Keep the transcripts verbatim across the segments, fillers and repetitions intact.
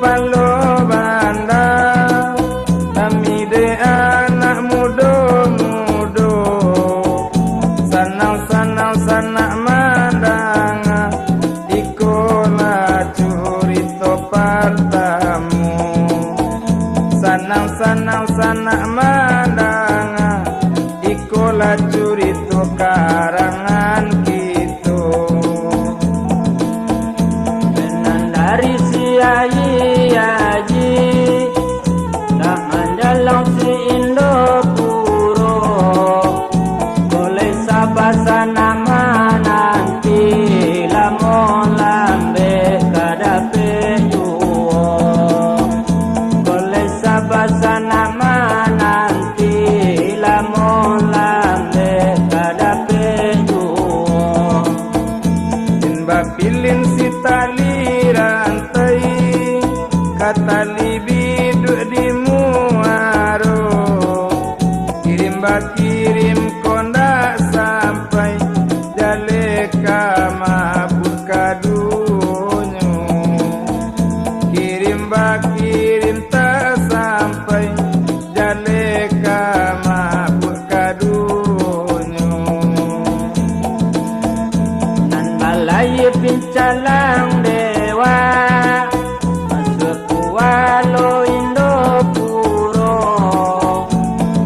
Palo banda, kami dek anak mudo-mudo, sanang-sanang sanak mandanga, ikolah curito partamo. Sanang-sanang sanak mandanga, ikolah curito karangan kito. Nan dari si Ayi Aji, dah manjalang si Indopuro, boleh sabasanak mananti, lamo lambek ka dapek juo. Boleh sabasanak mananti, lamo lambek ka dapek juo. Kin bapilin si tali rantai, ka tali biduak di muaro. Kirim bakirim ko ndak sampai, jaleh ka mabuak kaduonyo. Kirim bakirim tak sampai, jaleh ka mabuak kaduonyo. Nan balayia pincalang dewa, masuak kualo Indopuro,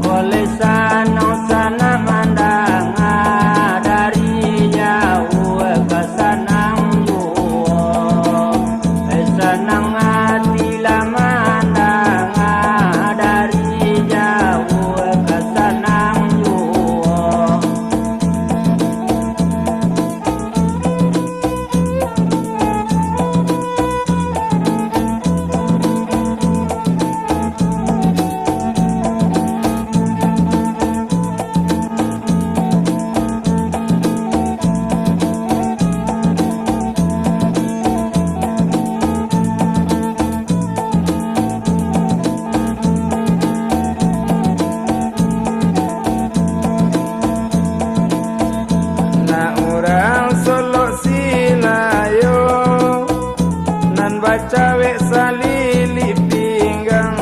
boleh sanang sanak mandanga, dari jauah ka sanang juo. Eh, sanang ati lah mandanga, dari jauah ka sanang juo. Nak urang Solok Silayo, nan bacawek salilik pinggang,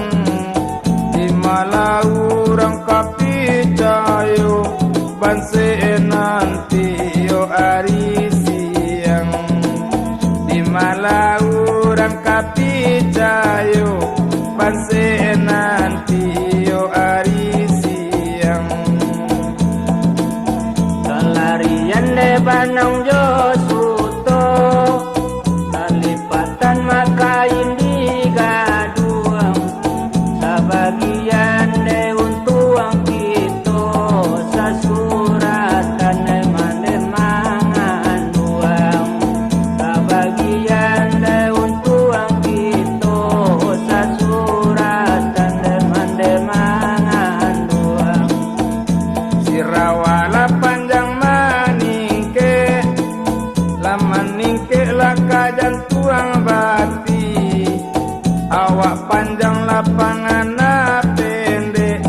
di malah urang ka picayo, bansek nan tiok ari siang. Di malah urang ka picayo, bansek nan tiok ari siang. Salarian dek banang jo suto, salipatan makain di gaduang. Sabagian dek untuang kito, sasuratan dek mandeh manganduang. Sabagian dek untuang kito, sasuratan dek mandeh manganduang. Sirawa lah panjang maningkek, lah maningkek lah ka jantuang bati. Awak panjang lapangan nan pendek,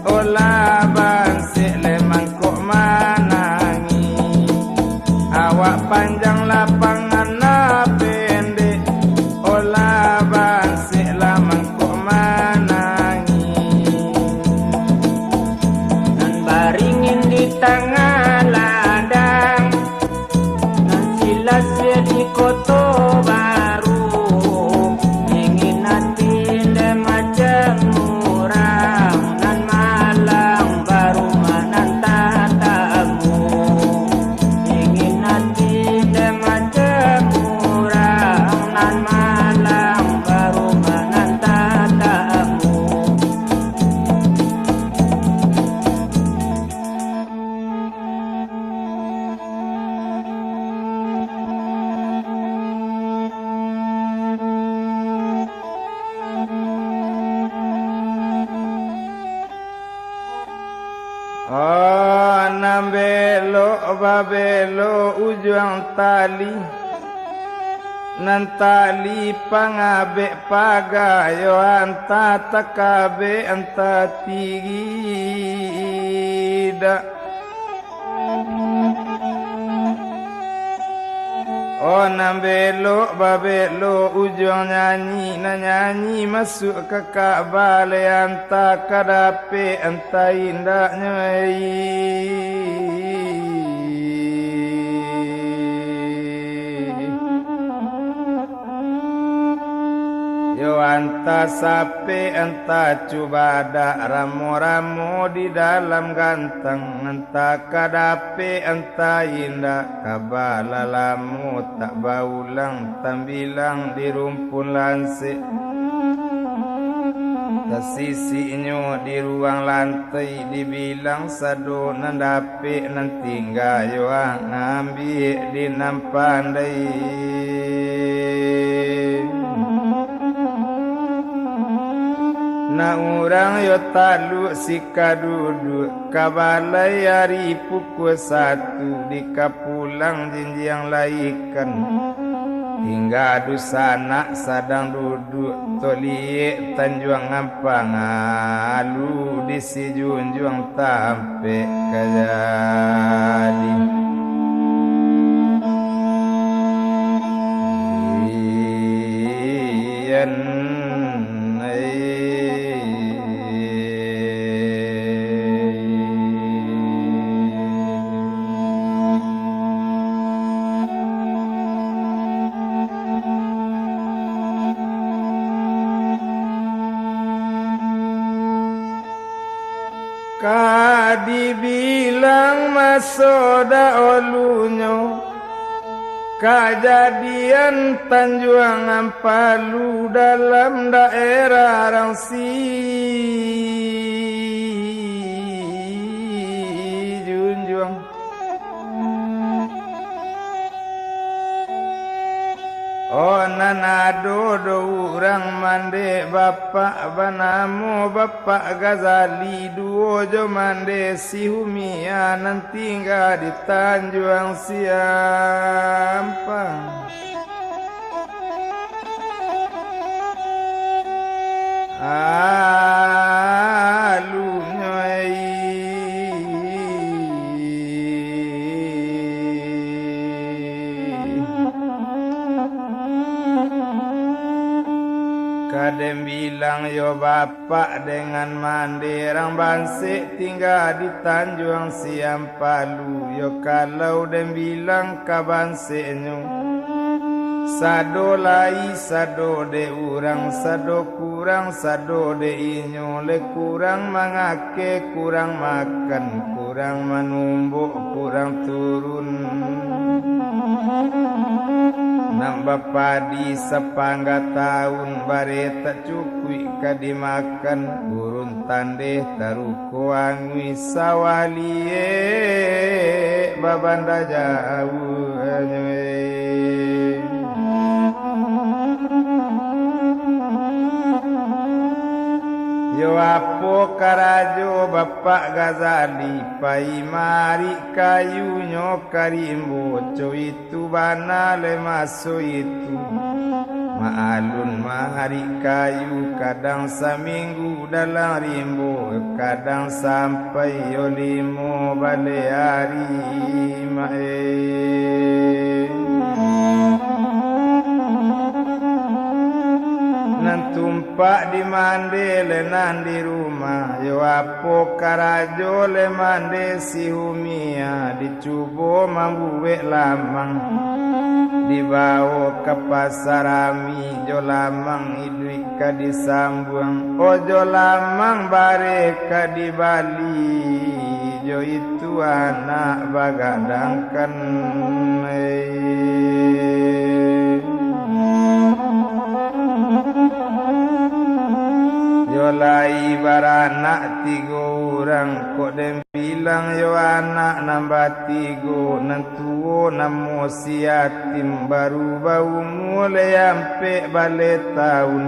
olah bansek lai mangkok manangih. Awak panjang lapangan nan pendek, olah bansek lah mangkok manangih. Nan baringin di tangah ladang, nan silasih di Koto Baru, ingin ati indak macam urang, nan malang baru mananta tamu. Ingin ati indak macam urang, nan malang baru mananta tamu. Oh, nan belok babelok ujuang tali, nan tali pangabek pagayo, antah takabek, antah tigidak. Oh, nan belok babelok ujuang nyanyi, nan nyanyi masuak ka Ka'bah, lai antah ka dapek antah indaknyo, ei. Yo antah sapek, antah cubadak, ramo-ramo di dalam gantang, antah ka dapek, antah indak, ka balalamo tak baulang, tambilang di rumpun lansek, tasisiknyo di ruang lantai, dibilang sado nan dapek, nan tingga yo ang ambiak di nan pandai. Nak urang yo taluak sikaduduak, ka balai ari pukua satu, di kapulang jinjiang laikan. Tingga dunsanak sadang duduak, toliek tanjuang ampang, alu di sijunjuang tampek ka jadi. Kian, eh. Ka dibilang maso daulunyo, kajadian Tanjuang Ampalu dalam daerah Rang Sijunjuang. Oh, nan ado do urang mandeh bapak banamo Bapak Ghazali, duo jo mandeh si Humia nan tingga di Tanjuang Siampang. Alunyo ai. Ka den bilang yo bapak dengan mandeh rang bansek tingga di Tanjuang Siampalu, yo kalau den bilang ka banseknyo. Sado lai, sado dek urang, sado kurang, sado dek inyo, lai kurang mangakeh, kurang makan, kurang manumbok, kurang turun. Nan bapadi sapangga taun, bareh tak cukuik ka dimakan, burun tandeh taruko anguih, sawah liek babanda jauahnyo, eh. Yo apo karajo Bapak Ghazali, pai marik kayunyo ka rimbo, co itu bana lai maso itu. Maalun marik kayu, kadang saminggu dalam rimbo, kadang sampai yo limo baleh ari, mak eh. Nan tumpak di mandeh lai nan di rumah, yo apo karajo lai mandeh si Humia, di cubo mambuwek lamang, dibawo ka pasa rami, jo lamang iduik ka disambuang, ojo lamang bareh ka dibali, jo itu anak bagadangkan, eh. Yo lai baranak tigo urang, kok den bilang yo anak nan batigo, nan tuwo namo si Yatim, baru baumua lai ampek baleh taun.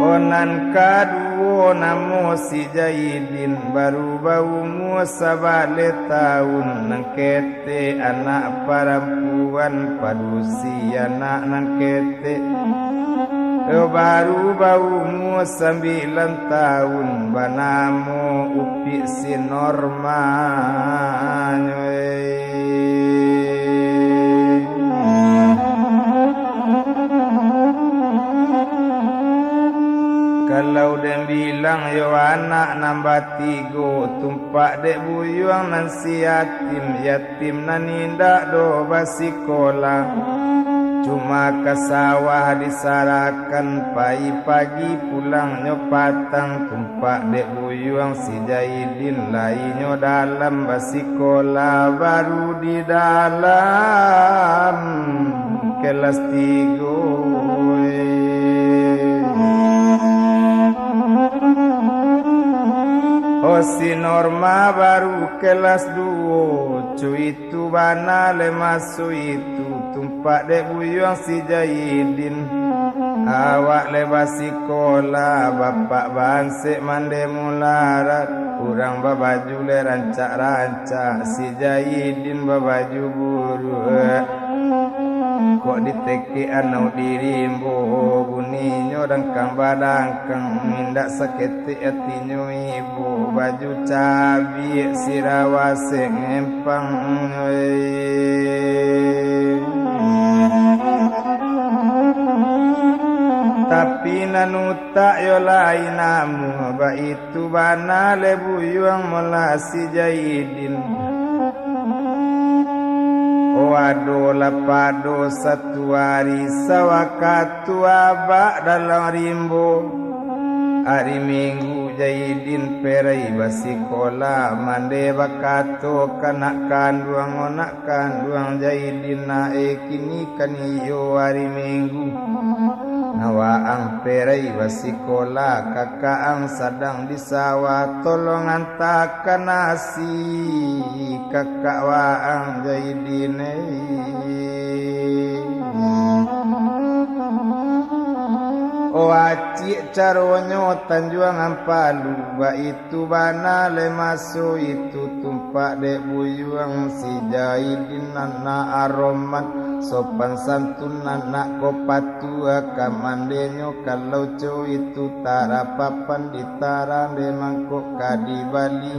Oh, nan kaduwo namo si Jaidin, baru baumua sabaleh taun. Nan ketek anak parampuan, padusi anak nan ketek. Yo baru baumua sambilan taun, banamo Upik si Normanyo, eh. Yo anak nan batigo, tumpak dek buyuang nan si yatim, yatim nan indak doh basikolah. Cuma ka sawah disarahkan, pai pagi pulangnyo patang, tumpak dek buyuang si Jaidin, lai nyo dalam basikolah, baru di dalam kelas tigo. Oh, si Norma baru kelas duo, cuitu bana le maso itu, tumpak dek buyuang si Jaidin. Awak le basikolah, bapak bansek mande mularat, urang babaju le rancak-rancak, si Jaidin babaju buruak. Kok ditekek anau di rimbo, buninyo dangkang badangkang, indak saketek atinyo ibo, baju cabiak sirawa sengempang. Tapi nan utak yo lain namuah, baitu bana le buyuang molah si Jaidin. Oh, adolah pado satu ari, sawakatu abak dalam rimbo. Ari Minggu Jaidin perai basikolah, mande bakato ka nak kanduang, nak kanduang Jaidin, nak e, kini kan iyo ari Minggu. Nah, waang perai basikolah, kakak ang sadang di sawah, tolong antakan nasi kakak waang Jaidin, eh. Oh, acik caronyo Tanjuang Ampalu, baitu bana le maso itu, tumpak dek buyuang si Jaidin anak aroman, sopan santun anak ko patuah, ka mandenyo kalau co itu tarapapan ditarang dek mangkok ka dibali.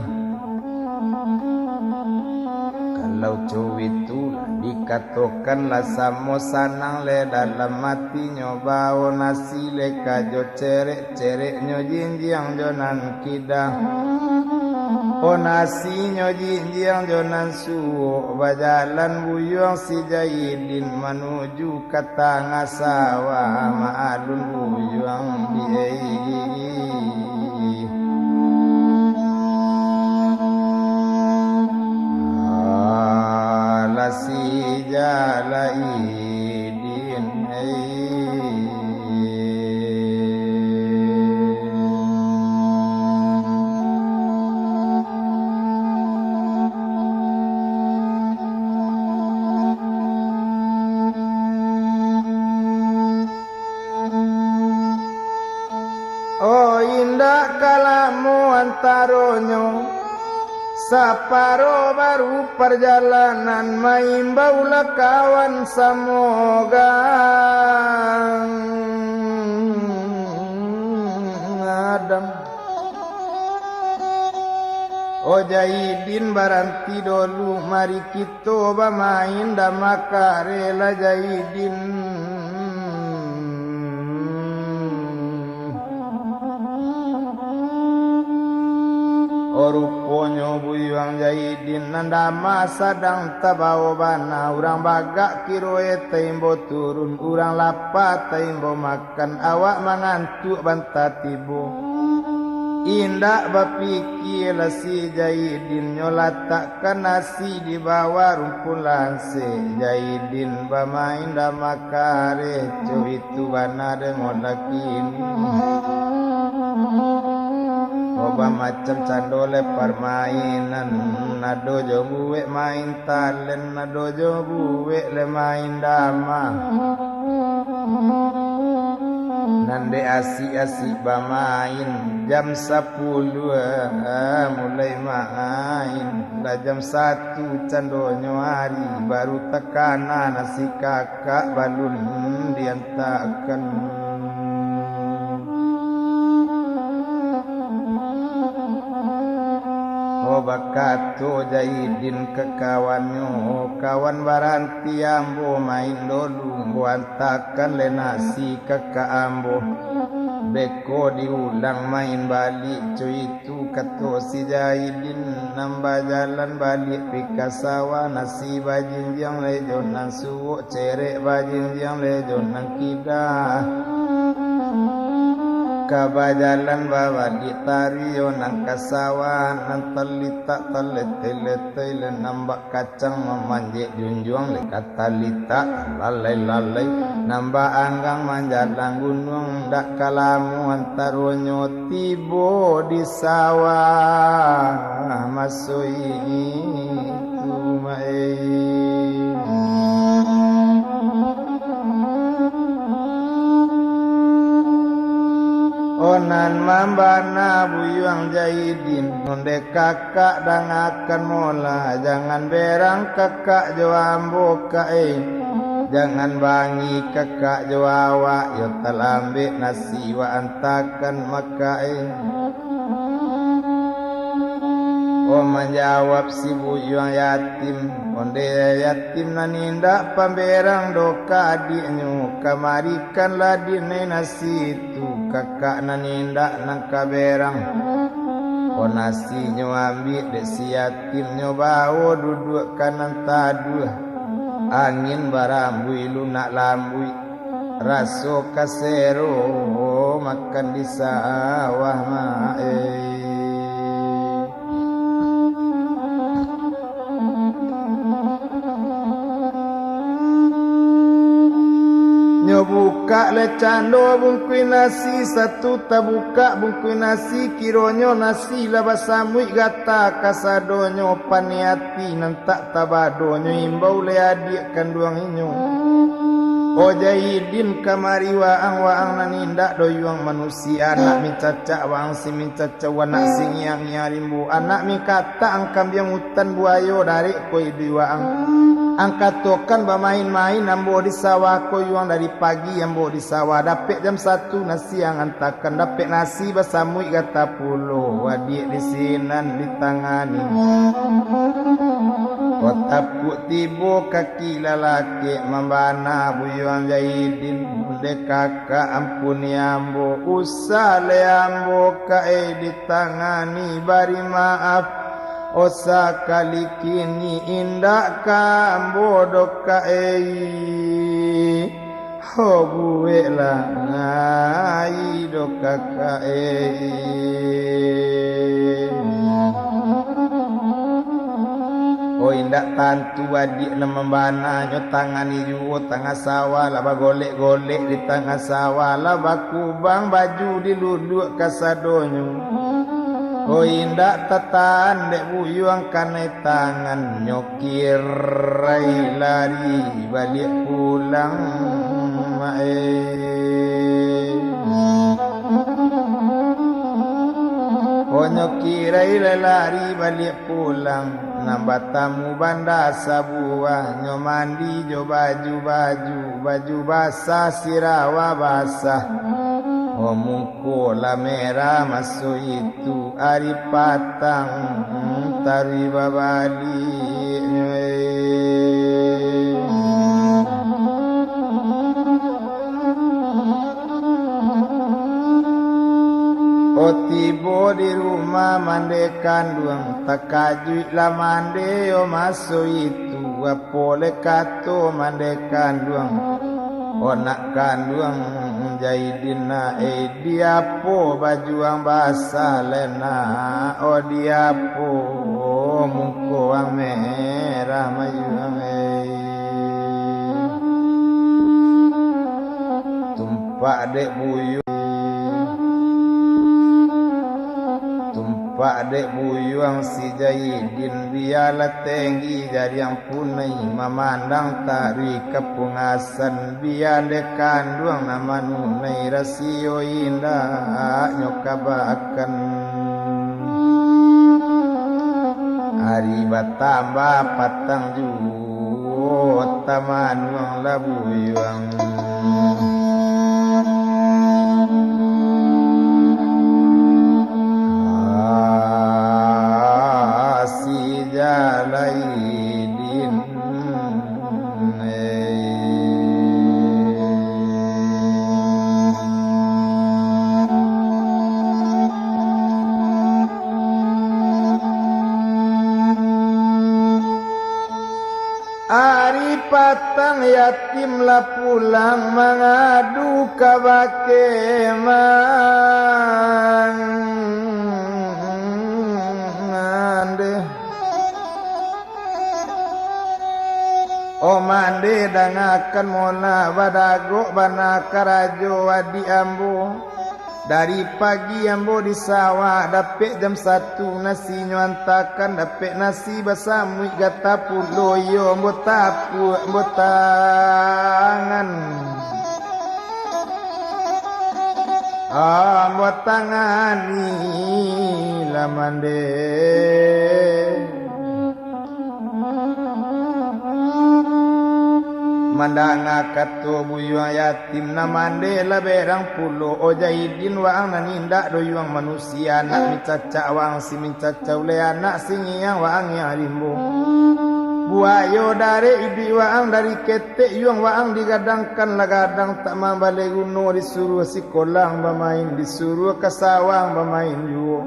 Kalau co itu lah dikatokan lah samo sanang le dalam atinyo, bao nasi le ka jo cerek-cereknyo, jinjiang jo nan kidang. Oh, nasinyo jinjiang jo nan suok, bajalan buyuang si Jaidin manuju ka tangah sawah, maalun buyuang di ai. Alah si Jaidin, ai. Oh, indak ka lamo antaronyo, saparo baru parjalanan, maimbaulah kawan samogang Adam. Oh, Jaidin, baranti dolu, mari kito bamain dama kareh lah, Jaidin. Oh, ruponyo buyuang Jaidin nan dama sadang tabao bana, urang bagak kiroe taimbo turun, urang lapa taimbo makan, awak mangantuak banta tibo. Indak bapikia lah si Jaidin, nyo latakkan nasi di bawah rumpun lansek, Jaidin bamain dama kareh, co itu bana dek model kini. Oh, bamacam cando le parmainan, ado jo buek main talen, ado jo buek le main dama. Nan dek asik-asik bamain, jam sapuluah mulai main, lah jam satu candonyo ari, baru takana nasi kakak balun diantakan. Oh, bakato Jaidin ka kawannyo, "Kawan, baranti ambo main dolu, ambo antakan le nasi ka, ka ambo." Beko diulang main baliak, co itu kato si Jaidin. Nan bajalan baliak pi ka sawah, nasi bajinjiang lai jo nan suok, cerek bajinjiang lai jo nan kida. Ka bajalan babaliak taruih yo nan ka sawah, nan talitak taleteh-leteh, nan bak kacang mamanjek junjuang, lai ka talitak lalai-lalai, nan bak anggang manjalang gunuang. Dak ka lamo antaronyo tibo di sawah, maso itu mai. Oh, nan mambana Buyuang Jaidin, ondeh kakak dangakan mola, jangan berang kakak jo ambo kak, eh. Jangan bangi kakak jo awak, yo talambek nasi wak antakan maka, eh. Oh, manjawab si Buyuang Yatim, ondeh yatim nan indak pamberang doh ka adiaknyo, kamarikanlah dinai nasi tu, kakak nan indak nan ka berang. Oh, nasinyo ambiak dek si yatim, nyo bawo duduak ka nan taduah, angin barambuih lunak lambuik. Raso kasero makan di sawah mae. Nyo bukak le cando bungkuih nasi, satu tabukak bungkuih nasi, kironyo nasi lah basamuik gata kasadonyo, paniati nan tak tabadonyo imbau le adiak kanduang inyo. Oh Jaidin, kamari waang, waang nan indak doyuang manusia, anak mincacak waang si mincacau, anak si ngiang-ngiang rimbo, anak mingkatak angkambiang utan buayo, darek ko iduik waang. Ang katokan bamain-main ambo di sawah ko yuang, dari pagi ambo di sawah, dapek jam satu nasi ang antakan, dapek nasi basamuik gata pulo, wadiak di sinan ditangani. Kok tapuak tibo kaki lalakek, mambana Buyuang Jaidin, dek kakak ampuni ambo, usah le ambo kae ditangani, bari maaf. Oh sakali kini indak ka ambo doh kae. Ho buweklah ngai doh kakae. Oh indak tantu adiak nan mambana, nyo tangani juo tangah sawah, lah bagolek-golek di tangah sawah, lah bakubang baju diluluak kasadonyo. Oh indak tatahan dek Buyuang kanai tangan, nyo kirai lari baliak pulang mae. Oh nyo kirai lai lari baliak pulang, nan batamu banda sabuah, nyo mandi jo baju-baju, baju basah, sirawa basah. Oh mungko lah merah maso itu, ari patang taruih babaliak. Oh tibo di rumah mande kanduang, takajuiklah mande yo maso itu, apo le kato mande kanduang. Oh nak kanduang Jaidin nak, eh, diapo bajuang basah le nak, oh diapo muko ang merah mayuang, eh. Tumpak dek Buyuang, tumpak dek Buyuang si Jaidin, bialah tenggi jariang punai, mamandang taruih kapungasan, bia dek kanduang nan manunai, rasio indak nyo kabakan. Ari batambah patang juo, tamanuang lah Buyuang. Ah, si Jalaidin. Ari patang yatim lah pulang mangadu kabake mande. Oh mande, dangakan molah, badagok bana karajo adiak ambo. Dari pagi ambo di sawah, dapek jam satu nasinyo antakan, dapek nasi basamuik gata pulo, iyo ambo tapuak, ambo tangan. Ambo tangani lah mande. Mandanga kato buyuang yatim, nan mande lah berang pulo. Oh Jaidin, waang nan indak doyuang manusia, anak mincacak waang si mincacak uleh, anak si ngiang waang ngiang rimbo. Buayo darek iduik waang dari ketek yuang waang digadangkan lah gadang tak mambaleh guno, disuruh si kolang bamain, disuruh ka sawah bamain juo.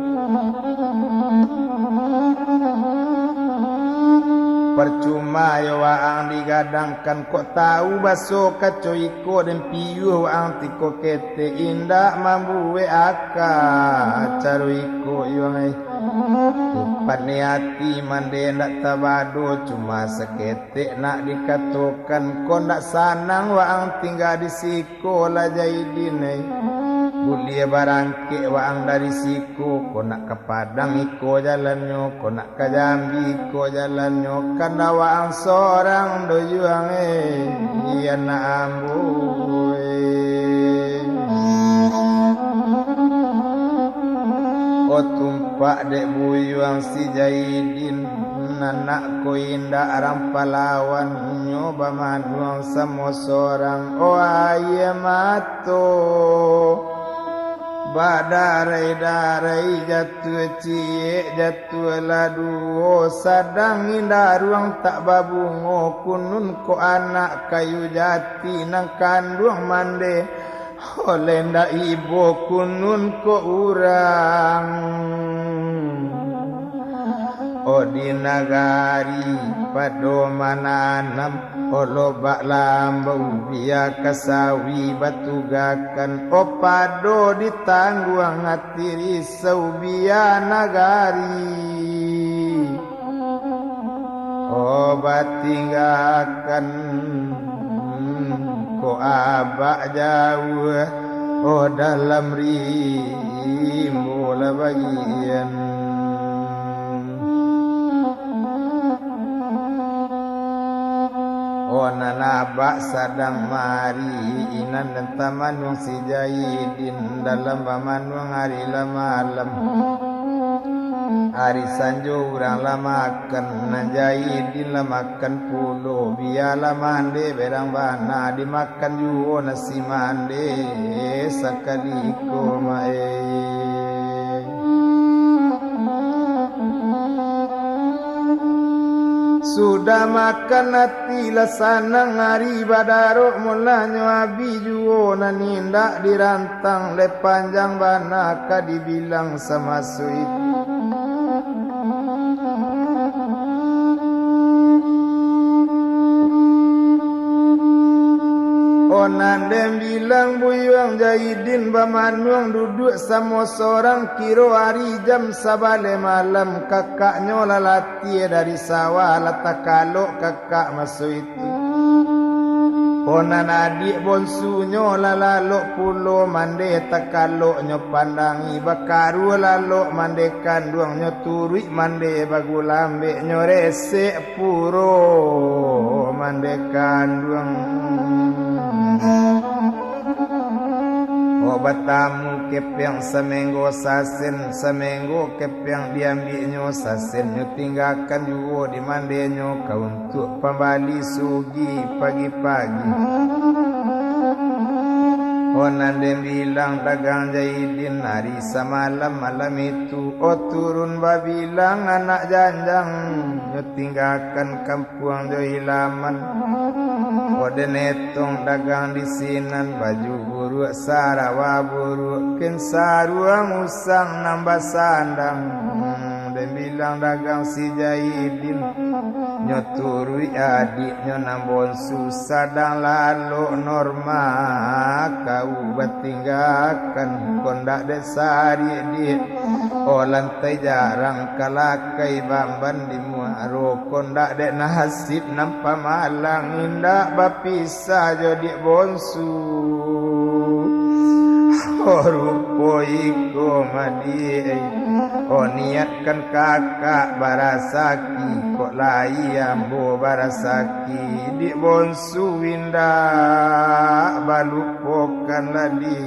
Parcuma yo waang digadangkan, kok tau baso kaco iko, den piyuah waang tiko ketek, indak mambuek aka caro iko yuang ai. Tupat ni ati mande ndak tabado, cuma saketek nak dikatokan, kok ndak sanang waang tingga di siko. Ko lah Jaidin ai. Buliah barangkek waang dari siko, ko nak ka Padang iko jalannyo, ko nak ka Jambi iko jalannyo, kan dak waang sorang doh yuang e, anak ambo e. Oh tumpak dek buyuang si Jaidin, anak ko indak rampalawan, nyo bamanuang samo sorang, oh aia mato badarai-darai, jatuah ciek jatuah lah duo, sadang indaruang tak babungo, kunun ko anak kayu jati nan kanduang mande. Oleh ndak ibo kunun ko urang, oh di nagari pado mananam, oh lobak lambau bia ka sawi batugakan, oh pado ditangguang ati risau bia nagari. Oh batinggakan ko abak jauah, oh dalam rimbo lah bagian. Oh nan abak sadang mari, inan dan tamanuang si Jaidin, dalam bamanuang ari lah malam. Ari sanjo urang lah makan, nan Jaidin lah makan pulo, bialah mande berang bana, dimakan juo nasi mande sakali ko mae. Sudah makan ati lah sanang, ari badarok mulahnyo abih juo, nan indak diran- tang lai panjang bana ka dibilang samaso itu. Oh nan den bilang buyuang Jaidin bamanuang duduak samo sorang, kiro ari jam sabaleh malam, kakaknyo lah latiah dari sawah, lah takalok kakak maso itu. Ponan adiak bonsunyo lah lalok pulo mande, takaloknyo pandangi, bakarua lalok mande kanduangnyo, turuik mande bagulambeknyo, resek puro mande kanduang. Oh batamu kepeang samenggo sasen, samenggo kepeang diambiaknyo, sasennyo tinggakan juo di mandenyo, kaun- tuak pambali sugi pagi-pagi. Oh nan den bilang dagang Jaidin ari samalam malam itu, oh turun babilang anak janjang, nyo tinggakan kampuang jo ilaman. Oh den etong dagang di sinan, baju buruak, sarawa buruak, kin saruang usang nan basandang. Den bilang Dagang si Jaidin, nyo turuik adiknyo nan bonsu, sadang lalok Norma, kau batinggakan, kondak dek sarik di o lantai, jarang kalakai bamban di muaro, kondak dek nasib nan pamalang, indak bapisah jo dik bonsu. O rupo iko madiai, o niat kan kakak barasaki, kok lai ambo barasaki, dik bonsu indak balupokan ladi.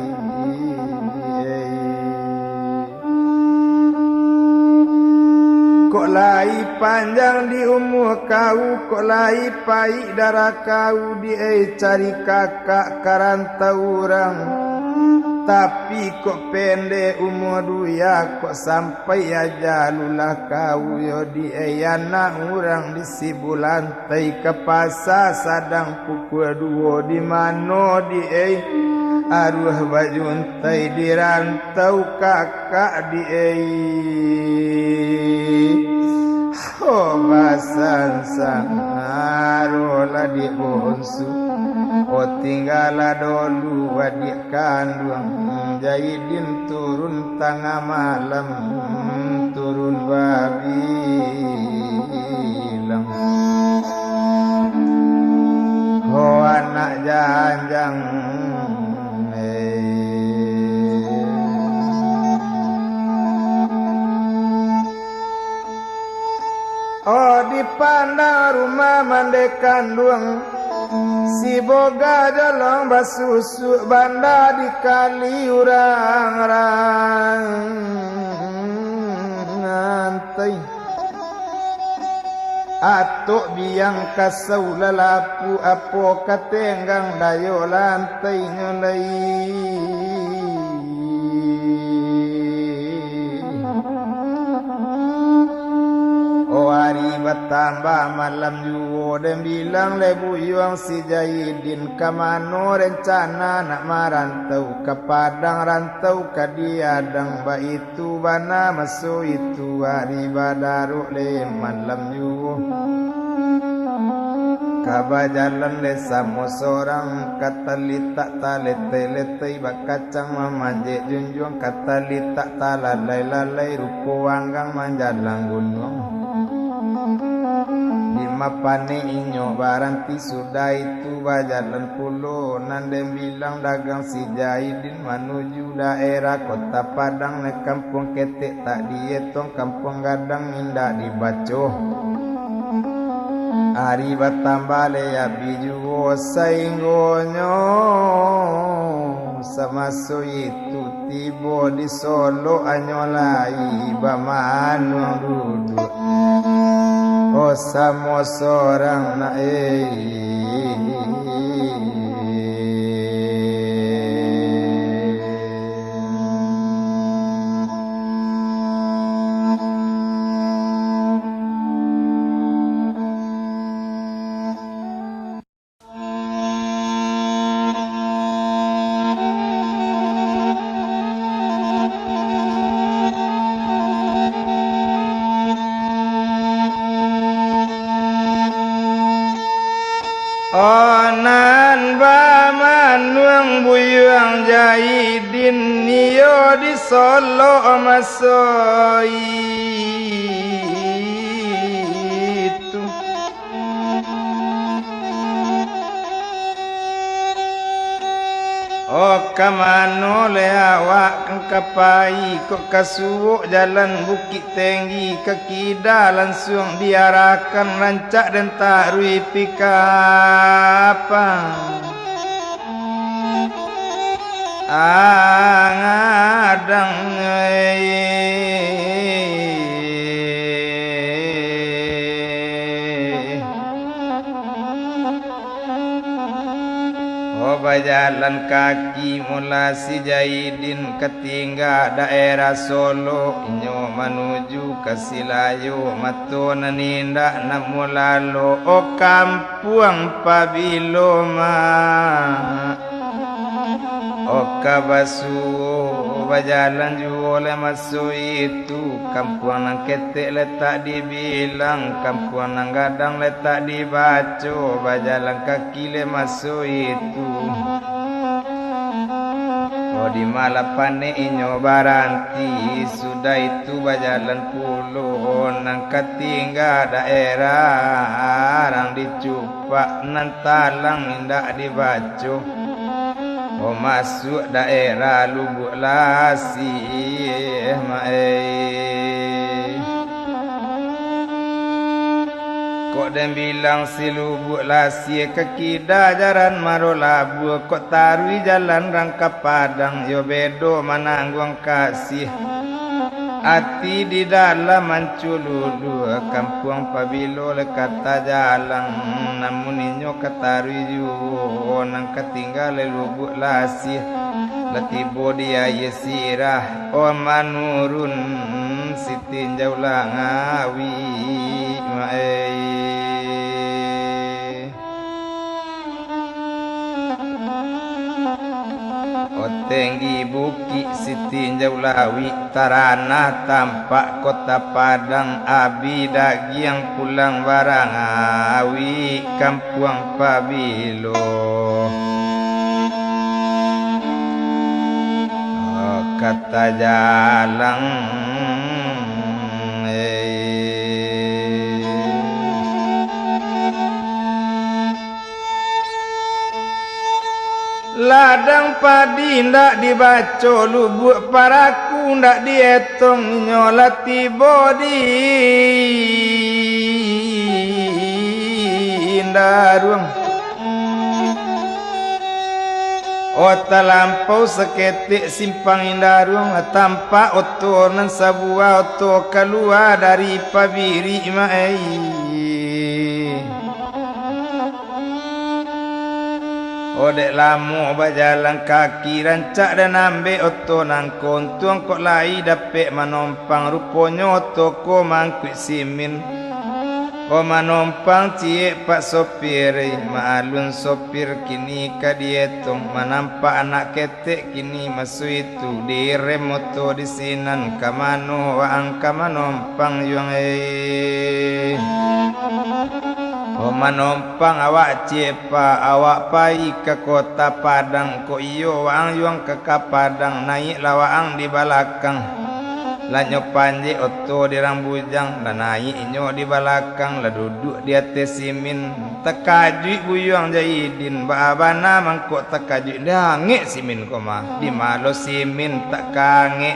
Kok lai panjang di umua kau, kok lai paik darah kau, di ai cari kakak ka rantau urang. Tapi kok pendek umua duya, kok sampai aja lulah kau yo di ai anak urang di sibulan. Pai ka pasa sadang pukua duo, di mano di ai aruah bajuntai di rantau kakak di ai. Ho basansang arolah di bonsu, o tinggalah dolu adik kanduang Jaidin turun tangah malam, turun babilang. Ho anak janjang, eh. Oh, dipandang rumah mandeh kanduang, si boga jolong basusuk banda di kali urang-urang antai. Atok biang kasau lalapu, apo ka tenggang dayo lantainyo lai. Oh, ari batambah malam juo, den bilang leh buyuang si Jaidin, ka mano rencana nak marantau, ka Padang rantau ka Diadang, baitu bana maso itu, ari badarok leh malam juo. Ka bajalan leh samo sorang, ka talitak taletei-letei, bakacang mamanjek junjuang, ka talitak talalai-lalai, rupo wanggang manjalang gunuang. Di mapanek inyo baranti, sudah itu bajalan pulo, nan den bilang dagang si Jaidin, manuju daerah Kota Padang, nan kampuang ketek tak dietong, kampuang gadang indak dibaco. Ari batambah leh abih juo, sainggonyo samaso itu tibo di Solok, anyo lai bamanuang duduak, oh, samo sorang nak, eh. Oh, nan bamanuang buyuang Jaidin, iyo di Solok maso itu. Oh, ka mano leh awak ka pai, kok ka suok jalan Bukik Tenggi ka kida, lansuang diarahkan rancak den taruih pi ka apa? Angadang, eh. Oh, bajalan kaki mula si Jaidin, ka tingga daerah Solok, inyo manuju ka Silayo, mato nan indak namuah lalok, oh, kampuang pabilo ma. Oh, ka basuo bajalan juo Oleh maso itu, kampuang nan ketek letak dibilang, kampuang nan gadang letak dibaco, bajalan kaki leh maso itu. Oh, di Malapanek inyo baranti, sudah itu bajalan pulo, nan ka tingga daerah Arang Dicupak, nan talang indak dibaco. Oh, masuak daerah Lubuak Lasih, maeh. Kok den bilang si Lubuak Lasih ka kida jaran Maro Labuah, kok taruih jalan Rangka Padang, yo bedo manangguang kasih. Ati di dalam mancululu, kampuang pabilo le ka tajalang, namun inyo ka taruih juo, nan ka tingga le Lubuak Lasih. Lah tibo di aia sirah, oh manurun si tinjau Langawik, maeh. Oh tenggi bukik si tinjau Lawik, taranah tampak Kota Padang, abih dagiang pulang barang awik, kampuang pabilo. Oh, ka tajalang, eh. Ladang padi ndak dibaco, lubuak paraku ndak dietong, inyo lah tibo di Indaruang. Oh, talampau saketek simpang Indaruang, tampak oto nan sabuah oto kalua dari pabirik, maeh. Oh, dek lamo bajalan kaki, rancak den ambek oto nan ko, untuang kok lai dapek manompang, ruponyo oto ko mangkuik simin. Oh, manompang ciek pak sopir, eh, maalun sopir kini ka dietong, manampak anak ketek kini maso itu direm oto di sinan, ka mano waang ka manompang yuang, eh. Oh, manompang awak ciek pak, awak pai ka Kota Padang, kok iyo waang yuang ka, ka Padang, naiaklah waang di balakang. Lah nyo panjek oto di rang bujang, lah naiak inyo di balakang, lah duduak di ateh simin. Takajuik Buyuang Jaidin, baa bana mangko takajuik, dangek simin ko mah, di ma lo simin tak kangek.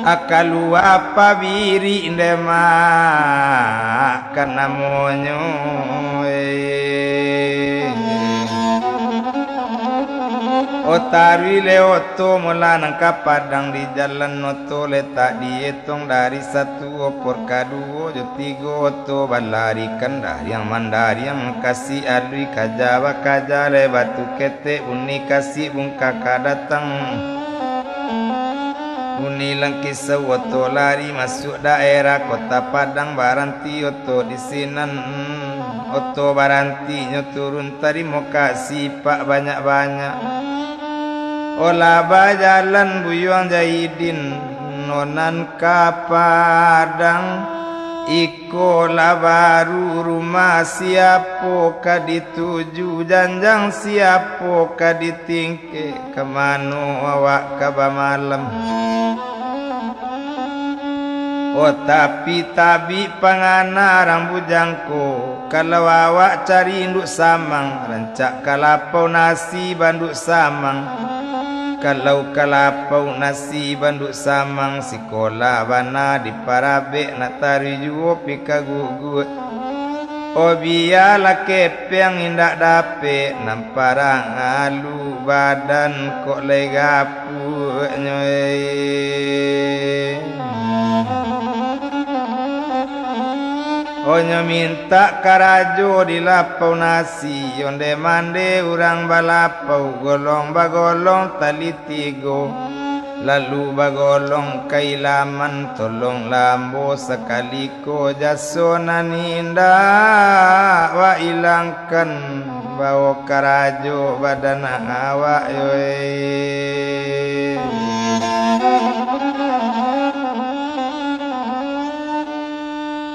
Aka lua pabirik nde mak, kan namonyo, eh. Oh, taruih le oto mula nan ka Padang, di jalan oto letak dietong dari satu, opor kaduo jo tigo, oto balarikan dariang mandariang, kasi alui kaja bakaja, le batu ketek bunyi kasi bungka ka datang. Bunyi langkisau oto lari masuak daerah Kota Padang, baranti oto di sinan. Oto baranti nyo turun, tarimo kasih pak banyak-banyak. Oh, lah bajalan Buyuang Jaidin, oh, nan ka Padang. Iko lah baru rumah, siapo ka dituju, janjang siapo ka ditingkek, ka mano awak ka bamalam. Oh, tapi tabik pangana rang bujang ko, kalau awak cari induak samang, rancak ka lapau nasi banduak samang. Kalau ka lapau nasi banduak samang, sikolah bana diparabek, nak taruih juo pi ka guguak. Oh, bialah kepeng indak dapek, nan parang alu badan kok lai gapuaknyo, eh. Oh, nyo mintak karajo di lapau nasi, onde mande urang balapau, golong bagolong tali tigo, lalu bagolong ka ilaman, tolonglah ambo sakali ko jaso nan indak wak ilangkan, bao karajo badan awak, yoi.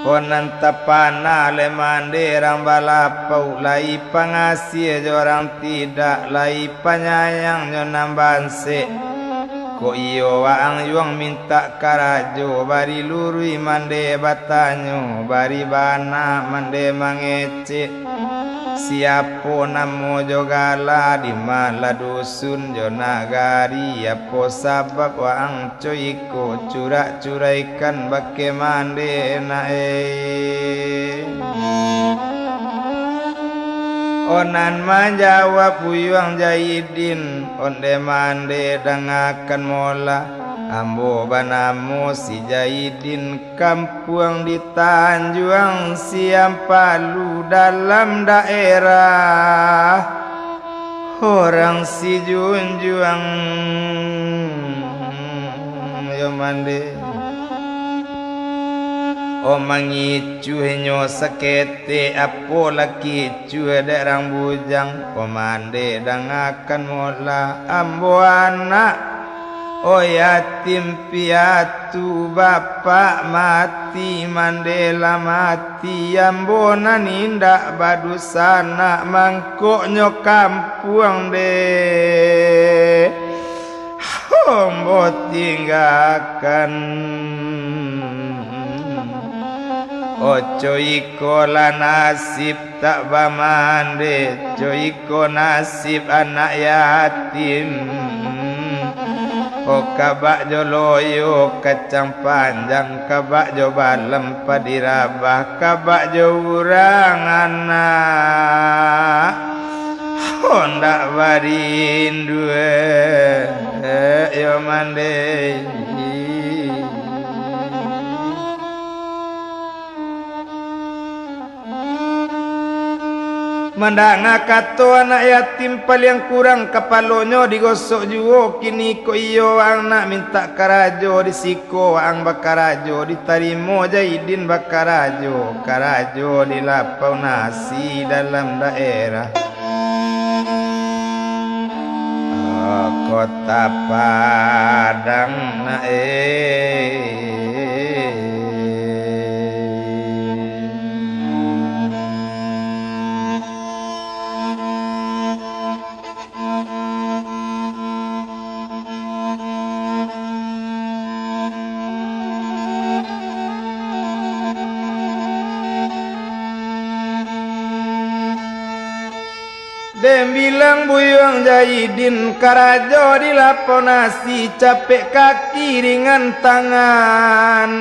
Ko nan tapana lai mande rang balapau, lai pangasiah jo rang tidak, lai panyayang jo nan bansek. Kok iyo waang yuang mintak karajo, bari luruih mande batanyo, bari bana mande mangecek. Siapo namo jo gala, di ma lah dusun jo nagari, apo sabab waang co iko curak-curaikan bakeh mande nak e? O nan manjawab Buyuang Jaidin, onde mande dangakan mola, ambo banamo si Jaidin, kampuang di Tanjuang Siampalu, dalam daerah Orang Sijunjuang, yo mande. O mangicuahnyo saketek, apo lah kicuah dek rang bujang. O mande dangakan mola, ambo anak. O yatim piatu, bapak mati, mande lah mati, ambo nan indak badusanak, mangkoknyo kampuang dek ambo tinggakan. Oco ikolah nasib tak bamande, co iko nasib anak yatim. O kabak jo loyo kacang panjang, kabak jo balem padi rabah, kabak jo urang anak, o ndak barindu, yo mande. Mandanga kato anak yatim, paliang kurang kapalonyo digosok juo. Kiniko iyo waang nak mintak karajo, di siko waang bakarajo, ditarimo Jaidin bakarajo, karajo di lapau nasi dalam daerah Kota Padang nak e. Den bilang Buyuang Jaidin, karajo di lapau nasi, capek kaki ringan tangannyo.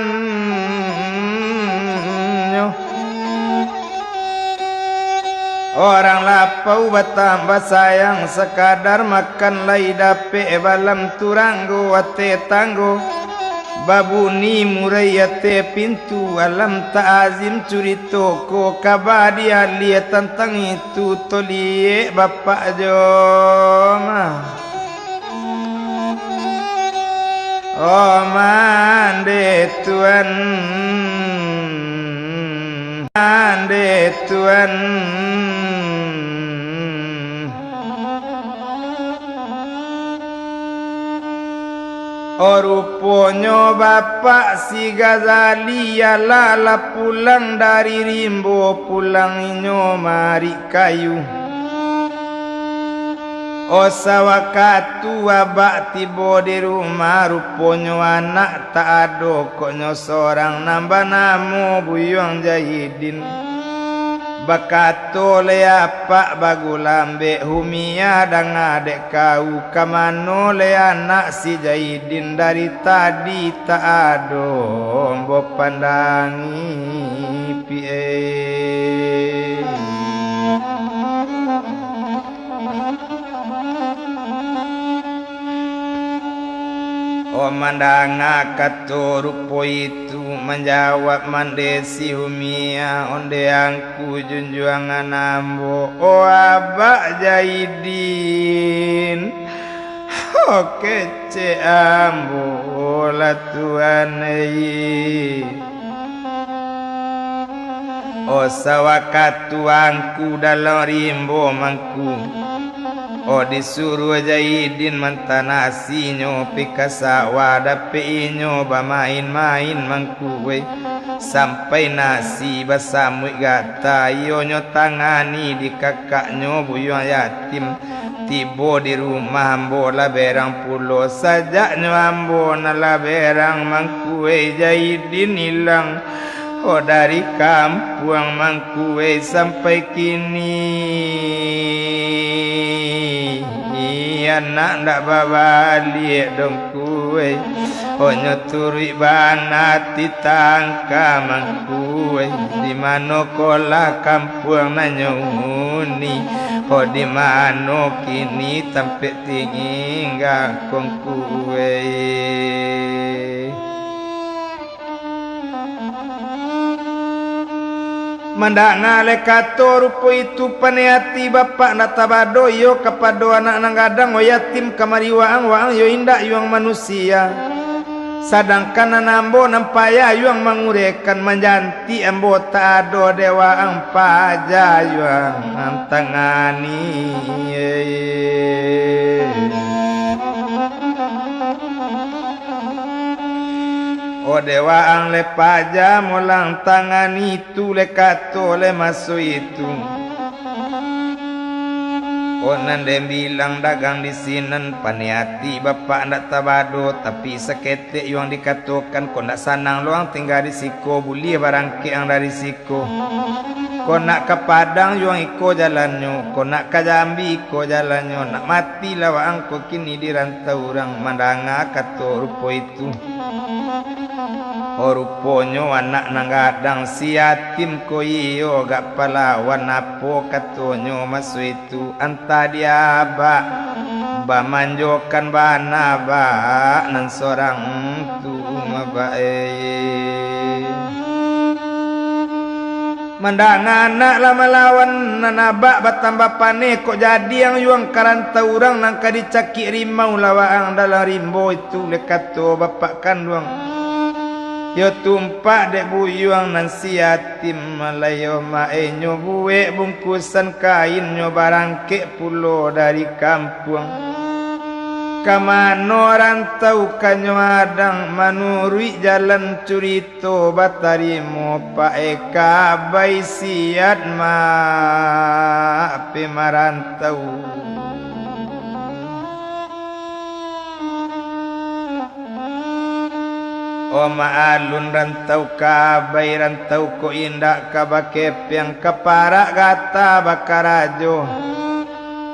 Orang lapau batambah sayang, sakadar makan lai dapek, balam turanggo ateh tanggo, babuni murai ateh pintu. Alam Ta'azim curito ko, kaba dialiah tantang itu, toliek bapak jo ma. O mande tuan, mande tuan. O ruponyo bapak si Ghazali, alah lah pulang dari rimbo, pulang inyo marik kayu. O sawakatu abak tibo di rumah, ruponyo anak tak ado, kok nyo sorang nan banamo Buyuang Jaidin. Bakato le apak bagulambek, Humia danga dek kau, ka mano le anak si Jaidin dari tadi tak ado ambo pandangi pi e. O mandanga kato rupo itu, manjawab mande si Humia, onde angku junjuangan ambo, o abak Jaidin, o kecek ambo lah tuan e. O sawakatu angku dalam rimbo mangku, o disuruah Jaidin mantanasi nyo pi ka sawah, dapek inyo bamain-main mangku we. Sampai nasi basamuik gata, iyonyo tangani di kakaknyo buyuang yatim. Tibo di rumah ambo lah berang pulo, sajaknyo ambo nan lah berang mangkuwei Jaidin ilang. Oh, dari kampuang mangkuwei sampai kini, anak ndak babaliak dongkuwei. Onyo turuik bana titangka mangkuwei. Di mano kolah kampuang nan nyo uni? Oh, di mano kini tampek tingga kongkuwei? Mandanga lai kato rupo itu, paneh ati bapak ndak tabado iyo kapado anak nan gadang, oh yatim, kamari waang, waang yo indak yuang manusia. Sadangkan nan ambo nan payah yuang mangurekan, manjantik ambo tak ado dek waang paja yuang antangani. Ode waang le paja molang tangani tu le kato le maso itu. Oh, nan den bilang dagang di sinan, paneh ati bapak ndak tabado, tapi saketek yuang dikatokan, ko ndak sanang luang tingga di siko, buliah barangkek ang dari siko. Ko nak ka Padang yuang iko jalannyo, ko nak ka Jambi iko jalannyo, nak mati lah waang ko kini di rantau urang, mandanga kato rupo itu. Oh, ruponyo anak nan gadang si yatim ko iyo agak palawan, apo katonyo maso itu, antah di abak bamanjokan bana abak nan sorang tu, abak, eh. Mandanga anak lah malawan nan abak batambah paneh, kok jadi ang yuang ka rantau urang nan ka dicakik rimau lah waang dalam rimbo itu, le kato bapak kanduang. Yo tumpak dek buyuang nan si yatim, malayo maenyo buek bungkusan kainnyo barangkek pulo dari kampuang. Ka mano rantau kanyo adang, manuruik jalan curito batarimo paek ka Abai Siat, mak pe marantau. Oh, mak alun rantau ka Abai, rantau ko indak ka bakepeang, ka parak gata bakarajo.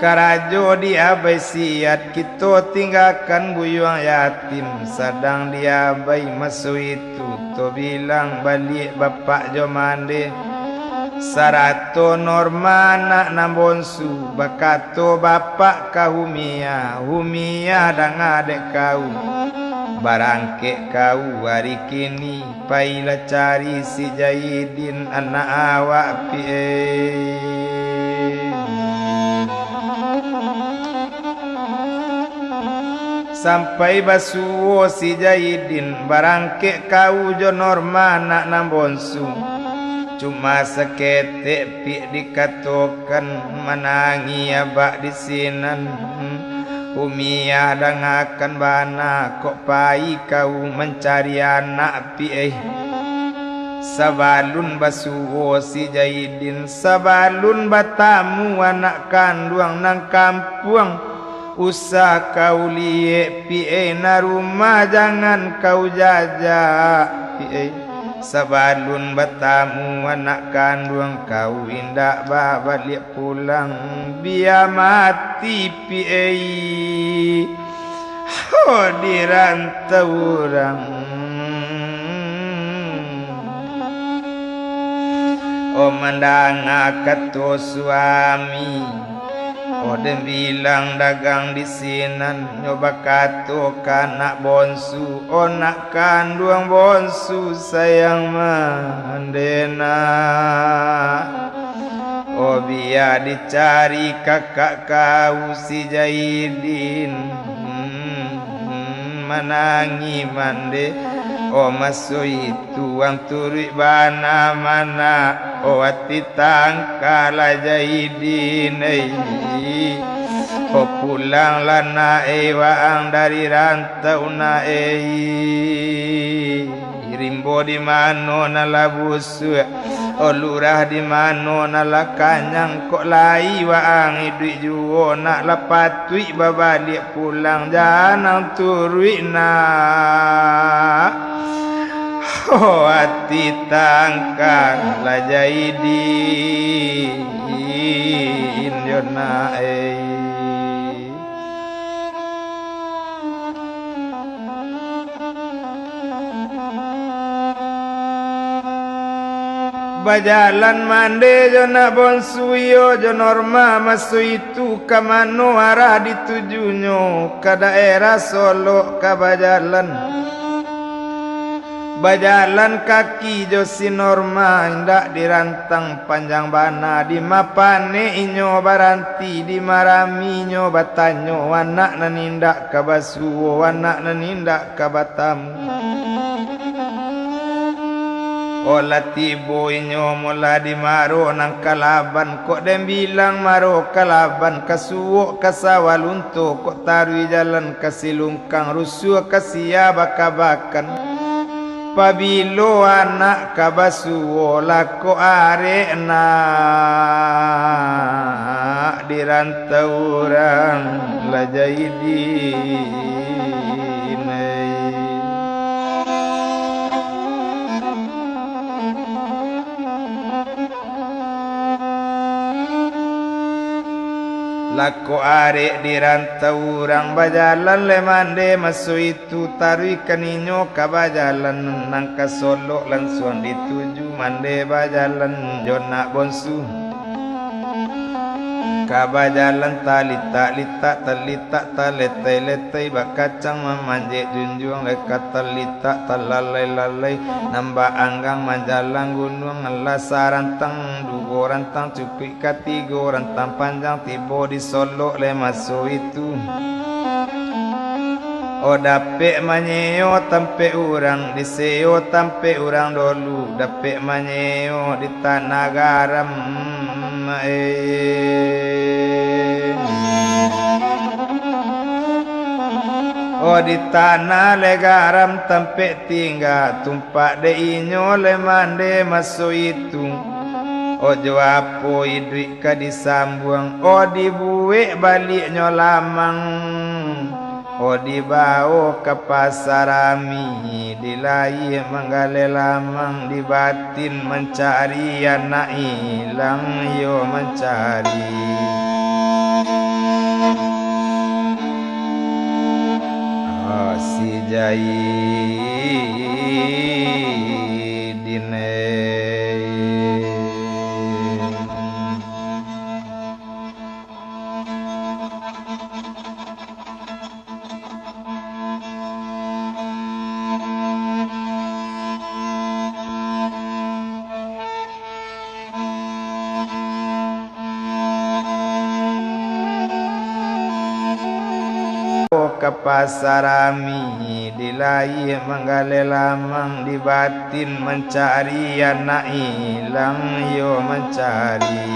Karajo di Abai Siat, kito tinggakan buyuang yatim, sadang di Abai maso itu, to bilang baliak bapak jo mande. Sarato Norma anak nan bonsu, bakato bapak ka Humiah, Humiah danga dek kau, barangkek kau ari kini, pailah cari si Jaidin anak awak, Pi, eh. Sampai basuo si Jaidin, barangkek kau jo Norma anak nan bonsu. Cuma saketek, Pi, dikatokan, manangih abak di sinan. Umiah dangakan bana, kok pai kau mancari anak, Pi, eh. Sabalun basuo si Jaidin, sabalun batamu anak kanduang nan kampuang, usah kau liek, Pi, eh, nan rumah jangan kau jajak, Pi, eh. Sabalun batamu anak kanduang, kau indak babaliak pulang, bia mati, Pi, eh. Ho, di rantau urang. Oh, mandanga kato suami. Oh, den bilang dagang di sinan, nyo bakato ka anak bonsu, oh, nak kanduang bonsu, sayang mande nak. Oh, bia dicari kakak kau si Jaidin. Hmm, manangih mande. Oh, maso itu ang turuik bana, mana. Oh, ati tangkalah Jaidin, eh. Oh, pulanglah nak, eh, waang dari rantau nak, eh. Rimbo di mano nan lah busuak, oh, lurah di mano nan lah kanyang, kok lai waang iduik juo, nak lah patuik babaliak pulang, janang turuik nak. Oh, ati tangkang lah Jaidin jo nak, eh. Bajalan mande jo nak bonsu, iyo jo Norma maso itu, ka mano arah ditujunyo, ka daerah Solok ka bajalan. Bajalan kaki jo si Norma, indak dirantang panjang bana, di ma panek inyo baranti, di ma rami inyo batanyo, anak nan indak ka basuo, anak nan indak ka batamu. Oh, lah tibo inyo mula di Maro nan Kalaban, kok den bilang Maro Kalaban, ka Suok ka Sawah Lunto, kok taruih jalan ka Silung kang rusuah ka sia bakabakan. Pabilo anak ka basuo, lah kok arek nak di rantau urang lah Jaidin, eh. Lah kok arek di rantau urang, bajalan lai mande maso itu, taruihkan inyo ka bajalan nan ka Solok, lansuang dituju mande bajalan jo nak bonsu. Ka bajalan talitak-litak, talitak taletai-letai, bakacang mamanjek junjuang, lai ka talitak talalai-lalai, nan baanggang manjalang gunuang, alah sarantang duo rantang cukuik katigo rantang panjang, tibo di Solok lai maso itu. Oh, dapek manyeo tampek urang, diseo tampek urang dolu, dapek manyeo di tanah garam, eh. Oh, di tanah lai garam tampek tingga, tumpak dek inyo lai mande maso itu. Oh, jo apo iduik ka disambuang, oh, dibuek baliaknyo lamang, oh, dibao ka Pasar Ami, di lahia manggaleh lamang, di batin mancari anak ilang yo mancari. Ah, si Jaidin, eh. Ka Pasar Ami, di lahia manggaleh lamang, di batin mancari anak ilang yo mancari.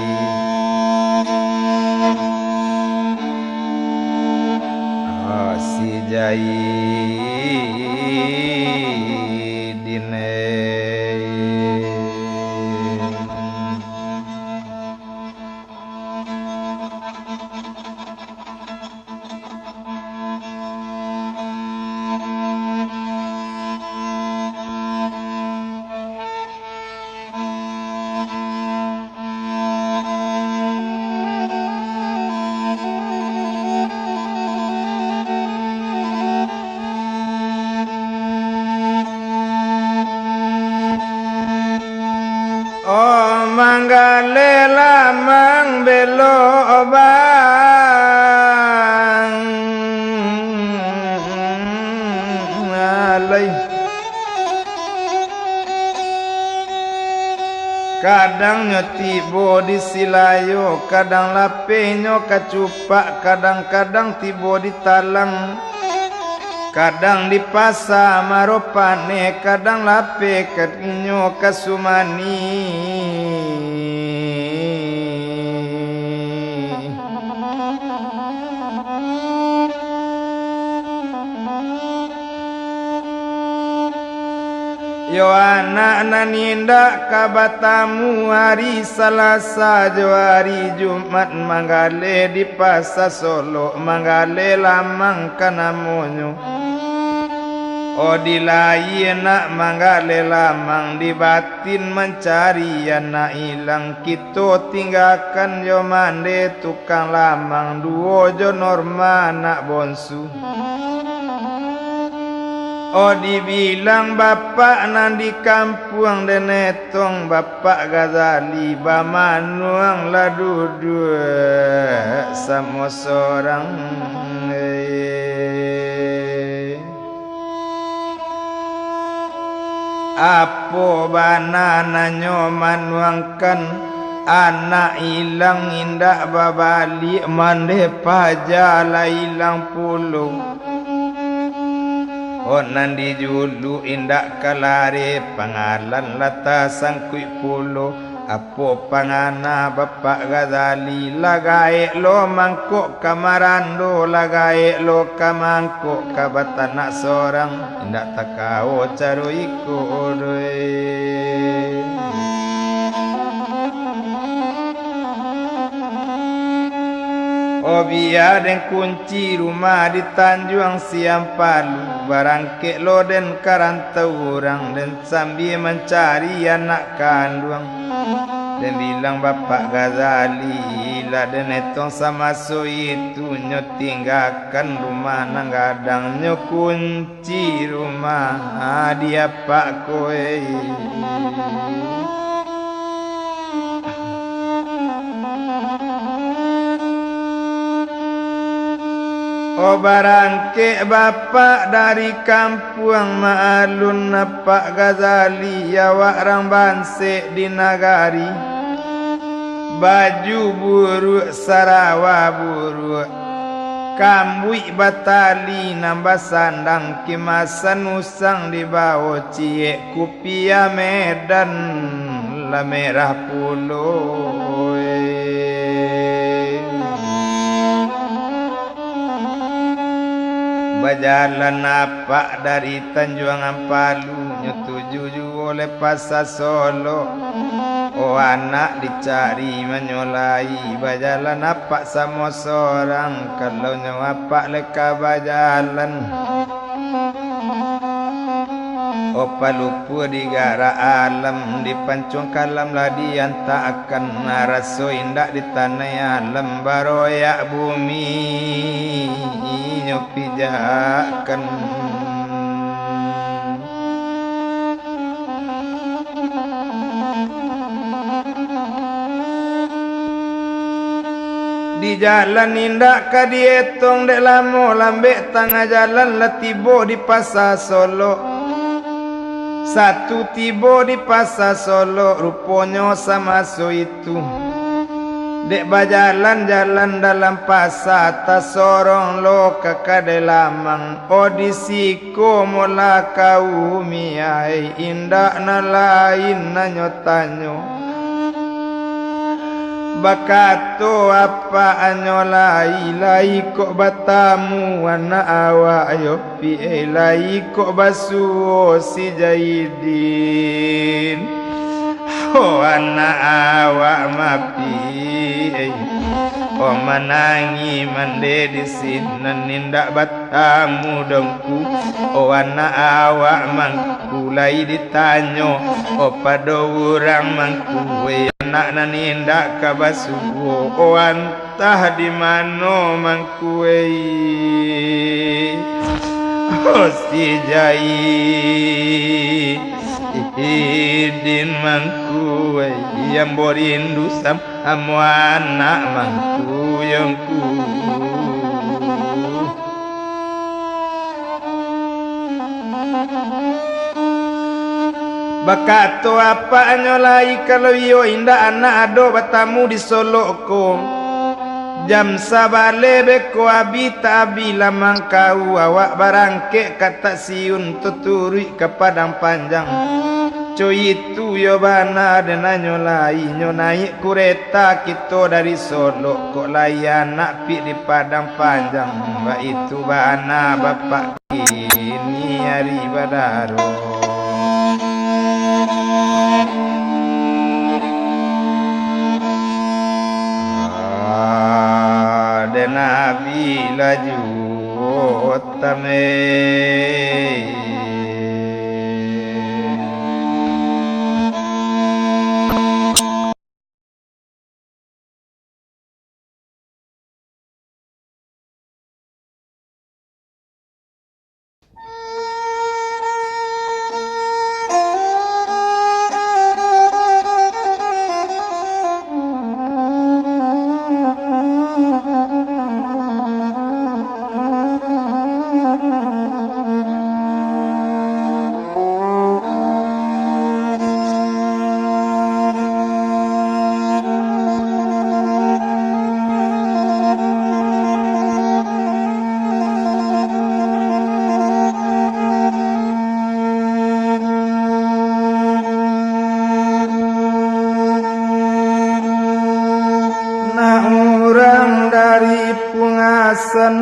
Ah, si Jaidin, eh. Oh, manggaleh lamang belok bang alai. Kadang nyo tibo di Silayo, kadang lapeh nyo ka Cupak, kadang-kadang tibo di Talang. Kadang di pasa Maropaneh, kadang lapeh ka inyo ka Sumani. Yo anak nan indak ka batamu, ari Salasa jo ari Jumat manggaleh di Pasa Solok, manggaleh lamang ka namonyo. Odi lai nak manggaleh lamang, di batin mancari anak ilang. Kito tinggakan yo mande tukang lamang, duo jo Norma anak bonsu. Oh, dibilang bapak nan di kampuang, den etong Bapak Ghazali, bamanuang lah duduak samo sorang. Apo bana nan nyo manuangkan, anak ilang indak babaliak, mandeh paja lah ilang pulo. Oh, nan dijuluak indak ka lareh, pangalan lah tasangkuik pulo. Apo pangana Bapak Ghazali, lah gaek lo mangkok ka marando, lah gaek lo ka mangkok ka batanak sorang, indak takawo caro iko doh. Oh, bia den kunci rumah di Tanjuang Siampalu, barangkek lo den ka rantau urang, den sambia mancari anak kanduang. Den bilang Bapak Ghazali, lah den etong samaso itu, nyo tinggakan rumah nan gadang, nyo kunci rumah di apak ko, eh. Oh, barangkek bapak dari kampuang, maalun Apak Ghazali, awak rang bansek di nagari. Baju buruak, sarawa buruak, kambuik batali nan basandang, kimasan usang di bawah, ciek kupiah Medan lah merah pulo, eh. Bajalan apak dari Tanjuang Ampalu, nyo tuju juo lai Pasa Solok. Oh, anak dicari manyolai, bajalan apak samo sorang, kalau nyo apak lai ka bajalan. Oh, palupo digarak alam, dipancuang kalam lah diantakan, raso indak di tanai alam, baroyak bumi inyo pijakkan. Di jalan indak ka dietong, dek lamo lambek tangah jalan lah tibo di Pasa Solok. Satu tibo di Pasa Solok, ruponyo samaso itu, dek bajalan-jalan dalam pasa, tasorong lo ka kadai lamang. Oh, di siko molah ka umi ai, indak nan lain nan nyo tanyo. Bakato apak nyo lai, lai kok batamu anak awak yo, Pi, eh, lai kok basuo si Jaidin. Oh, anak awak mapi, eh. Oh, manangih mande di sinan, indak bat- tamu dongku, oh anak awak mangku, lai ditanyo, oh pado urang mangku, weh anak nan indak ka basuo, oh antah di mano mangku, weh. Oh si Jai, idin mangku, weh, ambo rindu sam- Amo anak mangku yongku. Bakato apaknyo lai, kalau iyo indak anak ado batamu di Solok ko. Jam sabaleh beko abih tak abih lah mangkau, awak barangkek ka Taksiun, tuturuik ka Padang Panjang. Co itu yo bana den anyo lai, nyo naiak kureta kito dari Solok, kok lai anak pik di Padang Panjang, baitu bana bapak kini ari badaro. Nabi laju tame. Nah, urang dari Pungasan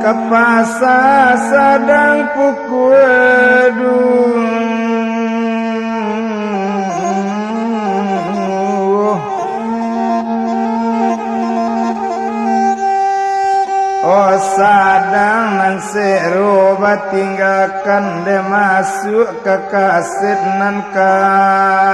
ka pasa sadang pukua duo. Oh, sadang nan sero batinggakan dek masuak ka kaset nan kaduo.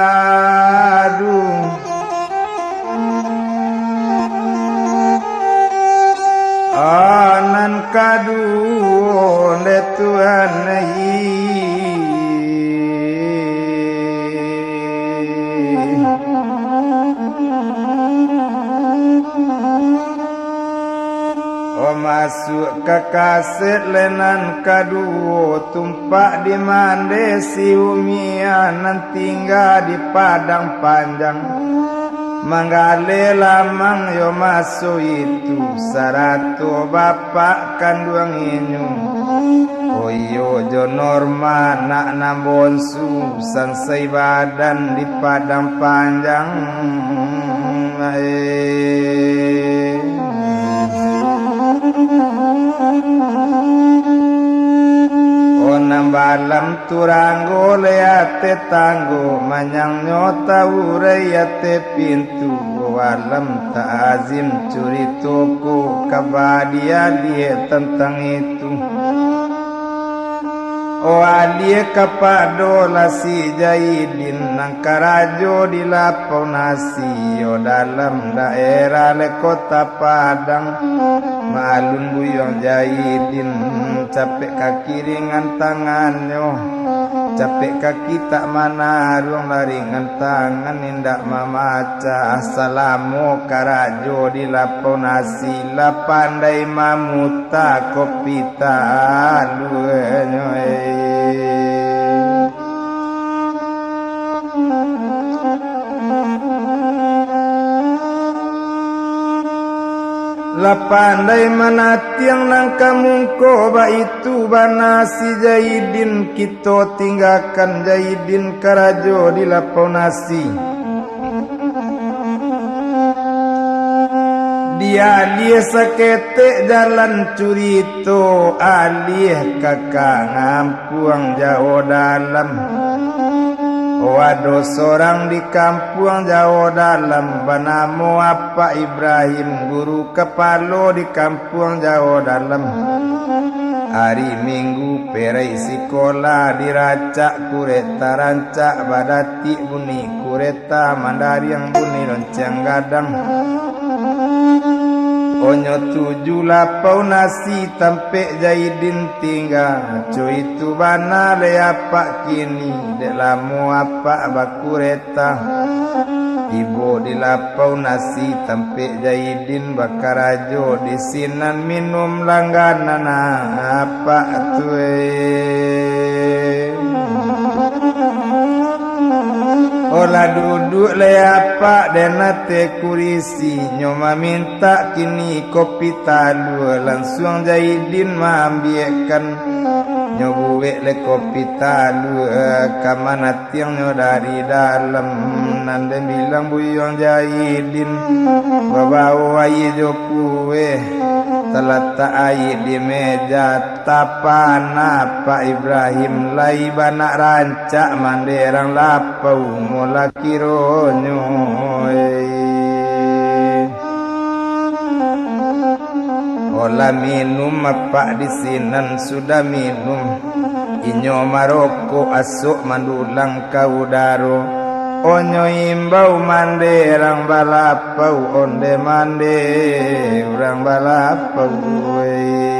Ah, nan kaduo, dek Tuhan, ai. Oh, masuak ka kaset lai nan kaduo, tumpak di mandeh si Umiah nan tingga di Padang Panjang. Manggaleh lamang yo maso itu, sarato bapak kanduang inyo. Oh iyo, jo Norma anak nan bonsu, sansai badan di Padang Panjang. Ai. Oh, nan balam turanggo lai ateh tanggo, manyangnyo taurai ateh pintu. Oh, alam ta'azim curito ko ka badiah-diah tantang itu. Oh, aliah kapado lah si Jaidin nan karajo di lapau nasi, yo dalam daerah lai Kota Padang. Maklum Buyuang Jaidin, capek ka kiringan tangannyo, capek kaki tak manaruang, laringan tangan indak mamacah. Salamo karajo di lapau nasi, lah pandai mamuta kopi taluanyo, eh. Lah pandai manatiang nan ka mungko, baitu bana si Jaidin, kito tinggakan Jaidin karajo di lapau nasi. Dialiah saketek jalan curito, aliah ka kampuang Jawo Dalam. Oh, ado sorang di kampuang Jawo Dalam, banamo Apak Ibrahim, guru kapalo di kampuang Jawo Dalam. Ari Minggu perai sikolah, diracak kureta rancak, badatik bunyi kureta, mandariang bunyi lonceng gadang. Onyo tuju lapau nasi tampek Jaidin tingga, co itu bana lai apak kini, dek lamo apak bakureta. Tibo di lapau nasi tampek Jaidin bakarajo, di sinan minum langganan apak tu, eh. Olah duduak lai apak den ateh kurisi, nyo mamintak kini kopi talua, lansuang Jaidin maambiakkan. Nyo buek lai kopi talua, ka manatiangnyo dari dalam, nan den bilang Buyuang Jaidin, babao aia jo kueh, talatak aia di meja. Tapana Pak Ibrahim, lai banak rancak manderang lapau mola kironyo, eh. Minum apak di sinan sudah minum, inyo marokok asok mandulang ka udaro. Onyo imbau mande rang balapau, onde mande urang balapau, weh.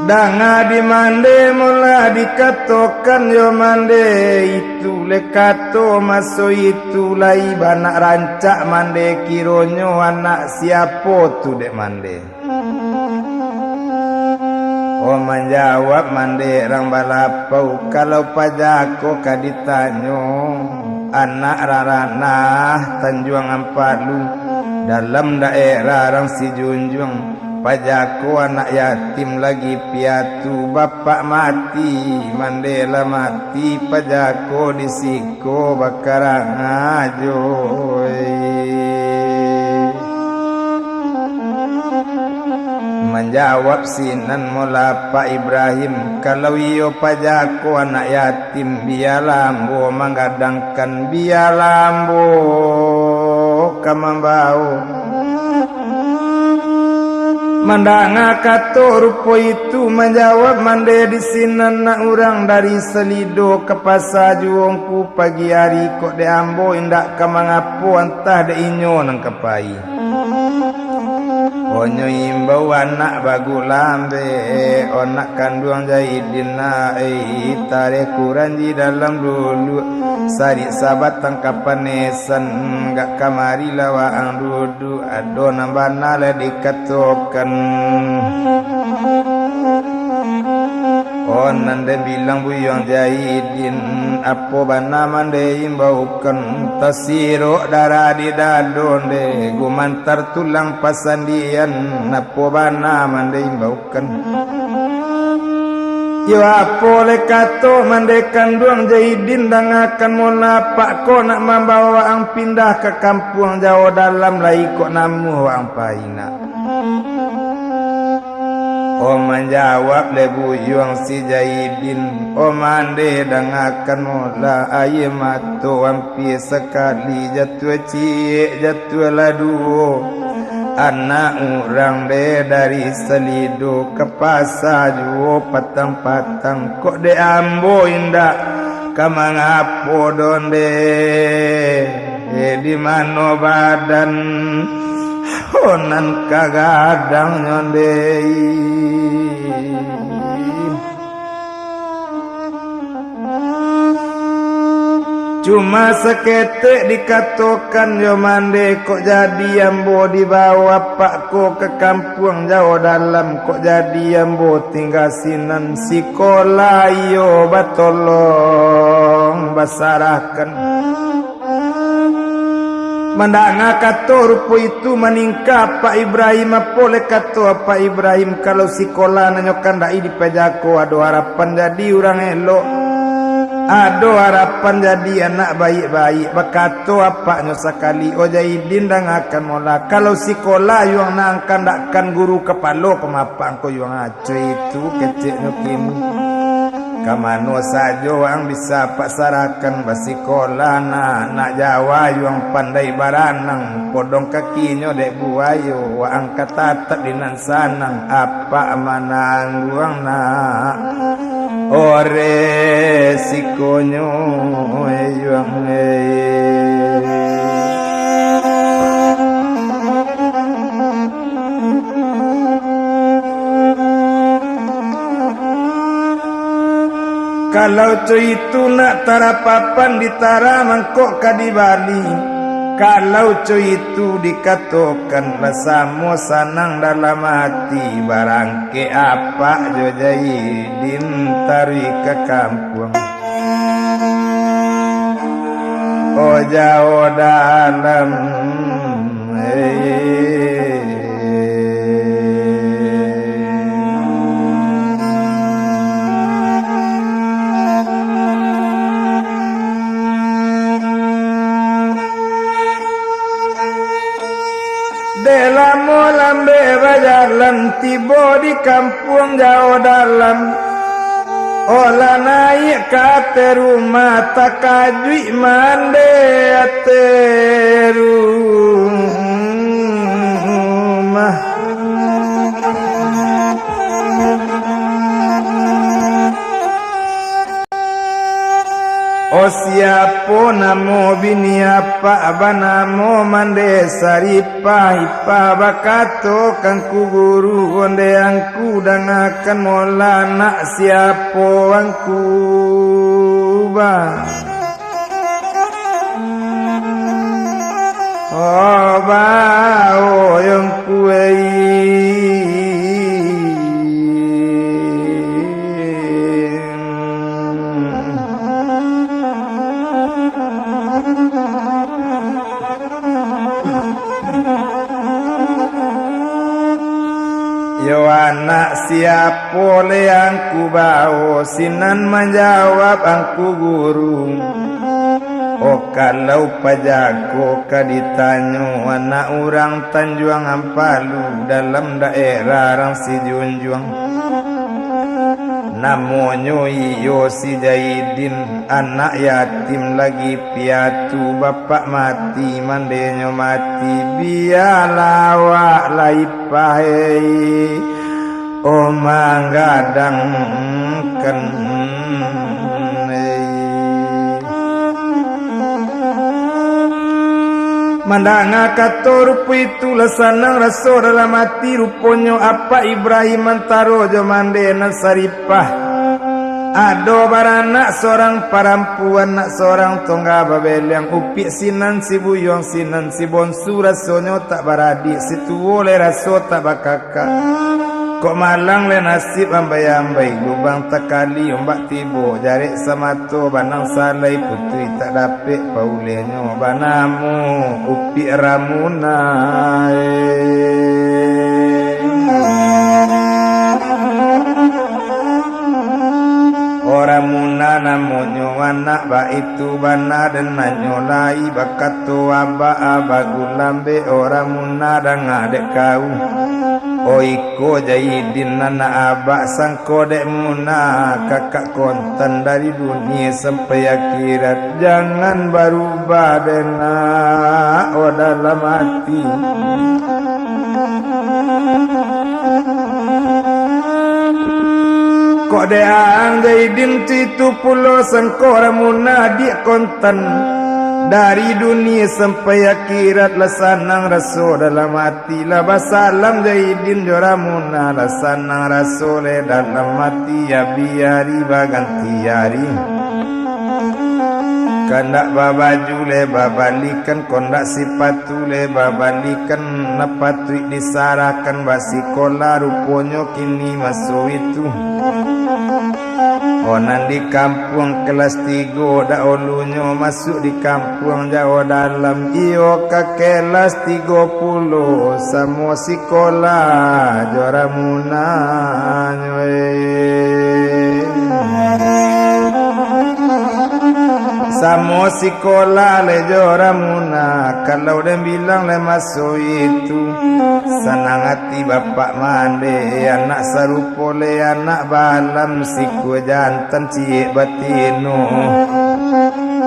Danga di mande molah dikatokan yo mande, itu le kato maso itu lai banak rancak mande, kironyo anak siapo tu dek mande? Oh manjawab mande rang balapau, kalau paja ko ka ditanyo, anak rang ranah Tanjuang Ampalu, dalam daerah rang Sijunjuang. Paja ko anak yatim lagi piatu, bapak mati, mande lah mati, paja ko di siko bakarang ajo. Manjawab sinan molah Pak Ibrahim, kalau iyo paja ko anak yatim, bialah ambo manggadangkan, bialah ambo ka mambao. Mandanga kato rupo itu, manjawab mande di sinan nak urang dari Salido ka pasa juo ngku pagi ari, kok dek ambo indak ka mangapo, antah dek inyo nan ka pai. Onyo imbau anak bagu lambek, anak kanduang Jaidin, nak, eh, tareh kuranji dalam dulu, sarik sabatang kapanesan, gak kamari lah waang dudu. Ado nan bana lah dikatokan. Oh, nan den bilang Buyuang Jaidin, apo bana mande imbaukan, tasirok darah di dado nde, gumantar tulang pasandian, apo bana mande imbaukan. Yo apo le kato mande kanduang Jaidin, dangakan molah apak ko nak mambawo waang pindah ka kampuang Jawo Dalam, lai kok namuah waang pai nak. Oh manjawab le buyuang si Jaidin, oh mande dangakan molah, aia mato ampia sakali jatuah, ciek jatuah lah duo. Anak urang de dari Salido ka pasa juo patang-patang, kok dek ambo indak ka mangapo doh nde, di mano badan ho nan ka gadang nyo nde. Cuma saketek dikatokan yo mande, kok jadi ambo dibawo apak ko ka kampuang Jawo Dalam, kok jadi ambo tingga sinan, sikolah iyo batolong basarahkan. Mandanga kato rupo itu, maningkah Pak Ibrahim, apo le kato Pak Ibrahim, kalau sikolah nan nyo kandaki di paja ko, ado harapan jadi urang elok, ado harapan jadi anak baiak-baiak. Bakato apaknyo sakali, "Oh Jaidin, dangakan molah, kalau sikolah yuang nan kandakkan guru kapalo pamapak ko yuang aco itu keceknyo kini. Ka mano sajo waang bisa apak sarahkan basikolah nak, nak Jawa yuang pandai baranang, podong kakinyo dek buayo, waang ka tatap di nan sanang, apak manangguang nak, oh, resikonyo, eh, yuang, eh." Kalau co itu nak, tarapapan ditara mangkok ka dibali. Kalau co itu dikatokan, basamo sanang dalam ati, barangkek apak jo Jaidin taruih ka kampuang. Oh, Jawo Dalam, eh. Dek lamo lambek bajalan, tibo di kampuang Jawo Dalam. Olah naiak ka ateh rumah, takajuik mande ateh rumah. Oh, siapo namo bini apak banamo Mande Saripah? Ipah bakato ka ngku guru, onde angku dangakan molah, nak siapo angku ba. Oh, bawo yo ngku ei. Yo anak, siapo le angku bawo? Sinan manjawab angku guru. Oh, kalau pajago ka ditanyo, anak urang Tanjuang Ampalu, dalam daerah Rang Sijunjuang. Namonyo iyo si Jaidin, anak yatim lagi piatu, bapak mati, mandenyo mati, bialah awak lai pahei, oh, manggadangkan. Mandanga kato rupo itu, lah sanang raso dalam ati, ruponyo Apak Ibrahim Mantaro jo Mande nan Saripah ado baranak sorang parampuan, nak sorang tungga babeliang, upiak sinan si buyuang, sinan si bonsu, rasonyo tak baradik, si tuo lai raso tak bakakak. Kok malang lai nasib ambai-ambai, lubang takali ombak tibo, jarek samato banang salai, putuih tak dapek paulehnyo, banamo upiak Ramuna. Oh, Ramuna namonyo anak, baitu bana den nanyo lai, bakato abak, abak gulambek, oh, Ramuna danga dek kau. Oh, iko Jaidin anak abak, sangko dek Muna kakak kontan dari dunia sampai akhirat. Jangan barubah den nak, oh, dalam ati. Kok dek ang Jaidin tu itu pulo, sangko Ramuna adiak kontan. Dari dunia sampai akhirat lah sanang raso dalam ati. Lah basalam Jaidin jo Ramuna, lah sanang raso le dalam ati, abih ari baganti ari. Kandak babaju le babalikan, kondak sipatu le babalikan, nan patuik disarahkan basikola, ruponyo kini maso itu. Oh, nan di kampuang kelas tigo daulunyo, masuak di kampuang jauah dalam, iyo ka kelas tigo puluah, samo sikola jo Ramunanyo, eh. Samo sikola le jo Ramuna, kalau den bilang le maso itu, sanang ati bapak mande, anak sarupo le anak balam, sikua jantan ciek batino.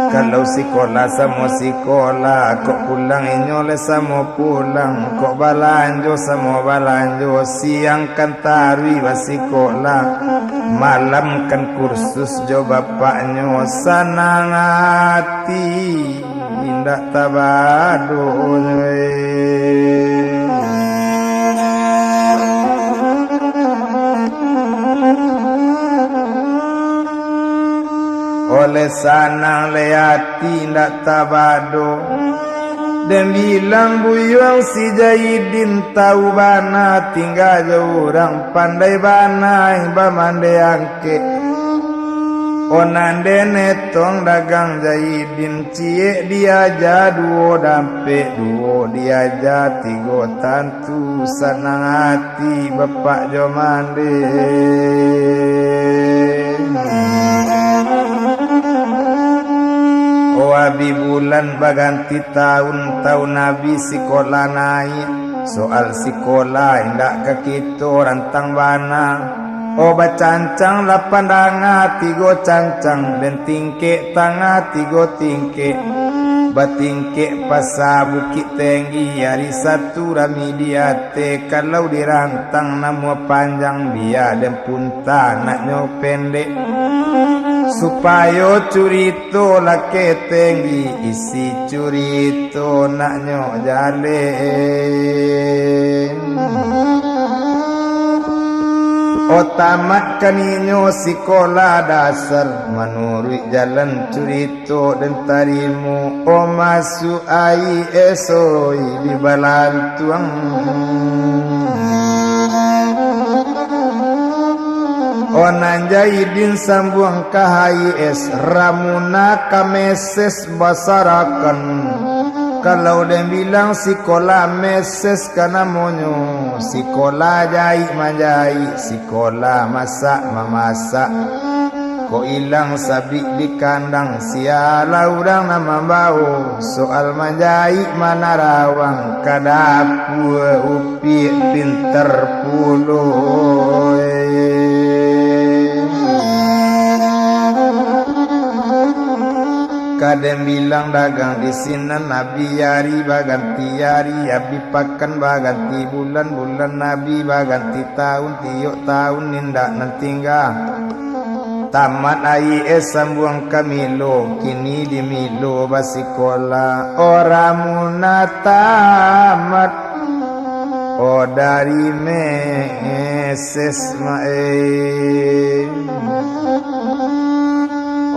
Kalau sikola samo sikola, kok pulang inyo le samo pulang, kok balanjo samo balanjo, siang kan taruih basikola, malam kan kursus jo bapaknyo, sanang ati. Indak tabado, eh. Oleh sanang le ati indak tabado. Den bilang buyuang si Jaidin tau bana, tingga jo urang pandai bana, bamande angkek. Onang den etong dagang Jaidin, ciek diaja duo dampek, duo diaja tigo tantu, sanang ati bapak jo mande. Oh, abih bulan baganti taun, taun abih sikola naiak, soal sikola indak ka kito rantang bana. Oh, bacancang lapan danga tigo cancang, den tingkek tangah tigo tingkek, batingkek pasa Bukik Tenggi, ari satu rami di ateh, kalau dirantang namuah panjang, bia den punta naknyo pendek, supayo curito lakeh tenggi, isi curito naknyo jaleh. Oh, tamat kaninyo sikola dasar, manuruik jalan curito den tarimo. Oh, masuak ai esoi di balantuang. Oh, nan Jaidin sambuang ka ai es, Ramuna ka meses basarakan. Kalau den bilang sikola meses ka namonyo, sikola jaik manjaik, sikola masak mamasak. Kok ilang sabik di kandang, sialah urang nan mambawo. Soal manjaik manarawang, ka dapua Upiak pintar pulo. Ka den bilang dagang di sinan, abih ari baganti ari, abih pakan baganti bulan, bulan abih baganti taun, tiok taun indak nan tingga. Tamat ai es sambuang ka Milo, kini di Milo basikola. Oh, Ramuna tamat, oh, dari meses ma e.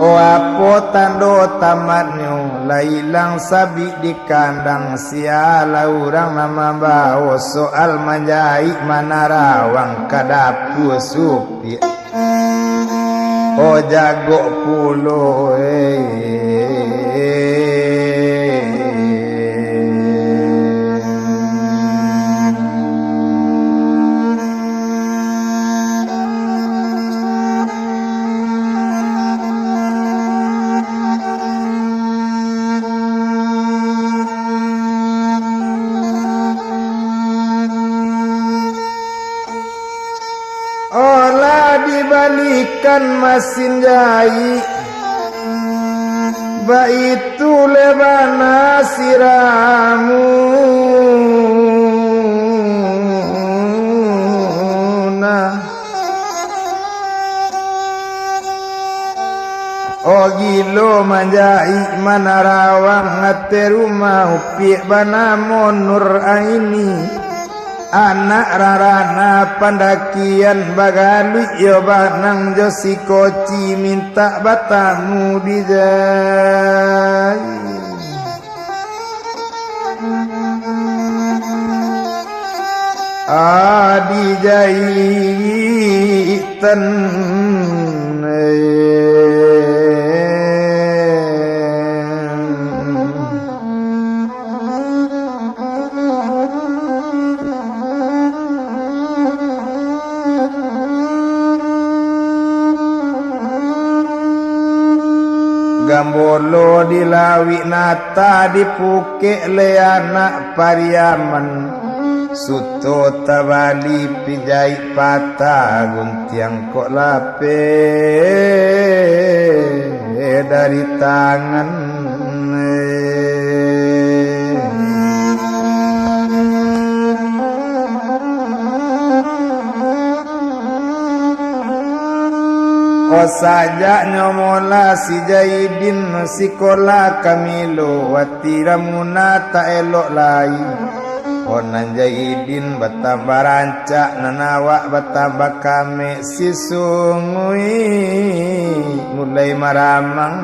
Oh, apo tando tamatnyo? Lah ilang sabik di kandang, sialah urang nan mambawo. Soal manjaik manarawang, ka dapua supiak. Oh, jagok pulo, eh. Oh, lah dibalikan masin jaik, baitu le bana si Ramuna. Oh, gilo manjaik manarawang, ateh rumah Upiak banamo Nur Aini. Anak rarana pandakian, bagaluik iyo banang jo si Koci, mintak batamu di jai. Adi jaitan. Gambolo di lauik nata, dipukek le anak Pariaman. Suto tabali, pijaik patah, guntiang kok lapeh dari tangan. Oh, sajaknyo mola si Jaidin sikola ka Milo, ati Ramuna tak elok lai. Oh, nan Jaidin batambah rancak, nan awak batambah kamek, si Sungui mulai maramang.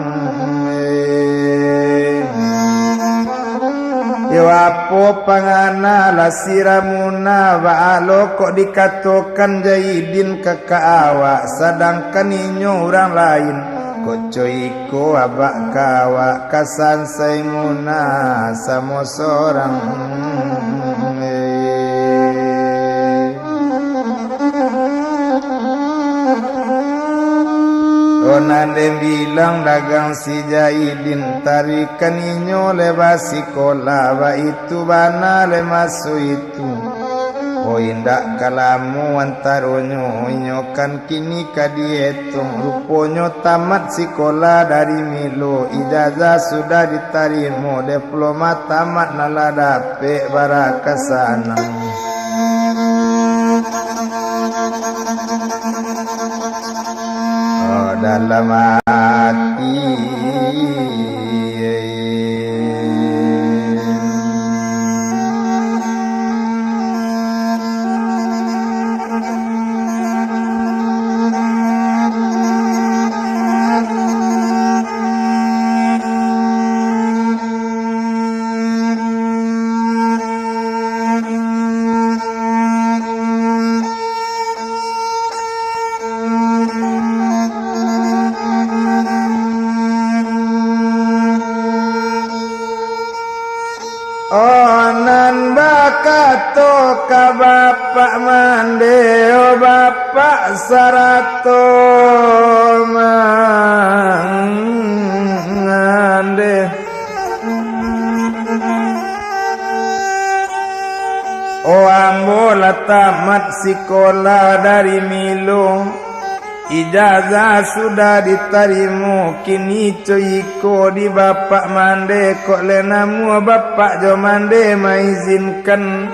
Yo, apo pangana lah si Ramuna, baa lo kok dikatokan Jaidin kakak awak, sadangkan inyo urang lain. Kok co iko abak ka awak, ka sansai Muna samo sorang. Oh, nan den bilang dagang si Jaidin, tarikan inyo le basikola, baitu bana le maso itu. Oh, indak ka lamo antaronyo, inyo kan kini ka dietong. Ruponyo tamat sikolah dari Milo, ijazah sudah ditarimo, diploma tamat nan lah dapek, bara ka sanang. Oh, dalam ati. Oh, nan bakato ka bapak mande, oh, bapak sarato mande. Oh, ambo lah tamat sikolah dari Milo, ijazah sudah ditarimo, kini co iko di bapak mande, kok lai namuah bapak jo mande maizinkan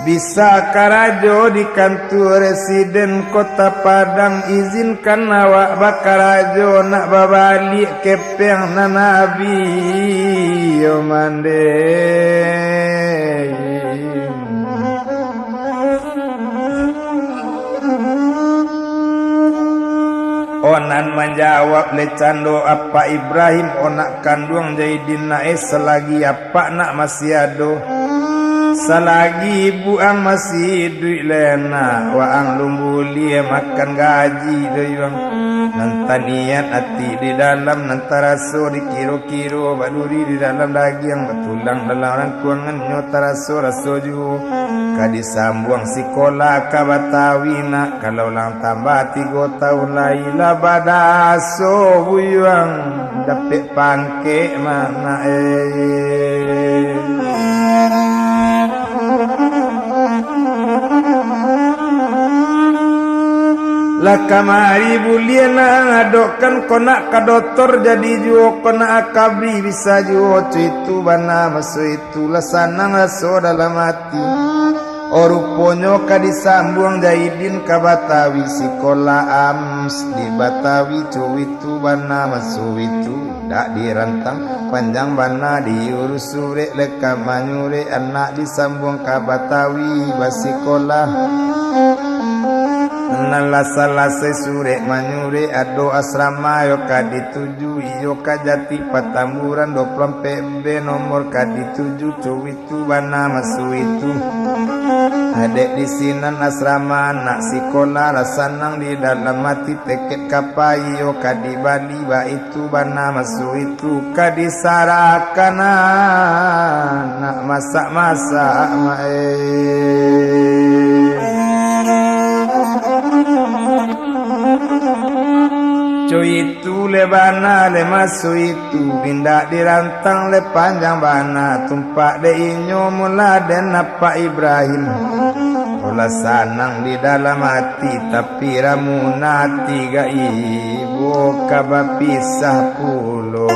bisa karajo di kantua residen Kota Padang, izinkan awak bakarajo, nak babaliak kepeng nan abih, yo mande. Oh, nan manjawab lai cando Apak Ibrahim, oh, nak kanduang Zaidin nak, eh, salagi apak nak masih ado, salagi ibu ang masih iduik lai nak, waang lun buliah makan gaji doh yuang. Nan taniat ati di dalam, nan taraso dikiro-kiro, baduri di dalam dagiang, batulang dalam rangkuangan, nyo taraso-raso juo. Ka disambuang sikolah ka Batawi nak, kalau lah tambah tigo taun lai, lah badaso buyuang, dapek pangkek mah nak, eh. Lah kamari buliah nak, adokkan ko nak ka dotor jadi juo, ko nak akabri bisa juo, co itu bana maso itu. Itulah sanang raso dalam ati. Oh, ruponyo ka disambuang Zaidin ka Batawi, sikolah ams di Batawi, co itu bana maso itu. Dak dirantang, panjang bana diurus surek, lengkap manyurek, anak disambuang ka Batawi basikolah. Nan lah salasai surek manyurek, ado asrama yo ka dituju, iyo ka Jati Patamburan, duo puluah ampek B nomor ka dituju, co itu bana maso itu. Adek di sinan asrama, nak sikolah lah sanang di dalam ati, teket ka pai yo ka dibali, baitu bana maso itu, ka disarahkan anak masak-masak, mak, eh. Co itu lai bana lai maso itu, indak dirantang lai panjang bana, tumpak dek inyo mula den Apak Ibrahim. Olah sanang di dalam ati, tapi ramun ati gaibo ka bapisah pulo.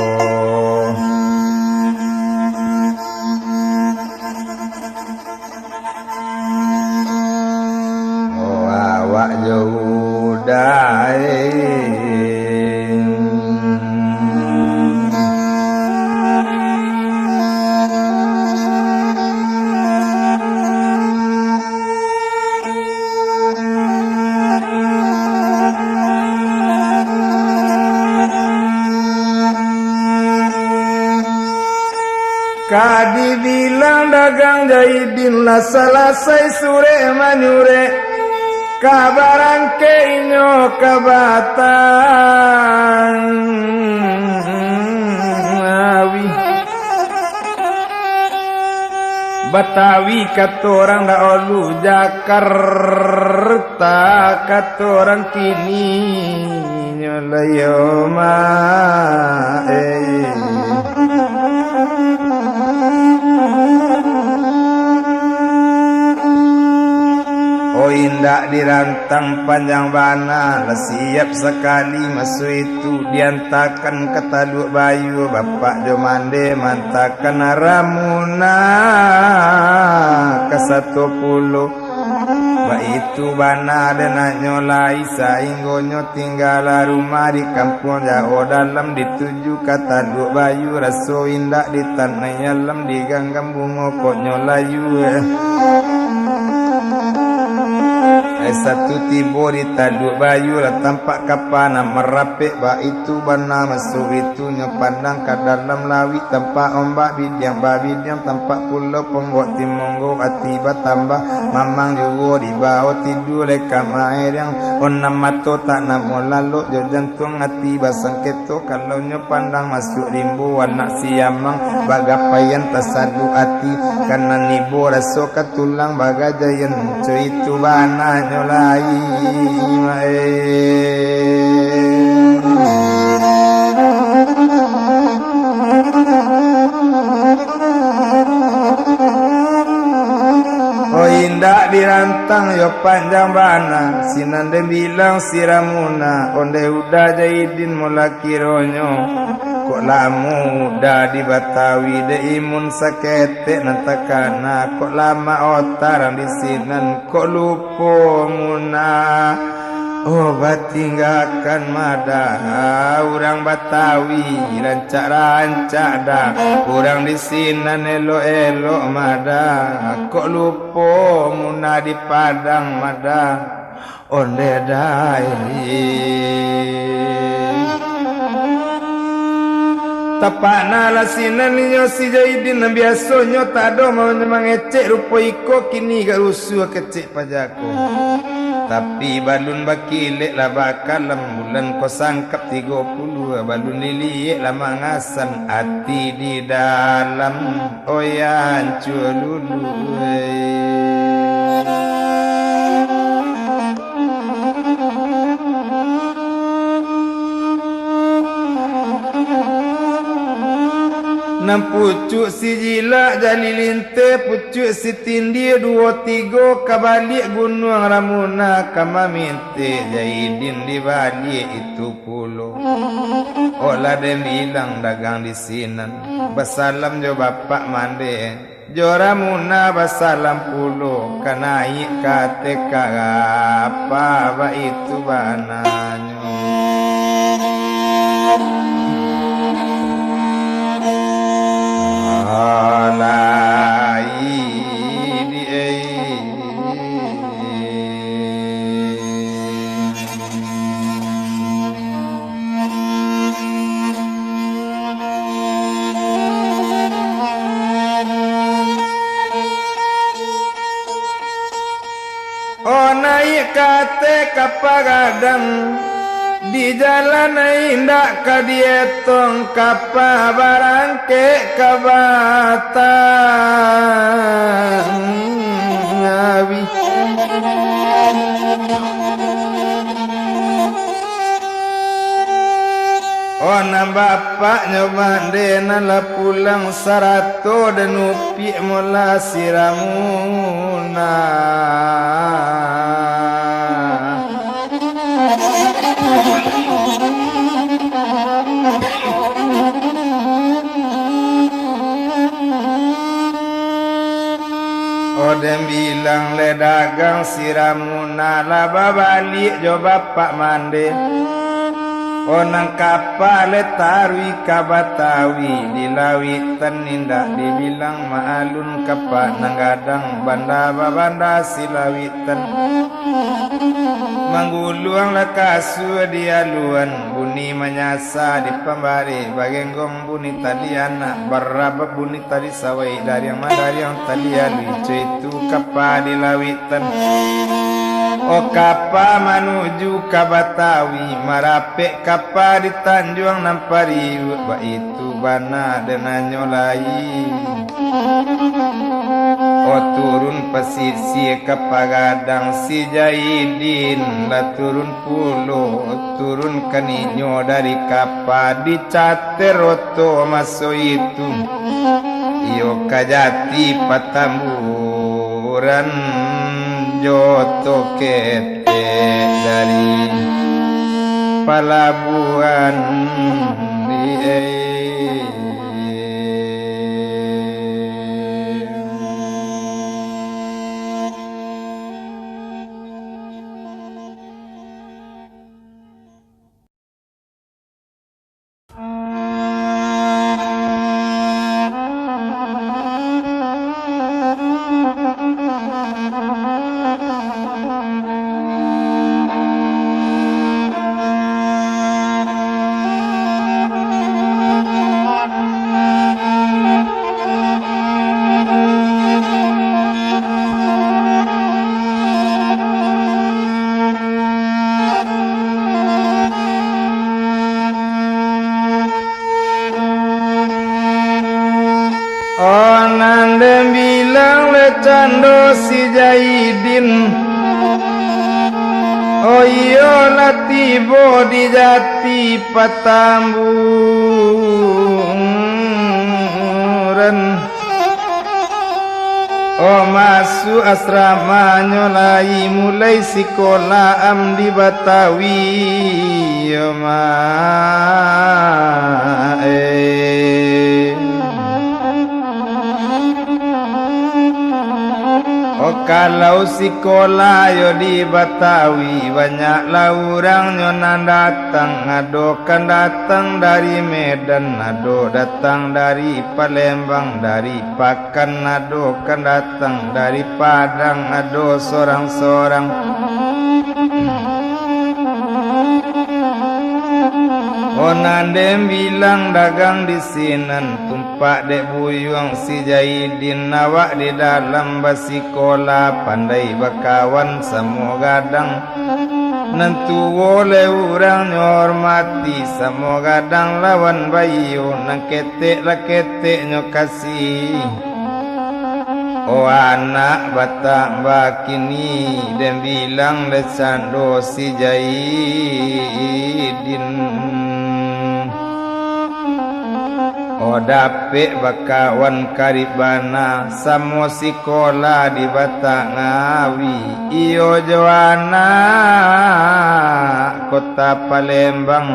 Oh, awak jo uda, eh. Ka dibilang dagang Zaidin lah salasai surek manyurek, ka barangkek inyo ka Batawi. Batawi kato urang dahulu, Jakarta kato urang kini. Nyo layo ma, eh. Tang panjang bana, lah siap sakali maso itu, diantakan ka Taluak Bayu, bapak jo mande maantakan Ramuna ka sato pulo. Baitu bana denaknyo lai, sainggonyo tinggalah rumah di kampuang jauah dalam, dituju ka Taluak Bayu, raso indak di tanah alam, diganggam bungo kok nyo layu. Ai satu tibo di Taluak Bayu, lah tampak kapa nan marapek, baitu bana maso itu, nyo pandang ka dalam lauik, tampak ombak bidiang babidiang, tampak pulo ponggok timonggo, ati batambah mamang juo, dibao tidua lai ka mairiang, onam mato tak namuah lalok, jo jantuang ati basangketo, kalau nyo pandang masuak rimbo, anak siamang bagapaian, tasalu ati ka nan ibo, raso ka tulang bagajaian, co itu bananyo lai. Oh, indak dirantang yo panjang bana, sinan den bilang si Ramuna, ondeh Uda Jaidin mola kironyo. Kok lamo Uda di Batawi, dek imun saketek nan takana, kok lamak otak rang di sinan, kok lupo Muna. Oh, batinggakan madah, urang Batawi rancak-rancak dah, urang di sinan elok-elok madah, kok lupo Muna di Padang madah, ondeh dai. Tapakna lah sinan inyo si Jaidin, nan biasonyo tak ado ma-, mangecek rupo iko, kini gak rusuah kecek paja ko. Tapi balun bakilek lah bakalam, bulan ko sangkap tigo puluah, balun liliek lah mangasan, ati di dalam, oi ancua lulu, eh. Nan pucuak sijilak jali linteh, pucuak sitindie duo tigo, ka baliak Gunuang Ramuna ka mamintek, Jaidin di baliak itu pulo. Olah den bilang dagang di sinan, basalam jo bapak mande. Jo Ramuna basalam pulo, ka naiak ka ateh kapa, baitu bananyo. Alai di, eh. Oh, naiak ka ateh kapa gadang, di jalan indak ka dietong, kapa barangkek ka Batang. Abih. Oh, nan bapaknyo mande nan lah pulang, sarato den upiak mola si Ramuna. Oh, den bilang lai dagang si Ramuna lah babaliak jo bapak mande. Oh, nan kapa lai taruih ka Batawi, di lauitan indak dibilang maalun, kapa nan gadang banda babanda si lauitan. Mangguluang lah kasua di aluan, bunyi manyasa di pambari, bagenggong bunyi tali anak, barabab bunyi tali sawai, dariang madariang tali alui, co itu kapa di lauitan. Oh, kapa manuju ka Batawi, marapek kapa di tanjuang nan pariuak, baitu bana denanyo lai. Oh, turun pasisia ka pagadang, si Jaidin lah turun pulo, turun kaninyo dari kapa, dicater oto maso itu. Iyo kajati patamburan jo toket. dari palabuhan di Oh, nan den bilang le cando si Jaidin, oh iyo lah tibo di Jati Patamburan. Oh, masuak asramanyo lai, mulai sikola am di Batawi, yo ma-, eh. Oh, kalau sikola yo di Batawi, banyaklah urangnyo nan datang, ado kan datang dari Medan, ado datang dari Palembang, dari Pakan, ado kan datang dari Padang, ado sorang-sorang. Oh, nan den bilang dagang di sinan, tumpak dek buyuang si Jaidin, awak di dalam basikola, pandai bakawan samo gadang. Nan tuwo le urangnyo hormati, samo gadang lawan baiyo, nan ketek lah keteknyo kasih. Oh, anak batambah kini, den bilang le cando si Jaidin. Oh, dapek bakawan karib bana, samo sikola di Batangawi. Iyo jo anak kota Palembang,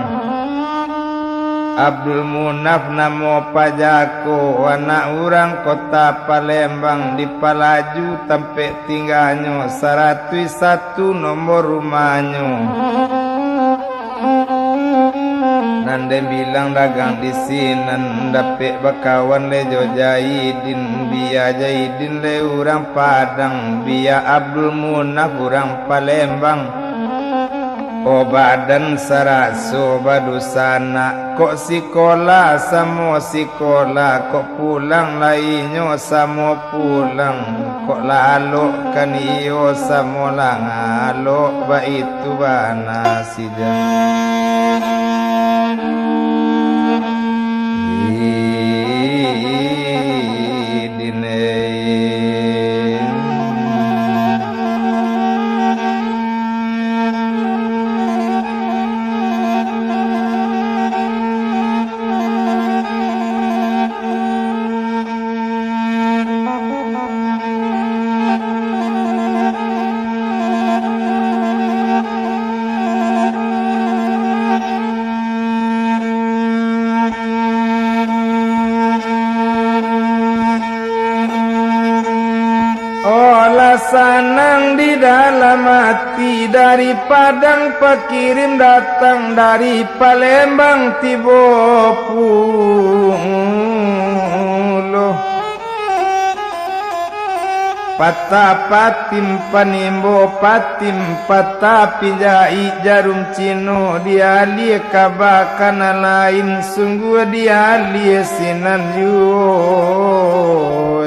Abdul Munaf namo pajako, anak urang kota Palembang, di Palaju tampek tingganyo, saratuih satu nomor rumahnyo. Nan den bilang dagang di sinan, dapek bakawan le jo Jaidin, bia Jaidin le urang Padang, bia Abdul Munaf urang Palembang. Oh, badan saraso badusanak, kok sikola samo sikola, kok pulang lai inyo samo pulang, kok lalok kan iyo samo lah ngalok, baitu bana si Jaidin. Oh, lah sanang di dalam ati, dari Padang pakirim datang, dari Palembang tibo pulo. Patah patim panimbo, patim patah pinjaik jarum cino, dialie kaba ka nan lain, sungguah dialie sinan juo.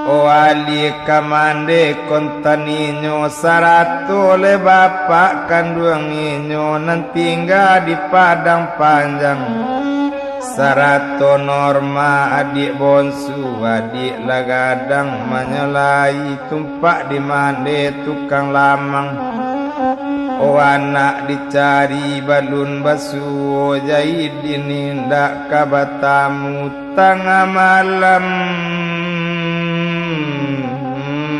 Oh, alie ka mande kontan inyo, sarato le bapak kanduang inyo nan tingga di Padang Panjang, sarato Norma, adiak bonsu, adiak lah gadang, manyalai tumpak di mande tukang lamang. O anak dicari balun basuo, Jaidin indak ka batamu tangah malam.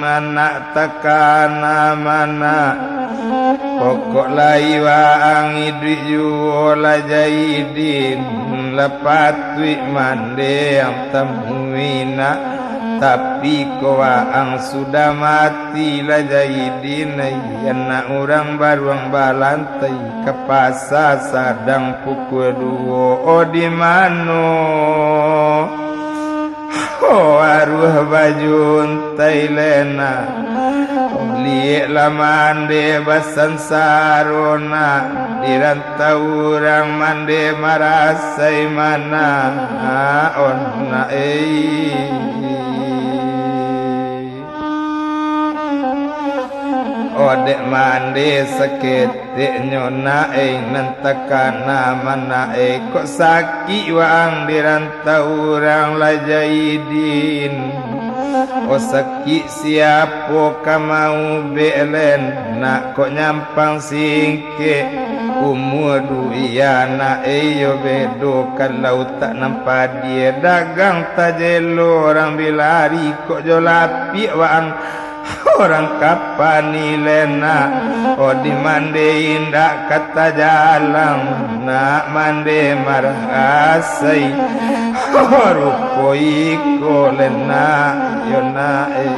Anak takana mana, pokok lai waang iduik juo lah Jaidin, lah patuik mande ang tamui nak, tapi ko waang sudah mati. Tilah Jaidin, ai anak urang baruang balantai, ka pasa sadang pukua duo, o di mano? O aruah bajuntai lena, liek lah mande basansaro nak, di rantau urang mande marasai mana, o nak ei. Odek mande saketek nyo nak ei, nan takana mana ei, kok sakik waang di rantau urang lah Jaidin. O sakik siapo ka maubek len, nak kok nyampang singkek. Umua duia nak ei yo bedo, kalau tak nan padie dagang tajelo, urang bilari kok jo lapiak waang. Urang kapani lenak, o di mande indak ka tajalang, nak mande marasai, o rupo iko lenak, yo nak ei.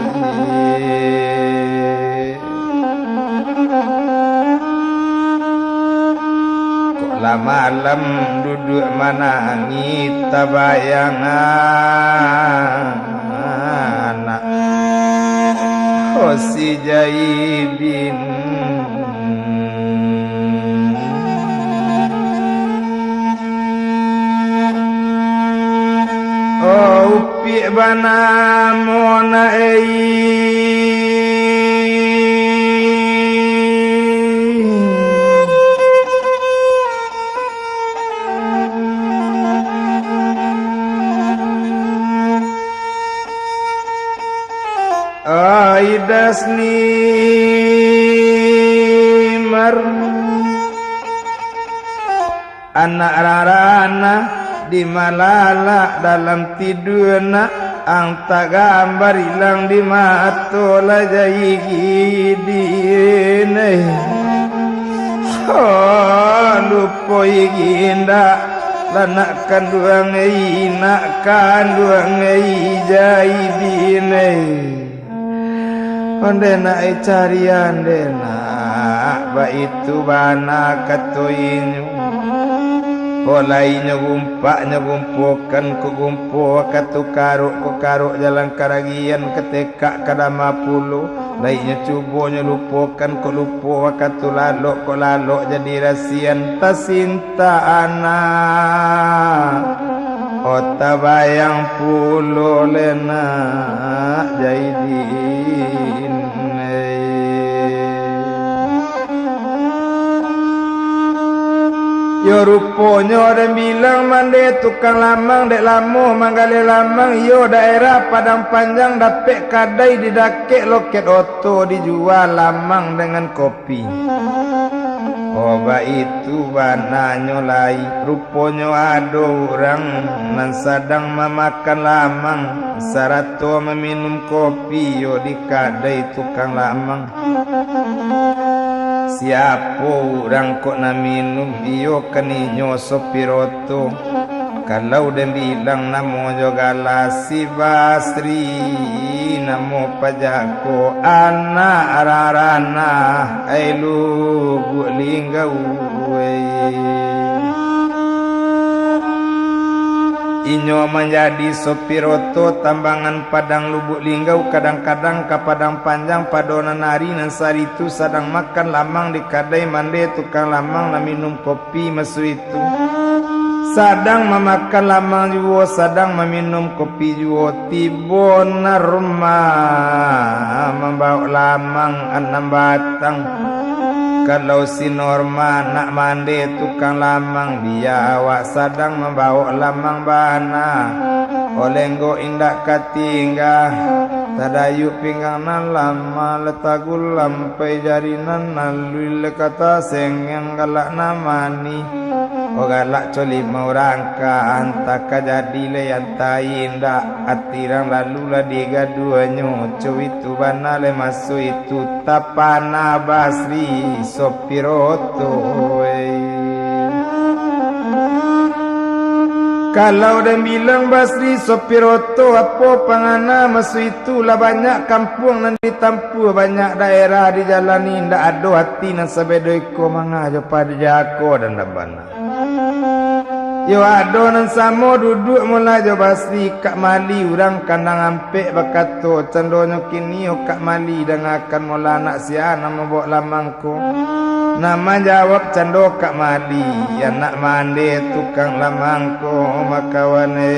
Kok lah malam duduak manangih tabayang anak, o si Jaidin. O upiak banamo nak ei. Ai das ni mar. Anak rarana di malalak dalam tidua nak, ang tagambar ilang di mato lah Jaidin ei. Oh, lupo igindak, lah nak kanduang ei, nak kanduang ei Jaidin ei. Onde nak, eh, carian de nak, baitu bana kato inyo. Polai nyo gumpak, nyo gumpokan, ko gumpo wakatu karok, ko karok jalan karagian, katekak kadama pulo. Lai nyo cubo nyo lupokan, ko lupo wakatu lalok, ko lalok jadi rasian, tasin- ta anak, oh tabayang pulo lenak Jaidin ei. Yo ruponyo den bilang mande tukang lamang, dek lamo manggaleh lamang, iyo daerah Padang Panjang dapek kadai di dakek loket oto, dijua lamang dengan kopi. Oh, baitu bananyo lai, ruponyo ado urang nan sadang mamakan lamang, sarato maminum kopi yo di kadai tukang lamang. Siapo urang kok nan minum, iyo kan inyo sopir oto. Kalau den bilang namo jo gala si Basri, namo pajago anak rarana, ai Lubuak Linggau, ai. Inyo manjadi sopir oto tambangan Padang Lubuak Linggau, kadang-kadang ka Padang Panjang pado nan ari nan saritu sadang makan lamang di kadai mande tukang lamang nan minum kopi. Pi masuitu, sadang mamakan lamang juo, sadang maminum kopi juo. Tibo Norma mambawok lamang anam batang. Kalau si Norma nak mande tukang lamang, bia awak sadang mambawok lamang bana. Olenggok indak ka tingga. Sadayuak pinggang nan lamah, lah tagulam pai jari nan aluih, lah kata sengeng galak nan manih. Oh galak coli maurangkan, antah ka jadi lai antah indak, ati rang lalu lah digaduahnyo, co itu bana lai maso itu, tapana Basri sopir oto. Kalau den bilang Basri sopir oto, apo pangana maso itu, lah banyak kampuang nan ditampuah, banyak daerah dijalani, indak ado ati nan sabeda iko manga jo pajako dan dambana. Yo ado nan samo duduak molah jo Basri, Kak Mali urang kandang ampek bakato, candonyo kini, oh Kak Mali, dangakan molah anak sia nan mambawok lamang ko. Nan manjawab cando Kak Mali, anak mande tukang lamang ko makawan e.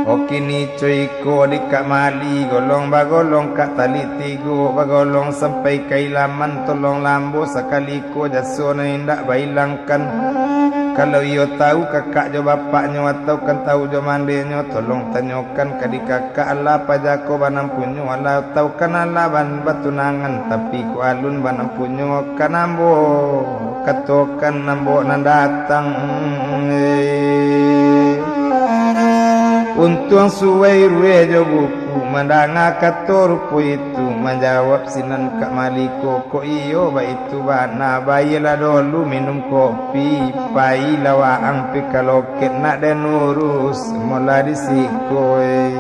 Oh kini co iko di Kak Mali, golong bagolong ka tali tigo, bagolong sampai ka ilaman, tolong lambo sakali ko jaso nan indak bailangkan. Kalau iyo tahu kakak jo bapaknyo, atau kan tahu jo mandenyo, tolong tanyokan ka di kakak, alah pajako banampunyo, alah tahu kan alah ban-, batunangan, tapi ko alun banampunyo, kan ambo katokan ambo nan datang. Untuang suwai ruweh jo buku, mandanga kato rupo itu, manjawab sinan Kak Mali ko, kok iyo baitu bana, bayilah dolu minum kopi, pailah waang pi ka loket, nak den urus molah di siko e.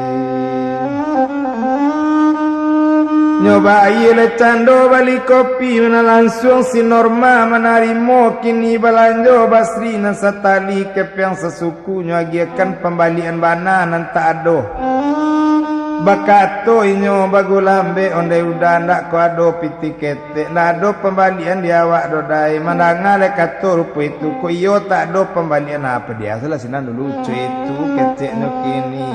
Nyo bailah cando bali kopi, nan lansuang si Norma manarimo, kini balanjo Basri nan satali kepiang sasuku. Kunyo agiahkan pambalian bana nan tak ado. Bakato inyo bagulambek ondeh udah, ndak ko ado pitih ketek, ndak ado pambalian di awak dodai. Mandanga lai kato rupo itu, kok iyo tak ado pambalian, apo dia salah sinan dulu, co itu keceknyo kini.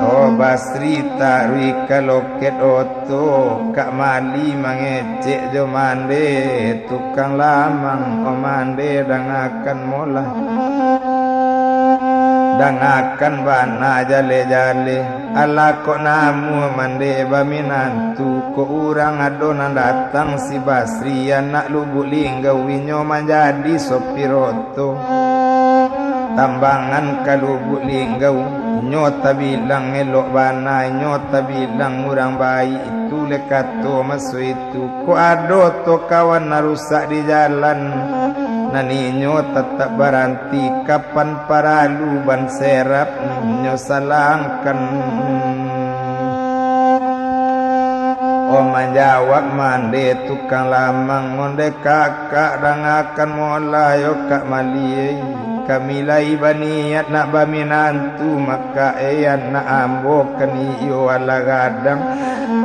Oh Basri taruih ka loket oto, Kak Mali mangecek jo mande, tukang lamang, oh mande, dangakan molah. Dangakan bana jaleh-jaleh, alah kok namuah mande baminantu, kok urang ado nan datang si Basri anak Lubuk Linggau, inyo manjadi sopir oto. Tambangan ka Lubuk Linggau, inyo tabilang elok bana, inyo tabilang urang baik, itu lai kato maso itu. Kok ado to kawan nan rusak di jalan, nan inyo tatap baranti, kapan paralu ban serap, inyo salangkan. Oh manjawab mande tukang lamang, ondeh kakak, dangakan molah yo Kak Mali e. Kami lai baniat nak baminantu, maka e anak ambo kan iyo alah gadang.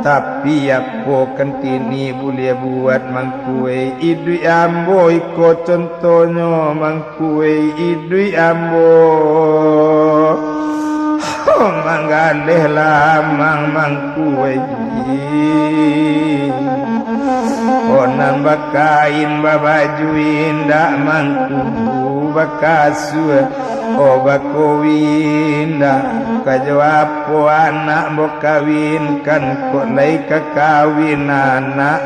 Tapi apo kan kini buliah buat mangku e, iduik ambo iko contohnyo mangku e, iduik ambo. Oh, manggaleh lamang mangku e. Oh, nan bakain babaju indak mangku, bakasua, oh, bakowi indak. Kajo apo anak bo kawinkan, kok lai ka kawin anak,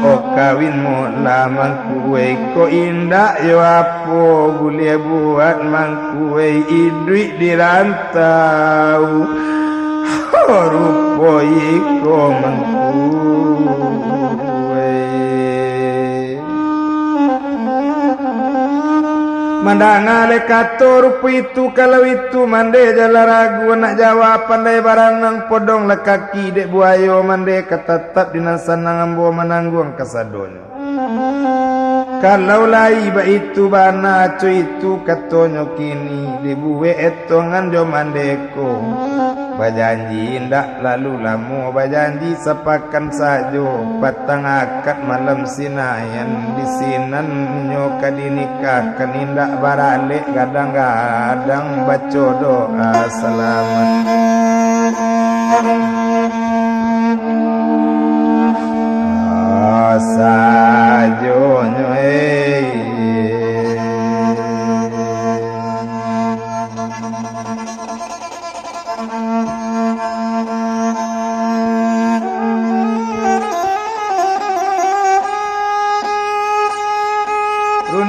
oh, kawin molah mangku e, kok indak yo apo buliah buat mangku e, iduik di rantau. Rupo iko mangku e. Mandanga lai kato rupo itu, kalau itu mande jalan ragu, nak jawab pandai baranang, podong lah kaki dek buayo, mande ka tatap di nan sanang, ambo manangguang kasadonyo. Kalau lai baitu bana, co itu katonyo kini, dibuek etongan jo mande ko. Bajanji indak lalu lamo, bajanji sapakan sajo, patang akad malam Sinayan, di sinan nyo ka dinikahkan, indak baralek gadang-gadang, baco doa salamat. Sajonyo, eh.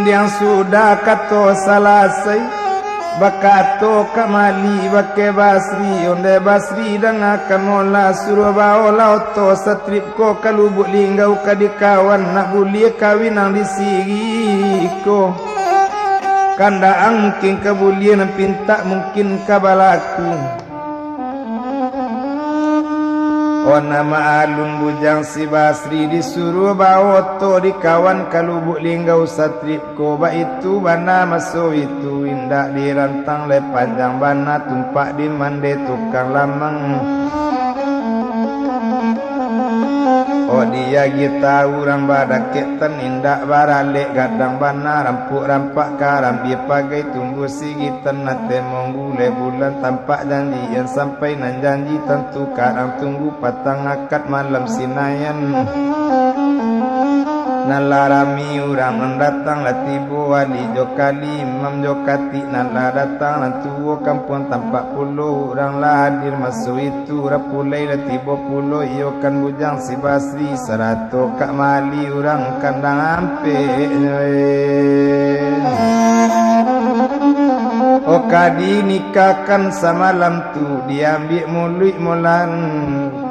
Yang sudah kato salasai, bakato ka Mali bakeh Basri, ondeh Basri dangakan molah, suruah baolah oto satrip ko ka Lubuk Linggau ka dikawan, nak buliah kawin nan di sigi ko. Kandak ang mungkin ka buliah, nan pintak mungkin ka balaku. Oh, nan ma'alun bujang si Basri disuruah baoto dikawan ka Lubuk Linggau satrip ko, baitu bana maso itu indak dirantang lai panjang bana tumpak di mande tukang lamang. Oh, diagiah tahu urang badakek tan indak baralek gadang bana rampuak rampak karambia pagai tumbuah sigi Tanah temong gulai bulan tampak janjian, sampai nan janji tantu kadang tunggu patang akad malam Sinayan. Nan lah rami urang nan datang lah tibo wali jo kali, imam jo katik nan lah datang nan tuo kampuang tampak pulo urang lah hadir maso itu. Rapulai lah tibo pulo iyo kan bujang si Basri, sarato kak mali urang kandang ampeknyo, eh. Oh, ka dinikahkan samalam tu, diambiak muluik mulan,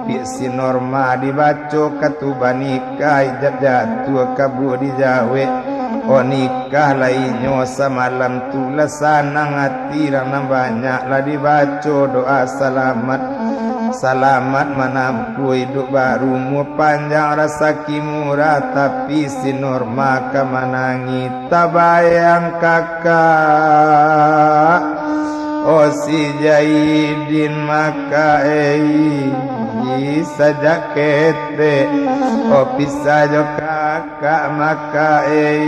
piak si Norma dibaco katuba nikah, ijab jatuah kabuah dijawek. Oh, nikah lah inyo samalam tu, lah sanang ati rang nan banyak, lah dibaco doa salamat. Salamat manampuah iduik barumua panjang, rasaki murah, tapi si Norma ka manangih. Tabayang kakak, oh si Jaidin maka, eh, sajak ketek, oh pisah jo kakak maka, eh,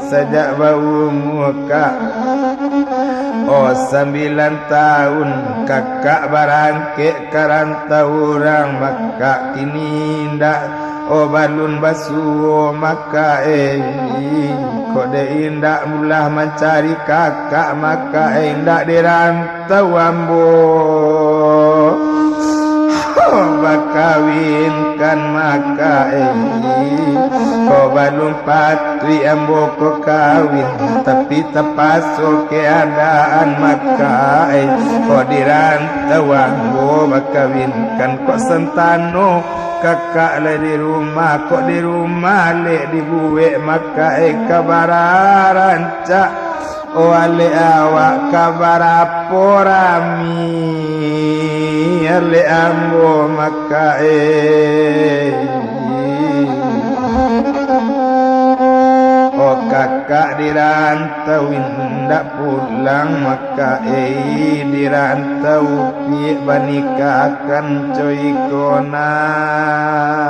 sajak baumua kak, oh sambilan tahun kakak barangkek ka rantau urang maka, kini indak, oh balun basuo maka, eh, kok dek indak mulah mancari kakak maka, eh, indak di rantau ambo, oh, bakawinkan maka, eh, kok balun patuik ambo ko kawin, tapi tapaso keadaan maka, eh, kok di rantau ambo bakawinkan kok santano kakak lai di rumah, kok di rumah lek dibuek maka, eh, ka bara rancak, oh alek awak ka barapo rami, alek ambo maka, eh. Oh kakak di rantau indak pulang maka, eh, di rantau piak banikahkan coiko nasib.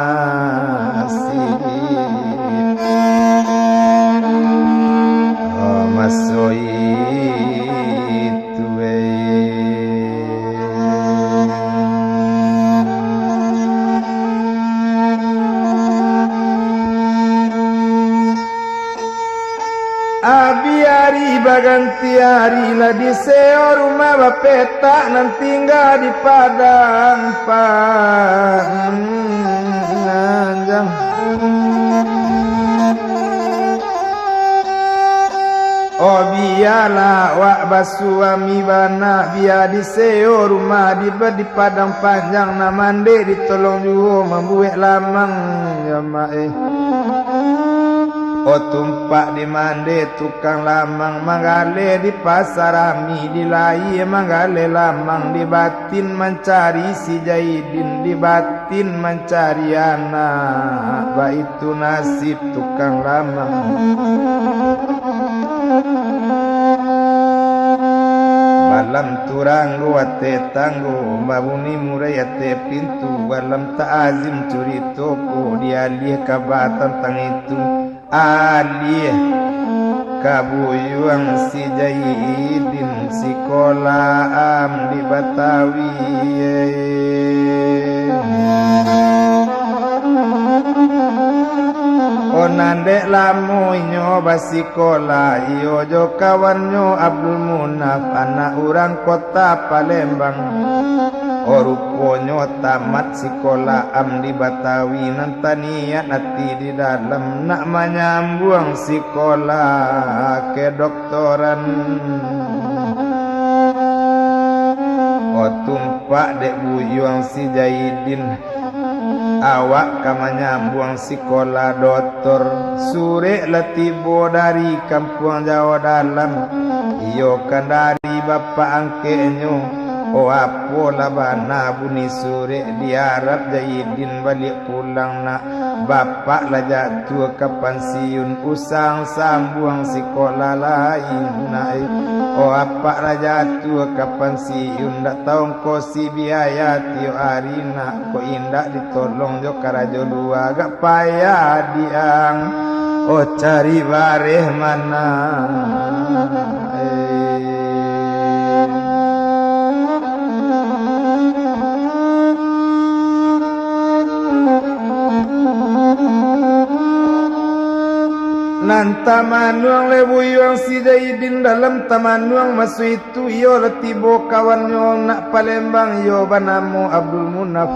Oh, maso itu, eh. Abih ari baganti ari, lah diseo rumah bapetak nan tingga di padang panjang. Oh, bialah awak basuami bana, bia diseo rumah di, di padang panjang, nan mandeh ditolong juo mambuek lamang, ya mak eh. Oh, tumpak di mandeh tukang lamang, manggaleh di pasar rami, di lahia manggaleh lamang, di batin mancari si Jaidin, di batin mancari anak, baitu nasib tukang lamang. Balam turanggo ateh tanggo, babuni murai ateh pintu, balam ta'azim curito ko, dialiah kaba tantang itu. Aliah kabuyuang si Jaidin sikola am di Batawi. Oh, nan dek lamo inyo basikola, iyo jo kawannyo Abdul Munaf, anak urang kota Palembang. Oh, ruponyo tamat sikola am di Batawi, nan taniat ati di dalam nak manyambuang sikola kedoktoran. Oh, tumpak dek buyuang si Jaidin, awak ka manyambuang sikola dotor. Surek lah tibo dari Kampuang Jawa Dalam, iyo kan dari bapak angkeknyo. Oh, apolah bana bunyi surek, diarap Jaidin baliak pulang nak. Bapak lah jatuah ka pansiun, usang sambuang sikola lai nak. Oh, apak lah jatuah ka pansiun, ndak tongkosi biaya tiok ari nak. Kok indak ditolong jo karajo lua, agak payah diang. Oh, cari bareh mana? Eh. Nan tamanuang leh buyuang si Jaidin dalam tamanuang maso itu, iyo lah tibo kawannyo nak Palembang, iyo banamo Abdul Munaf.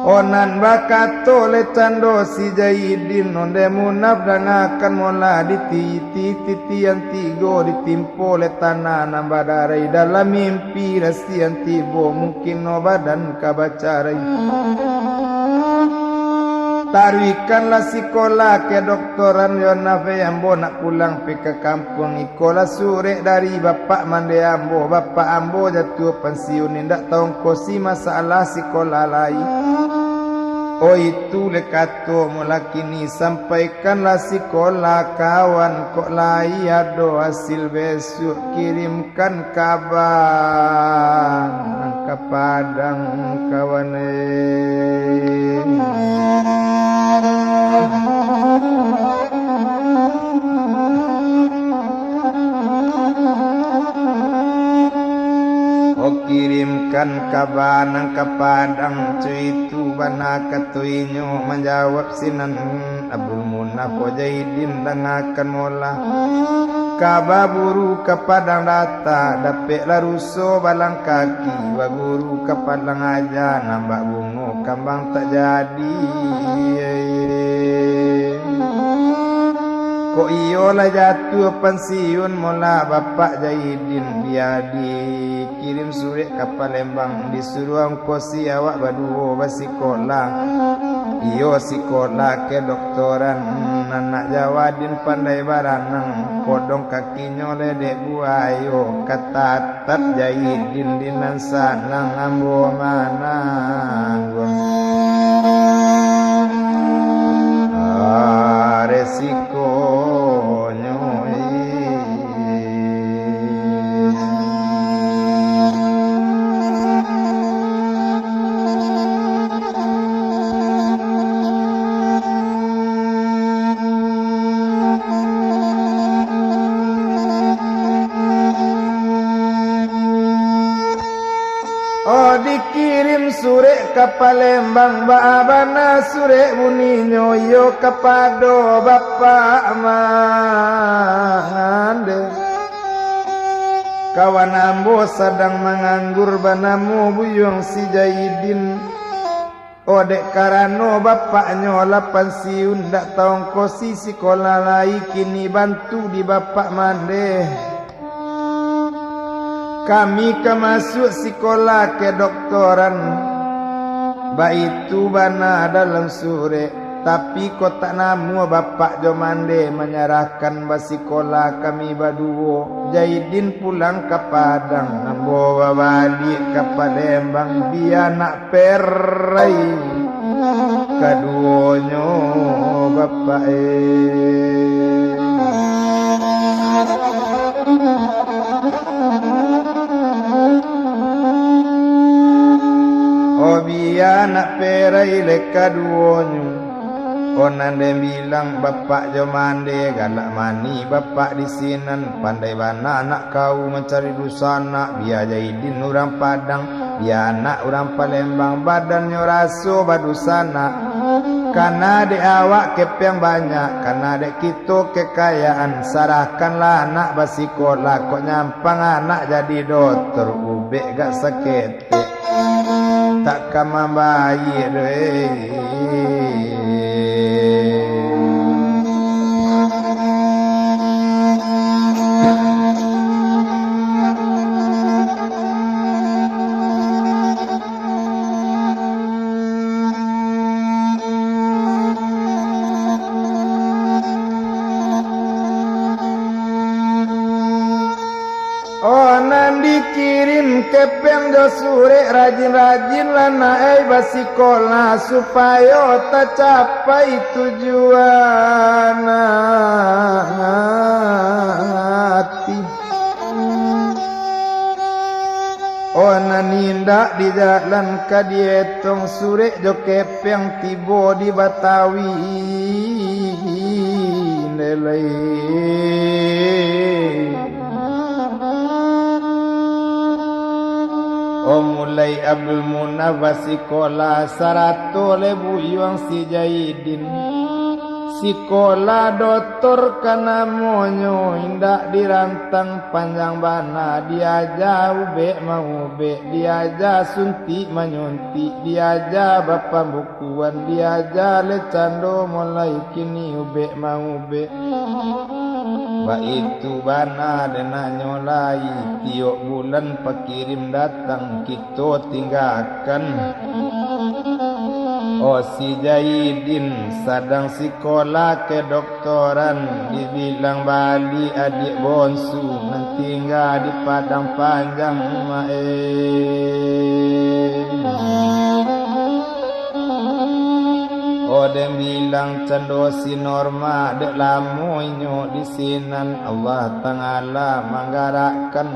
Oh, nan bakato leh cando si Jaidin, "Onde Munaf, dangakan molah, di titi-titian tigo ditimpo leh tanah nan badarai, dalam mimpi rasian tibo, mungkin no badan ka bacarai. Taruihkanlah sikola kedoktoran yo Naf, ambo nak pulang pi ka kampuang. Ikolah surek dari bapak mande ambo, bapak ambo jatuah pansiun, indak taongkosi masalah sikola lai." Oh, itu leh kato molah kini, sampaikanlah sikola kawan, kok lai ado hasil besok kirim kan kaba nan ka Padang, kawan eh. Oh, kirimkan kaba nan ka Padang, cuitu bana kato inyo manjawab sinan. Abdul Munaf, Jaidin, dangakan molah. Ka baburu ka Padang Data, dapeklah ruso balang kaki, baguru ka Padang Aja, nambak bungo kambang tak jadi. Kok iyo lah jatuah pansiun molah bapak Jaidin, bia di kirim surek ka Palembang, disuruah ongkosi awak baduo basikola. Iyo, sikola kedoktoran, anak Jawadin pandai baranang, podong kakinyo ledek buayo, ka tatap Jaidin di nan sanang ambo manangguang. Ah, resiko nyo, eh. Oh, dikirim surek ka Palembang, baa bana surek buninyo, iyo kapado Bapak Mande. Kawan ambo sadang manganggur, banamo Buyuang si Jaidin. Oh, dek karano bapaknyo lah pansiun, dak taongkosi sikola lai, kini bantu di Bapak Mande. Kami ka masuak sikola kedoktoran, baitu bana dalam surek. Tapi kok tak namuah Bapak jo Mande manyarahkan basikola kami baduo, Jaidin pulang ka Padang, ambo babaliak ka Palembang, bia nak perai kaduonyo, Bapak eh. Oh, bia nak perai lai kaduonyo. Oh, nan den bilang Bapak jo Mande, galak mani Bapak di sinan, pandai bana nak kau mancari dunsanak, bia Jaidin urang Padang, bia anak urang Palembang, badannyo raso badunsanak. Kana dek awak kepeng banyak, kana dek kito kekayaan, sarahkanlah anak basikolah, kok nyampang anak jadi dotor, ubek gak saketek, tak ka mambayie doh, eh. Oh, nan dikirim kepeng jo surek, rajin-rajinlah nak ai basikolah, supayo tacapai tujuan ati. Oh, nan indak di jalan ka dietong, surek jo kepeng tibo di Batawi, ndelai. Oh, mulai Abdul Munaf basikolah, sarato le buyuang si Jaidin. Sikolah dotor ka namonyo, indak dirantang, panjang bana, diaja ubek maubek, diaja suntik manyuntik, diaja bapambukuan, diaja le cando mulai kini ubek maubek. Baitu bana denanyo lai, tiok bulan pakirim datang, kito tinggakan. Oh, si Jaidin sadang sikolah kedoktoran, dibilang baliak adiak bonsu nan tingga di Padang Panjang, mak eh. Oh, den bilang cando si Norma, dek lamo inyo di sinan, Allah Ta'ala manggarakkan.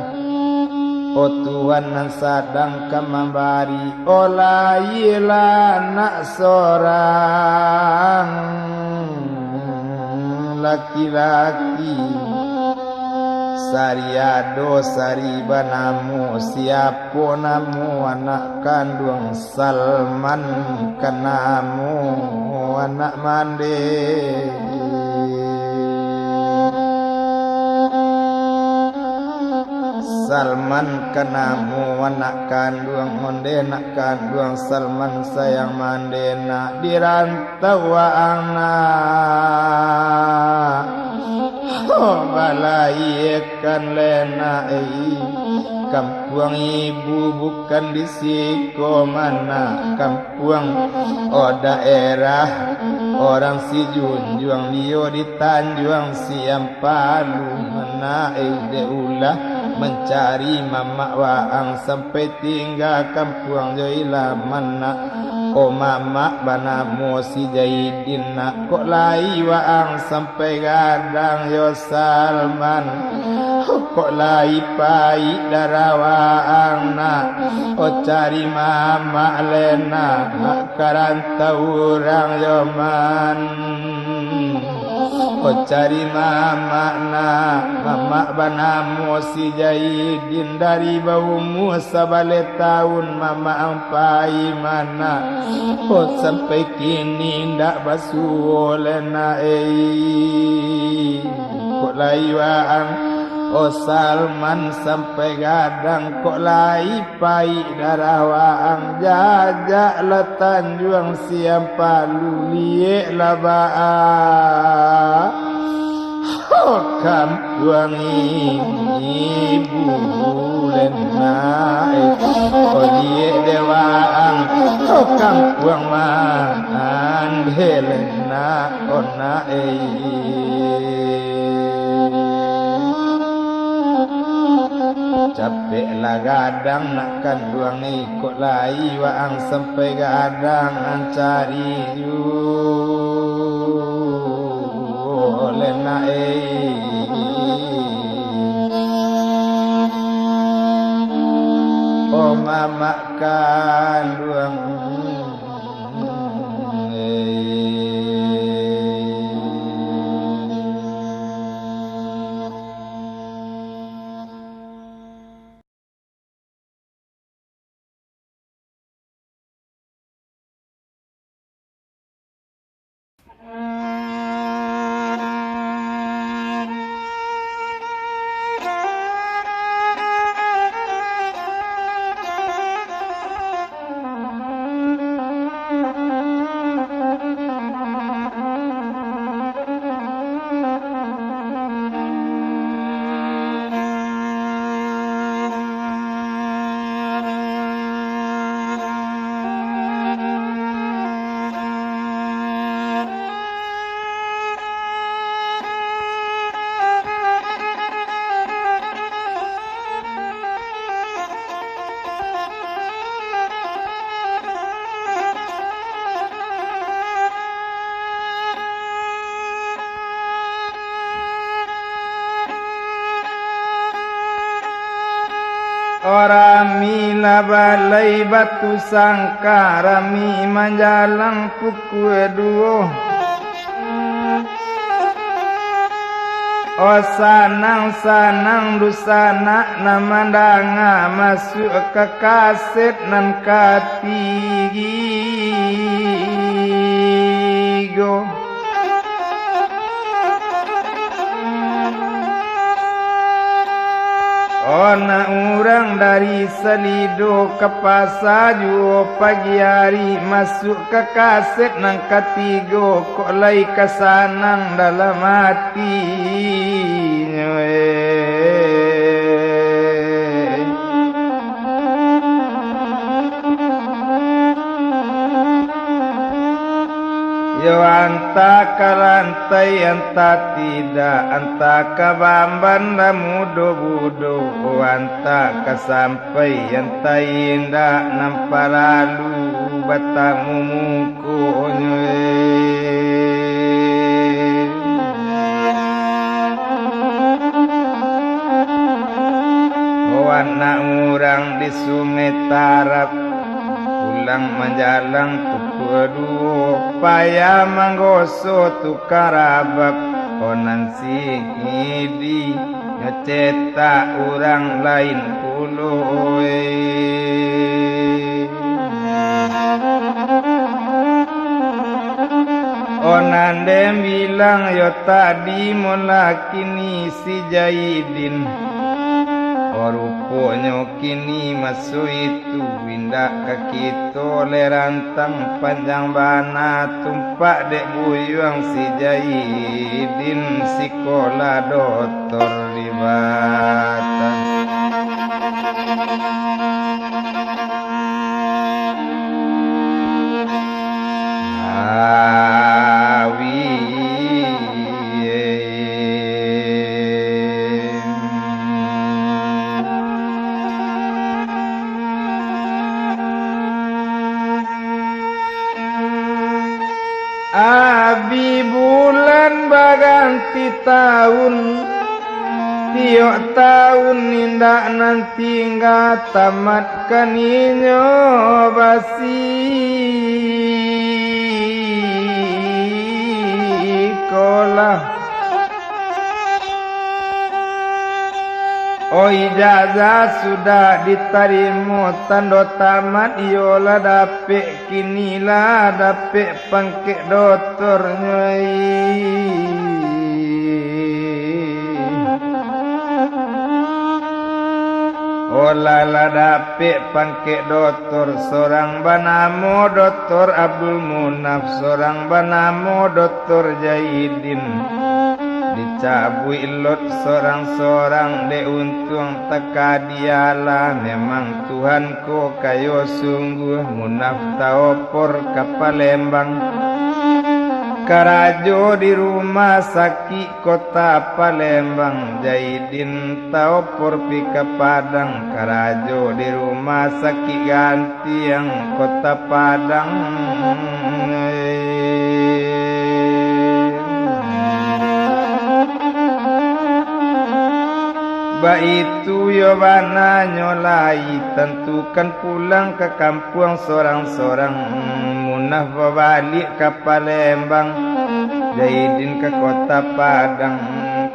Oh, Tuhan nan sadang ka mambari, oh, layilah anak sorang laki-laki. Sari ado, sari banamo, siapo namo anak kanduang? Salman ka namo anak mande. Salman ka namo anak kanduang, onde nak kanduang Salman sayang mande nak diran- tau waang nak. Oh, balayiekan le nak, eh. Kampuang ibu bukan di siko, ma nak, kampuang, oh, daerah orang Sijunjuang, dio di Tanjuang Siam Palu, ma nak, eh, dek ulah mancari mamak waang sampai tingga kampuang jo ilah, ma nak. Oh, mamak banamo si Jaidin nak, kok lai waang sampai gadang yo Salman, kok lai paik darah waang nak. Oh, cari mamak le nak, ka rantau urang yo man. Oh, cari mamak nak, mamak banamo si Jaidin, dari baumua sabaleh taun mamak ang pai ma nak. Oh, sampai kini ndak basuo le nak, eh. Kok lai waang, oh Salman, sampai gadang, kok lai paik darah waang, jajaklah Tanjuang Siam Palu, lieklah baa. Oh, kampuang ibu le nak, eh. Oh, liek dek waang, oh, kampuang mande le nak, oh nak, eh. Capeklah gadang nak kanduang, eh, kok lai waang sampai gadang mancari juo le nak, eh. Oh, mamak kanduang, eh. Oh, rami lah balai Batu Sangka, rami manjalang pukua duo. Oh, sanang-sanang dunsanak nan mandanga, masuak ka kaset nan katigo. Oh, nak urang dari Salido ka pasa juo pagi ari, masuak ka kaset nan katigo, kok lai ka sanang dalam atinyo, eh. Yo, antah ka lantai, antah tidak, antah ka bamban lah mudo-budo, antah ka sampai, antah indak, nan paralu batamu mukonyo, eh. Oh, anak urang di Sungai Tarab, pulang manjalang pukua duo, payah manggoso tukang rabab, oh, nan sihidi nyo cetak urang lain pulo, eh. Oh, nan den bilang yo tadi, molah kini si Jaidin. Oh, ruponyo kini maso itu indak ka kito lai rantang, panjang bana tumpak dek buyuang si Jaidin sikolah dotor di Batam. Awi. Abih bulan baganti taun, tiok taun indak nan tingga tamat kan inyo basikolah. Oh, ijazah sudah ditarimo, tando tamat iyo lah dapek, kini lah dapek pangkek dotornyo, ai. Oh, lah, lah dapek pangkek dotor, sorang banamo Dotor Abdul Munaf, sorang banamo Dotor Jaidin. Dicabuik lot sorang-sorang, dek untuang takadialah, memang Tuhan ko kayo sungguah, Munaf taopor ka Palembang. Karajo di rumah sakik Kota Palembang, Jaidin taopor pi ka Padang, karajo di rumah sakik gantiang Kota Padang. Baitu yo bananyo lai, tantukan pulang ka kampuang sorang-sorang, Munaf babaliak ka Palembang, Jaidin ka Kota Padang.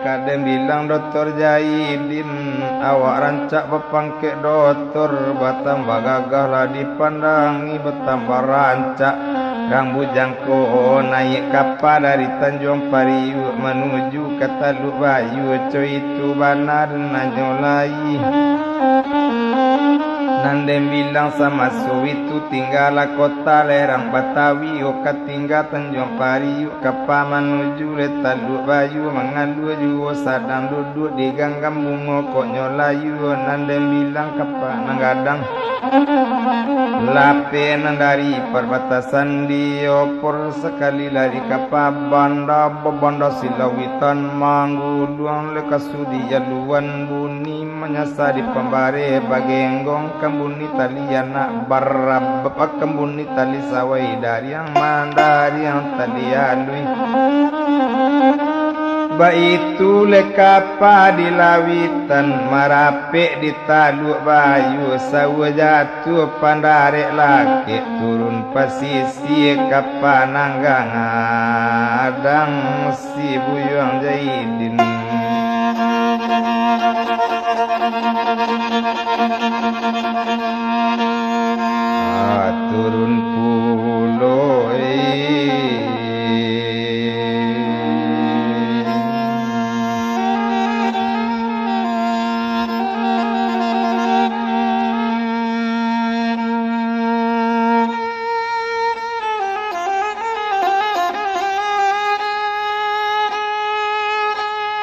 Ka den bilang Dotor Jaidin, awak rancak bapangkek dotor, batambah gagah lah dipandangi, batambah rancak Rang Bujang ko naiak kapa dari Tanjuang Pariuk manuju ka Taluk Bayu, co itu bana nan nyo lai. Nan den bilang samaso itu tinggalah kota lerang Batawi, o ka tingga Tanjuang Pariuk, kapa manuju le Taluk Bayu, mangalua juo sadang duduak di ganggam bungo kok nyo layu, nan den bilang kapa nan gadang. Lapeh nan dari parbatasan di opor, sakali lari kapa banda, babanda silawitan mangguluang, le ka sudian luan buni manyasa di pambareh bagenggong, kambuni tali anak barabab, kambuni tali sawai dariang mandariang tali alui. Baitu le kapa di lawitan, marapek di Taluk Bayu, sauah jatuah pandarek lakek, turun pasisia kapa nan gadang si Buyuang Jaidin. Ah, turun pulo, eh.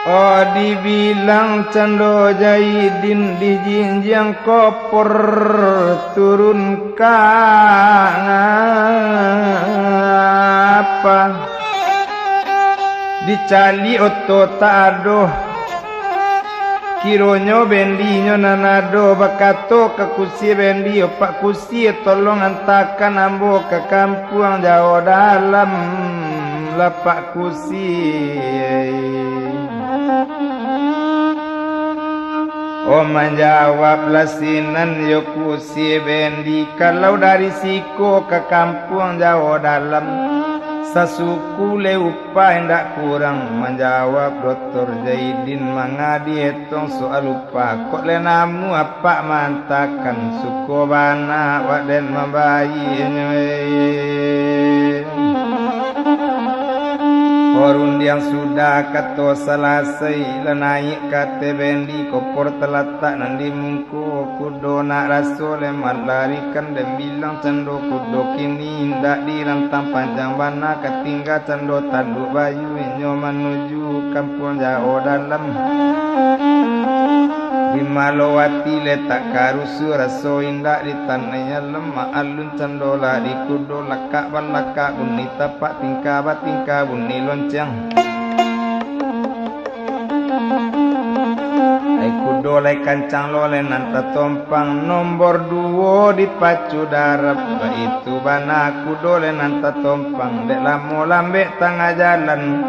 Oh, dibilang cando Jaidin dijinjiang kopor turun ka ngapa. Dicaliak oto tak ado. Kironyo bendinyo nan ado, bakato ka kusie bendi, "Opak kusie, tolong antakan ambo ka kampuang Jawo Dalam, lapak kusie." Oh, manjawablah sinan yo kusie bendi, "Kalau dari siko ka kampuang Jawo Dalam, sasuku le upah indak kurang," manjawab Doktor Jaidin mangadi etong soal upah. "Kok le namuah apak maantakan, suko bana awak den mambainyo, eh." Orundiang sudah kato salasai, lah naiak ka ateh bendi, kopor talatak nan di mungko kudo, nak raso le malarikan, den bilang cando kudo kini indak dirantang, panjang bana ka tingga cando Taluk Bayu, inyo manuju kampuang Jawo Dalam. Di Malowati le tak karusuah, raso indak di tanah yang lemah alun, cando lah di kudo, lakak balakak bunyi tapak, tingkah batingkah bunyi lonceng. Ai kudo lai kancang lo le nan tatompang, nombor duo dipacu darab, baitu bana kudo le nan tatompang, dek lamo lambek tangah jalan,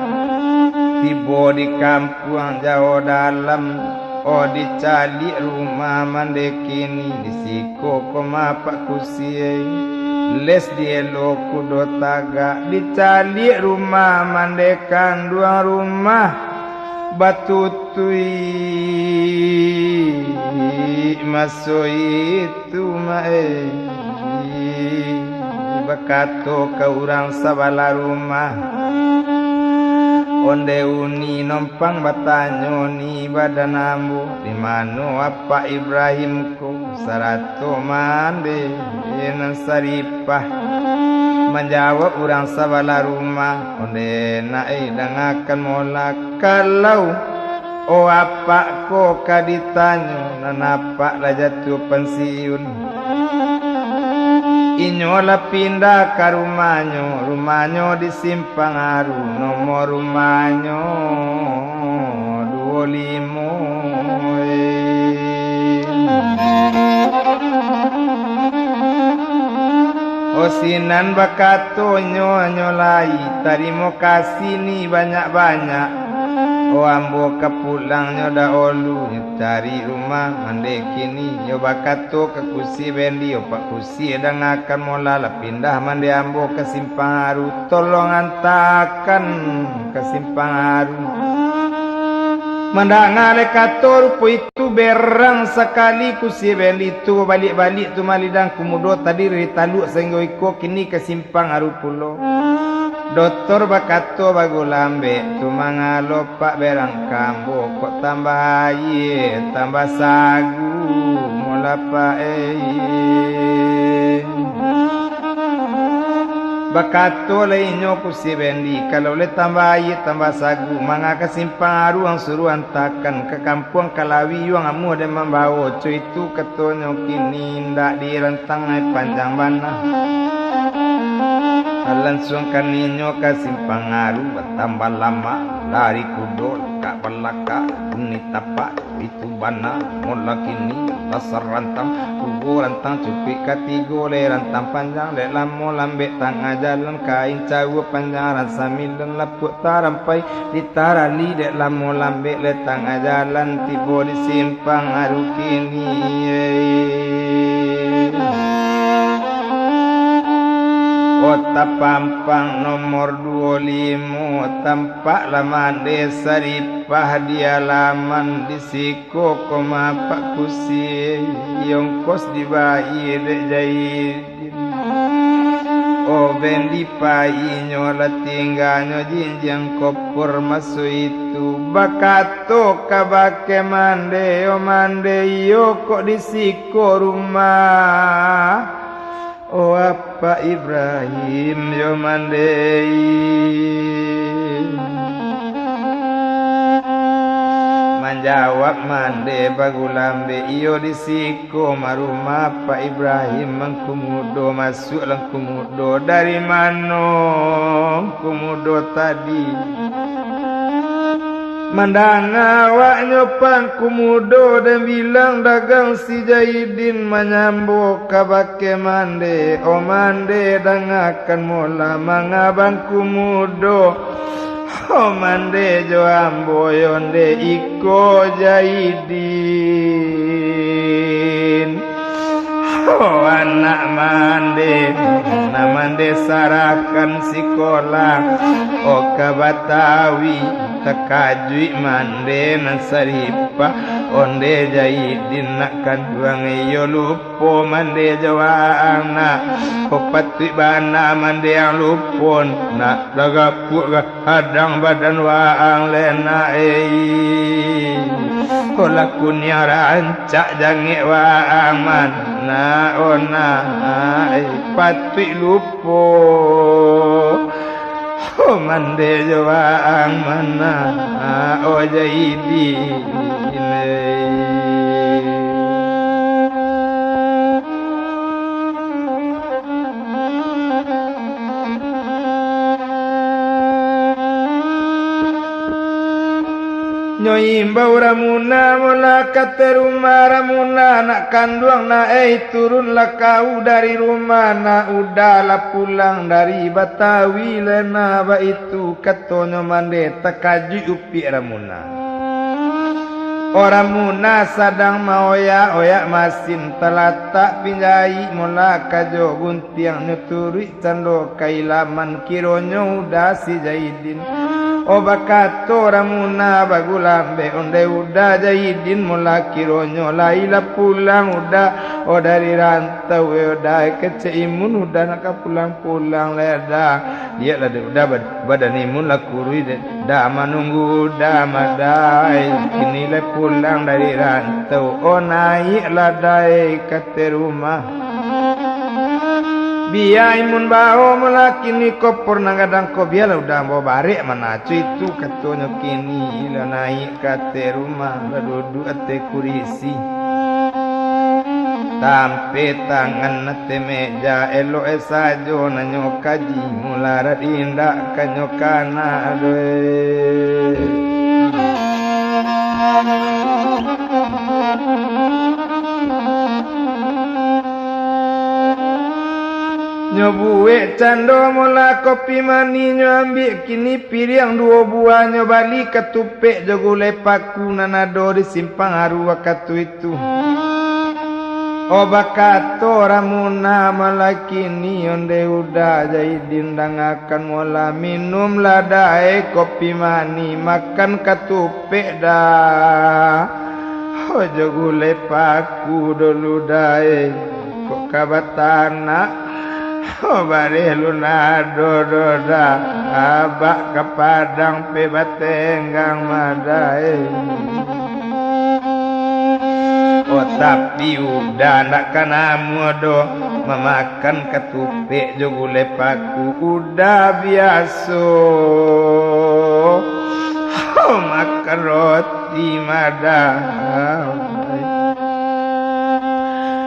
tibo di kampuang Jawo Dalam. Oh, dicaliak rumah mande kini, di siko ko mapak kusie, les dielo kudo tagak, dicaliak rumah mande kanduang, rumah batutuik maso itu, maeh. Bakato ka urang sabalah rumah, "Onde uni nompang batanyo ni badan ambo, di mano apak Ibrahim ko, sarato mande nan saripah?" Manjawab urang sabalah rumah, "Onde nak, eh, dangakan mola, kalau, oh, apak ko ka ditanyo, nan apak lah jatuah pansiun. Inyo lah pindah ka rumahnyo, rumahnyo di Simpang Aru, nomor rumahnyo duo limo, eh." Oh, sinan bakatonyo, "Nyo lai, tarimo kasih ni banyak-banyak. Oh, ambo ka pulang nyo dahulu, nyo cari rumah mande kini." Nyo bakato ka kusie bendi, "Opak kusie, dangakan mola, lah pindah mande ambo ka Simpang Aru, tolong antakan ka Simpang Aru." Mandanga dek kato rupo itu, berang sakali kusi Bendi tu, baliak-baliak tu malidang kumudo tadi dari Taluk Sainggo Iko kini ka Simpang Aru pulo. Dotor bakato bagulambek tu, mangalo pak berang kambo, kok tambah aia, tambah sagu, molah pak ei. Bakato lai inyo kusi Bendi, kalau lai tambah aia, tambah sagu, manga ka Simpang Aru ang suruah antakan ka kampuang Kalawi, yuang amuah den mambawo, co itu katonyo kini indak dirantang ai panjang bana. Lansuang kan inyo ka Simpang Aru, batambah lamak, lari kudo, lakak balakak, bunyi tapak, itu bana, molah kini, lah sarantang, duo rantang cukuik, katigo lai rantang panjang, dek lamo lambek tangah jalan, kain caua panjang rang sambilan, lapuak tarampai, ditarali, dek lamo lambek lai tangah jalan, tibo di Simpang Aru kini. Ota Pampang nomor duo limo, tampak lah mande saripah di alaman di siko ko mapak kusi, ongkos dibayia dek Jaidin. O Bendi, painyo lah tingganyo jinjiang kopor maso itu, bakato kabake mande, o mande, iyo kok di siko rumah. O apak Ibrahim yo mande. Manjawab mande bagulambek, iyo di siko marumah apak Ibrahim, mangku mudo masuak langku mudo, dari mano ngku mudo tadi? Mandanga awaknyo pangku mudo, den bilang dagang si Jaidin manyambo kabake mande, o mande, dangakan molah manga bangku mudo, o mande, jo ambo yo nde iko Jaidin. O anak mande, nan mande sarahkan sikolah, o ka Batawi, takajuik mande nan saripah, onde Jaidin nak kanduang iyo lupo mande jo waang nak, o patuik bana mande ang lupo nak, lah gapuak gadang badan waang le nak ei. Ko lah kuniang rancak jangek waang mana, o nak ei, patuik lupo. O mande jo waang mana, o Jaidin ei. Nyo imbau Ramuna, molah kate rumah Ramuna, nak kanduang nak ei, turunlah kau dari rumah nak, udah lah pulang dari Batawi le nak, baitu katonyo mande, takajuik upiak Ramuna. O Ramuna sadang maoyak-oyak masin, talatak pinjai molah kajo guntiang, nyo turuik cando kailaman, kironyo udah si Jaidin. O bakato Ramuna bagulambek, onde udah Jaidin molah, kironyo lai lah pulang udah, o dari rantau, e udah kecek imun udah nak ka pulang-pulang le dah. Lieklah dek udah bad-, badan imun lah kuruih dek. Dah manunggu udah madai, kini lai pulang dari rantau. O naiaklah dai kate rumah. Bia imun bao molah kini kopor nan gadang ko, bialah udah bao barek manaco itu katonyo kini. Lah naiak kate rumah, lah duduak ateh kurisi. Tampek tangan ateh meja, elok e sajo nan nyo kaji, mularat indak ka nyo kana doh. Nyo buek cando molah kopi manih, nyo ambiak kini piriang duo buah, nyo bali katupek jo gulai paku nan ado di Simpang Aru wakatu itu. Oh, bakato Ramuna malah kini ondeh Uda Jaidin, dangakan mola minumlah dae kopi manih, makan katupek dah. Ojo gulai paku dulu dae, kok ka batanak. Oh, bareh lu nado doh dah, abak ka Padang pe batenggang mah dae. Oh, tapi Uda ndak ka namuah doh, mamakan katupek jo gulai paku, Uda biaso. Oh, makan roti mah dah.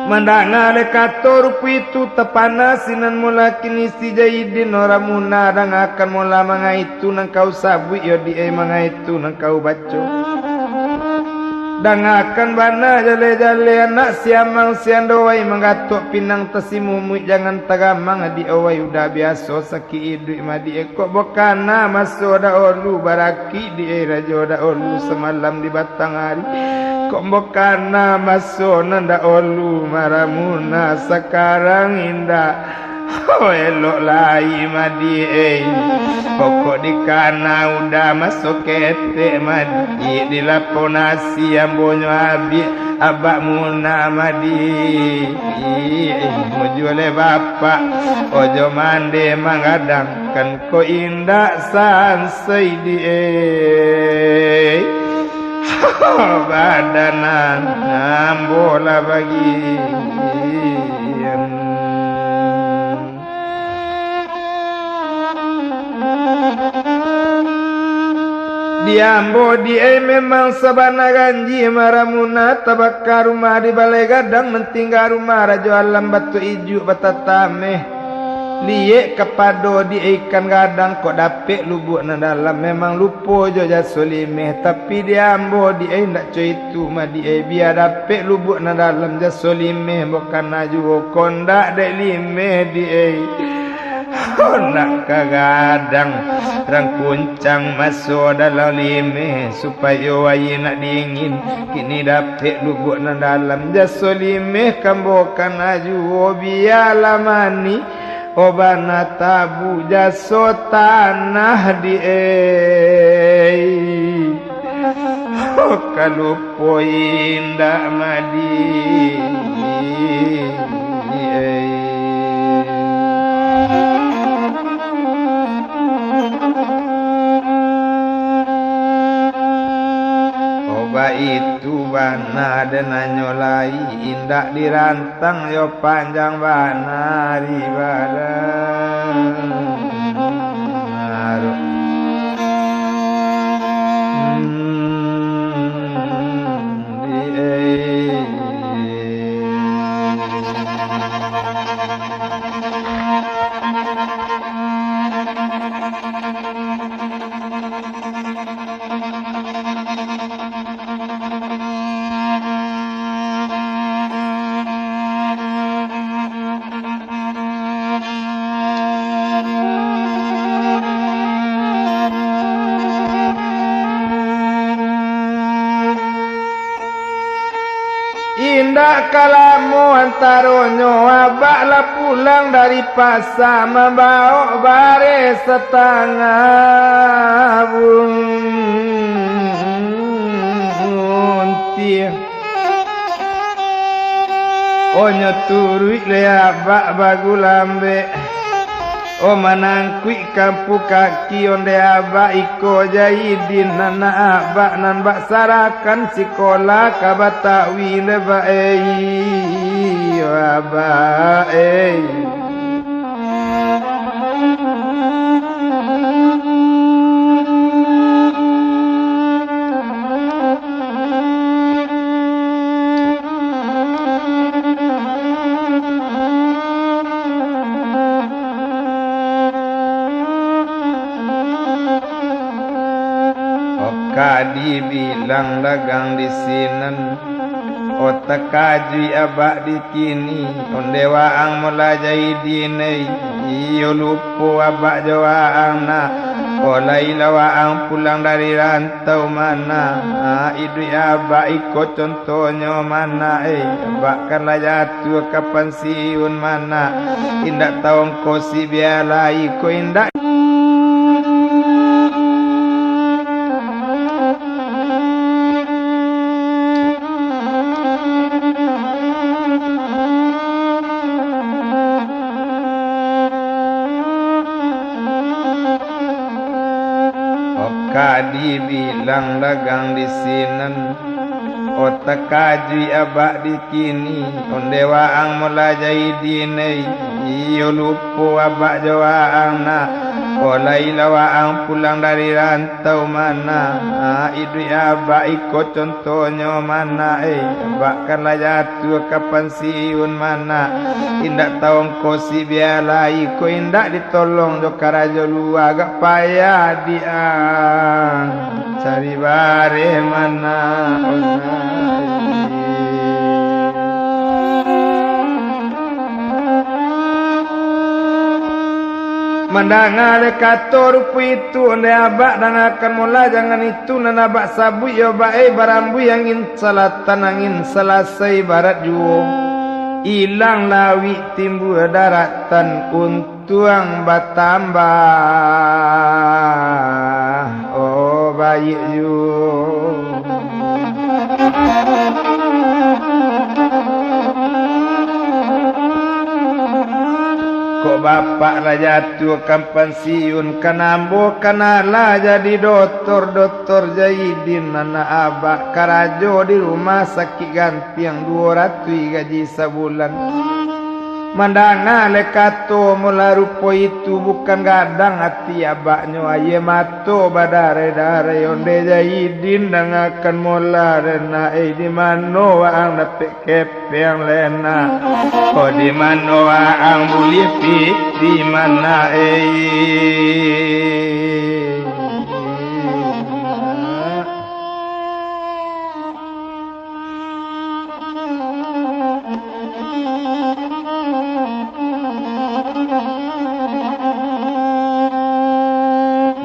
Mandanga dek kato rupo itu, tapana sinan mula kini si Jaidin, oh Ramuna, dangakan mola mangaitu nan kau sabuik yo di ai, mangaitu nan kau baco. Dangakan bana jaleh-jaleh anak siamang siandowai, manggatok pinang tasimumuik, jangan tagamang di awai, Uda biaso sakik iduik mah di ai. Kok bukana maso dahulu, barakik di ai rajo dahulu samalam di batang ari. Kok bukana maso nan dahulu, Ramuna, sakarang indak. Oh, elok lai mah di ai. Pokok dikana Uda maso ketek mah di ai, di lapau nasi ambonyo abih, abak Muna mah di ai. Mujua lai bapak, ojo mande manggadang. Kan ko indak sansai di ai. Badan ambo lah bagian. Di ambo di ai memang sabana ganjia, Ramuna, tabaka rumah di balai gadang, mantingga rumah Rajo Alam, batuak ijuk batatameh. Liek kapado di ikan gadang, kok dapek lubuak nan dalam. Memang lupo jo jaso limeh, tapi di ambo di ai ndak co itu mah di ai. Bia dapek lubuak nan dalam, jaso limeh bukana juo, kok ndak dek limeh di ai. Kok ndak ka gadang, rang kuncang maso dalam limeh, supayo aia nak dingin. Kini dapek lubuak nan dalam, jaso limeh kan bukana juo, bialah manih. Oh, bana tabu jaso tanah di ai. Oh, ka lupo indak mah di ai. Oh, baitu bana den nanyo lai, indak diran- tang yo panjang bana di badan. Indak ka lamo antaronyo, abak lah pulang dari pasa, mambaok bareh satangah buntiah. Onyo turuik lai abak bagulambek. Oh, manangkuik kampu kaki ondeh abak iko Jaidin, anak abak nan bak sarakan sikola ka Batawi nde ba ei, oh, abak ei. Oka dibilang dagang di sinan, oh takajuik abak di kini, ondeh waang mula Jaidin ei, iyo lupo abak jo waang nak. Olailah waang pulang dari rantau, Manak. Iduik abak iko contohnyo, Manak, eh. Abak kan lah jatuah ka pansiun, Manak. Indak taongkosi biaya lai ko, indak. Oka dibilang dagang di sinan, oh takajuik abak di kini, ondeh waang Mulajaidin, eh. Iyo lupo abak jo waang nak, olailah waang pulang dari rantau, Manak. Iduik abak iko contohnyo, Manak, eh. Abak kan lah jatuah ka pansiun, Manak. Indak taongkosi biaya lai ko, indak ditolong jo karajo lua, agak payah di ang cari bareh, Manak. Mandanga dek kato rupo itu, ondeh abak dangakan mola, jangan itu nan abak sabuik yo, bak, eh, barambuih angin salatan, angin salasai barat juo. Ilang lawik timbua daratan, untuang batambah, oh, baiak juo. Kok bapak lah jatuah ka pansiun, kan ambo kan alah jadi dotor, dotor Jaidin, anak abak karajo di rumah sakik Gantiang, duo ratuih gaji sabulan. Mandanga lai kato mula rupo itu, bukan gadang ati abaknyo, aia mato badarai-darai. Ondeh Jaidin, dangakan mula dek nak, eh, di mano waang dapek kepeng lai nak? Oh, di mano waang buliah pitih, Manak, eh?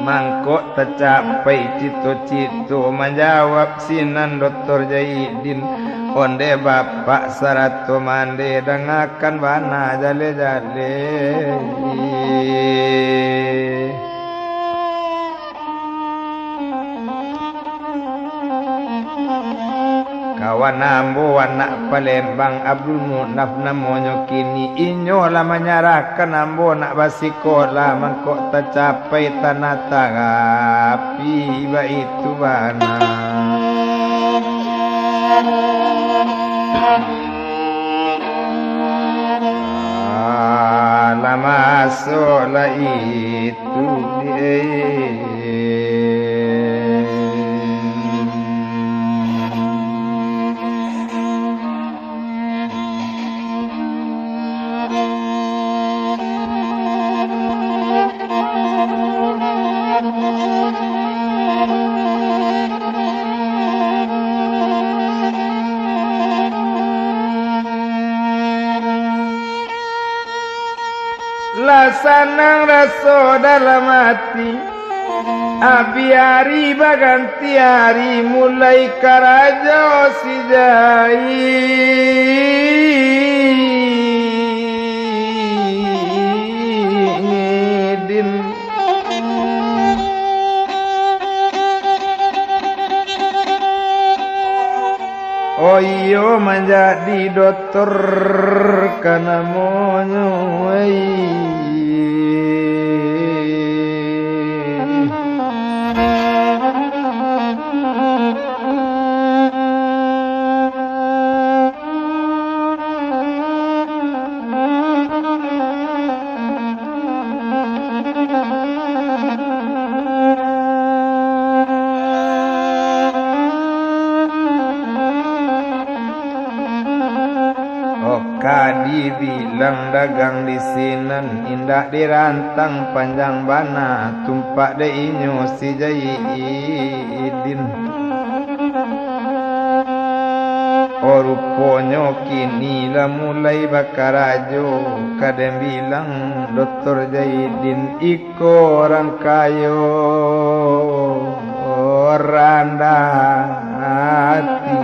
Mangko tacapai cito-cito, manjawab sinan Dotor Jaidin. Ondeh bapak sarato mandeh, dangakan bana jaleh-jaleh. Kawan ambo anak Palembang, Abdul Munaf namonyo kini, inyo lah manyarahkan ambo nak basikolah, mangko tacapai tanah tarapi, baitu bana. Alah, masolah itu, eh. Lah sanang raso dalam ati, abih ari baganti ari, mulai karajo si Jaidin. Oh iyo, manjadi dotor ka namonyo, ai. Oka dibilang dagang di sinan, indak dirantang panjang bana, tumpak dek inyo si Jaidin. Oh, ruponyo kini lah mulai bakarajo, ka den bilang Doktor Zaidin iko urang kayo, randah ati.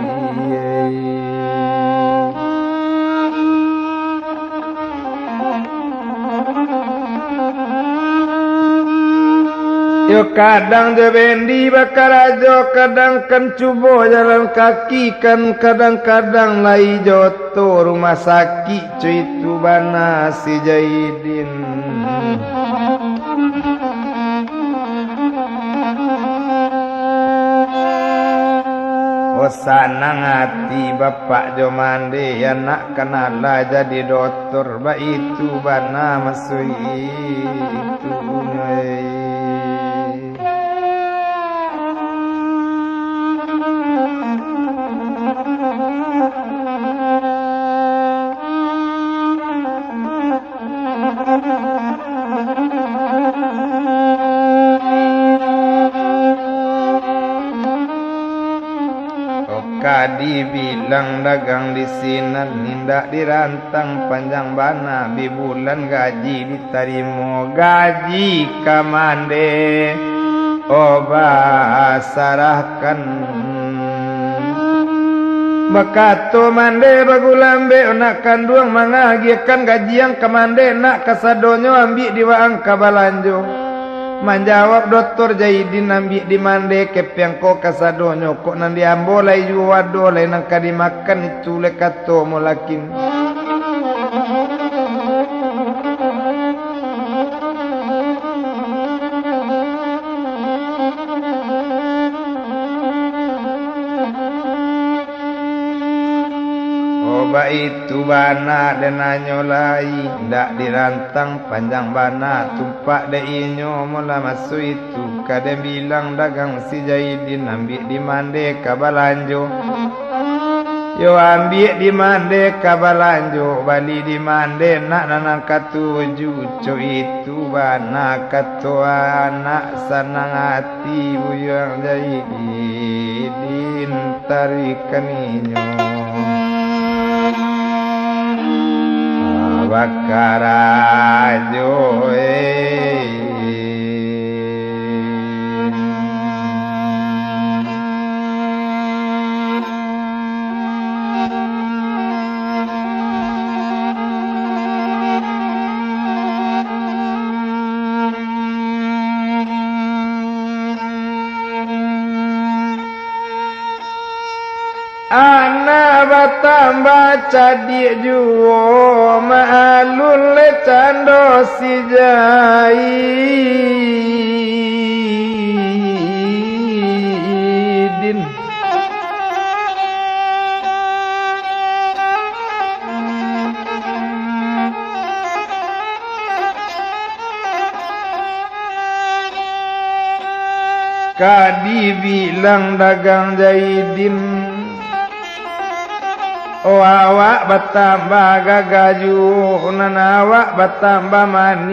Yo, kadang jo bendi bakarajo, kadang kan cubo jalan kaki, kan kadang-kadang lai jo oto rumah sakik, co itu bana si Zaidin. Oh, sanang ati bapak jo mande, anak kan lah jadi doktor, baitu bana maso itu, eh. Ka dibilang dagang di sinan, indak dirantang panjang bana, bi bulan gaji ditarimo, gaji ka mande, oh, basarahkan. Bakato mande bagulambek, nak kanduang mangagiahkan gaji ang ka mande, nak kasadonyo ambiak di waang ka balanjo. Manjawab Doktor Zaidin, ambiak di mande kepeng ko kasadonyo, kok nan di ambo lai juo ado, lai nan ka dimakan itu lai kato mulakin. Oh, baitu bana den nanyo lai, indak dirantang panjang bana, tumpak dek inyo mula maso itu, ka den bilang dagang si Zaidin, ambiak di mande ka balanjo. Yo, ambiak di mande ka balanjo, bali di mande nak nan katuju, co itu bana kato anak sanang ati. Ti buyuang Zaidin tarikan inyo bakarajo, eh. Anak batambah cadiak juo, maalun le cando si Zaidin. Ka dibilang dagang Zaidin, oh, awak batambah gagah juo, nan awak batambah manih.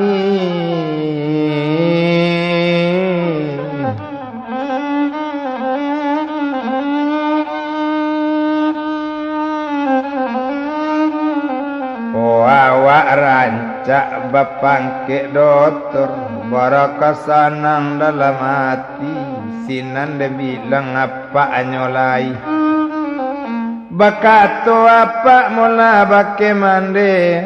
Oh, awak rancak bapangkek doktor, baraka sanang dalam ati, sinan den bilang apaknyo lai. Bakato apak mula bakeh mande,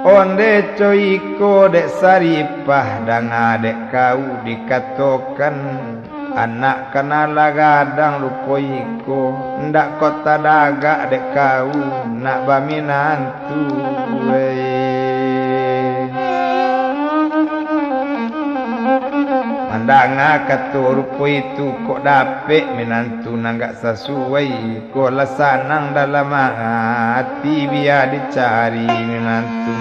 onde co iko dek Saripah, danga dek kau dikatokan, anak kan lah gadang rupo iko, ndak ko tadagak dek kau nak baminantu, weh. Mandanga kato rupo itu, kok dapek minantu nan gak sasuai. Ko lah sanang dalam ati, bia dicari minantu.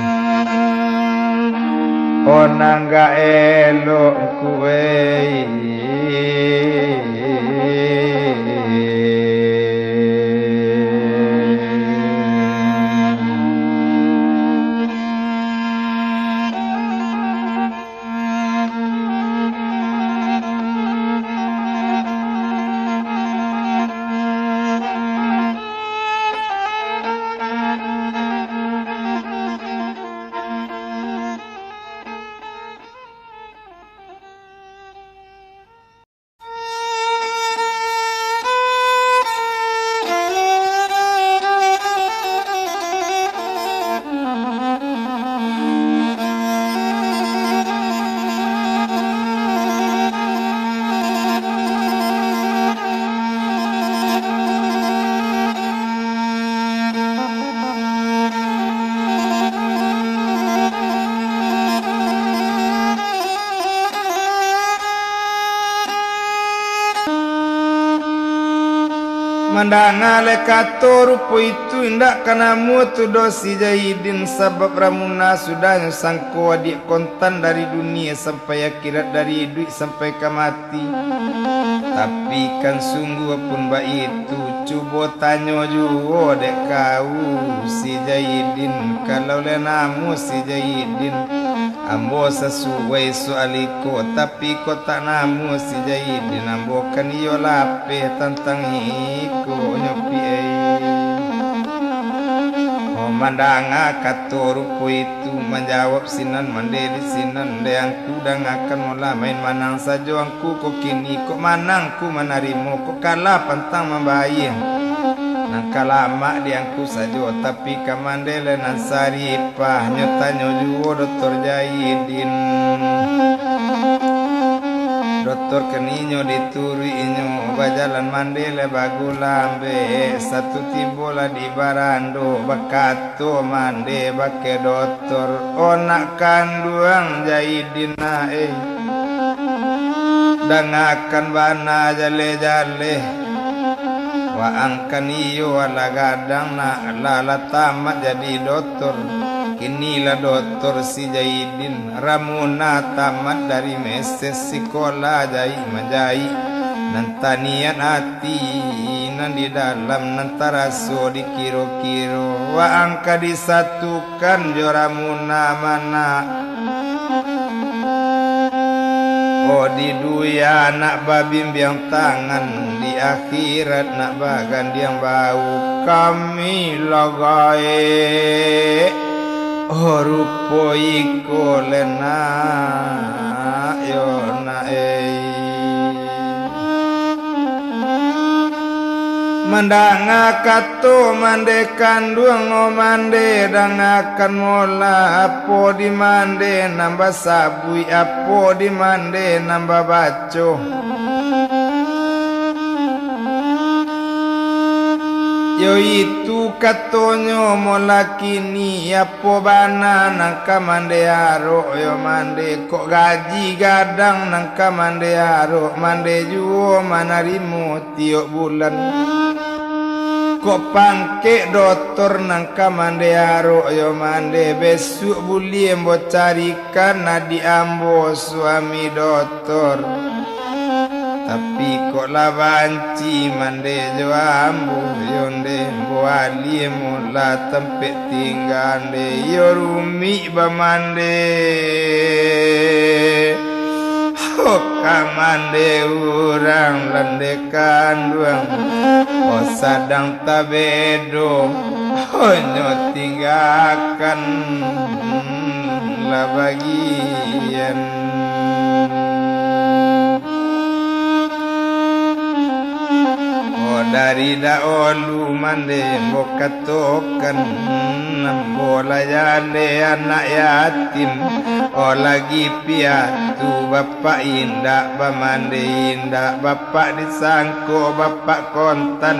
Oh, nan gak elok kuwe. Mandanga lai kato rupo itu, indak ka namuah tu doh si Jaidin, sabab Ramuna sudahnyo sangko adiak kontan dari dunia sampai akhirat, dari iduik sampai ka mati. Tapi kan sungguah pun baitu, cubo tanyo juo dek kau si Jaidin, kalau lai namuah si Jaidin, ambo sasuai soal iko, tapi kok tak namuah si Jaidin, ambo kan iyo lapeh tantang iko nyo pi ai. Oh, mandanga kato rupo itu, manjawab sinan mande di sinan, dek angku dangakan molah main manang sajo angku ko kini, kok manang ku manarimo, kok kalah pantang mambayia. Nan ka lamak di angku sajo, tapi ka mande lai nan saripah, nyo tanyo juo Doktor Jaidin. Doktor kan inyo dituruik inyo, bajalan mande lai bagulambek, satu tibo lah di barando, bakato mande bakeh Doktor, "Oh nak kanduang Jaidin nak eh, dangakan bana jaleh-jaleh, waang kan iyo alah gadang nak, lah, lah tamat jadi doktor, kini lah doktor si Jaidin." Ramuna tamat dari meses, sikola jahik manjahik, nan taniat ati nan di dalam, nan taraso di kiro-kiro, waang ka disatukan jo Ramuna manak. Oh, di dunia nak babimbiang tangan, di akhirat nak bagandiang bahu, kami lah gaek. Oh, rupo iko lai nak yo nak ei. Mandanga kato mande kanduang, oh mande dangakan molah, apo di mande nan basabuik, apo di mande nan babaco. Yo itu katonyo molah kini, apo bana nan ka mande arok yo mande, kok gaji gadang nan ka mande arok, mande juo manarimo tiok bulan. Kok pangkek doktor nan ka mande arok yo mande, besuak buliah ambo carikan adiak ambo suami doktor. Tapi kok lah banci mande jo ambo, yo nde ambo alih molah tampek tingga nde, yo rumik bamande. Oh, ka mande urang lah nde kanduang, oh, sadang tabedo, oh, nyo tinggakan lah bagian. Oh, dari daulu mande ambo katokan, ambo lah jaleh anak yatim, oh, lagi piatu bapak indak bamande indak, bapak disangko bapak kontan,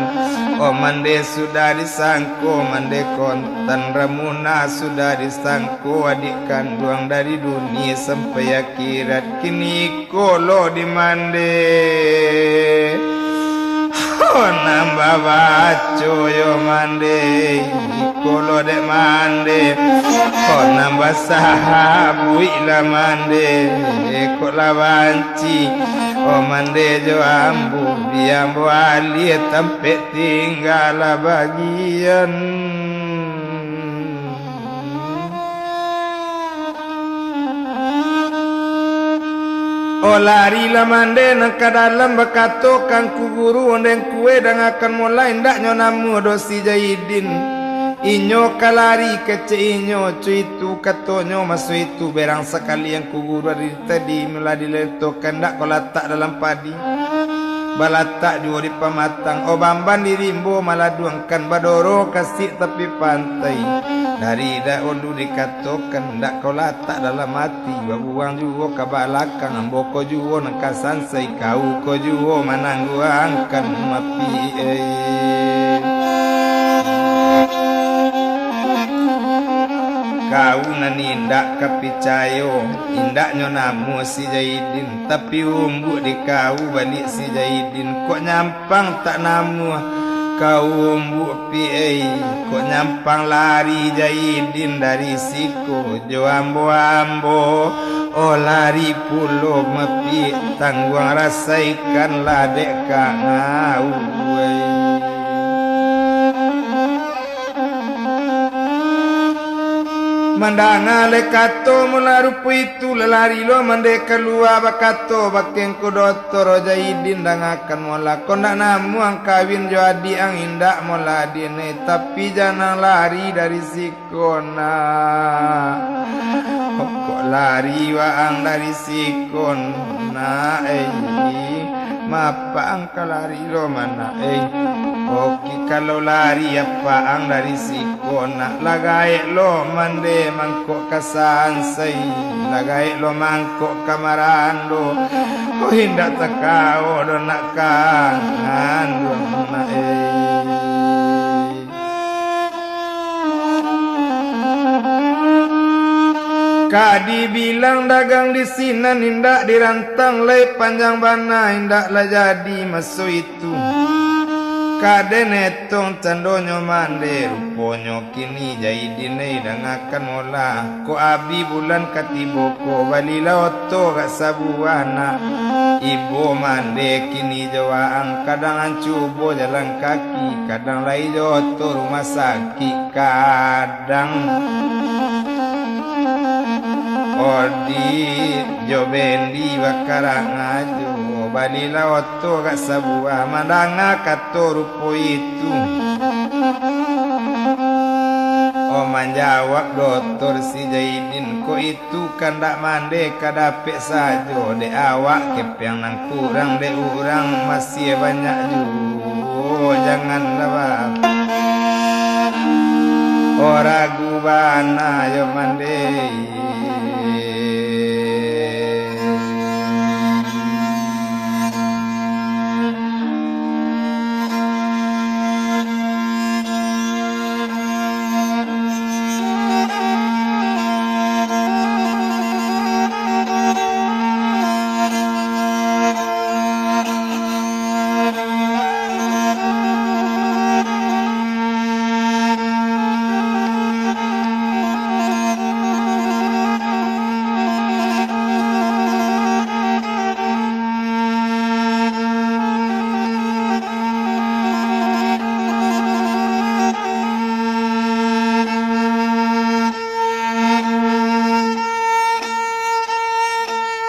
oh, mande sudah disangko mande kontan, Ramuna sudah disangko adik kanduang dari dunia sampai akhirat, kini iko lo di mande. Oh, nan babaco yo mande, iko lo dek mande. Oh, nan basabuik lah mande, kok lah banci. Oh, mande jo ambo, bia ambo alih tampek tingga lah bagian. Oh, larilah mande nan ka dalam, bakato ka Angku Guru, ondeh Angku e, dangakan molah, indaknyo namuah doh si Jaidin. Inyo ka lari kecek inyo, co itu katonyo, maso itu berang sakali Angku Guru dari tadi lah dilentokan, ndak ko latak dalam padi. Balatak juo di pamatang, oh bamban di rimbo maladuangkan, badoro kasik tapi pantai. Dari daulu dikatokan, ndak ko latak dalam ati, babuang juo ka balakang, ambo ko juo nan ka sansai, kau ko juo manangguangkan mapi, eh. Kau nan indak ka picayo, indaknyo namuah si Jaidin. Tapi umbuak di kau baliak si Jaidin, kok nyampang tak namuah. Ka Umbuk Piek, kok nyampang lari Jaidin dari siko jo ambo-ambo. Oh, lari pulo mapiak, tangguang rasaikanlah dek ka ngau. Mandanga lai kato mula rupo itu, lalari lo mande kalua, bakato bakeh ko Dotor Jaidin, dangakan mola, kok ndak namuah kawin jo adiak ang, indak mola adiak ne, tapi jan ang lari dari siko nak. Kok lari waang dari siko nak, eh, mapak ang ka lari lo ma nak, eh. Oke, kalau lari apak ang dari siko nak, lah gaek lo mande mangkok ka sansai, lah gaek lo mangkok ka marando. Oh, indak takao do nak kangan do nak, eh. Ka dibilang dagang di sinan indak dirantang lai, panjang bana indak lah jadi maso itu. Ka den etong candonyo mande, ruponyo kini Jaidin ai dangakan mola. Kok abih bulan ka tibo ko, balilah oto agak sabuah nak. Ibo mande kini jo waang, kadang ang cubo jalan kaki, kadang lai jo oto rumah sakik, kadang Odi jo Bendi bakarak ngajo, balilah oto agak sabuah, mandanga kato rupo itu. Oh, manjawab Dotor si Jaidin, kok itu kandak mande ka dapek sajo, dek awak kepeang nan kurang, dek urang masih banyak juo, janganlah ba-, oh, ragu bana yo mande.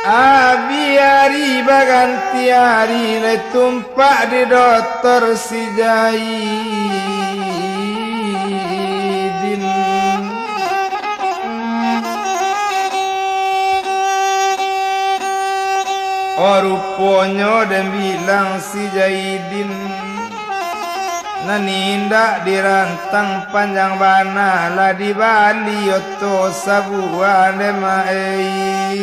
Abih ari baganti ari, lai tumpak di Dotor si Jaidin. Oh, ruponyo den bilang si Jaidin, nan indak dirantang panjang bana, lah dibali oto sabuah dek ma-, ei.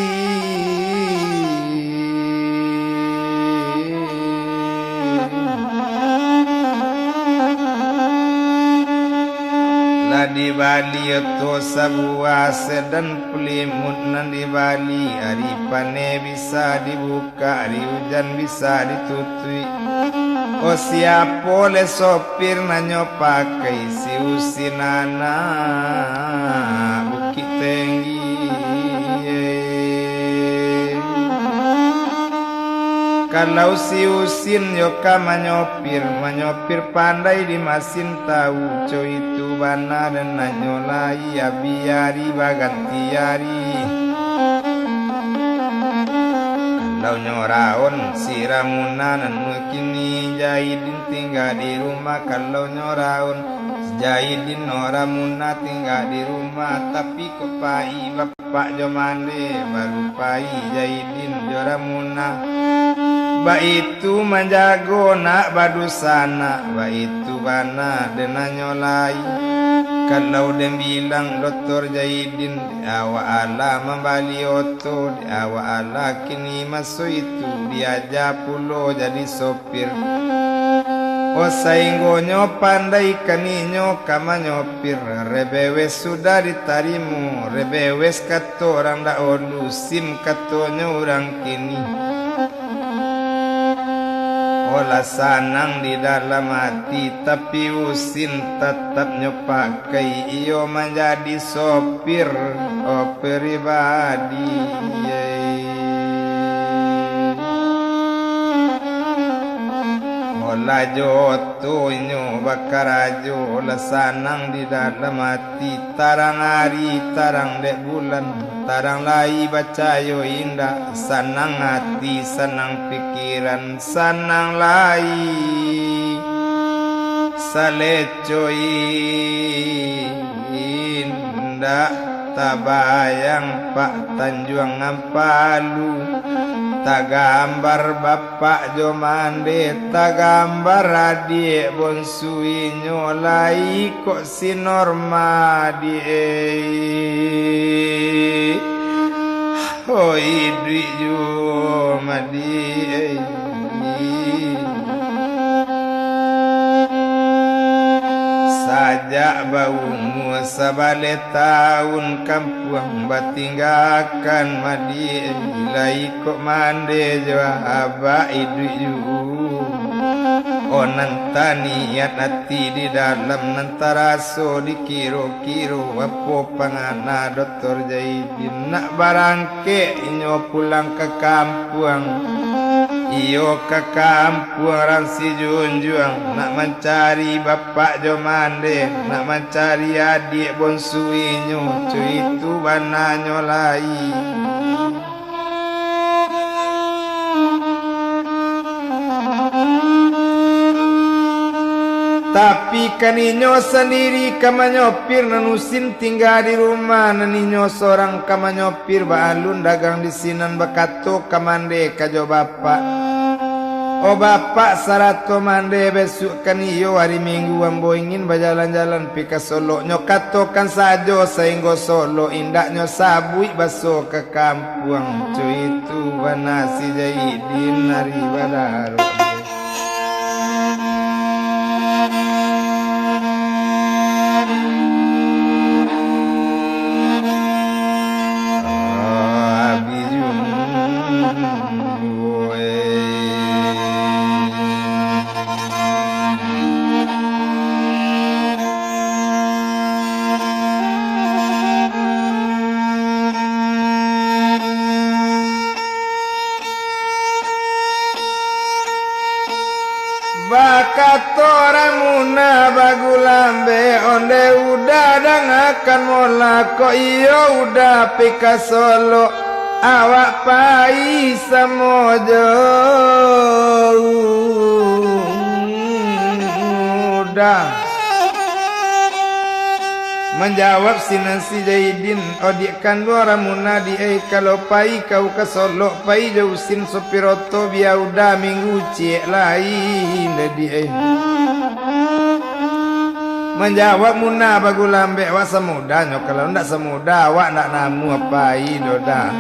Lah dibali oto sabuah, sedan pulimut nan dibali, ari paneh bisa dibuka, ari ujan bisa ditutuik. Oh, siapo le sopir nan nyo pakai, si Usin anak Bukik Tinggi. Kalau si Usin yo ka manyopir, manyopir pandai di masin tahu, co itu bana den nanyo lai, abih ari baganti ari. Kalau nyo raun si Ramuna nan kini Jaidin tingga di rumah, kalau nyo raun si Jaidin, no Ramuna tingga di rumah, tapi kok pai bapak jo mande, baru pai Jaidin jo Ramuna. Baitu manjago nak badusanak, baitu bana den nanyo lai. Kalau den bilang Dotor Jaidin, dek awak alah mambali oto, dek awak alah kini maso itu diaja pulo jadi sopir. Oh, sainggonyo pandai kan inyo ka manyopir, rebewes sudah ditarimo, rebewes kato urang dahulu, sim katonyo urang kini. Olah sanang di dalam ati, tapi usin tatap nyo pakai, iyo manjadi sopir, oh, pribadi. Olah jo oto inyo bakarajo, olah sanang di dalam ati, tarang ari, tarang dek bulan, tarang lai bacayo indak, sanang ati, sanang pikiran, sanang lai saleco indak tabayang, Pak Tanjuang Ampalu, tagambar bapak jo mande, tagambar adiak bonsu inyo lai kok si Norma di, eh. Oh, iduik juo madi, eh. Sajak baumua sabaleh taun, kampuang batinggakan madi, eh, lai kok mande jo abak iduik juo. Oh, nan taniat ati di dalam, nan taraso dikiro-kiro, apo pangana Doktor Jaidin nak barangkek inyo pulang ka kampuang. Iyo ka kampuang Rang Sijunjuang, nak mancari bapak jo mande, nak mancari adiak bonsu inyo, co itu bananyo lai. Tapi kan inyo sandiri ka manyopir, nan usin tingga di rumah, nan inyo sorang ka manyopir, baalun dagang di sinan, bakato ka mande ka jo bapak, "Oh bapak sarato mande, bisuak kan iyo ari Minggu, ambo ingin bajalan-jalan pi ka Solok." Nyo katokan sajo sainggo Solok, indaknyo sabuik baso ka kampuang. Cuitu bana si Jaidin ari badaro. Bakato Ramuna bagulambek, onde Uda dangakan molah, kok iyo Uda pi ka Solok, awak pai samo jo Uda. Manjawab sinan si Jaidin, "Odiak kanduang Ramuna di ai, kalau pai kau ka Solok, pai jo usin sopir oto, bia Uda minggu ciek lai, nda di ai." Manjawab Muna bagulambek, "Awak samudanyo, kalau ndak samuda awak ndak namuah pai doh Da.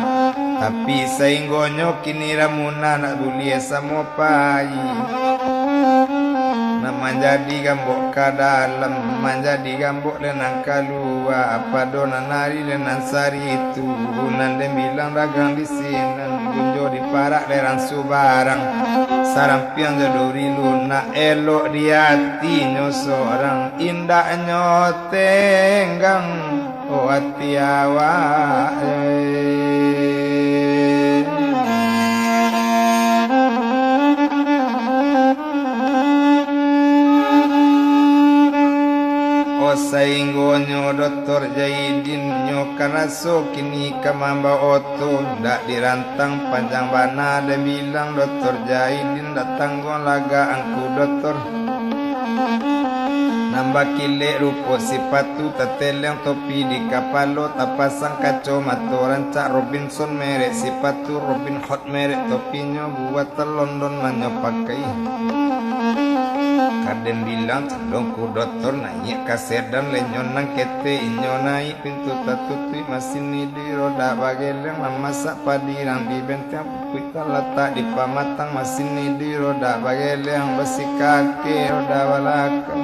Tapi sainggonyo kini Ramuna ndak buliah samo pai. Nak manjadi gambok ka dalam, manjadi gambok dek nan kalua, pado nan ari dek nan saritu, nan den bilang dagang di sinan, gunjo diparak dek rang subarang, sarampiang jo duri lunak, elok di atinyo sorang, indaknyo tenggang." Oh, ati awak, eh. Oh, sainggonyo Doktor Jaidin nyo ka raso kini ka mambao oto, ndak dirantang panjang bana, den bilang Doktor Jaidin, datang go lagak angku Doktor. Nan bakilek rupo sipatu, tateleng topi di kapalo, tapasang kacomato rancak Robinson merek sipatu, Robin Hood merek topinyo, buatan London nan nyo pakai. Ka den bilang cando angku Doktor, naiak ka sedan, lenyo nan ketek inyo naiak, pintu tatutuik, masin iduik roda bageleng, mamasak padi rang di benteng, pupuik talatak di pamatang, masin iduik roda bageleng, basi kaki roda balakang.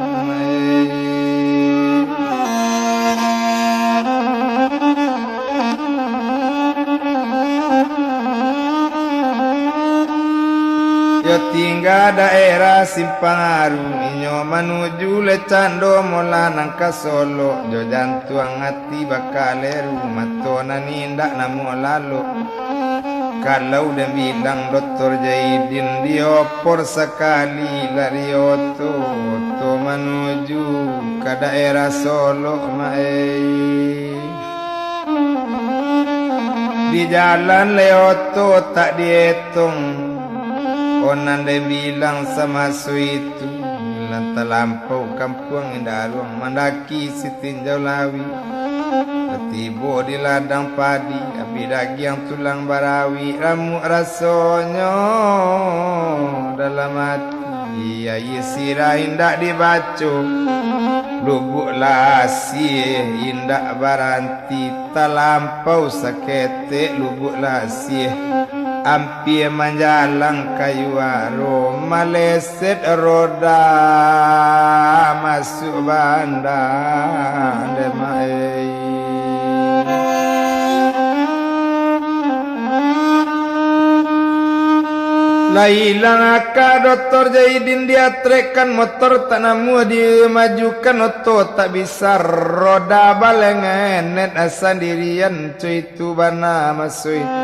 Yo ting- Hingga daerah Simpang Aru, inyo manuju le cando mola nan ka Solok, jo jantuang ati bakaleru, mato nan indak namuah lalok. Kalau den bilang Doktor Jaidin, diopor sakali lah dioto-oto manuju ka daerah Solok, maei. Di jalan le oto tak dietong, oh nan den bilang samaso itu, lah talampau kampuang Indaruang, mandaki Sitinjau Lawi. Lah tibo di ladang padi, abih dagiang tulang barawi, ramuak rasonyo dalam ati. Aia sirah indak dibaco, Lubuak Lasieh indak baranti, talampau saketek Lubuak Lasieh, ampia manjalang ka Yuaro, maleset roda masuak banda, demaei. Lah ilang aka Doktor Jaidin, diatrekkan motor tak namuah, dimajukan oto tak bisa, roda balengenet sandirian, cuy. Tu bana maso itu.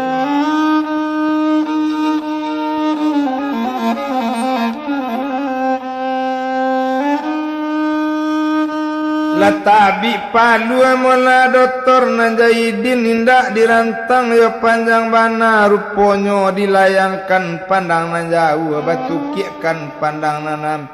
Lah tabik palu amolah Doktor nan Jaidin, indak dirantang yo panjang bana, ruponyo dilayangkan pandang nan jauah, batukiakkan pandang nan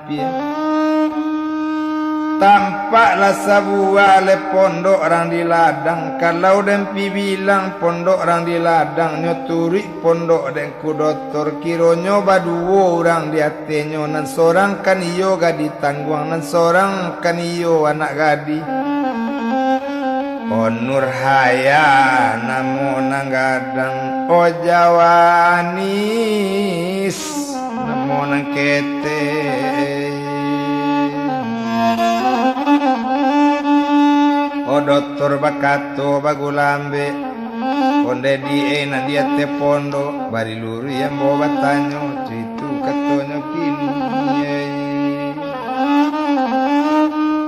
Tampaklah sabuah le pondok rang di ladang. Kalau den pi bilang pondok rang di ladang, nyo turuik pondok den ku Doktor. Kironyo baduo urang di atenyo, nan sorang kan iyo gadih tangguang, nan sorang kan iyo anak gadih. Oh Nurhaya namo nan gadang, oh Jawanis namo nan ketek. Oh Doktor bakato bagulambek, ondeh di e nan di ateh pondok, bari luruih ambo batanyo, cuitu katonyo kini.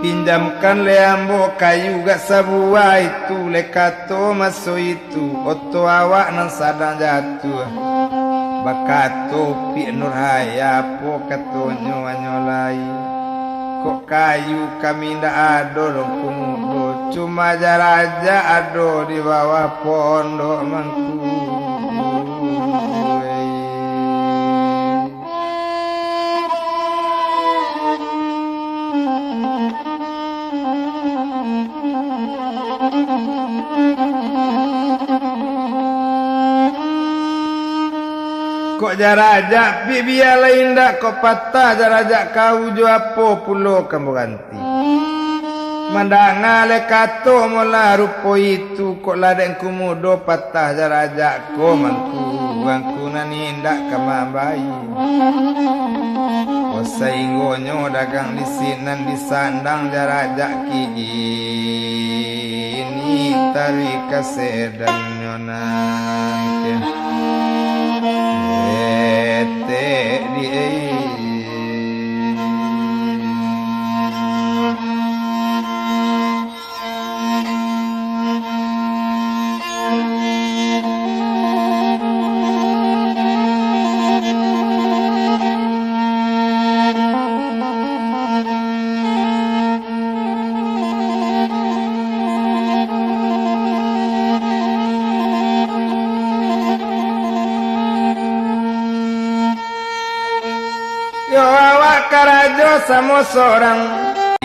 Pinjamkan le ambo kayu gak sabuah itu, le kato maso itu. Tu oto awak nan sadang jatuah. Bakato Upik Nurhaya, apo katonyo anyo lai. Kok kayu kami ndak ado, Ngku Mudo, cuma jarajak ado di bawah pondok mangku. Kok jarajak, Pik, bia lai indak, kok patah jarajak kau, jo apo pulo ka ambo ganti? Mandanga le kato molah rupo itu, kok lah dek Ngku Mudo patah jarajak ko mangku, Ngku nan indak ka mambai. Oh, sainggonyo dagang di sinan disandang jarajak kini, taruih ka sedannyo nan etek di Yo awak karajo samo sorang.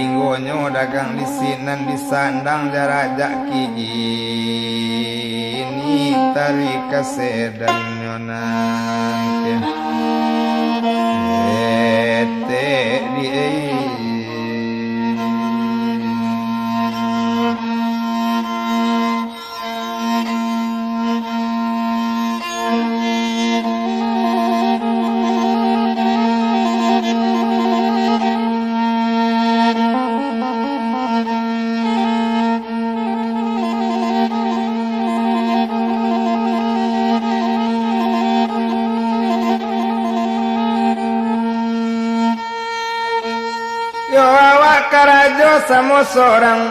Inggonyo dagang di sinan disandang jarajak kini, taruih ka sedannyo nan etek di karajo samo sorang.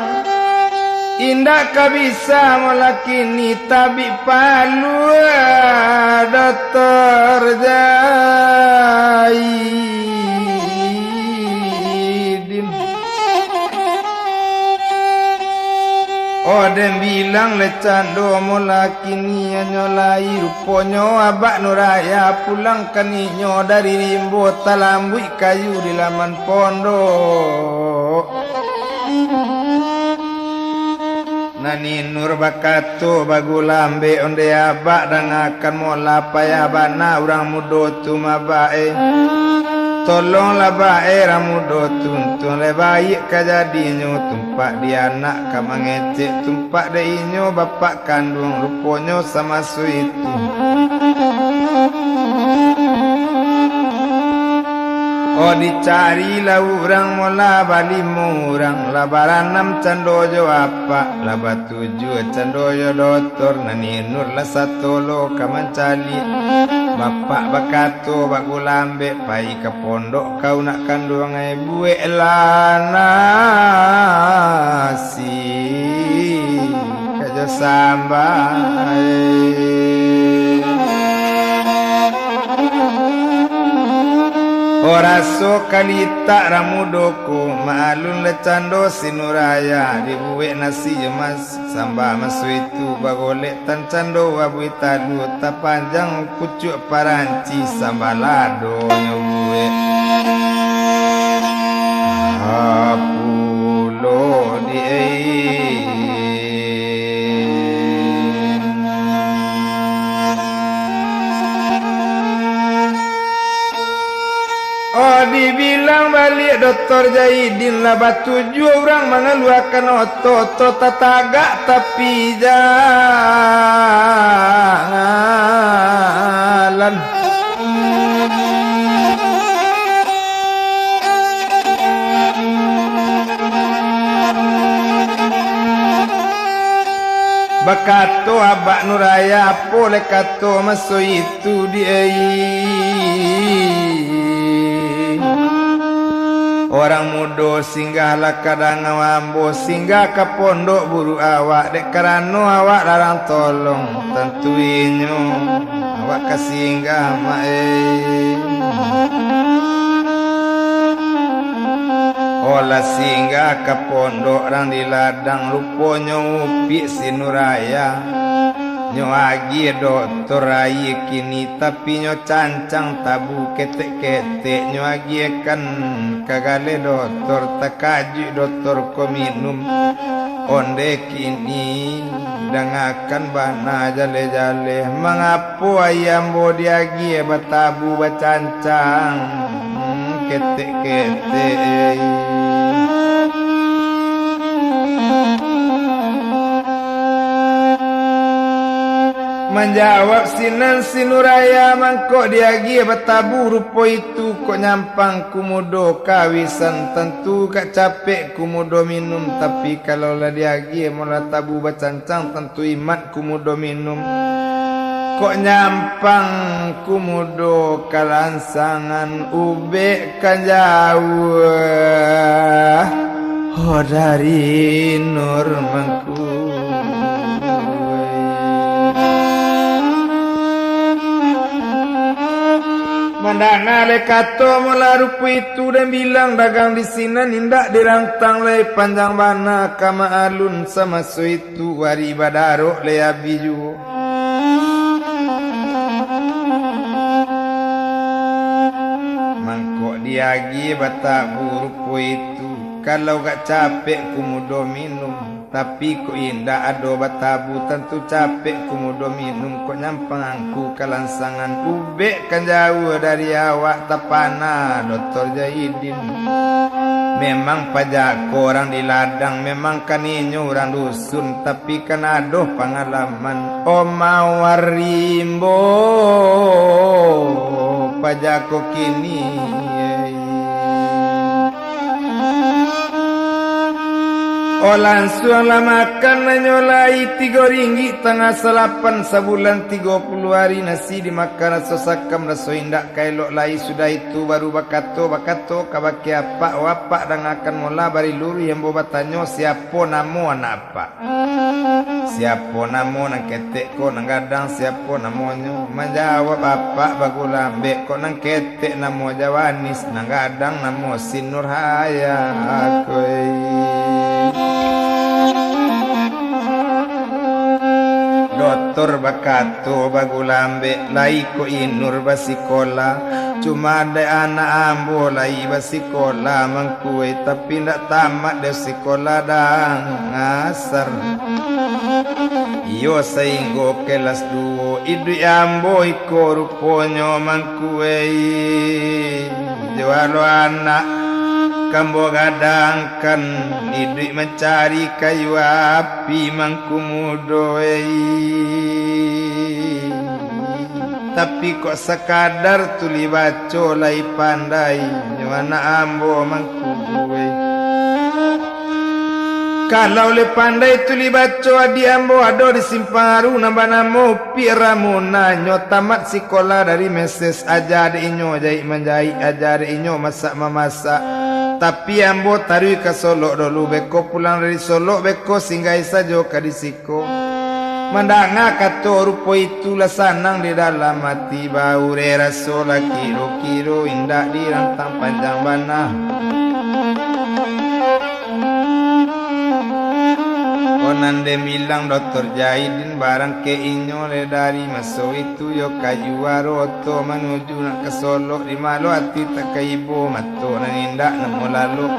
Indak ka bisa molakini tabik palua Doktor Zaidin. Oh, den bilang le cando molakini hanyo lai, ruponyo Abak Nuraya pulang kaninyo dari rimbo talambuik kayu di laman pondok. Nani Nur bakato bagulambek, onde abak dangakan mola payah bana urang mudo tu mabak e. Tolonglah bak e urang mudo tu, untuang lai baiak ka jadinyo, tumpak di anak ka mangecek, tumpak dek inyo bapak kanduang, ruponyo samaso itu. Oh, dicarilah urang mola balimo urang, lah baranam cando jo apak, lah batujuah cando jo dotor, Nani Nur lah satolo ka mancaliak. Bapak bakato bagulambek, pai ka pondok kau nak kanduang ai, bueklah nasi ka jo samba e. Oh, raso kalitak urang mudo ko, maalun le cando si Nuraya, dibuek nasi jo mas-, samba maso itu bagolek tan cando abuih talua, tapanjang pucuak paranci, samba ladonyo buek. Ha pulo di ai. Oh, dibilang baliak Doktor Zaidin, lah batujuah urang mangaluakan oto-oto tatagak tapi jalan. Bakato Abak Nuraya, apo lai kato maso itu di ai. Urang mudo, singgahlah ka dangau ambo, singgah ka pondok buruak awak, dek karano awak larang tolong, tantu inyo awak ka singgah, Mak e. Oh, lah singgah ka pondok rang di ladang, ruponyo upik si Nuraya. Nyo agiah doktor aia kini, tapi nyo cancang tabu ketek-ketek, nyo agiahkan ka galeh doktor, takajuik doktor ko minum. Onde kini, dangakan bana jaleh-jaleh, mangapo aia ambo diagiah batabu bacancang, hmm, ketek-ketek. Manjawab sinan si Nuraya, mangko diagiah batabu rupo itu, kok nyampang kumudo kawisan, tantu gak capek kumudo minum, tapi kalau lah diagiah molah tabu bacancang, tantu imat kumudo minum. Kok nyampang kumudo kalansangan, ubek kan jauah, ho dari Nur mangku. Mandanga le kato molah rupo itu, dan bilang dagang di sinan indak dirantang lai, panjang bana ka maalun samaso itu, ari badarok le abih juo. Mangko diagiah batabu rupo itu, kalau gak capek kumudo minum, tapi kok indak ado batabu, tantu capek kumudo minum, kok nyampang angku kalansangan, ubek kan jauah dari awak, tapana Doktor Zaidin. Memang pajak ko urang di ladang, memang kan inyo urang dusun, tapi kan ado pangalaman. Omah warimbo pajak ko kini. Oh, lansuang lah makan, hanyo lai tigo ringgik tangah salapan, sabulan tigo puluah ari nasi dimakan, raso sakam, raso indak ka elok lai. Sudah itu baru bakato-bakato kabake apak, "Oh apak, dangakan molah, bari luruih ambo batanyo, siapo namo anak apak?" Siapo namo nan ketek ko, nan gadang siapo namonyo? Manjawab apak bagulambek, kok nan ketek namo Jawanis, nan gadang namo Si Nurhayah koi. Dotor bakato bagulambek, lai ko Inur basikola, cuma dek anak ambo lai basikola mangkue, tapi ndak tamat dek sikola dang asar. Iyo, sainggo kelas duo, iduik ambo iko ruponyo mangkue. Jualo anak kambo gadangkan, iduik mancari kayu api mangku mudo ei. Tapi kok sakadar tulih baco lai pandai nyo anak ambo mangku buai. Kalau lai pandai tulih baco, adiak ambo ado di Simpang Aru nan banamo Upiak Ramona. Nyo tamat sikola dari meses, aja dek inyo jaik manjaik, aja dek inyo masak mamasak. Tapi ambo taruih ka Solok dulu, beko pulang dari Solok, beko singgahi sajo ka di siko. Mandanga kato rupo itu lah sanang di dalam ati, baureh raso lah kiro-kiro indak dirantang panjang bana. Ko nan den bilang Dotor Jaidin, barang kek inyo leh dari maso itu yo ka juaro oto manuju nak ka Solok, di malo ati tak ka ibo, mato nan indak namo lalok.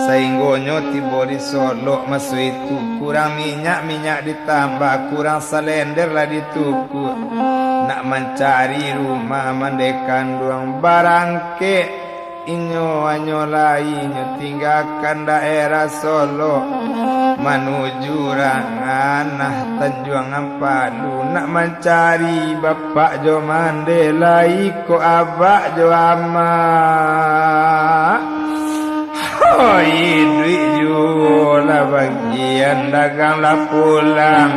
Sainggonyo tibo di Solok maso itu, kurang minyak, minyak ditambah, kurang salender lah ditukuak. Nak mancari rumah mandeh kanduang, barang kek inyo hanyo lai nyo tinggakan daerah Solok, manuju Ranganah Tanjuang Ampalu, nak mancari bapak jo mandeh, lai ko abak jo amak. Oh, iduik juo lah bagian, dagang lah pulang.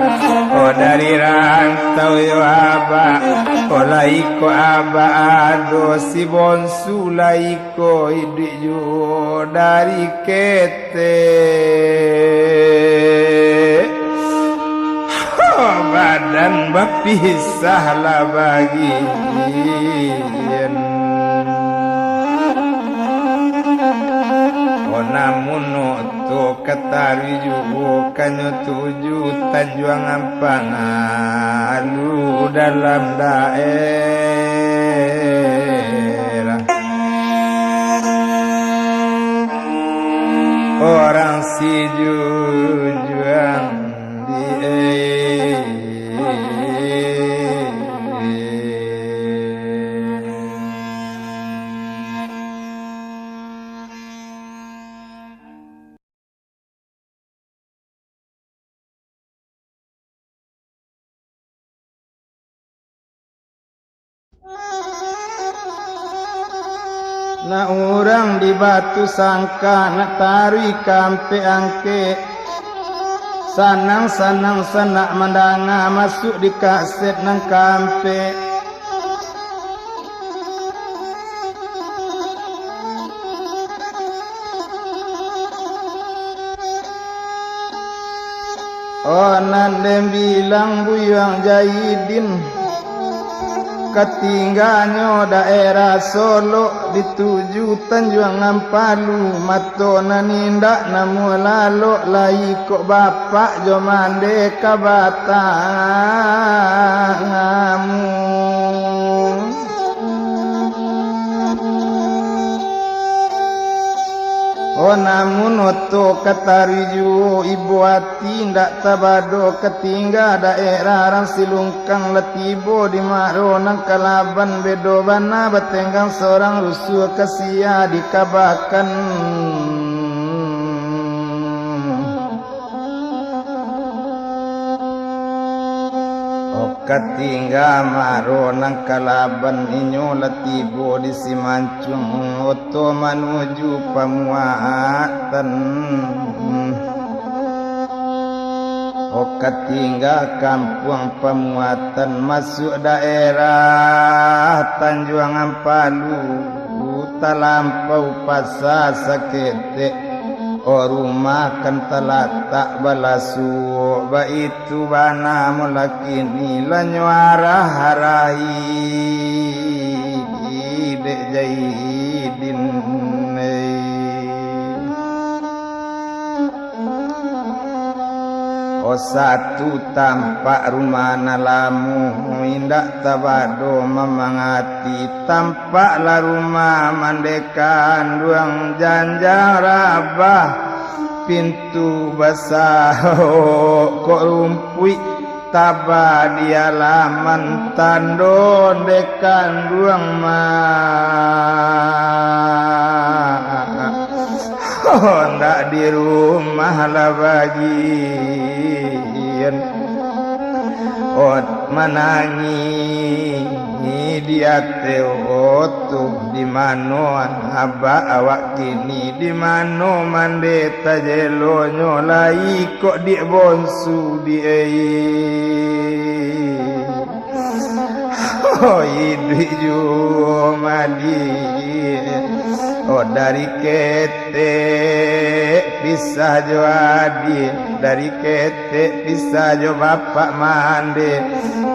Oh, dari rantau yo abak, oh, lai ko abak ado si bonsu, lai ko iduik juo dari ketek. Badan bapisah lah bagian. Oh, namun oto ka taruih juo, kanyo tuju Tanjuang Ampalu dalam daerah. Orang Sijujuang di Nak urang di Batu Sangka, nak taruih ka Ampek Angkek. Sanang-sanang sanak mandanga, masuak di kaset nan kaampek. Oh, nan den bilang Buyuang Jaidin, katingganyo daerah Solok, dituju Tanjuang Ampalu, mato nan indak namuah lalok, lai kok bapak jo mandeh ka batang amu. Oh, namun oto ka taruih juo, ibo ati indak tabado, ka tingga daerah Rang Silungkang, lah tibo di Maro nan Kalaban, bedo bana batenggang sorang, rusuah ka sia dikabakan. Oka tingga maro nan kalaban, inyo lah tibo di Simancuang, oto manuju Pamuatan. Oka tingga kampuang Pamuatan, masuak daerah Tanjuang Ampalu, talampau pasa saketek. O, rumah kan talatak balasuok, baitu bana mulakini, lah nyo arah-arahi dek Jaidin. O, satu tampak rumah nan lamo, indak tabado mamangati, tampaklah rumah mande kanduang, janjang rabah, pintu basahok kok rumpuik, taba di alaman, tando nde kanduang mah. Oh, ndak di rumah lah bagian. Ot manangih di ateh oto, di mano abak awak kini, di mano mande tajelonyo lai kok diak bonsu di ei. Oh, iduik juo maliek. Oh, dari ketek pisah jo adiak, dari ketek pisah jo bapak mande.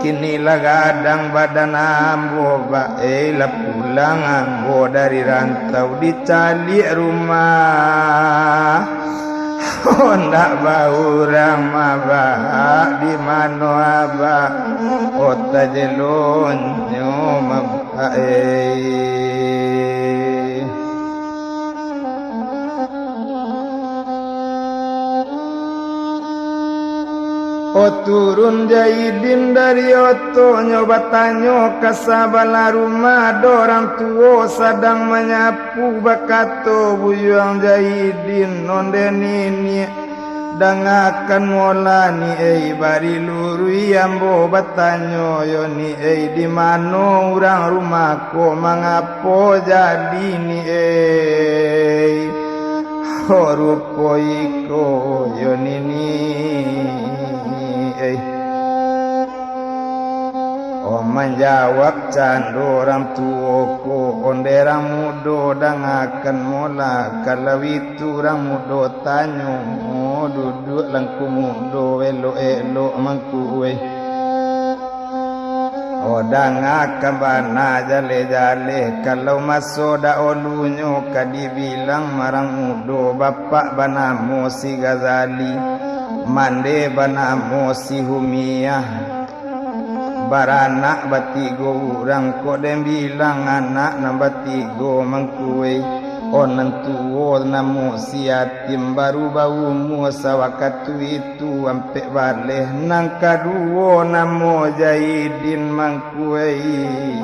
Kini lah gadang badan ambo, ba ei lah pulang ambo dari rantau, dicaliak rumah. Oh, ndak baurang mah, Bak, di mano abak? Oh, tajelonyo mah, Bak, ei. Oh, turun Jaidin dari otonyo, batanyo ka sabalah rumah, ado urang tuo sadang manyapu. Bakato buyuang Jaidin, "Onde niniak, dangakan molah ni ei, bari luruih ambo batanyo yo ni ei, di mano urang rumah ko, mangapo jadi ni ei? Ho, rupo iko yo nini ei." Oh, manjawab cando urang tuo ko, "Onde urang mudo, dangakan molah, kalau itu urang mudo tanyo, duduak langku mudo elok-elok mangku ei. Oh, dangakan bana jaleh-jaleh, kalau maso daolunyo ka dibilang urang mudo, bapak banamo si Ghazali, mande banamo si Humiah." Baranak batigo urang, kok den bilang anak nan batigo mangku ei. Oh, nan tuo namo si Yatim, baru baumua sawakatu itu ampek baleh, nan kaduo namo Jaidin mangku ei.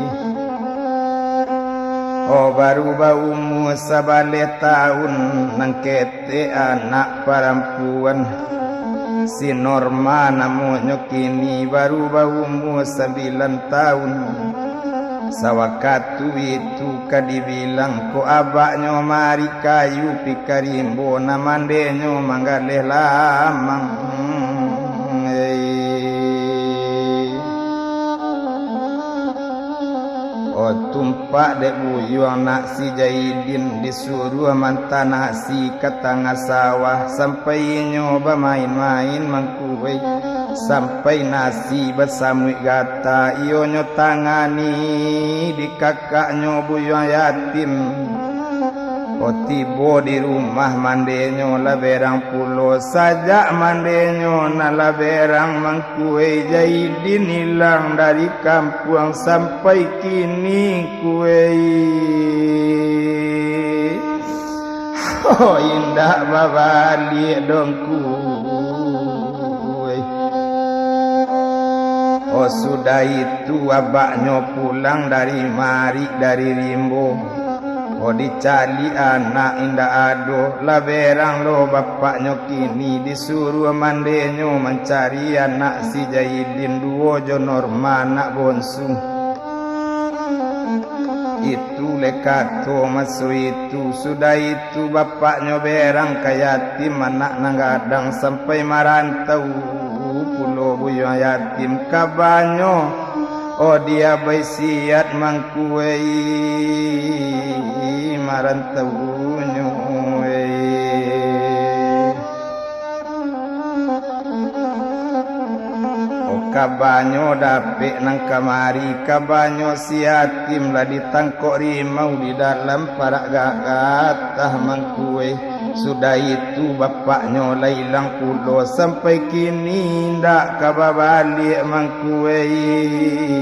Oh, baru baumua sabaleh taun, nan ke- tek anak parampuan, si Norma namonyo, kini baru baumua sambilan taun. Sawakatu itu ka dibilang, kok abaknyo marik kayu pi ka rimbo, nan mandenyo manggaleh lamang. Oh, tumpak dek buyuang nak si Jaidin, disuruah manta nasi ka tangah sawah, sampai inyo bamain-main mangku ei, sampai nasi basamuik gata, iyonyo tangani di kakaknyo buyuang Yatim. Oh, tibo di rumah mandenyo lah berang pulo, sajak mandenyo nan lah berang mangku ei, Jaidin ilang dari kampuang sampai kini ngku ei. Oh, indak babaliak doh ngku ei. Oh, sudah itu abaknyo pulang dari marik dari rimbo. Oh, dicaliak anak indak ado, lah berang lo bapaknyo kini, disuruah mandenyo mancari anak si Jaidin duo jo Norma anak bonsu. Itu lai kato maso itu, sudah itu bapaknyo berang ka yatim, anak nan gadang sampai marantau pulo buyuang yatim. Kabanyo, oh, diabai siat mangkuei, marantaunyo, eh. Oh, kabanyo dapek nan kamari, kabanyo si yatim lah ditangkok rimau di dalam parak ga-, gatah mangkuei. Sudah itu bapaknyo lah ilang pulo, sampai kini indak ka babaliak mangkuei.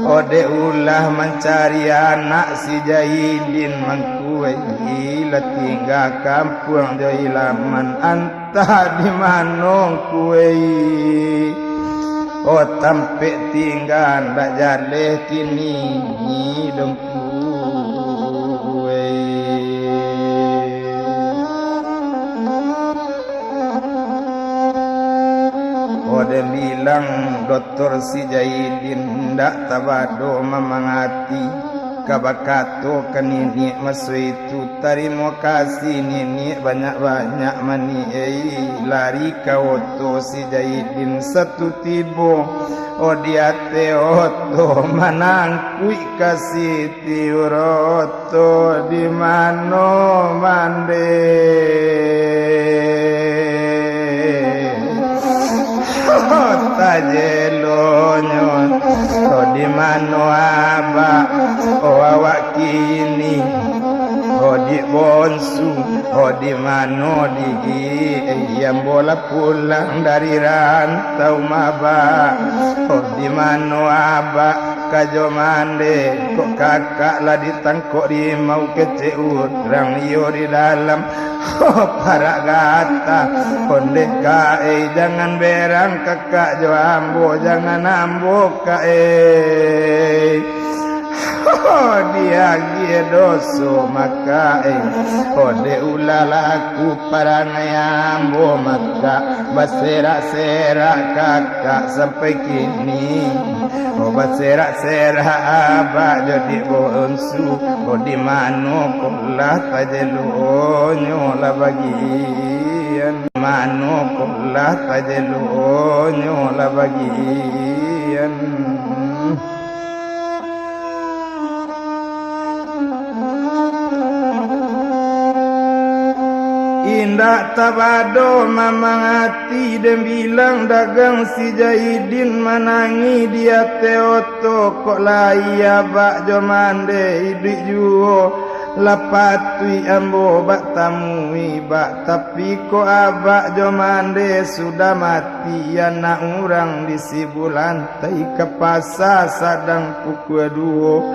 Oh, dek ulah mancari anak si Jaidin mangkuei, lah tingga kampuang jo ilaman, antah di mano kuei. Oh, tampek tingga ndak jaleh kini dongku. Odeh bilang doktor si Jaidin, ndak tabado mamang ati, ka bakato ka niniak maso itu, "Tarimo kasih niniak banyak-banyak maniai." Lari ka oto si Jaidin, satu tibo, oh, di ateh oto manangkuik kasih tiuroto, "Di mano mande?" Oh, tajelonyo, oh, di mano abak, oh, awak kini, oh, di bonsu, oh, di mano di, eh, ambo lah pulang dari rantau mabak, oh, di mano abak ka jo mande, kok kakak lah ditangkok rimau kecek urang iyo di dalam. Oh, parak gatah, ondeh ka, eh, jangan berang kakak jo ambo, jangan ambo ka, eh. Oh, diagiah doso maka, eh. Oh, dek ulah laku parangai ambo maka, baserak-serak kakak sampai kini. Oh, baserak-serak abak jo dek bonsu, oh, di mano kolah tajelonyo lah bagian, mano kolah tajelonyo lah bagian. Indak tabado mamang ati den bilang dagang si Jaidin manangih di ateh oto, kok lai abak jo mande iduik juo, lah patuik ambo bak tamui bak, tapi kok abak jo mande sudah mati, anak urang di sibulan tai ka pasa sadang pukua duo.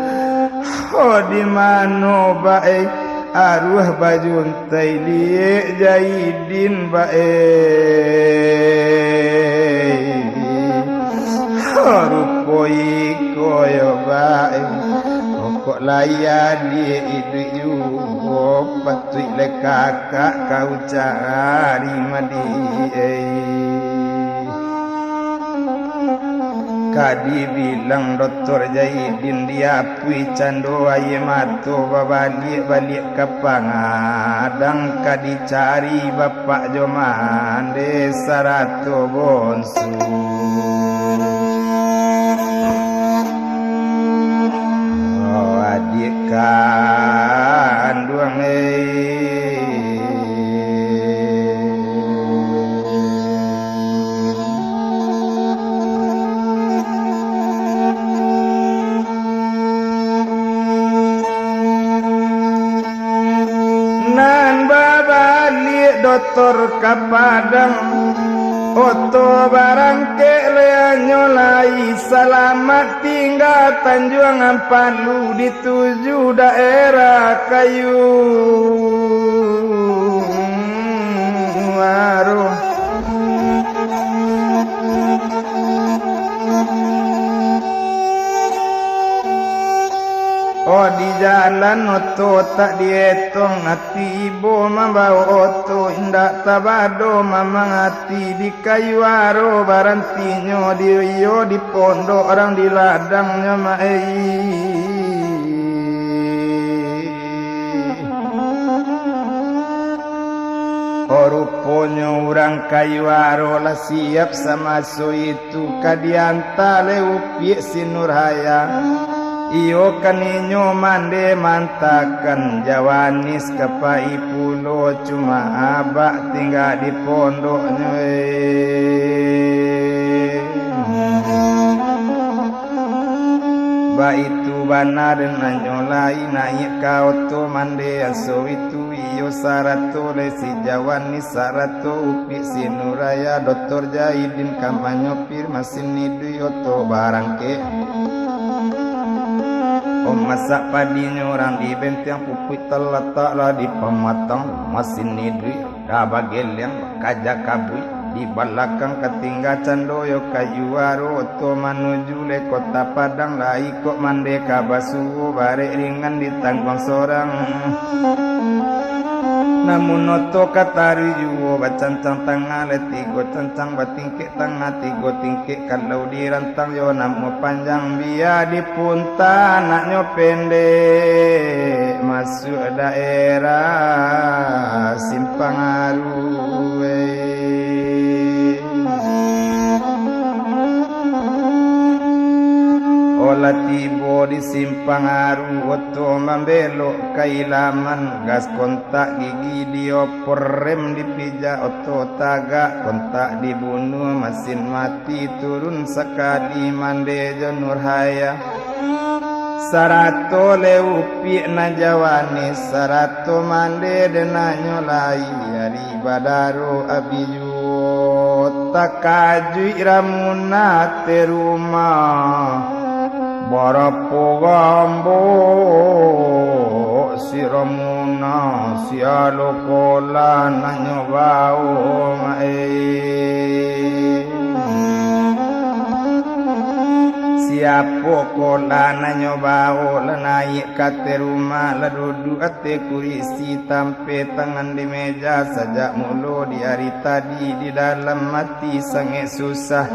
Ho, di mano bae aruah bajuntai liek Jaidin bae? Ho, rupo iko yo bae, pokok lai adiak iduik juo, patuik lai kakak kau cari madiak. Ka dibilang Doktor Jaidin diapuih cando aia mato, babaliak-baliak ka pangadang, ka dicari bapak jo mande sarato bonsu. Oh, adiak kanduang, eh. Nan babaliak Doktor ka Padang, oto barangkek leanyo lai, salamat tingga Tanjuang Ampalu di tuju daerah Kayu Aruh. Oh, di Jalan oto tak dietong, ati ibo mambaok oto, indak tabado mamang ati, di kayu aro barantinyo, di iyo di pondok, urang di ladangnyo, mak ei. Oh, ruponyo urang kayu aro lah siap samaso itu. Tu ka dianta leh upiak si Nurhaya. Iyo kan inyo mande mantakan, Jawanis ka pai pulo, cuma abak tingga di pondoknyo, eh. Baitu bana den anyo lai naiak ka oto mande aso itu. Iyo sarato lai si Jawanis, sarato upiak si Nurhaya, Doktor Jaidin ka manyopir masin iduik oto barangkek. Oh, masak padinyo urang di benteng, pupuik talatak lah di pamatang, masin iduik dah bageliang, bakaja kabuik. Di balakang ka tingga cando yo kayu aro, oto manuju leh Kota Padang, lai kok mande ka basuo, barek ringan ditangguang sorang. Namun oto ka taruih juo, bacancang tangah leh tigo cancang, batingkek tangah tigo tingkek, kalau dirantang yo namuah panjang, bia dipunta anaknyo pendek, masuak daerah Simpang Aru, eh. Oh, lah tibo di Simpang Aru, oto mambelok ka Ilaman, gas kontak gigi diopor, rem dipijak, oto tagak, kontak dibunuah, masin mati, turun sakali mande jo Nurhaya. Sarato leh upiak nan Jawanis, sarato mande den anyo lai, ari badaro abih juo. Takajuik Ramuna ateh rumah, barapo gambok si Ramuna, sia lo kolah nan nyo baok, eh. Siapo kolah nan nyo baok, lah naiak ka ateh rumah, lah duduak ateh kurisi, tampek tangan di meja, sajak mulo di ari tadi, di dalam ati sangaik susah.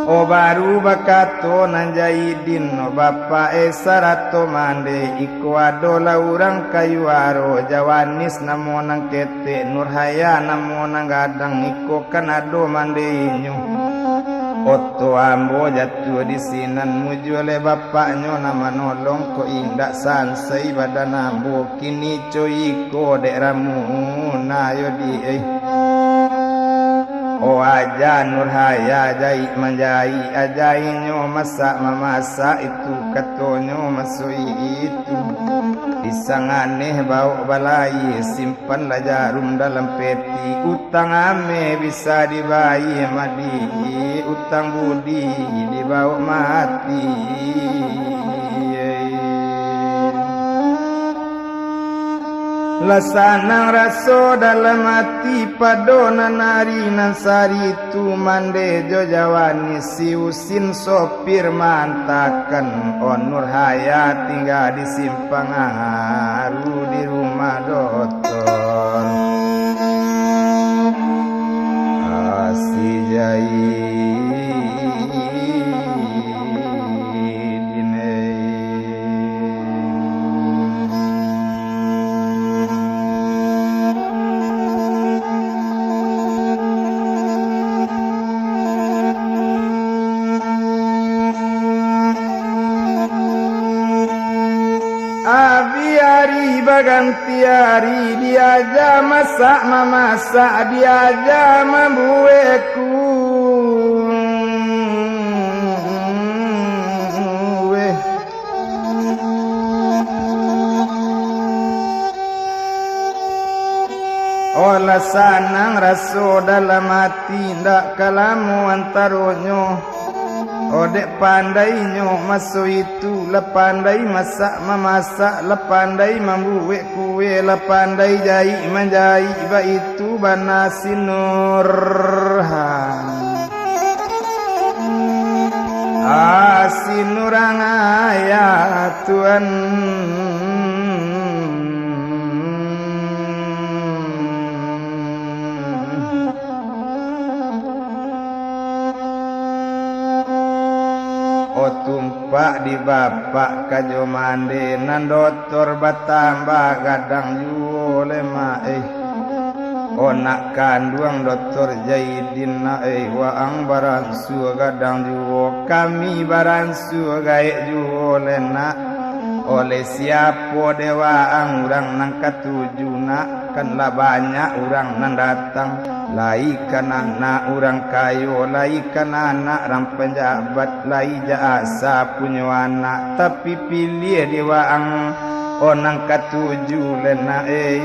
Oh, baru bakato nan Jaidin, "Oh, Bapak, eh, sarato mande, iko adolah urang kayu aro, Jawanis namo nan ketek, Nurhaya namo nan gadang, iko kan ado mande inyo. Oto ambo jatuah di sinan, mujua leh bapaknyo nan manolong, kok indak sansai badan ambo, kini co iko dek Ramuna yo di, eh." Oh, aja Nurhaya jaik manjaik, aja inyo masak mamasak, itu katonyo maso itu. Pisang aneh baok balai, simpanlah jarum dalam peti. Utang ameh bisa dibayie madi, utang budi dibaok mati. Lah sanang raso dalam ati, pado nan ari nan sari tu, mande jo Jawanis, si Usin sopir maantakan, oh, Nurhaya tingga di Simpang Aru di rumah dotor. Asi Jaidin. Abih ari baganti ari, diaja masak mamasak, diaja mambuek kueh. Oh, lah sanang raso dalam ati, ndak ka lamo antaronyo. Oh, dek pandainyo maso itu, lah pandai masak mamasak, lah pandai mambuek kueh, lah pandai jaik manjaik, baitu bana si Nurhaya. Ah, si Nurhaya. O tumpak di bapak ka jo mande, nan dotor batambah gadang juo lemak, eh. O nak kanduang dotor Jaidin nak, eh, waang baransua gadang juo, kami baransua gaek juo lenak. Oleh siapo dek waang urang nan katuju nak? Kan lah banyak urang nan datang, lai kan anak urang kayo, lai kan anak rang panjabat, lai jak asa punyo anak, tapi piliah dek waang, o nan katuju lenak, eh.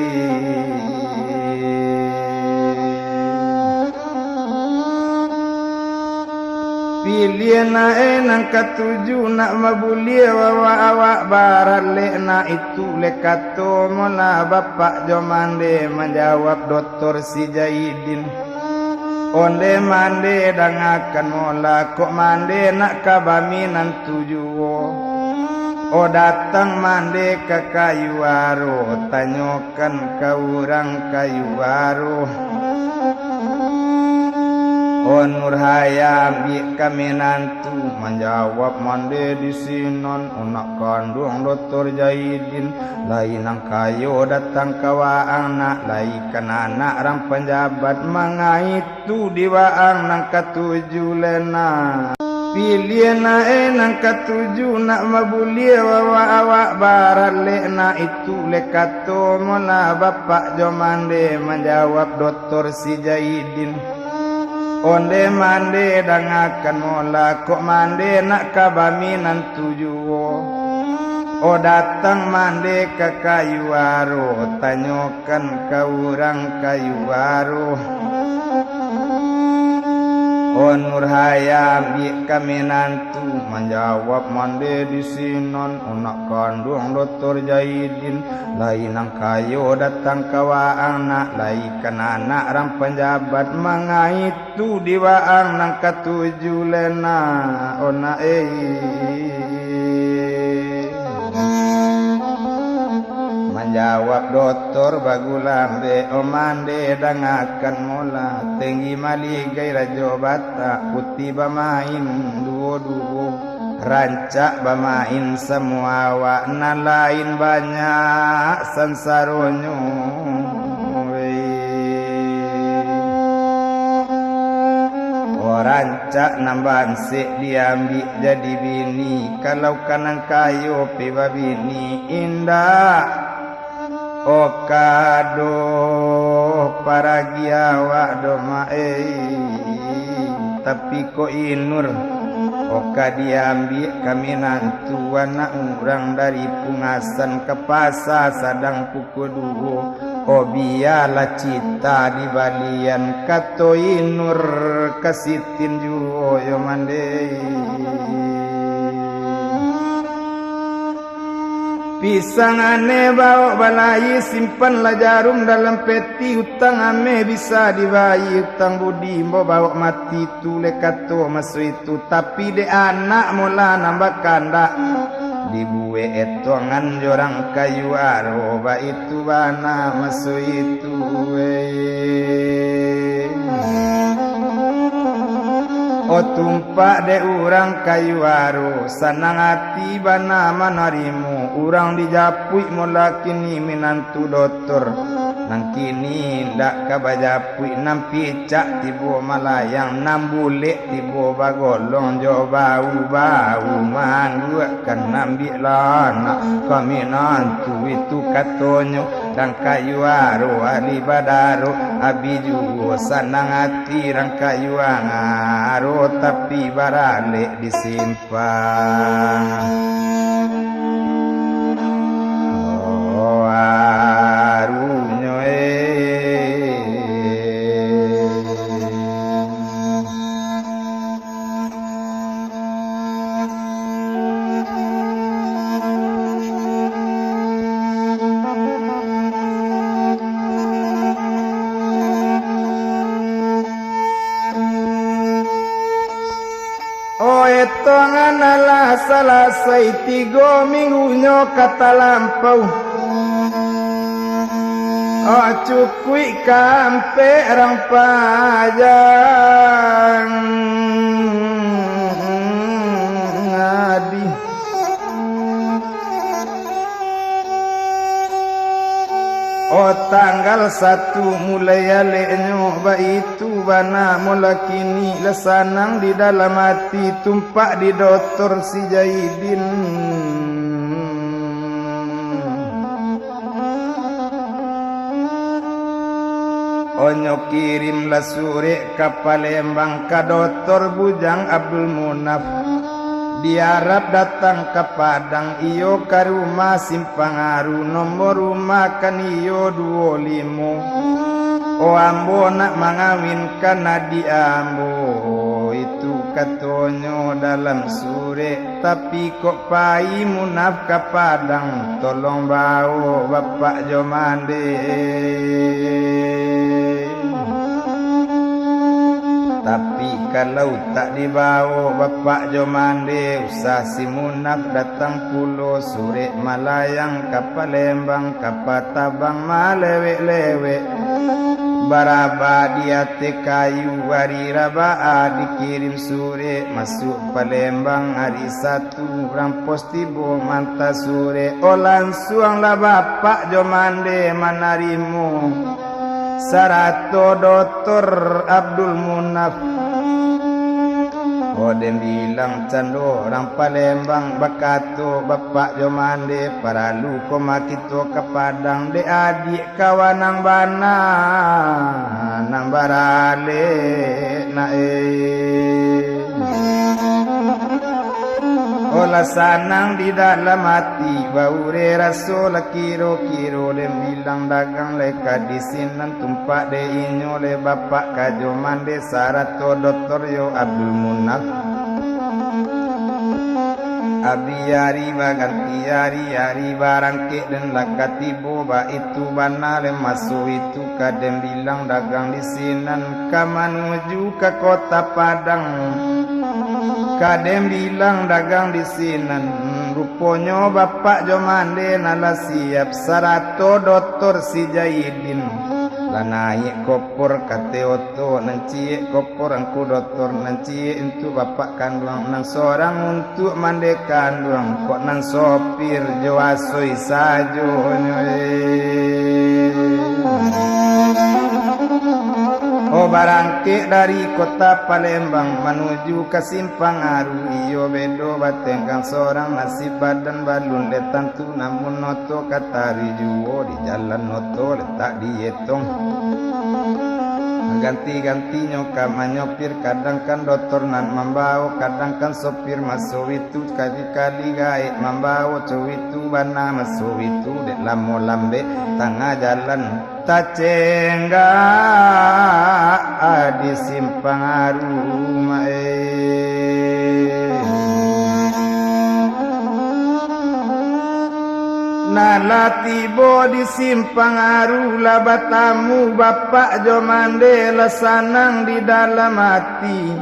Piliah nak, eh, nan katuju nak mabuliah awak-awak baralek nak, itu leh kato mola bapak jo mande, manjawab dotor si Jaidin. Onde mande dangakan mola, kok mande nak ka baminantu juo. O datang mande ka kayu aro, tanyo kan ka urang kayu aro. O Nur Hayam, ambiak ka minantu, manjawab mande di sinan, o nak kanduang dotor Jaidin, lai nan kayo datang ka waang nak, lai kan anak rang panjabat, mangaitu di waang nan katuju lenak. Piliah nak, eh, nan katuju nak mabuliah awak-awak baralek nak, itu leh kato mola bapak jo mande, manjawab dotor si Jaidin. Onde mande dangakan mola, kok mande nak ka baminantu juo. O datang mande ka kayu aro, tanyo kan ka urang kayu aro. O Nur Hayam, ambiak ka minantu, manjawab mande di sinan, o nak kanduang dotor Jaidin, lai nan kayo datang ka waang nak, lai kan anak rang panjabat, mangaitu di waang nan katuju lenak, o nak, eh. Manjawab dotor bagulambek, o mande dangakan mola, tenggi maligai rajo Batak, putiah bamain duo-duo, rancak bamain samo awak, nan lain banyak sansaronyo. O rancak nan bansek diambiak jadi bini, kalau ka nan kayo pe babini, indak. O ka doh paragi awak doh mak, eh. Tapi kok Inur, o ka diambiak ka minantu anak urang dari Pungasan ka pasa sadang pukua duo. O bialah cita dibalian, kato Inur ka Sitin juo yo mande. Pisang ane bawok balayia, simpanlah jarum dalam peti, utang ameh bisa dibayia, utang budi ambo bawok mati, tu leh kato maso itu. Tapi dek anak mola nan bakandak, dibuek etongan jo urang kayu aro, baitu bana maso itu, eh. O tumpak dek urang kayu aro, sanang ati bana manarimo, urang dijapuik mola kini minantu dotor, nan kini indak ka bajapuik, nan picak tibo malayang, nan bulek tibo bagolong, jo bau-bau mangguakkan, ambiaklah anak ka minantu itu, katonyo. Urang kayu aro ahli badaro, abih juo sanang ati urang kayu aro, tapi baralek di simpang. Oh, arunyo, eh. Oh, etongan alah salasai, tigo minggunyo ka talampau. Oh, cukuik ka ampek rang pajang. Satu mulai aleknyo baitu bana, mula kini lah sanang di dalam ati, tumpak di Doktor si Jaidin. Onyo kirimlah surek ka Palembang ka Doktor Bujang Abdul Munaf. Diarap datang ka Padang, iyo ka rumah Simpang Aru, nomor rumah kan iyo duo limo. Oh, ambo nak mangawinkan adik ambo, itu katonyo dalam surek. Tapi kok pai Munaf ka Padang, tolong bawo bapak jo mande. Tapi kalau tak dibawo bapak jo mande, usah si Munaf datang pulo, surek malayang ka Palembang, kapa tabang malewek-lewek. Barabak di ateh kayu, ari Rabaa dikirim surek, masuak Palembang ari Satu, urang pos tibo manta surek, oh, lansuanglah bapak jo mande manarimo, sarato Doktor Abdul Munaf. Oh, den bilang cando urang Palembang, bakato bapak jo mande, paralu ko ma kito ka Padang, dek adiak kawan nan bana, nan baralek nak, eh. Oh, lah sanang di dalam ati, baure raso lah kiro-kiro, den bilang dagang lai ka di sinan, tumpak dek inyo lai bapak ka jo mande, sarato Doktor yo Abdul Munaf. Abih ari baganti ari, ari barangkek den lah ka tibo, baitu bana lai maso itu, ka den bilang dagang di sinan, ka manuju ka kota Padang. Ka den bilang dagang di sinan, ruponyo bapak jo mande nan lah siap, sarato Doktor si Jaidin. Lah naiak kopor ka ateh oto, nan ciek kopor angku Doktor, nan ciek untuak bapak kanduang, nan sorang untuak mande kanduang, kok nan sopir jo asoi sajonyo, eh. Oh, barangkek dari kota Palembang manuju ka Simpang Aru, iyo bedo batenggang sorang, nasib badan balun dek tantu, namun oto ka taruih juo, di jalan oto letak dietong. Ganti-gantinyo ka manyopir, kadang kan Doktor nan mambawo, kadang kan sopir maso itu, kali-kali gaek mambawo, co itu bana maso itu, dek lamo lambek tangah jalan. Tacenggak di Simpang Aru, mak, eh. Nah, lah tibo di Simpang Aru, lah batamu bapak jo mande, lah sanang di dalam ati.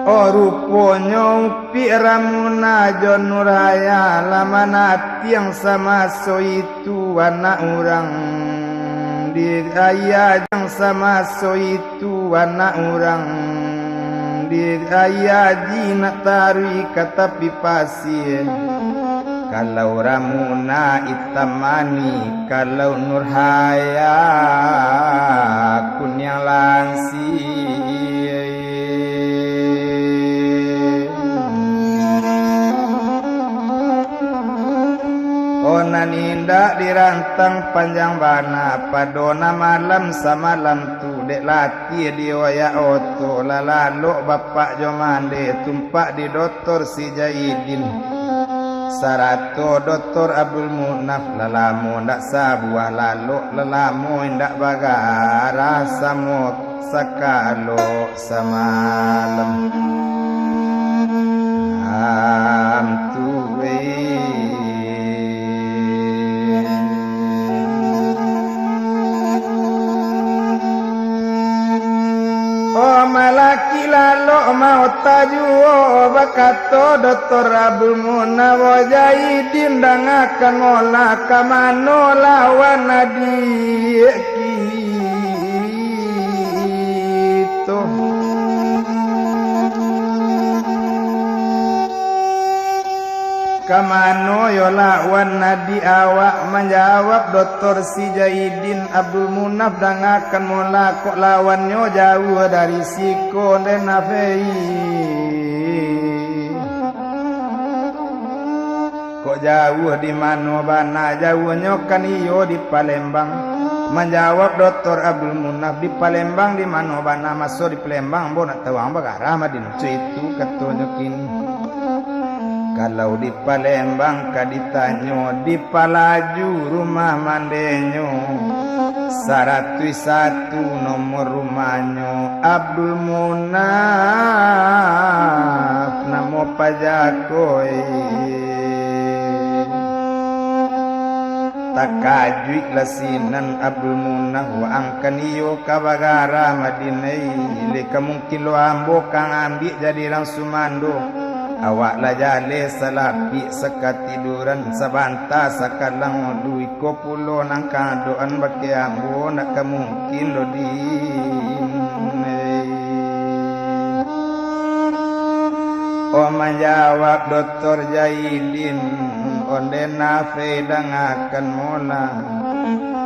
Oh, ruponyo Upik Ramuna jo Nurhaya lah manatiang samaso itu. Tu anak urang di ayah jang samaso itu, anak urang di ayah ji nak taruih ka tapi pasie. Kalau Ramuna itam manih, kalau Nurhaya kuniang lansia. Oh, nan indak dirantang panjang bana, pado nan malam samalam tu, dek latiah dioyak oto, lah lalok bapak jo mande, tumpak di Doktor si Jaidin, sarato Doktor Abdul Munaf, lah lamo ndak sabuah lalok, lah lamo indak bagarah samo sakalo samalam. Am tuwe. Oh, malaki lalok maota juo, bakato Doktor Abdul Munaf, Jaidin, dangakan molah, ka mano lawan adiak ki- tu. Ka mano yo lawan adiak awak? Manjawab Doktor si Jaidin, Abdul Munaf, dangakan mola, kok lawannyo jauah dari siko, den Nafei. Kok jauah di mano bana? Jauahnyo kan iyo di Palembang. Manjawab Doktor Abdul Munaf, di Palembang di mano bana? Maso di Palembang, ambo nak tahu ang bagarah Madinah. Co itu katonyo kini. Kalau di Palembang ka ditanyo, di Palaju rumah mandenyo, saratuih satu nomor rumahnyo, Abdul Munaf namo pajakoi. Takajuiklah sinan Abdul Munaf, waang kan iyo ka bagarah Madinah, lai ka mungkin lo ambo ka ambiak jadi urang sumando. Awak lah jaleh salapik sakatiduran, sabanta sakalang ulu, iko pulo nan ka adokan bakeh ambo, ndak ka mungkin lo di. Oh, manjawab Doktor Jaidin, onde Nafei dangakan mola.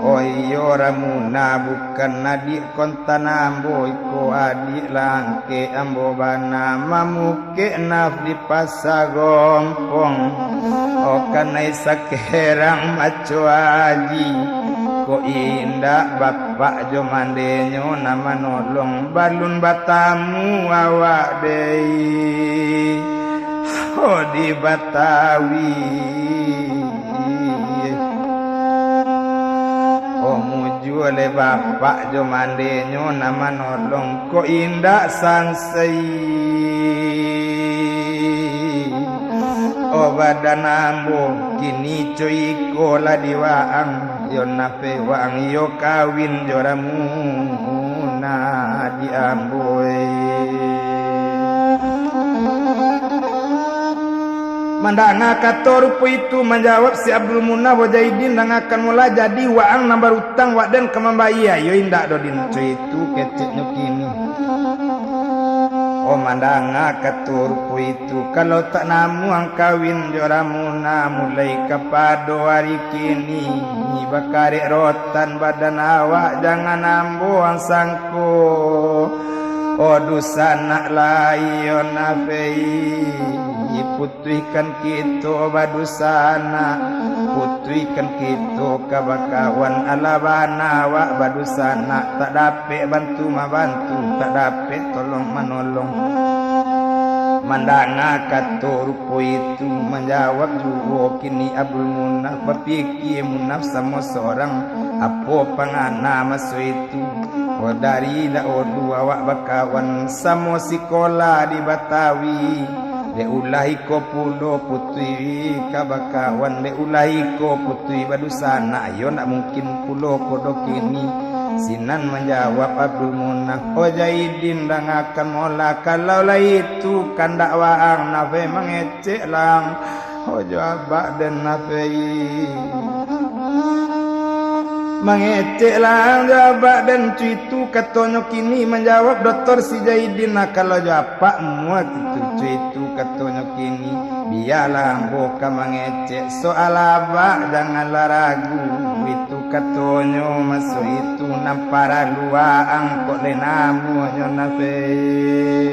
Oh iyo, Ramuna bukan adiak kontan ambo, iko adiak langkek ambo bana, mamukek naf di Pasa Gompong. Oh kanai sakerang maco aji, kok indak bapak jo mandenyo nan manolong, balun batamu awak dei. Oh di Batawi. Oh mujua le bapak jo mandenyo nan manolong, kok indak sansai. Oh badan ambo kini co iko lah di waang, yo Nafei, waang iyo kawin jo Ramuna di ambo. Mandanga kato rupo itu, manjawab si Abdul Munaf, Jaidin, dangakan mola, jadi waang nan barutang, wak den ka mambayia, yo indak doh, Din, co itu keceknyo kini. Oh mandanga kato rupo itu, kalau tak namuah ang kawin jo Ramuna, mulai kapado ari kini, bakarek rotan badan awak, jangan ambo ang sangko. Oh dunsanak lai, oh Nafei, putuihkan kito badunsanak, putuihkan kito ka bakawan, alah bana awak badunsanak, tak dapek bantu mambantu, tak dapek tolong manolong. Mandanga kato rupo itu, manjawab juo kini Abdul Munaf, bapikia Munaf samo sorang, apo pangana maso itu. Oh dari daulu awak bakawan, samo sikola di Batawi. Dek ulah iko pulo putuih ka bakawan, dek ulah iko putuih badunsanak, iyo ndak mungkin pulo kodo kini. Sinan manjawab Abdul Munaf, oh Jaidin, dangakan mola, kalau lah itu kandak waang, Nafei, mangecek lah ang. Oh jo abak den Nafei. Mangecek lah ang jo abak den, co itu katonyo kini, manjawab Doktor si Jaidin, nah kalau jo apak muak itu, co itu katonyo kini. Bialah ambo ka mangecek, soal abak janganlah ragu, itu katonyo maso itu nan paralu waang, kok lai namuahnyo Nafei.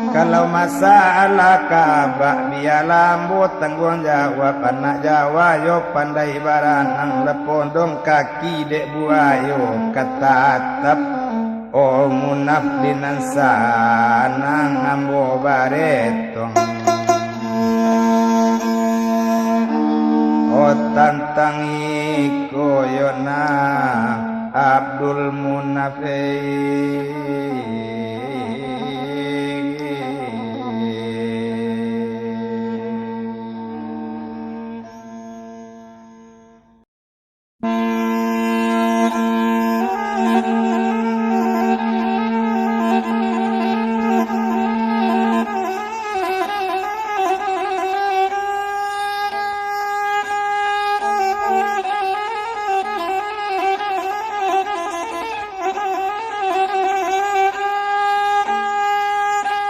Kalau masalah ka abak, bialah ambo tangguang jawab, anak Jawa yo pandai baranang, lah pondong kaki dek buayo ka tatap. Oh Munaf, di nan sanang ambo baretong. Oh tantang iko yo nah, Abdul Munaf.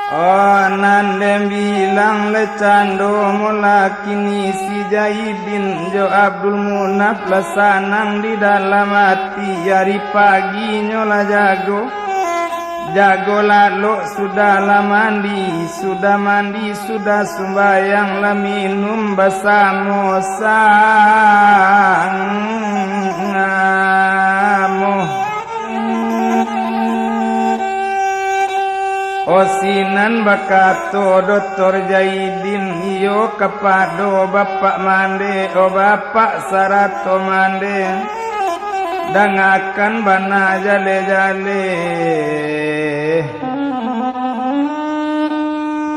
Oh, nan den bilang le cando mula kini, si Jaidin jo Abdul Munaf lah sanang di dalam ati. Ari paginyo lah jago, jago lalok, sudah lah mandi, sudah mandi, sudah sumbayang, lah minum basamo-samo. Oh, sinan bakato Doktor Jaidin, iyo kapado Bapak mande, oh, Bapak sarato mande, dangakan bana jale-jale.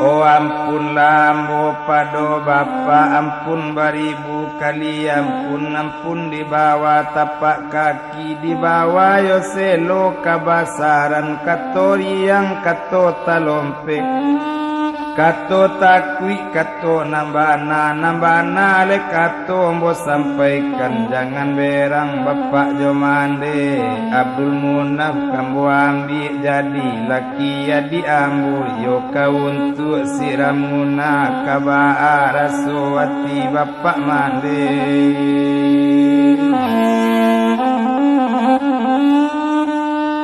Oh, ampunlah ambo pado Bapak, ampun baribu kali ampun, ampun di bawah tapak kaki, di bawah yo selo kabasaran, kato riang, kato talompek, kato takuik, kato nan bana, nan bana le kato ambo sampaikan. Jangan berang Bapak jo mande, Abdul Munaf ambo ambiak jadi laki adik ambo, iyo ka untuak si Ramuna. Ka baa raso ati Bapak mande?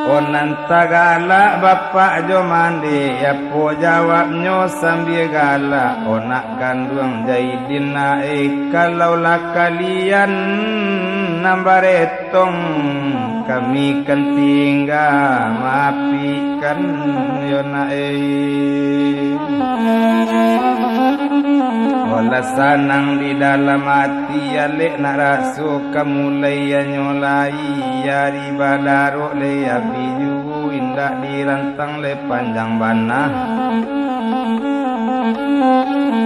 Oh, nan tagalak Bapak jo mande, apo jawabnyo sambia galak? Oh, nak kanduang Jaidin nak, eh, kalau lah kalian nan baret- tong, kami kan tingga maapikan yo nak, eh. Olah sanang di dalam ati, alek nak raso ka mulai anyo lai, ari badarok le abih juo, indak dirantang le panjang bana.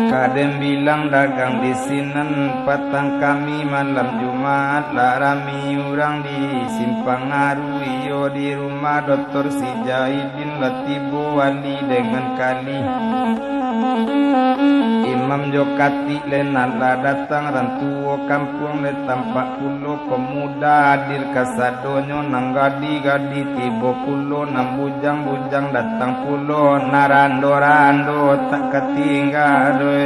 Ka den bilang dagang di sinan, patang kami malam Jumaat, lah rami urang di Simpang Aru, iyo di rumah Doktor si Jaidin lah tibo wali dengan kali. Imam jo katik le nan lah datang, rang tuo kampuang le tampak pulo, pemuda hadir kasadonyo, nan gadih-gadih tibo pulo, nan bujang-bujang datang pulo, nan rando-rando tak katingga doh.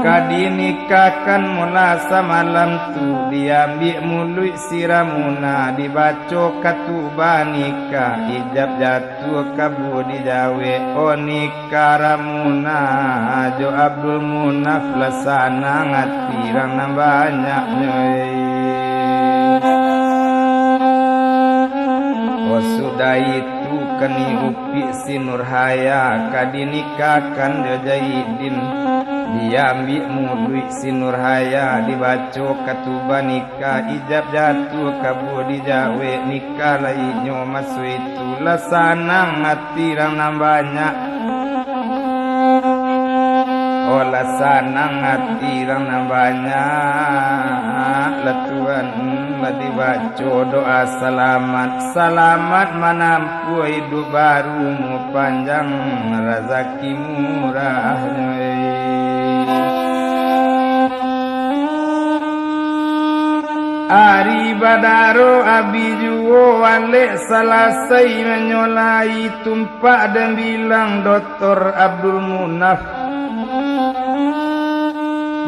Ka dinikahkan mula samalam tu, diambiak muluik si Ramuna, dibaco katubah nikah, ijab jatuah kabua dijawek, oh nikah Ka Ramuna jo Abdul Munaf lah sanang ati rang nan banyaknyo, eh. Oh, sudah itu kini upik si Nurhaya ka dinikahkan jo Jaidin. Diambiak muluik si Nurhaya, dibaco katubah nikah, ijab jatuah kabua dijawek, nikah lai nyo maso itu. Lah sanang ati rang nan banyak. Oh, lah sanang ati rang nan banyak. Lah Tuhan, lah dibaco doa salamat. Salamat manampuah iduik baru, umua panjang, razaki murahnyo, eh. Ari badaro abih juo, alek salasai manyolai, tumpak den bilang Doktor Abdul Munaf.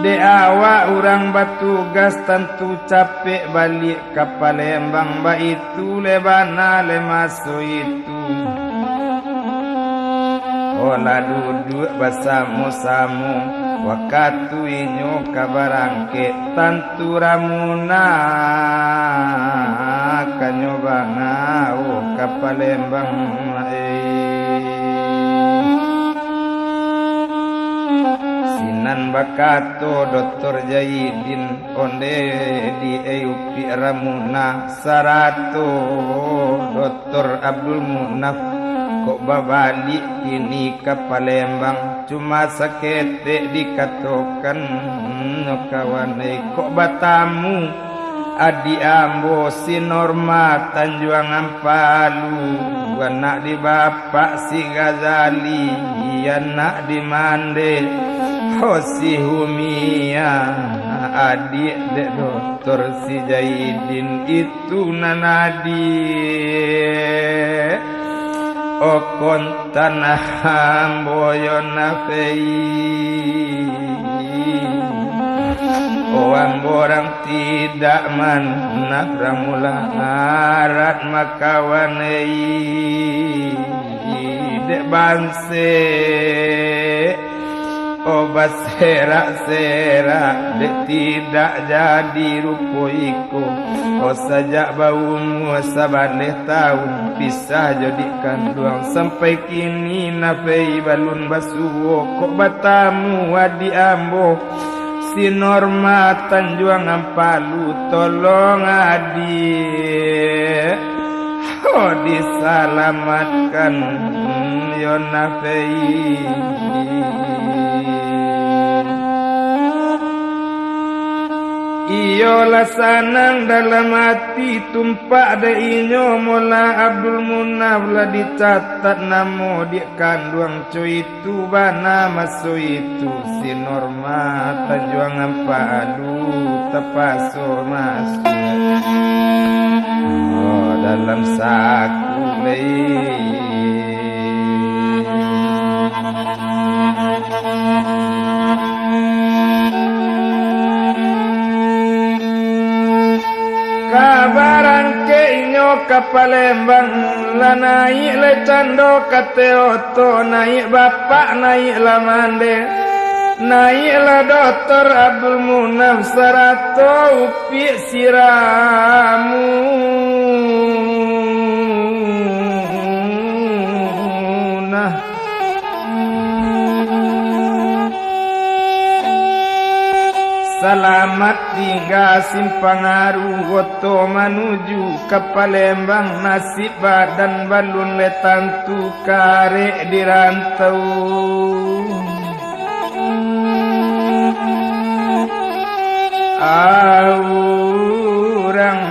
Dek awak urang batugas, tantu capek baliak ka Palembang, baitu le bana le maso itu. Oh, lah duduak basamo-samo, wakatu inyo ka barangkek, tantu Ramuna ka nyo bangau ka Palembang, eh. Sinan bakato Doktor Jaidin, onde di e upik Ramuna, sarato Doktor Abdul Munaf, kok babaliak kini ka Palembang, cuma saketek dikatokan, kawan, eh, kok batamu adiak ambo si Norma Tanjuang Ampalu, anak di bapak si Ghazali, anak di mande ho si Humia. Adiak dek Doktor si Jaidin itu nan adiak. Okon tanah ambo yo Nafei. Oh, ambo urang tidak manah, urang mularat makawan ei. Dek banse, oh, baserak-serak, dek tidak jadi rupo iko. Oh, sajak baumua sabaleh taun, pisah jo dik kanduang, sampai kini Nafei balun basuo, kok batamu adiak ambo, si Norma Tanjuang Ampalu, tolong adiak. Oh, disalamatkan yo Nafei. Iyolah sanang dalam ati, tumpak dek inyo Mola Abdul Munaf, lah dicatat namo dek kanduang coit. Tu bana maso itu si Norma Tanjuang Ampalu tapaso masuak, oh, dalam saku lai. Ka barangkek inyo ka Palembang, lah naiak lai cando ka Teo to, naiak bapak, naiak lah mande, naiak lah Doktor Abdul Munaf sarato Upiak si Ramunah. Salamat tingga Simpang Aru, oto manuju ka Palembang, nasib badan balun lai tantu. Karek di rantau. Urang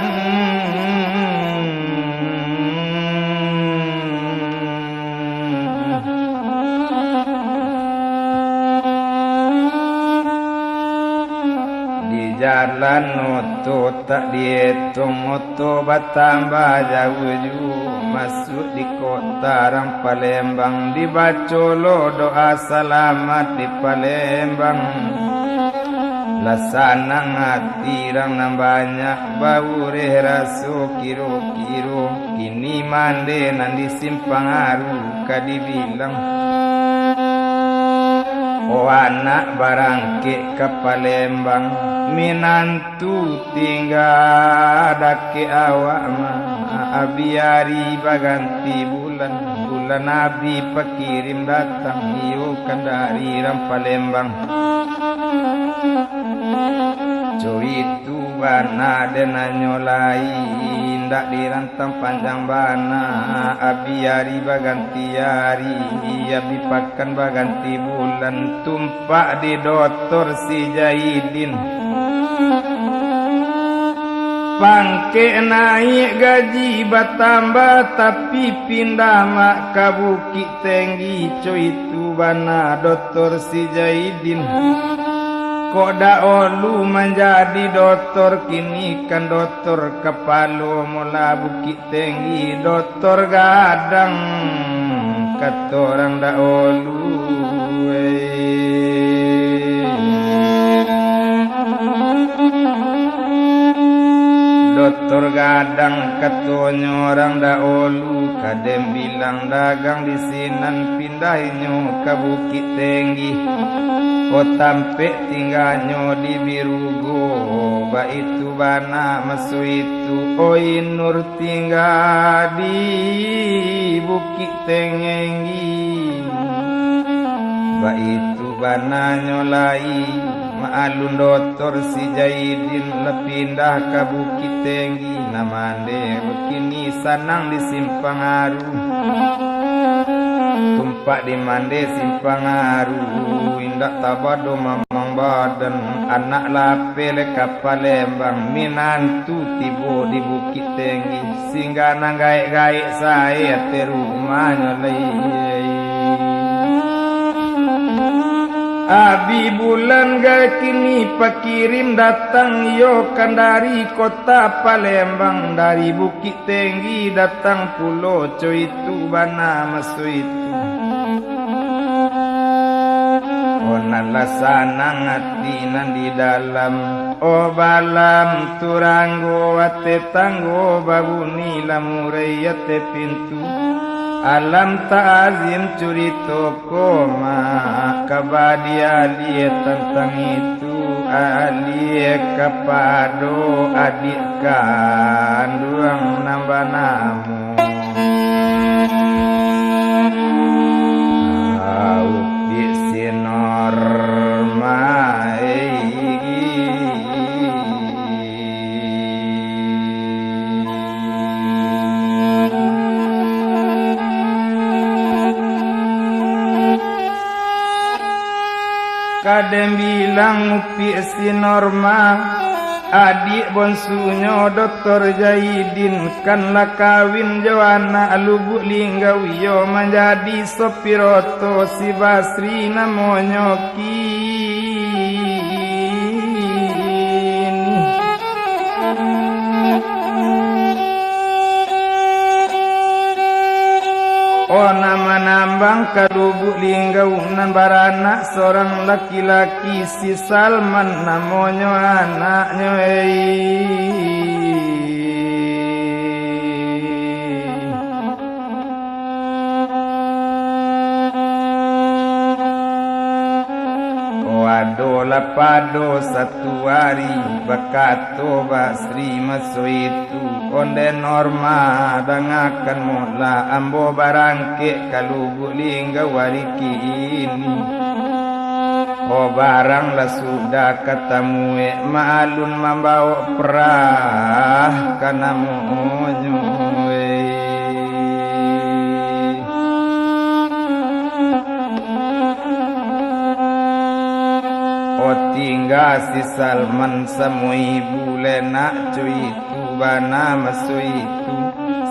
di jalan oto tak dietong, oto batambah jauah juo, masuak di kota rang Palembang, dibaco lo doa salamat di Palembang. Lah sanang ati rang nan banyak, baureh raso kiro-kiro, kini mande nan di Simpang Aru ka dibilang. Oh, anak barangkek ka Palembang, minan tu tingga dakek awak ma, abi ari baganti bulan, bulan abi pakirim datang, iyo kan dari rang Palembang. Co itu bana den anyo lai, indak dirantang panjang bana, abi ari baganti ari, abi pakan baganti bulan, tum pak di Doktor si Jaidin. Pangkek naiak, gaji batambah, tapi pindah mak ka Bukik Tenggi, co itu bana Doktor si Jaidin. Kok dahulu manjadi doktor, kini kan doktor kapalo mola Bukik Tenggi, Doktor Gadang, kato urang dahulu, eh. Doktor Gadang, katonyo urang dahulu, ka den bilang dagang di sinan, pindah inyo ka Bukik Tenggi. Oh, tampek tingganyo di Birugo, baitu bana maso itu, oi Nur tingga di Bukik Tenggi. Baitu bananyo lai, maklum Doktor si Jaidin lah pindah ka Bukik Tenggi, nan mande kini sanang di Simpang Aru. Tumpak di mande Simpang Aru, indak tabado mamang badan, anak lapeh lai ka Palembang, minantu tibo di Bukik Tenggi. Singgah nan gaek-gaek sae, ateh rumahnyo lai. Abi bulan gai kini pakirim datang, iyo kan dari kota Palembang, dari Bukik Tenggi datang pulo co itu bana maso itu. Oh, nan lah sanang ati nan di dalam, oh, balam turanggo ateh tanggo, babuni lah murai ateh pintu. Alam ta'azim curito ko ma kabadiah alie tantang itu, alie kapado adiak kanduang nan banamo Upik Sinorma. Ka den bilang Upik Sinorma, adiak bonsunyo Doktor Jaidin, kan lah kawin jo anak Lubuk Linggau, iyo manjadi sopir oto si Basri namonyo kini. Oh, nan manambang ka Lubuk Linggau nan baranak sorang laki-laki, si Salman namonyo anaknyo, ei. Oh, adolah pado satu ari, bakato Basri maso itu, "Onde Norma, dangakan molah, ambo barangkek ka Lubuk Linggau ari kini. Oh, barang lah sudah ka tamuek, ma alun mambawok perah ka namonyo, ei." Oh, tingga si Salman samo ibu lenak co itu bana maso itu.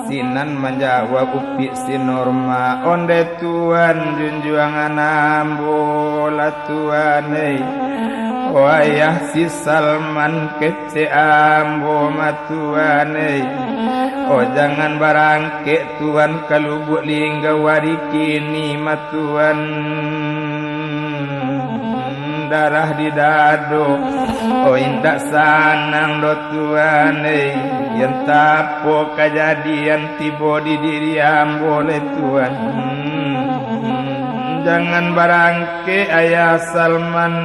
Sinan manjawab Upik Sinorma, "Onde Tuan, junjuangan ambo lah Tuan, ei. Oh, ayah si Salman kecek ambo ma Tuan, ei. Oh, jangan barangkek Tuan ka Lubuk Linggau ari kini ma Tuan. Darah di dado, oh, indak sanang doh Tuan, ei. Entah apo kajadian tibo di diri ambo lai Tuan. Jangan barangkek ayah Salman,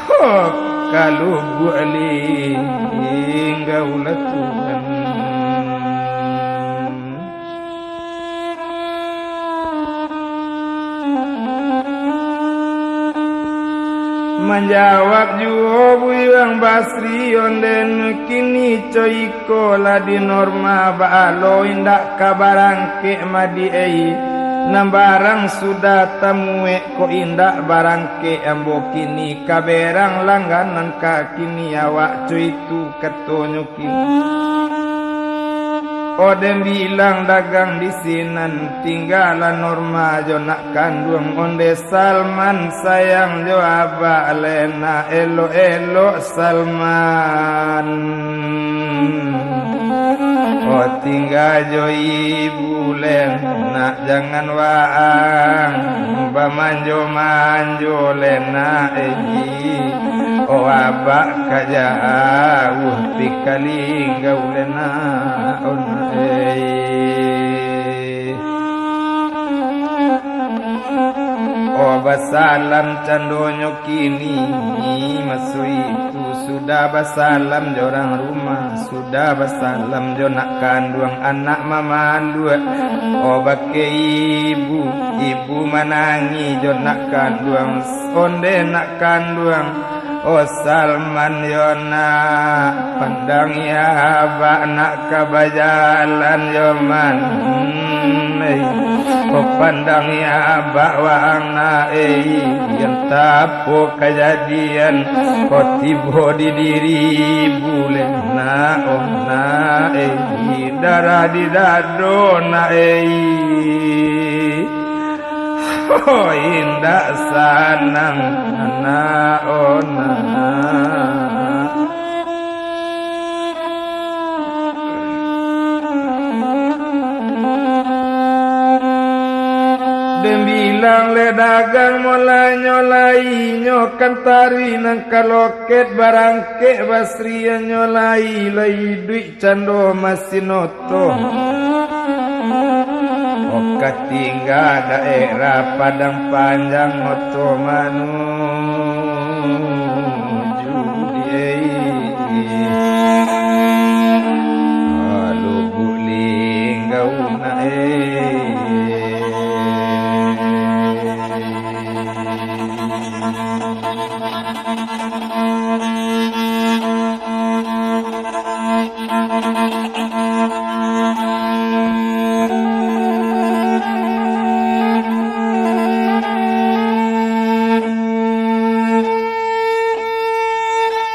oh, ka Lubuk Linggau lah Tuan." Manjawab juo Buyuang Basri, "Onde nu kini co iko lah di Norma, baa lo indak ka barangkek madiak ei. Nan barang sudah tamuek ko indak barangkek ambo kini, ka berang langganan ka kini awak co itu," katonyo. Oh, den bilang dagang di sinan, tinggalah Norma jo nak kanduang, onde Salman sayang jo abak lenak, elok-elok Salman. Oh, tingga jo ibu lenak, jangan waang bamanjo-manjo lenak, ei. Oh, abak ka jauah pi ka Linggau lenak, oh, nak, ei. Oh, basalam candonyo kini, maso itu sudah basalam jo urang rumah. Sudah basalam jo nak kanduang, anak mamaluak. Oh, bakeh ibu, ibu manangih jo nak kanduang, onde nak kanduang. Oh, Salman yo nak, pandangi abak nak ka bajalan yo man. Hmm, eh. Oh, pandangi abak waang nak, eh, entah apo kajadian, oh, tibo di diri bulek nak, oh, nak, eh, darah di dado nak, eh. Oh, indak sanang, nak, oh, nak. Den bilang leh dagang, molanyo lai nyo kan taruih nan ka loket, barangkek Basri nyo lai, lai iduik cando masin oto. Oka tingga daerah Padang Panjang, oto manuju di Lubuk Linggau, nak, eh.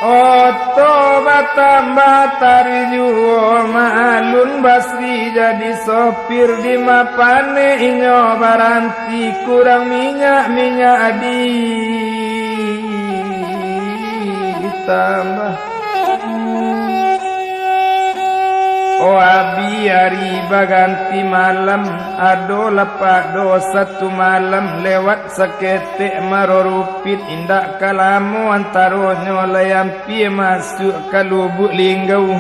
Oto batambah taruih juo, maklun Basri jadi sopir, di ma panek inyo baranti, kurang minyak, minyak ditambah. Oh, abih ari baganti malam, ado lapak doh satu malam, lewat saketek Marorupit, indak ka lamo antaronyo, lai ampia masuak ka Lubuk Linggau.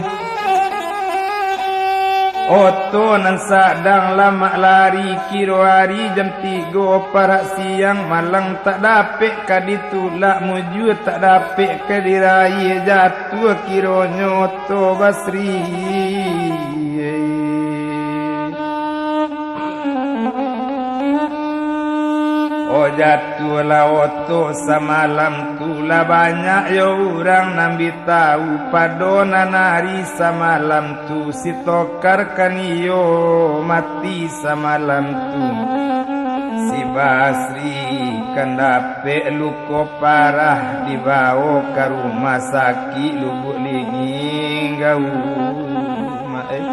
Oto nan sadang lamak lari, kiro ari jam tigo parak siang, malang tak dapek ka ditulak, mujua tak dapek ka diraih, jatuah kironyo oto Basri. Oh, jatuahlah oto samalam tu, lah banyak yo urang nan bi tahu, pado nan ari samalam tu, si Tokar kan iyo mati samalam tu. Si Basri kan dapek luko parah, dibawo ka rumah sakik Lubuk Linggau. Mak, eh.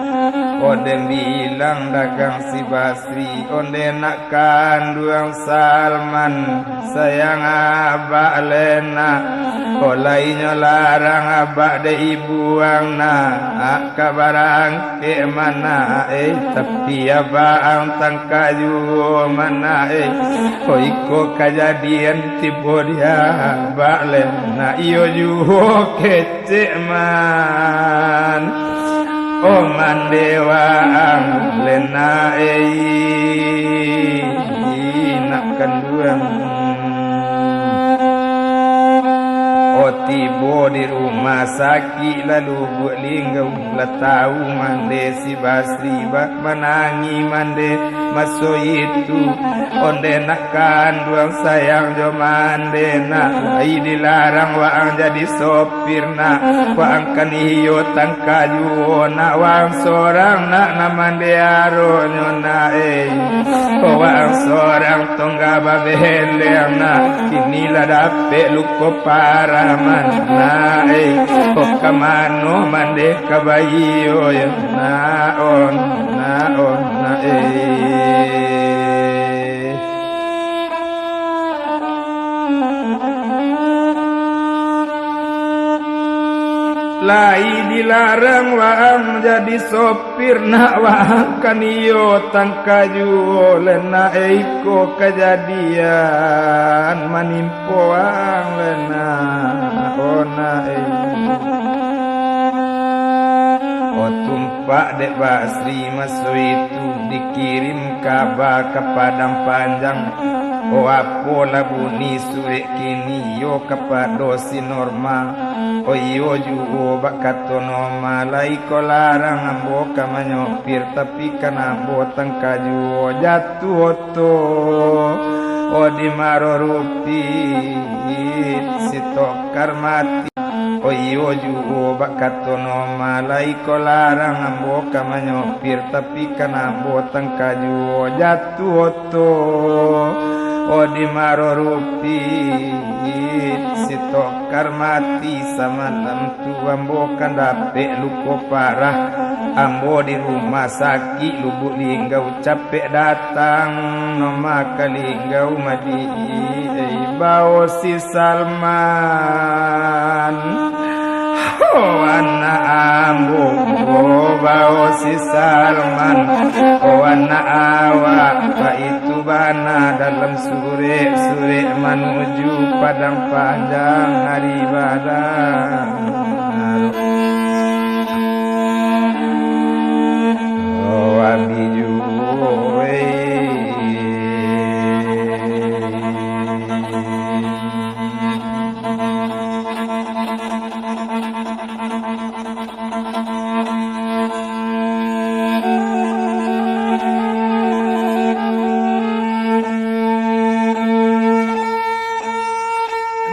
Oh, den bilang dagang si Basri, onde nak kanduang Salman, sayang abak leh nak. Oh, lai nyo larang abak dek ibu ang nak, ka barangkek ma nak, eh. Tapi abak ang tangka juo ma nak, eh. Oh, iko kajadian tibo di abak leh nak, iyo juo kecek man. Oh, mande waang leh nak, eh, nak kanduang. Oh, tibo di rumah sakik lalu Lubuk Linggau, lah tahu mande si Basri bak manangih mande. Maso itu, onde nak kanduang sayang jo mande nak, lai dilarang waang jadi sopir nak, waang kan iyo tangka juo nak, waang sorang nak nan mande aronyo nak, eh. Waang sorang tongga babeleng nak, kini lah dapek luko parah ma nak, eh. Oh, ka mano mande ka baiyo yo nak, oh, nak, oh, nak, eh. Lai dilarang waang jadi sopir nak, waang kan iyo tangka juo leh nak, eh, iko kajadian manimpo waang leh nak, oh nak, eh. Oh, tumpak dek Basri maso itu dikirim kaba ka Padang Panjang. Oh, apolah bunyi surek kini yo kapado si Norma. Oh, iyo juo bak kato Norma, lai ko larang ambo ka manyopir, tapi kan ambo tangka juo jatuah oto. Oh, di Marorupit si Tokar mati. Oh, iyo juo bak kato Norma, lai ko larang ambo ka manyopir, tapi kan ambo tangka juo jatuah oto. Oh, di Marorupit si Tokar mati samalam tu, ambo kan dapek luko parah. Ambo di rumah sakik Lubuk Linggau, capek datang no ma ka Linggau madi. Ei, bao si Salman. Oh, anak ambo, oh, bao si Salman. Oh, anak awak, baitu bana dalam surek-surek manuju Padang Panjang ari badang. Oh, abi juo, eh.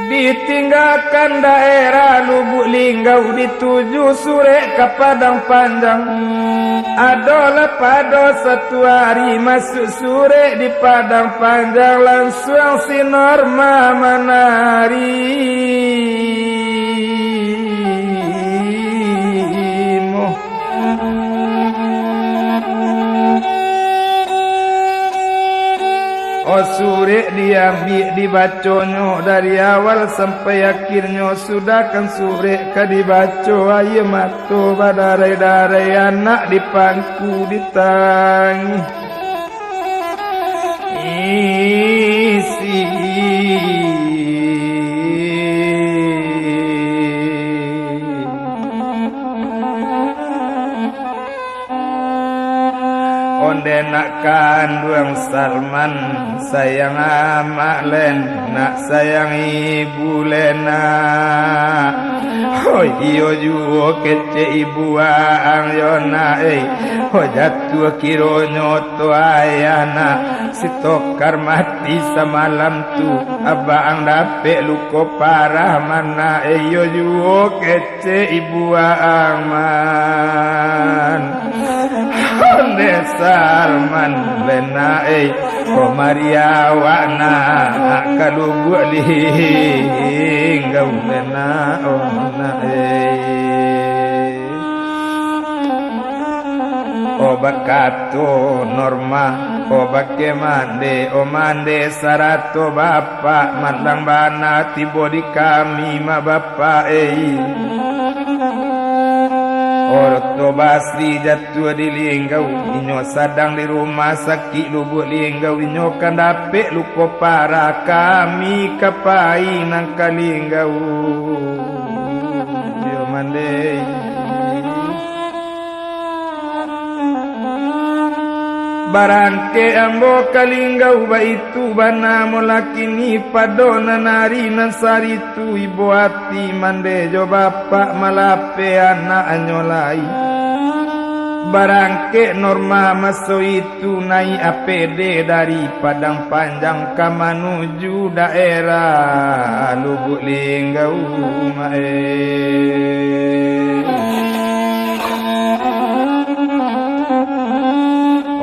Ditinggakan daerah Lubuk Linggau, dituju surek ka Padang Panjang. Adolah pado satu ari, masuak surek di Padang Panjang, lansuang si Norma manarimo. Oh, surek diambiak, dibaconyo dari awal sampai akhirnyo, sudahkan surek ka dibaco, aia mato badarai-darai, anak di pangku ditangih. Isi. Onde nak kanduang Salman, sayang amak len, nak sayang ibu len nak. Hoi, iyo juo kecek ibu waang yo nak, eh. Hoi, jatuah kironyo tu ayah nak, si Tokar mati samalam tu, abak ang dapek luko parah ma nak, eh. Iyo juo kecek Cek ibu waang man. Onde Salman len nak, eh. Ko mari awak nak ka Lubuk Linggau len nak, oh nak, eh. Oh bakato Norma, oh bakeh mande, oh mande sarato bapak, malang bana tibo di kami ma bapak, eh. Oto Basri jatuah di Linggau, inyo sadang di rumah sakik Lubuk Linggau, inyo kan dapek luko parah, kami ka pai nan ka Linggau. Yo mande. Barangkek ambo ka Linggau, baitu bana mo lah kini, pado nan ari nan saritu, ibo ati mande jo bapak, malapeh anaknyo lai. Barangkek Norma maso itu, naiak apede dari Padang Panjang ka manuju daerah Lubuk Linggau, mae.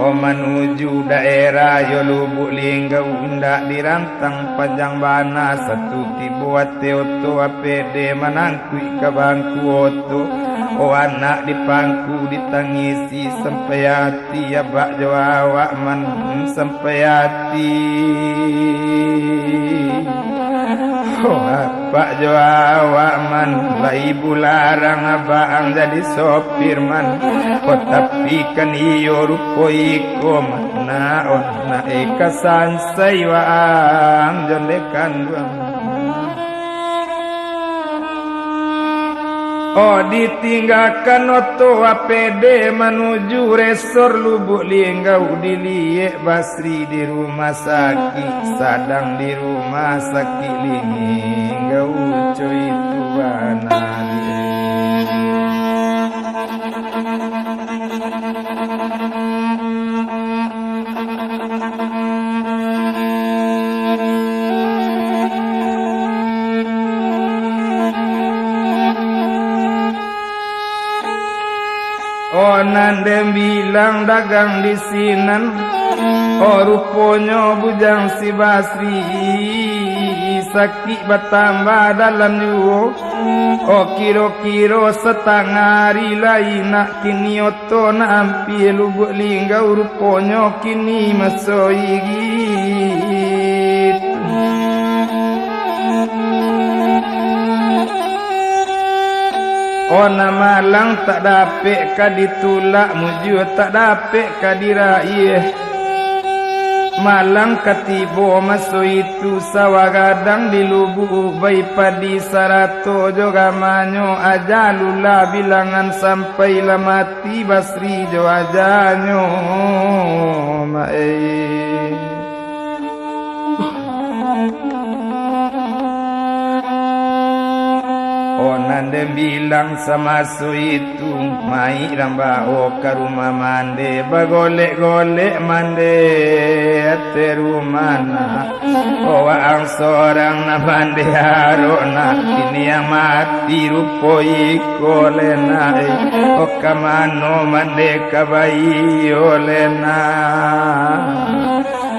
Oh, manuju daerah yo Lubuk Linggau, indak dirantang panjang bana, satu tibo ateh oto apede manangkuik ka bangku oto. Oh, anak di pangku ditangisi sampai ati, abak jo awak man sampai ati. Oh, abak jo awak man, lai bularang abak ang jadi sopir man. Oh, tapi kan iyo rupo iko man, nak, oh, nak, eh, ka sansai waang jo nde kanduang. Oh, ditinggakan oto apede manuju resor Lubuk Linggau, diliek Basri di rumah sakik, sadang di rumah sakik Linggau, coy, itu bana. Oh, nan den bilang dagang di sinan, oh, ruponyo bujang si Basri. Sakik batambah dalam juo. Oh, kiro-kiro satangah ari lai nak, kini oto nak ampia Lubuak Linggau, ruponyo kini maso igitu. Oh, nan malang tak dapek ka ditulak, mujua tak dapek ka diraiah. Malang ka tibo maso itu, sawah gadang di lubuak ubai padi, sarato jo gamanyo aja lulah bilangan, sampai lah mati Basri jo ajanyo, mak ai. Oh, nan den bilang samaso itu, mayik rang bao ka rumah mande, bagolek-golek mande ateh rumah nak. Oh, waang sorang nan mande arok nak, kini yang mati rupo iko le nak. Oh, ka mano mande ka baiyo le nak.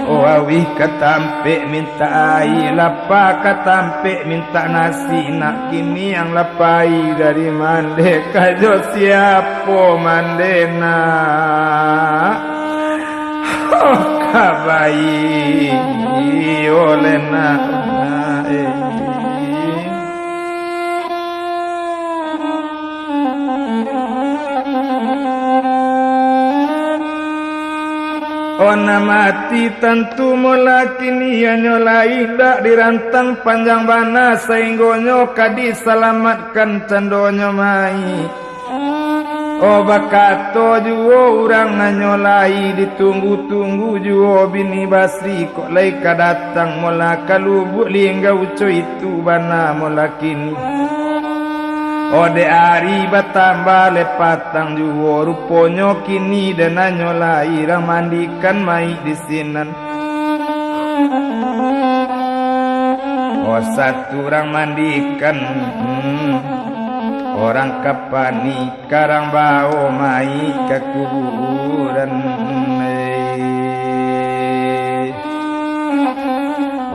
Oh, auih ka tampek mintak aia, lapa ka tampek mintak nasi nak, kini yang lah pai dari mande, ka jo siapo mande nak. Oh, ka baiyo le nak. Eh. Oh, nan mati tantu molakini, ianyo lai indak dirantang panjang bana, sainggonyo ka disalamatkan candonyo mayik. Oh, bakato juo urang, anyo lai ditunggu-tunggu juo bini Basri, kok lai ka datang mola ka Lubuak Linggau, co itu bana molakini. Oh, dek ari batambah lai patang juo, ruponyo kini den anyo lai rang mandikan mayik di sinan. Oh, satu rang mandikan, hmm, urang kapani, ka rang bao mayik ka kuburan. Eh.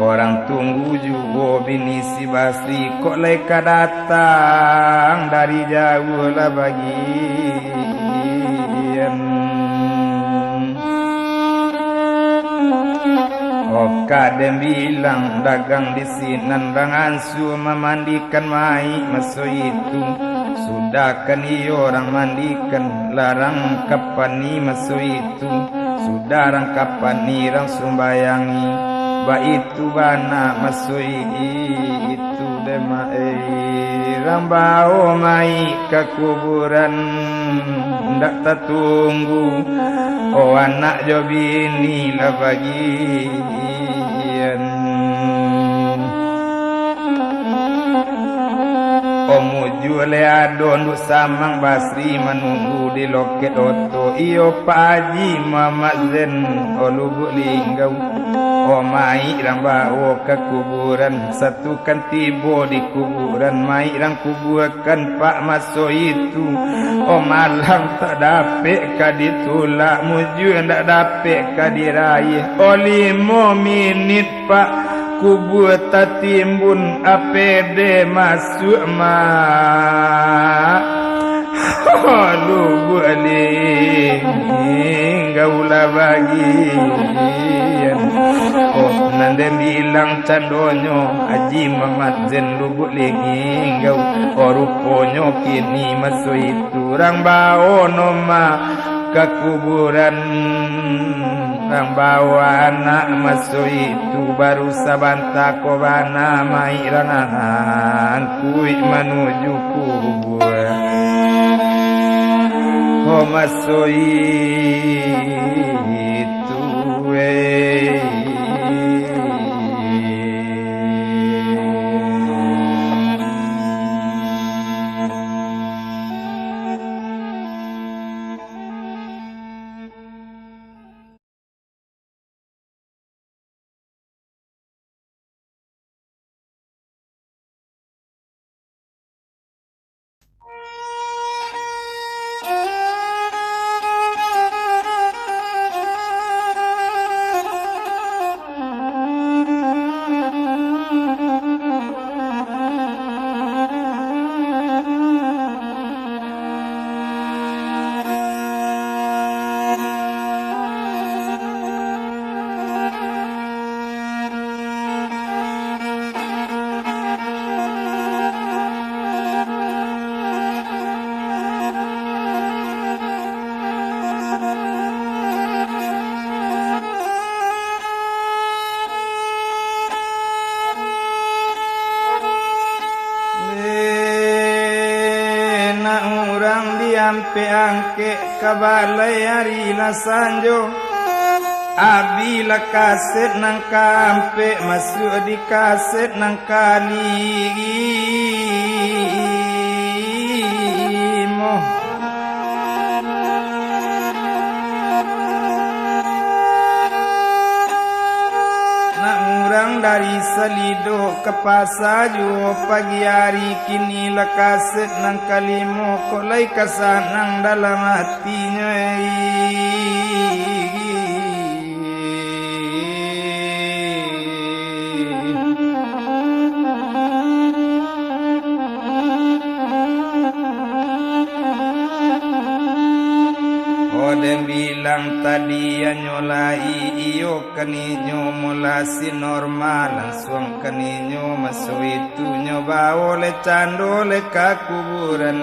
Urang tunggu juo bini si Basri, kok lai ka datang dari jauah lah bagian. Oh, ka den bilang dagang di sinan, rang ansua mamandikan mayik maso itu. Sudah kan iyo rang mandikan, lah rang kapani maso itu. Sudah rang kapani rang sumbayangi, baitu bana maso itu dek mak ai. Rang bao mayik ka kuburan, ndak tatunggu, oh, anak jo bini lah bagian. Oh, mujua le ado Nduk Samang Basri manunggu di loket oto. Iyo, Pak Haji Muhammad Zain, oh, Lubuak Linggau. Oh, mayik rang bao ka kuburan, satu kan tibo di kuburan, mayik rang kubuakan, Pak, maso itu. Oh, malang tak dapek ka ditulak, mujua ndak dapek ka diraiah. Oh, limo minit, Pak, kubua tatimbun, A P D masuak, Mak. Lubuak Linggau lah bagian. Oh, nan den bilang candonyo, Haji Muhammad Zain Lubuak Linggau. Oh, ruponyo kini maso itu rang bao no ma ka kuburan. Rang bao anak maso itu, baru sabanta ko bana mayik rang angkuik manuju kubua. Ko maso itu, eh. Pe angkek ka balai ari lah sanjo. Abi lah kaset nan kaampek, masuak di kaset nan kalimo. Nak murang dari Salido ka pasa juo pagi ari, kini lah kaset nan kalimo, kok lai ka sanang dalam atinyo, ei. Oden bilang tadi, anyo lai iyo kaninyo, mula si Norma langsuang kaninyo, maso itu nyo bao le cando le ka kuburan.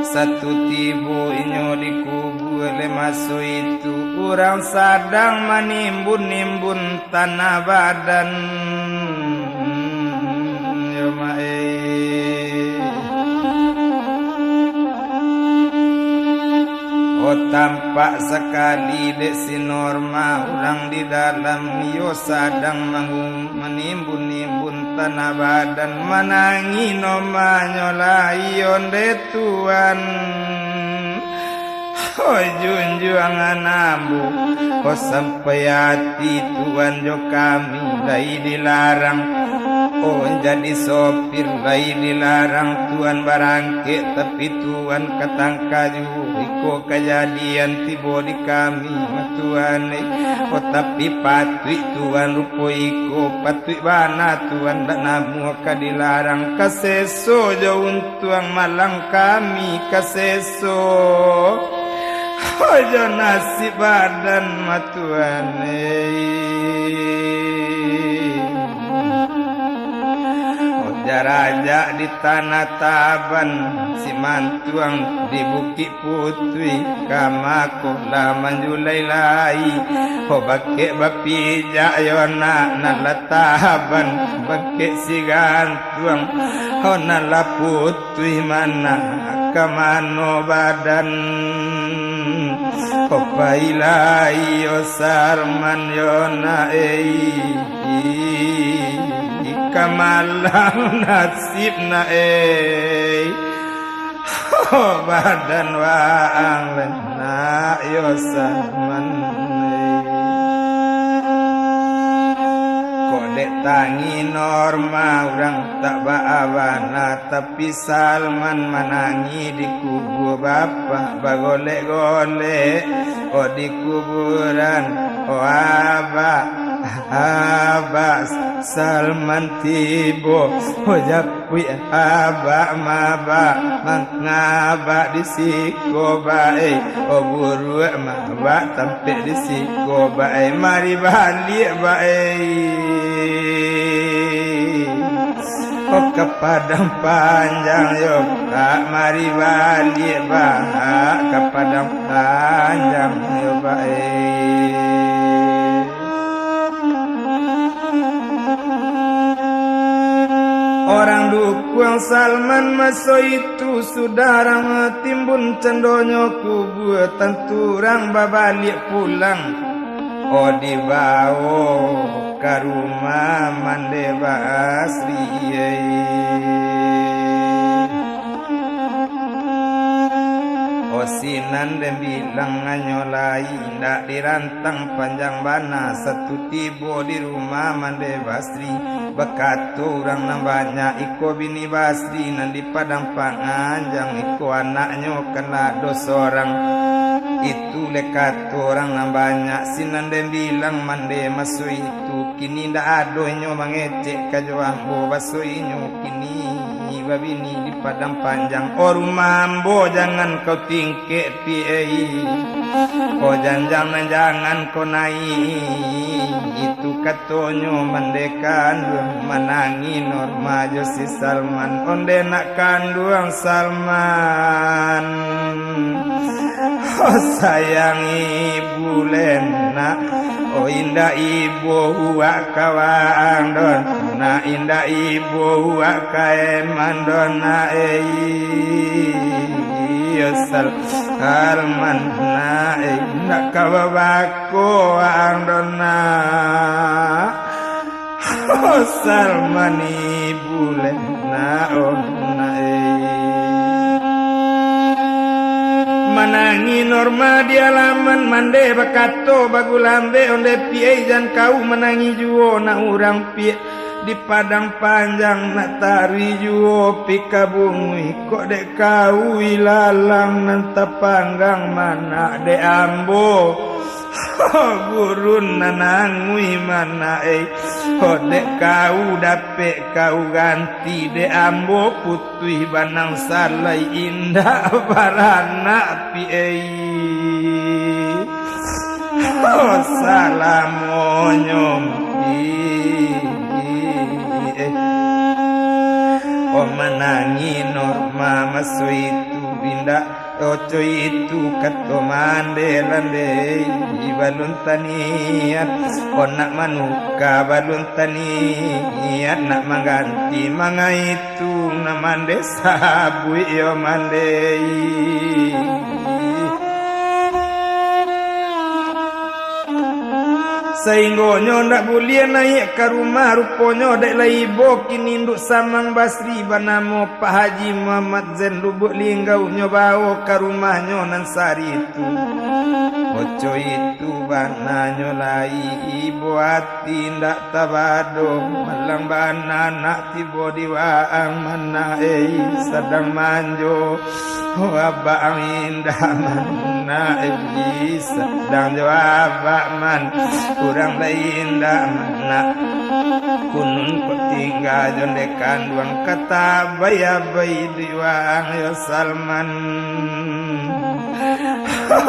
Satu tibo inyo di kubua le, maso itu urang sadang manimbun-nimbun tanah badan. Yo, Mak, eh. Oh, tampak sakali dek si Norma urang di dalam, iyo sadang mangum-, manimbun-nimbun tanah badan, manangih Normanyo lai, onde Tuan. Oi junjuangan ambo, ko sampai ati Tuan jo kami lai dilarang. Oh, jadi sopir lai dilarang Tuan barangkek, tapi Tuan ka tangka juo iko kajadian tibo di kami, Tuan, eh. Oh, tapi patuik Tuan rupo iko, patuik bana Tuan, ndak namuah ka dilarang, ka seso jo un- tuang malang kami ka seso. Ojo nasib badan matuan, eh. Oja rajak di Tanah Taban, si mantuang di Bukik Putuih, ka mako lah manjulai lai. Ho bakek bapijak yo nak, nan lah taban bakek si gantuang. Ho nan lah putuih mana, ka mano badan. Ho pai lai yo Salman yo nak ei, ka malang nasib nak ei. Badan waang lenak yo Salman. Kok dek tangi norma urang tak baa bana, tapi Salman manangi di kubua bapak bagolek-golek. Oh, di kuburan, oh, abak, abak Salman tibo. Oh, ja- Wih, abak mabak, mangabak di siko bae. Oh, buruak mabak tampek di siko bae. Mari baliak bae. Oh, ka Padang Panjang yo, Pak. Mari baliak, Pak. Ka Padang Panjang yo bae. Orang dukuang Salman maso itu sudah urang timbun candonyo kubua, tantu urang babaliak pulang. Oh, dibawo ka rumah Mande Basri, eh. Oh, sinan den bilang anyo lai, indak dirantang panjang bana, satu tibo di rumah Mande Basri. Bakato urang nan banyak, iko bini Basri nan di Padang Panganjang, iko anaknyo kan lah ado sorang. Itu le kato urang nan banyak, sinan den bilang Mande maso itu. Kini ndak ado inyo mangecek ka jo ambo, baso inyo kini babini di Padang Panjang. Oh, rumah ambo jangan kau tingkek pi, ei. Oh, janjang nan jangan kau naik. Itu katonyo Mande Kanduang, manangi norma jo si Salman. Onde nak kanduang Salman. Oh, sayang ibu lenak, oh, indak ibo uwak ka waang doh nak, indak ibo uwak ka eman doh nak, ei. Yo Sal-, Salman nak, eh, nak ka babako ang do nak. Oh, Salman ibu leh nak, oh, nak, eh. Manangih Norma di alaman, mande bakato bagulambek, onde piai jan kau manangih juo nak urang piak. Di Padang Panjang nak taruih juo pi ka bungui, kok dek kau ilalang nan tapanggang manak dek ambo. Gurun nan anguih manak, eh. Kok dek kau dapek kau ganti dek ambo putuih banang salai indak baranak piai. Oh, salamonyo, ih, eh. Oh, manangih Norma maso itu, indak oco itu kato mande lande, balun taniat. Oh, nak manuka balun taniat, nak mangganti mangait tu nan mande sabuik yo mande. Sainggonyo ndak buliah naiak ka rumah, ruponyo dek lai ibo kini induak Samang Basri banamo Pak Haji Muhammad Zain Lubuk Linggau nyo bao ka rumahnyo nan sari tu. Oco itu bananyo lai ibo ati indak tabado, malang bana nak tibo di waang manak, eh, sadang manjo. Oh, abak ang indak manak, eh, sadang jo abak man, urang lai indak manak. Kunun kok tingga jo nde kanduang, ka tabai-abai di waang yo Salman.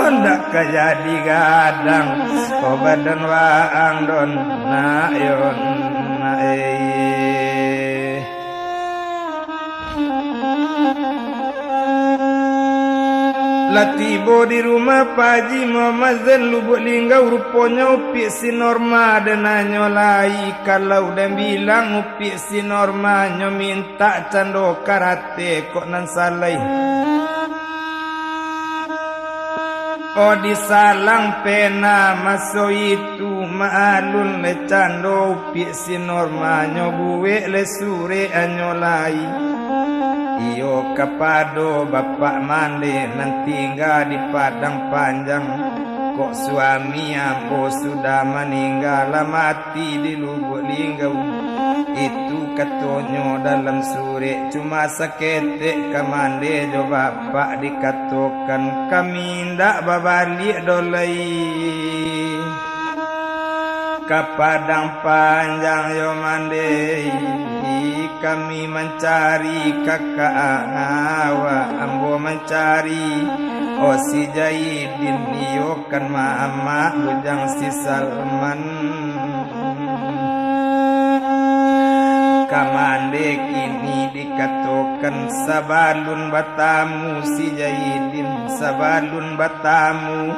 Ndak ka jadi gadang, oh, badan waang do nak yo nak, eh. Lah tibo di rumah Pak Haji Muhammad Zain Lubuk Linggau, ruponyo upiak si Norma den nanyo lai, kalau den bilang upiak si Norma nyo mintak cando karate kok nan salai. Oh, disalang pena maso itu, maalun le cando upiak si Norma nyo buek le surek anyo lai. Iyo kapado bapak mande nan tingga di Padang Panjang, kok suami ambo sudah maningga, lah mati di Lubuk Linggau. Itu katonyo dalam surek, cuma saketek ka mande jo bapak dikatokan, kami indak babaliak do lai ka Padang Panjang yo mande. Kami mancari kakak awak, ambo mancari, oh, si Jaidin, iyo kan mamak bujang si Salman. Ka mande kini dikatokan, sabalun batamu si Jaidin, sabalun batamu,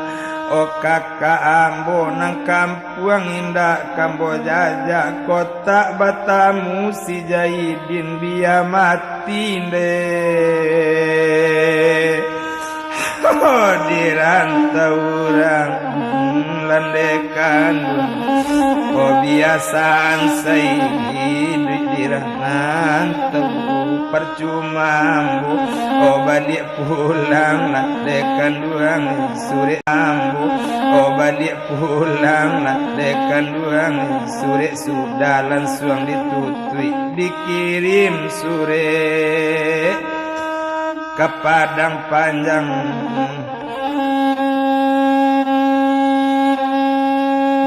oh, kakak ambo nan kampuang indak ka ambo jajak, kok tak batamu si Jaidin, bia mati ndeh. Oh, dirantau urang, hmm, landekan. Oh, biasan sai hiduik dirantau, parcuma ambo, oh, baliak pulang, landekan duang surek ambo, oh, baliak pulang, landekan duang surek, sudah lansuang ditutuik dikirim surek ka Padang Panjang.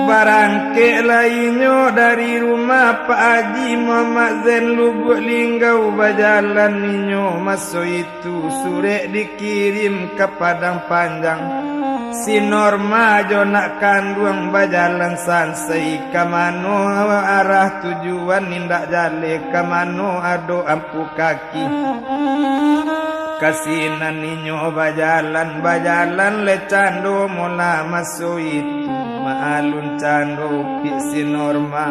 Barangkek lai inyo dari rumah Pak Haji Muhammad Zain Lubuk Linggau, bajalan inyo maso itu, surek dikirim ka Padang Panjang. Si Norma jo nak kanduang bajalan sansai, ka mano arah tujuan indak jaleh, ka mano ado ampu kaki. Ka sinan inyo bajalan, bajalan le cando mula maso itu, maalun cando upiak si Norma.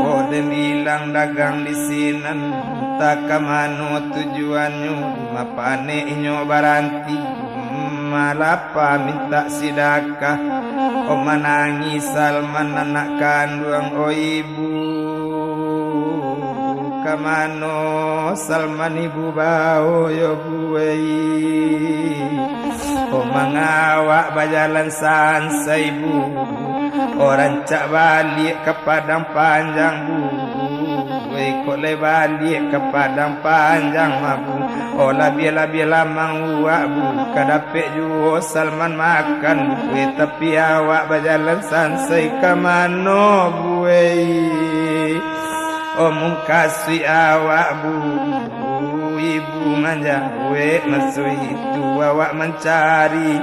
Oh, den bilang dagang di sinan, Antah ka mano tujuannyo, ma panek inyo baranti, malapa mintak sidakah. Oh, manangih Salman anak kanduang, oh ibu, ka mano Salman ibu bao yo, Bu, ei? Oh, manga awak bajalan sansai, Bu? Oh, rancak baliak ka Padang Panjang, Bu. Weh, kok lai baliak ka Padang Panjang mah, Bu? Oh, labiah-labiah lamang uwak, Bu, ka dapek juo Salman makan, Bu. Weh, tapi awak bajalan sansai ka mano, Bu, weh? Oh, mukasuik awak, Bu, ibu manjawek maso itu, awak mancari,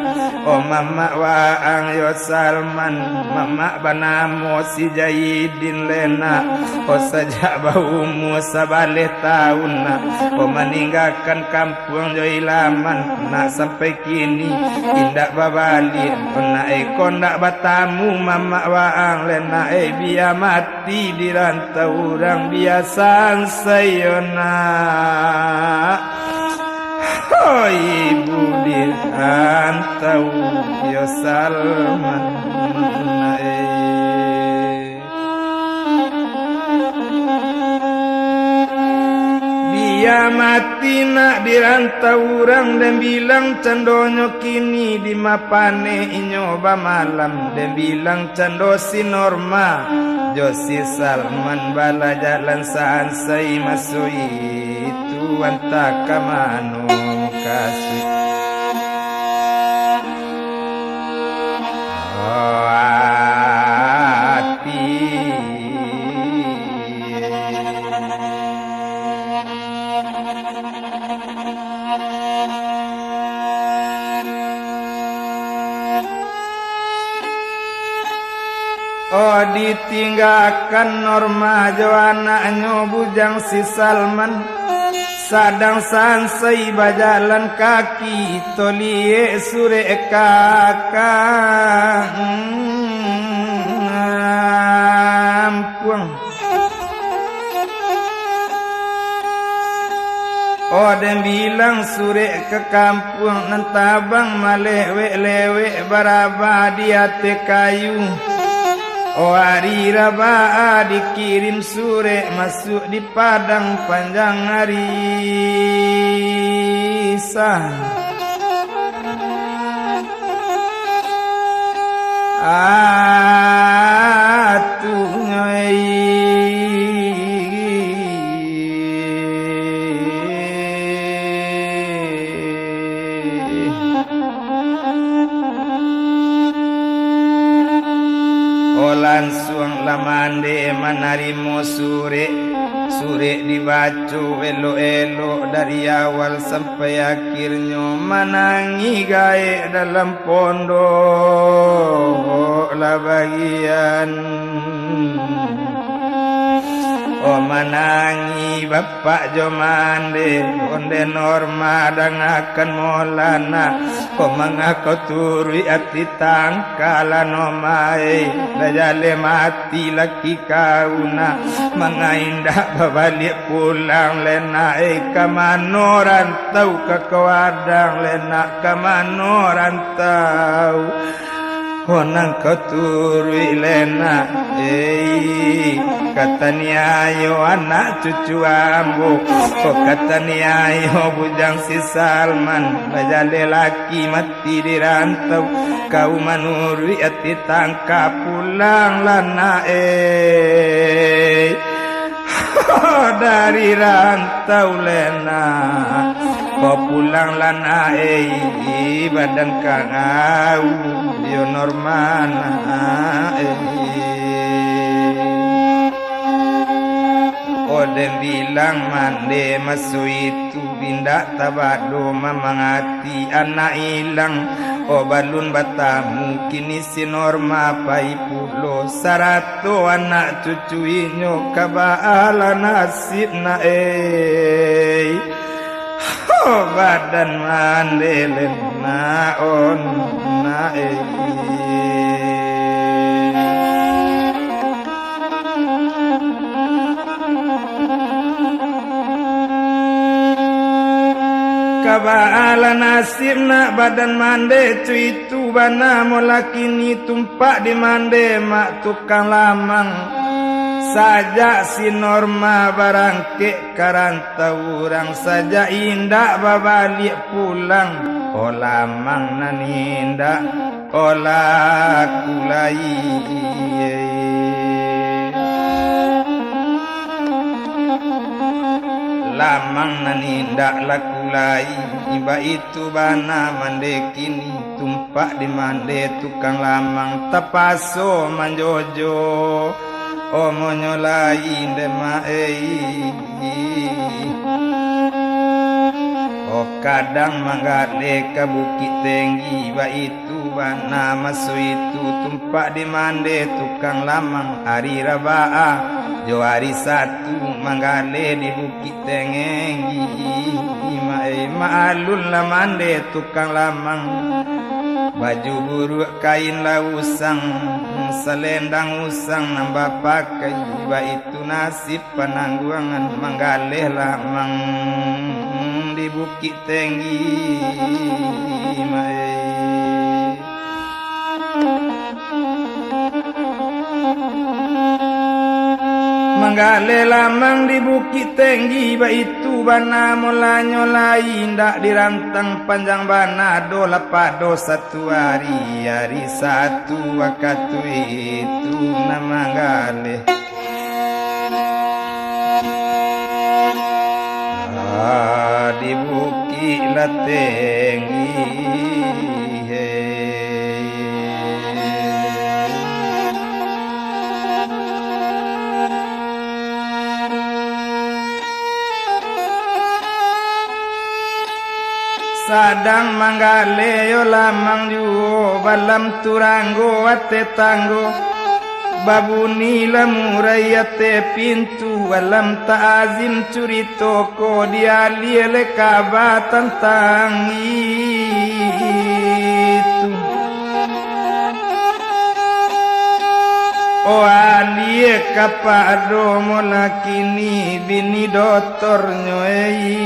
oh, mamak waang yo Salman, mamak banamo si Jaidin lenak. Oh, sajak baumua sabaleh taun nak, oh, maninggakan kampuang jo ilaman, nak sampai kini indak babaliak. Oh, nak iko ndak batamu mamak waang lenak, eh, bia mati di rantau urang, bia sansai yo nak. Hoi, ibu di rantau yo Salman, eh. Bia mati nak di rantau urang, den bilang candonyo kini di ma panek inyo bamalam, den bilang cando si Norma jo si Salman balajalan sansai maso itu, antah ka mano mukasuik. Oh, ati. Oh, ditinggakan Norma jo anaknyo bujang si Salman, sadang sansai bajalan kaki, toliek surek ka kampuang. Oh, den bilang surek ka kampuang nan tabang malewek-lewek barabah di ateh kayu. Oh, ari rabaa dikirim surek masuak di Padang Panjang ari Sa. Atuh ai. Oh, lansuang lah mande manarimo surek. Surek dibaco elok-elok dari awal sampai akhirnyo, manangih gaek dalam pondok lah bagian. Oh, manangih bapak jo mande, onde Norma dangakan molana. Oh, manga kau turuik ati tangkalan, Norma ai, lah jaleh mati laki kau nak, manga indak babaliak pulang lenak, eh, ka mano rantau ka kau adang lenak, ka mano rantau? Oh, nan kau turuik lenak, eh, ka taniayo anak cucu ambo, oh, ka taniayo bujang si Salman, bajaleh laki mati di rantau, kau manuruik ati tangka pulang lah nak, eh. Dari rantau lenak, kau pulang lah nak, eh, badan kau yo Norma nak, eh. Oh, den bilang mande maso itu, indak tabado mamang ati anak ilang. Oh, balun batamu kini si Norma pai pulo, sarato anak cucu inyo, ka baalah nasib nak, eh. Ho, badan mande lenak, oh, nak, eh. Baalah nasib nak badan mande, co itu bana mo lah kini tumpak di mande mak tukang lamang. Sajak si Norma barangkek ka rantau urang, sajak indak babaliak pulang, oh lamang nan indak. Olah kulai. Lamang nan indak laku lai, baitu bana mande kini, tumpak di mande tukang lamang, tapaso manjojo. Omonyo lain dek mak ei. Oh, kadang manggaleh ka Bukik Tenggi, baitu bana maso itu tumpak di mande tukang lamang, ari Rabaah jo ari Satu manggaleh di Bukik Tenggi. Maklum lah mande tukang lamang, baju buruak kain lah usang, salendang usang nan bapakai, baitu nasib panangguangan manggaleh lamang di Bukik Tenggi, mae. Manggaleh lamang di Bukik Tenggi, baitu bana mulanyo lai, indak dirantang panjang bana doh, lah pado satu ari, ari Satu wakatu itu nan manggaleh. Ah, di bukik lah tenggi, hei. Sadang manggaleh yo lamang juo, balam turanggo ateh tanggo. Babuni lamurai ateh pintu, alam ta'azim curito ko dialiah le kaba tantang itu. Oh, aliah kapado mo lah kini bini dotornyo ei.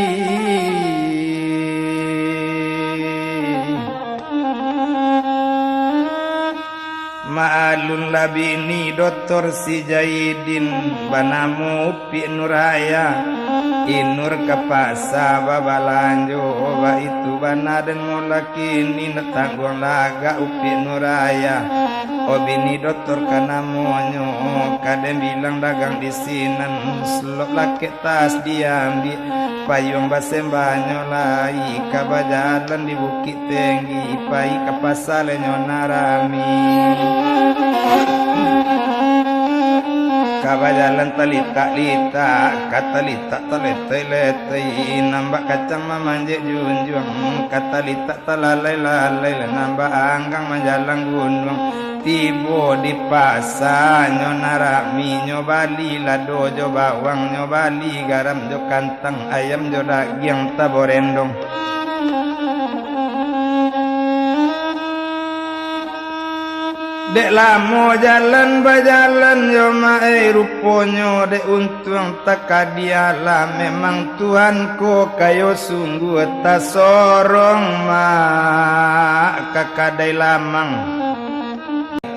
Maalun lah bini Dotor si Jaidin, banamo Upik Nuraya. Inur ka pasa babalanjo, baitu bana den mo lah kini nak tangguang lagak Upik Nuraya. Oh, bini Dotor ka namonyo, ka den bilang dagang di sinan, selop lakek tas diambiak, payuang basembanyo lai, ka bajalan di Bukik Tenggi, pai ka pasa le nyo nan rami. Ka bajalan talitak-litak, ka talitak taletei-letei, nan bak kacang mamanjek junjuang, ka talitak talalai-lalai, lah nan bak anggang manjalang gunuang. Tibo di pasa nyo nan rami, nyo bali lado jo bawang, nyo bali garam jo kantang, ayam jo dagiang taborendong. Dek lamo jalan bajalan yo mak ei, ruponyo dek untuang takadiah lah, memang Tuhan ko kayo sungguah, tasorong mak ka kadai lamang.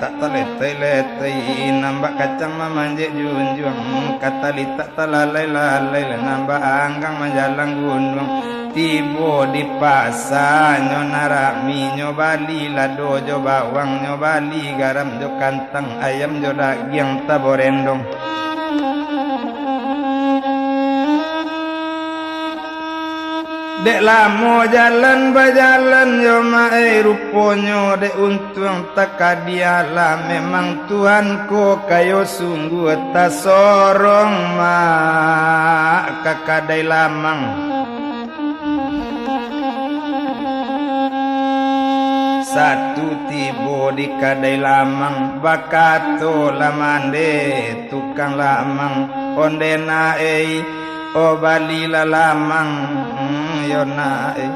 Tak taletei-letei, nan bak kacang mamanjek junjuang, ka talitak talalai-lalai, lah nan bak anggang manjalang gunuang. Tibo di pasa nyo nan rami, nyo bali lado jo bawang, nyo bali garam jo kantang, ayam jo dagiang taborendong. Dek lamo jalan bajalan yo mak ei, ruponyo dek untuang takadiah lah, memang Tuhan ko kayo sungguah, tasorong mak ka kadai lamang. Satu tibo di kadai lamang, bakato lah mande tukang lamang, onde nak ei, oh balilah lamang, hmm, yo nak ei.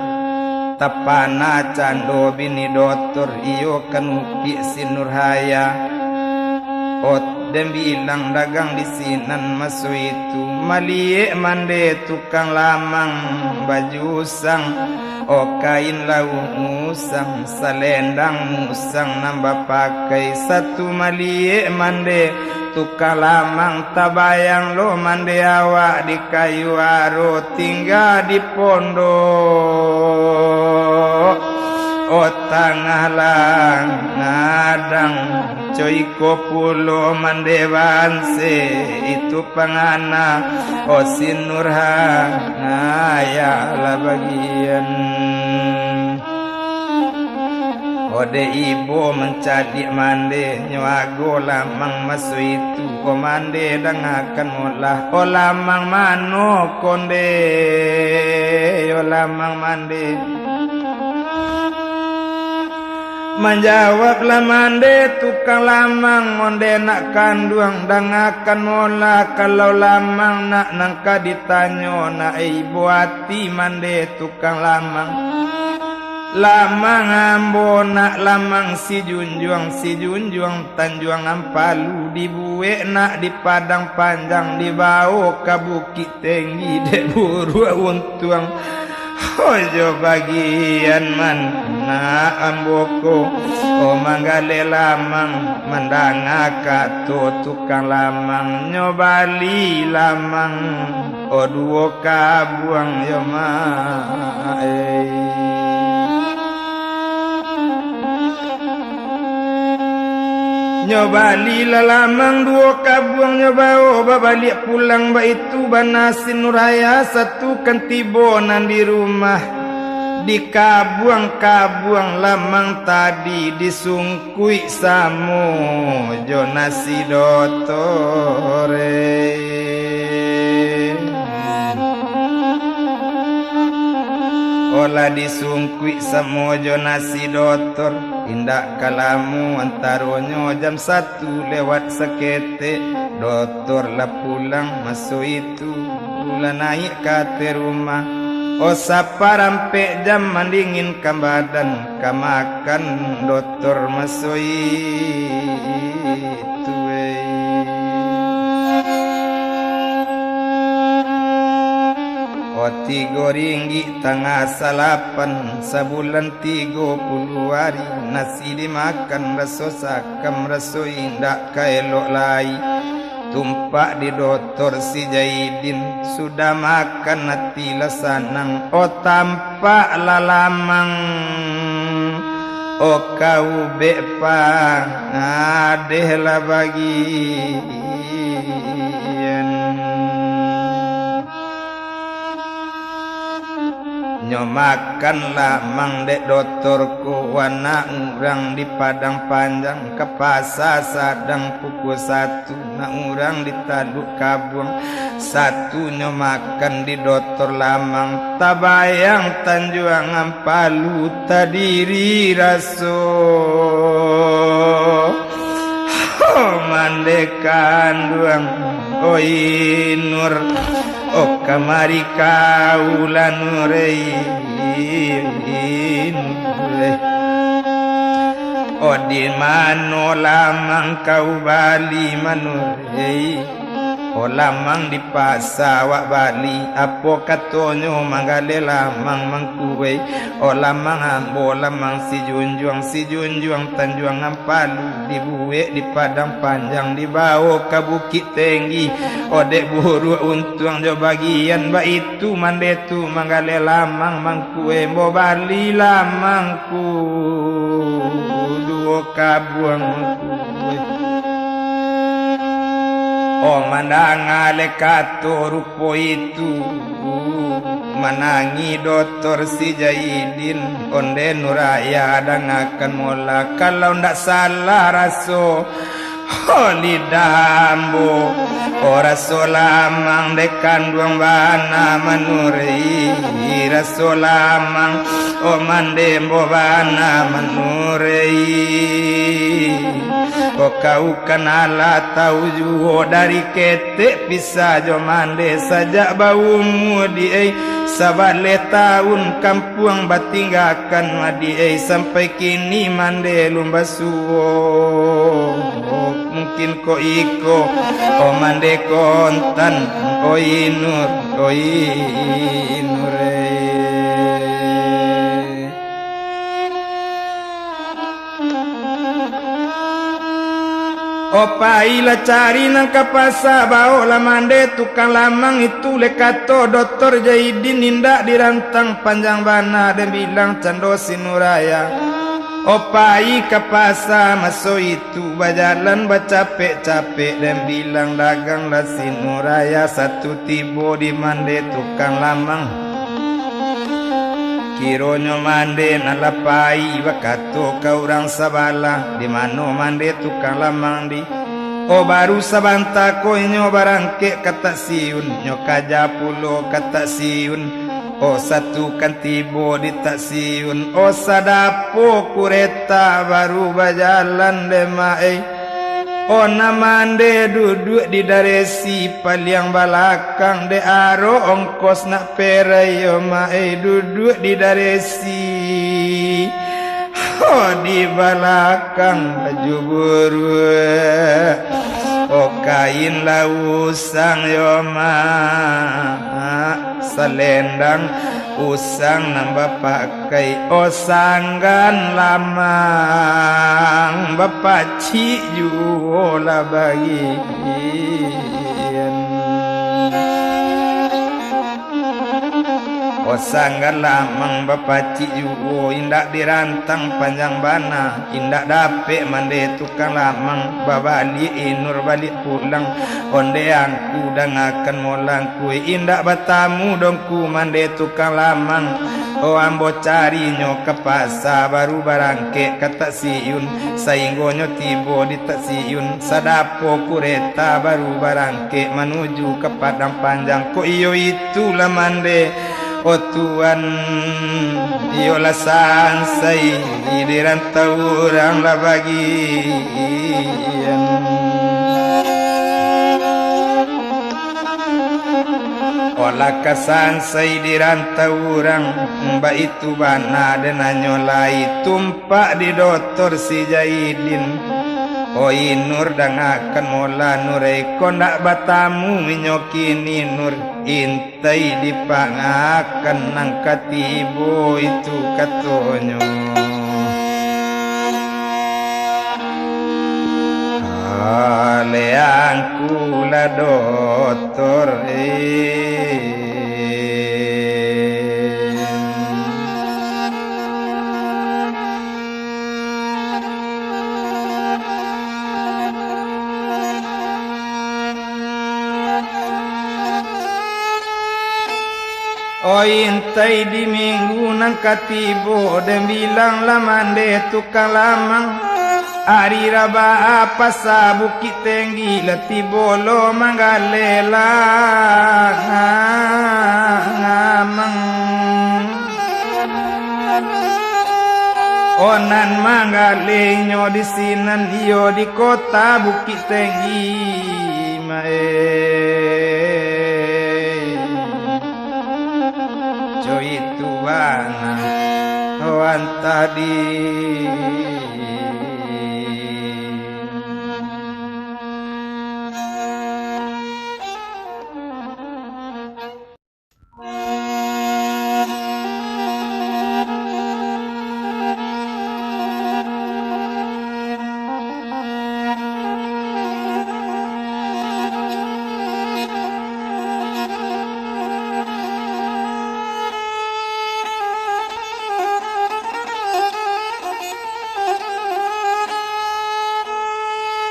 Tapana cando bini dotor, iyo kan Upik si Nurhaya. Oh, Tembilang dagang di sinan maso itu, maliek mande tukang lamang baju usang, o kain lauak musang, salendang musang nan bapakai satu, maliek mande tukang lamang, tabayang lo mande awak di kayu aro tingga di pondok, o tangah langadang. Coiko pulo mande banse, itu pangana, o si Nurhayah lah bagian. O dek ibo mancaliak mande, nyo ago lamang maso itu, o mande dangakan molah, o lamang mano konde, o lamang mande. Manjawablah mande tukang lamang, onde nak kanduang, dangakan molah, kalau lamang nak nan ka ditanyo, nak ibo ati mande tukang lamang. Lamang ambo nak lamang si junjuang, si junjuang Tanjuang Ampalu, dibuek nak di Padang Panjang, dibawo ka Bukik Tenggi, dek buruak untuang. Ojo bagian mano ambo ko, o manggaleh lamang, mandanga kato tukang lamang, nyo bali lamang, o duo kabuang yo ma-, ei. Nyo balilah lamang duo kabuang, nyo bawo babaliak pulang, baitu bana si Nurhayah satu kan tibo nan di rumah. Di kabuang-kabuang lamang tadi disungkuik samo jo nasi dotor, eh. Olah disungkuik samo jo nasi dotor, indak ka lamo antaronyo jam satu lewat saketek, dotor lah pulang maso itu, lah naiak ka ateh rumah. O saparampek jam mandinginkan badan, ka makan dotor maso itu, wei. O tigo ringgik tangah salapan, sabulan tigo puluah ari, nasi dimakan raso sakam, raso indak ka elok lai. Tumpak di dotor si Jaidin, sudah makan ati lah sanang, o tampak lah lamang, o kaubek pangadeh lah bagian. Nyo makan lamang dek dotor ko, anak urang di Padang Panjang, ka pasa sadang pukua satu, nak urang di Taluk Kabuang, satu nyo makan di dotor lamang, tabayang Tanjuang Ampalu tadiri raso. Ho, mande kanduang, oi Nur, o kamari kaulah Nur, ei, Nur, ei. O di mano lamang kau bali ma Nur, ei? O lamang di pasa awak bali, apo katonyo manggaleh lamang mangkuai. O lamang ambo, lamang si junjuang, si junjuang Tanjuang Ampalu, dibuek di Padang Panjang, dibawo ka Bukik Tenggi. O dek buruak untuang jo bagian, baitu mande tu manggaleh lamang mangkuai, ambo bali lamang ku duo kabuang mangkuai. O mandanga le kato rupo itu, manangih dotor si Jaidin, onde Nurhayah dangakan molah, kalau ndak salah raso, ho, lidah ambo, o raso lamang dek kanduang bana ma Nur, ei, raso lamang, o mande ambo bana ma Nur, ei. O kau kan alah tau juo dari ketek pisa jo mande sajak baumua di ai, sabaleh taun kampuang batinggakan ma di ai, sampai kini mande lun basuo. Mungkin ko iko, oh mande kontan, oi Nur, oi Nur, eh. Oh pailah cari nan ka pasa, baoklah mande tukang lamang itu, leh kato Doktor Jaidin indak dirantang, panjang bana den bilang cando si Nuraya. Oh pai ka pasa maso itu, tu bajalan bacapek-capek, den bilang dagang lah si Nuraya, satu tibo di mande tukang lamang. Kironyo mande nan lah pai, bakato ka urang sabalah, "Di mano mande tukang lamang di?" Oh, baru sabanta ko inyo barangkek ka stasiun, nyo kaja pulo ka stasiun. Oh, satu kan tibo di stasiun, oh, sadapo kureta baru bajalan dek mak ei. Oh, nan mande duduak di daresi paliang balakang, dek aro ongkos nak perai, oh, mak ei, duduak di daresi. Oh, di balakang baju buruak, oh, kain lah usang yo mak, salendang usang nan bapakai, oh, sanggan lamang bapacik juo lah bagian. Oh, sanggan lamang bapacik juo, indak dirantang panjang bana, indak dapek mande tukang lamang, babaliak Inur baliak pulang. Onde angku dangakan molangku, indak batamu dongku mande tukang lamang. Oh, ambo carinyo ka pasa, baru barangkek ka stasiun, sainggonyo tibo di stasiun, sadapo kureta baru barangkek manuju ka Padang Panjang. Kok iyo itulah mande, oh Tuan, iyolah sansai di rantau urang lah bagian. Olah ka sansai di rantau urang, baitu bana den nanyo lai tumpak di Doktor si Jaidin. Oi Nur, dangakan mola Nur, iko ndak batamu inyo kini Nur, intai dipangakan nan ka tibo itu katonyo. Aleh angku lah Doktor, eh. Oi, intai di minggu nan ka tibo, den bilang lah mande tukang lamang. Ari Rabaah pasa Bukik Tinggi lah tibo lo manggaleh lamang. Oh, nan manggalehnyo di sinan iyo di kota Bukik Tinggi, mae. Jo itu bana wan tadi.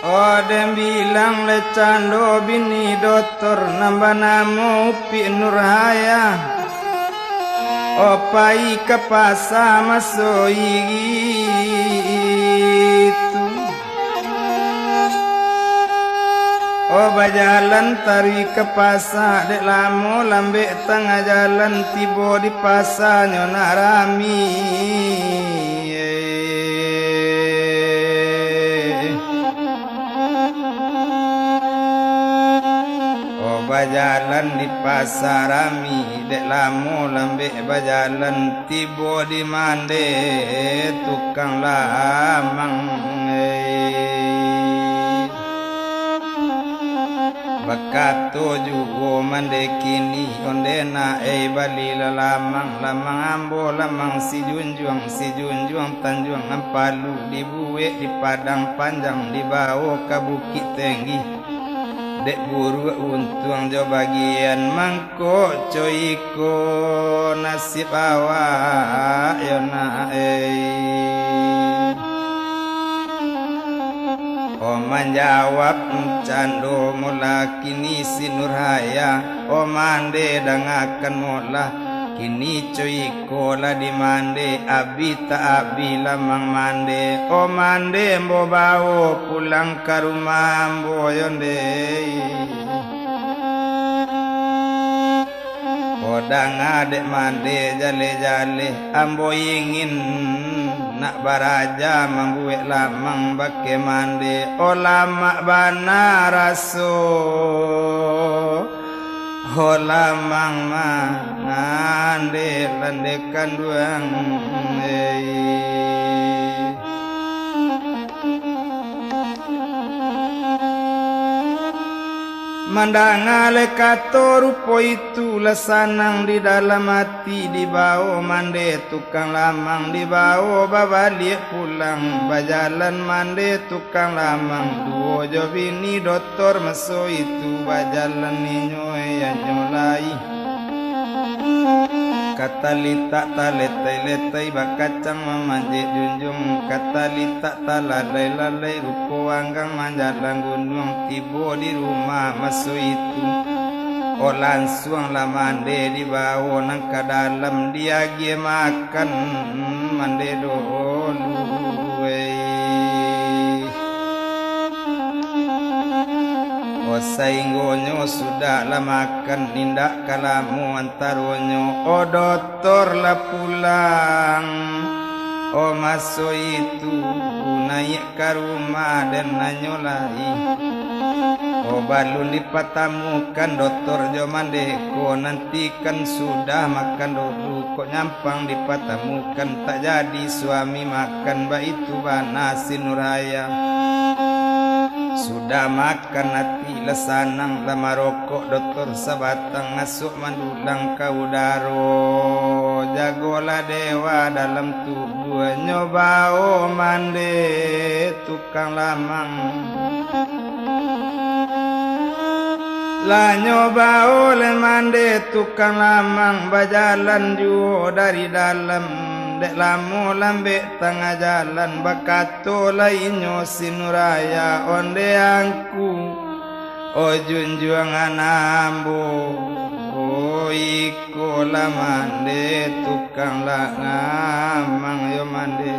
Oh, den bilang lai cando bini Doktor nan banamo Upik Nurhayah. Oh, pai ka pasa maso itu. Oh, bajalan taruih ka pasa, dek lamo lambek tangah jalan, tibo di pasa nyo nak rami. Oh, bajalan di pasa rami, dek lamo lambek bajalan, tibo di mande tukang lamang, eh. Kato juo mande kini, onde nak ei balilah lamang, lamang ambo lamang si junjuang, si junjuang tanjuang ampalu, dibuek di padang panjang, dibawo ka bukik tenggi. Dek buruak untuang jo bagian mangkok, co iko nasib awak yo nak ei. Oh manjawab cando molah kini si Nurhaya, oh mande dangakan molah, kini co iko lah di mande, abih tak abih lamang mande, oh mande ambo bawo pulang ka rumah ambo yo ndeh. Oh danga dek mande jaleh-jaleh, ambo ingin nak baraja mambuek lamang bakeh mande. Oh lamak bana raso, oh lamang mande lande kanduang ei. Mandanga le kato rupo itu, lah sanang di dalam ati, dibawo mande tukang lamang, dibawo babaliak pulang, bajalan mande tukang lamang, duo jo bini dotor maso itu, bajalan inyo, eh, anyo lai. Katalitak taletai-letai bakacang mamanjek junjuang, katalitak talalai-lalai rupo anggang manjalang gunuang, tibo di rumah maso itu. Oh lansuang lah mande dibawo nan ka dalam, diagiah makan mande dolu, wei. Oh sainggonyo sudah lah makan, indak ka lamo antaronyo, oh dotor lah pulang. Oh maso itu naiak ka rumah den anyo lai. Oh balun dipatamukan dotor jo mande ko, nantikan sudah makan dolu, kok nyampang dipatamukan, tak jadi suami makan, baitu bana si Nurhaya. Sudah makan ati lah sanang, lah marokok dotor sabatang, asuak mandulang ka udaro, jagolah dewa dalam tubuah, nyo bawo mande tukang lamang. Lah nyo bawo le mande tukang lamang, bajalan juo dari dalam, dek lamo lambek tangah jalan, bakato lai inyo si Nurhaya, onde angku, oh junjuangan ambo, oh iko lah mande tukang lamang yo mande.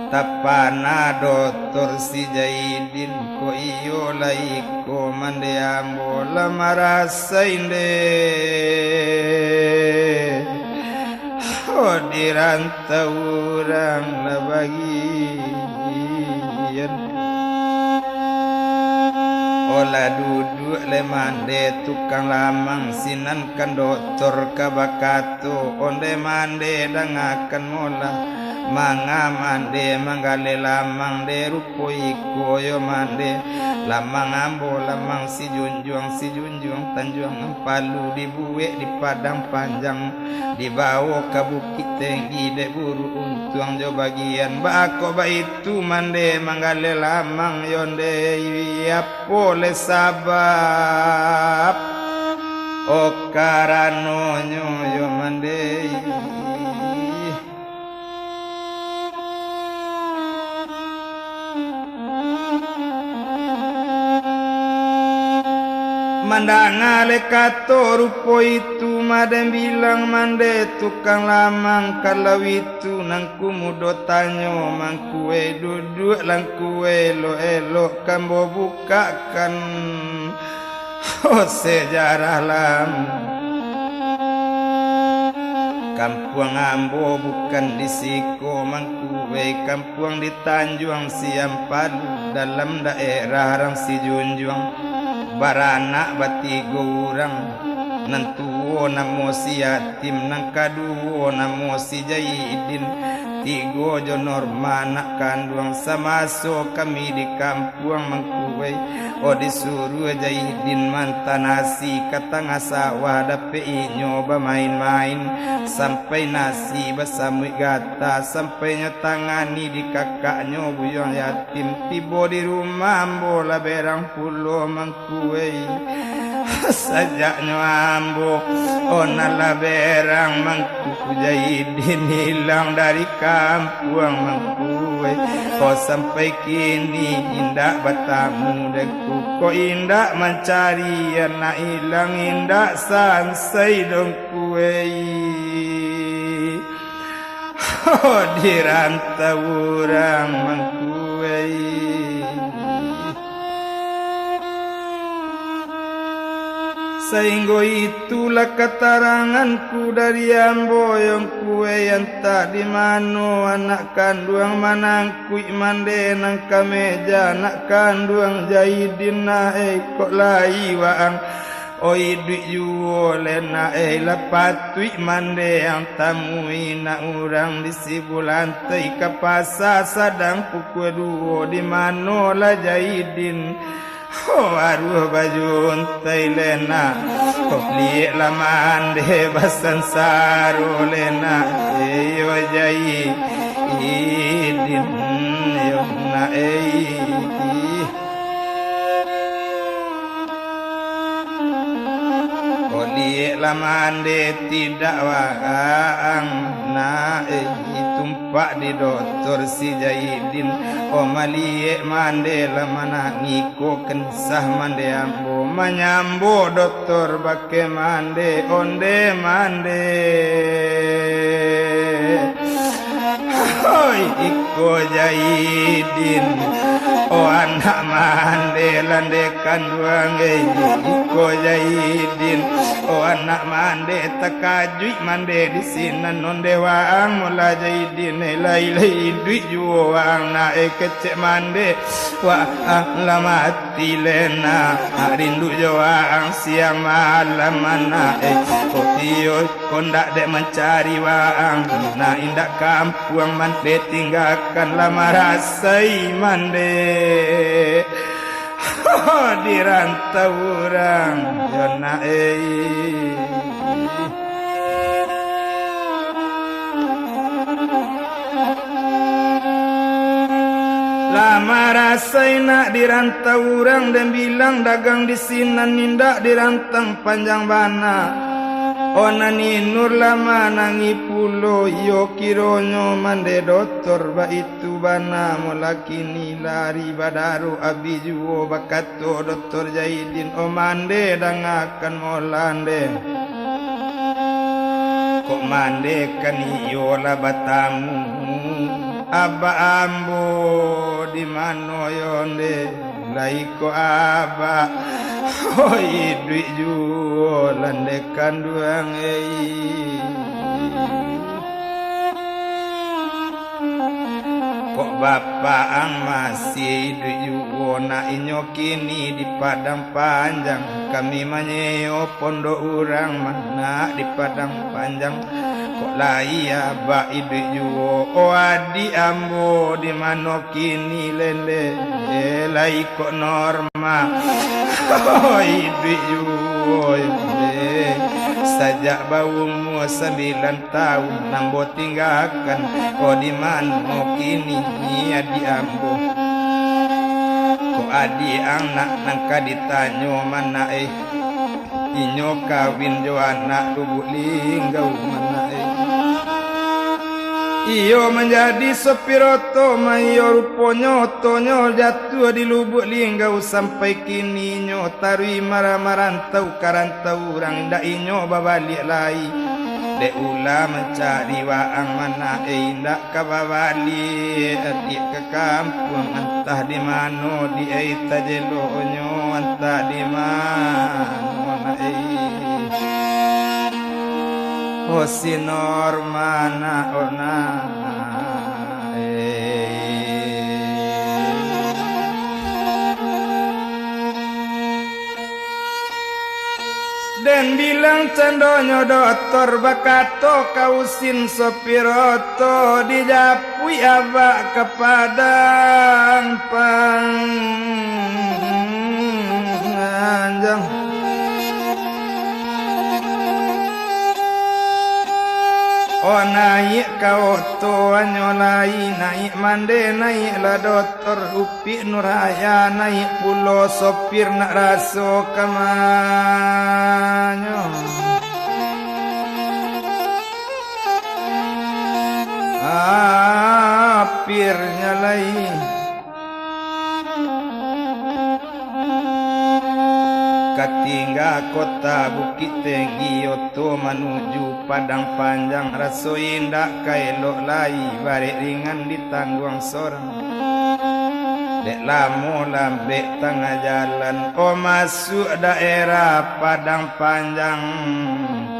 Tapana dotor si Jaidin, ko iyo lai ko mande ambo lah marasai ndeh. Oh, di rantau urang lah bagian. Oh lah duduak le mande tukang lamang, sinan kan dotor ka bakato, onde mande dangakan molah, manga mande manggaleh lamang de rupo iko yo mande, lamang ambo lamang si junjuang, si junjuang tanjuang ampalu dibuek di padang panjang. Dibawo ka bukik tenggi dek buruak untuang jo bagian, baa kok baitu mande manggaleh lamang yo ndeh, apo le sabab, oh karanonyo yo mande. Mandanga le kato rupo itu, maden bilang mande tukang lamang, kalau itu nangku mudo tanyo, mangkue duduak langkue elok-elok, kambo bukakan. Oh, sejarah lamo. Kampuang ambo bukan di siko mangkue, kampuang di Tanjuang Siampalu, dalam daerah Rang Sijunjuang. Baranak batigo urang, nan tuo namo si Yatim, nan kaduo namo si Jaidin, tigo jo Norma anak kanduang. Samaso kami di kampuang Mangkuwei, o disuruah Jaidin maanta nasi ka tangah sawah, dapek inyo bamain-main, sampai nasi basamuik gata, sampai nyo tangani di kakaknyo Buyuang Yatim. Tibo di rumah ambo lah berang pulo Mangkuwei. Sajaknyo ambo, o nan lah berang Mangku Jaidin ilang dari kampuang Mangkuwei, o sampai kini indak batamu dek ku. Ko indak mancari anak ilang, indak sansai dongkuwei. Dirantau urang Mangkuwei. Sainggo itulah kataranganku dari ambo, Yongkuwei, antah di mano anak kanduang manangkuik mande nan ka meja anak kanduang Jaidin, nak, eh, kok lai waang. Oi, iduik juwo lai, nak, eh, lah patuik mande ang tamui, nak, urang di sibulantai ka pasa sadang pukua duwo, di mano lah Jaidin. Ho, aruah bajuntai lai, nak. Ho, liek lah mande basansaro lai, nak. Iyo, Jaidin, iyo, nak, eh. Oliak lah mande tidak waang, nak, eh, tumpak di dotor si Jaidin. Oh, maliek mande lah manangih ko kensah mande ambo. Manyambo dotor bakeh mande, onde mande. Hoi, iko Jaidin, oh anak mande lande kanduang, eh, iko Jaidin, oh anak mande takajuik mande di sinan onde waang mula Jaidin, eh, lai, lai iduik juo waang nak, eh, kecek mande waang lah mati. Tilena, rindu jo waang siang malam, anak, eh. Ko iyo, ko ndak dek mancari waang, nak indak kampuang mande tinggakan lah marasai mande. Di rantau urang, yo nak, eh. Lah marasai nak di rantau urang, den bilang dagang di sinan indak dirantang panjang bana. Onan Inur lah manangih pulo, iyo kironyo mande dotor baitu bana, mula kini lari badaro abih juo bakat. Tu Doktor Jaidin, oh mande dangakan molan deh. Kok mande kan iyo lah batamu, abak ambo di mano yo nde? Lai ko abak, oh iduik juo lande kanduang ei. Kok bapak ang masih iduik juo nak, inyo kini di Padang Panjang. Kami manyeo pondok urang mah nak di Padang Panjang. Kok lai abak iduik juo, oh adiak ambo di mano kini lende? Eh, lai kok normal. Iduik juo, eh. Sajak baumua sambilan taun ambo tinggakan, ko di mano kini adiak ambo? Ko adiak ang nak nan ka ditanyo mah nak eh? Inyo kawin jo anak Lubuk Linggau mah nak eh? Iyo manjadi sopir oto mah iyo, ruponyo otonyo jatuah di Lubuk Linggau sampai kini inyo taruih mara-marantau ka rantau urang, indak inyo babaliak lai. Dek ulah mancari waang mah nak eh, indak ka babaliak adiak ka kampuang, antah di mano di ai tajeloknyo, antah di mano nak eh. Oh si Norma nak, oh nak eh. Den bila Candonyo dotor bakato ka usin sopir oto, dijapuik abak ka padang panjang. Oh, naiak ka oto anyo lai, naiak mande, naiaklah dotor. Pik Nurhaya naiak pulo, sopir nak raso kamanyo. Apirnyo lai katingga kota Bukik Tinggi, oto manuju Padang Panjang, raso indak ka elok lai, barek ringan ditangguang sorang. Dek lamo lambek tangah jalan, oh, masuak daerah Padang Panjang,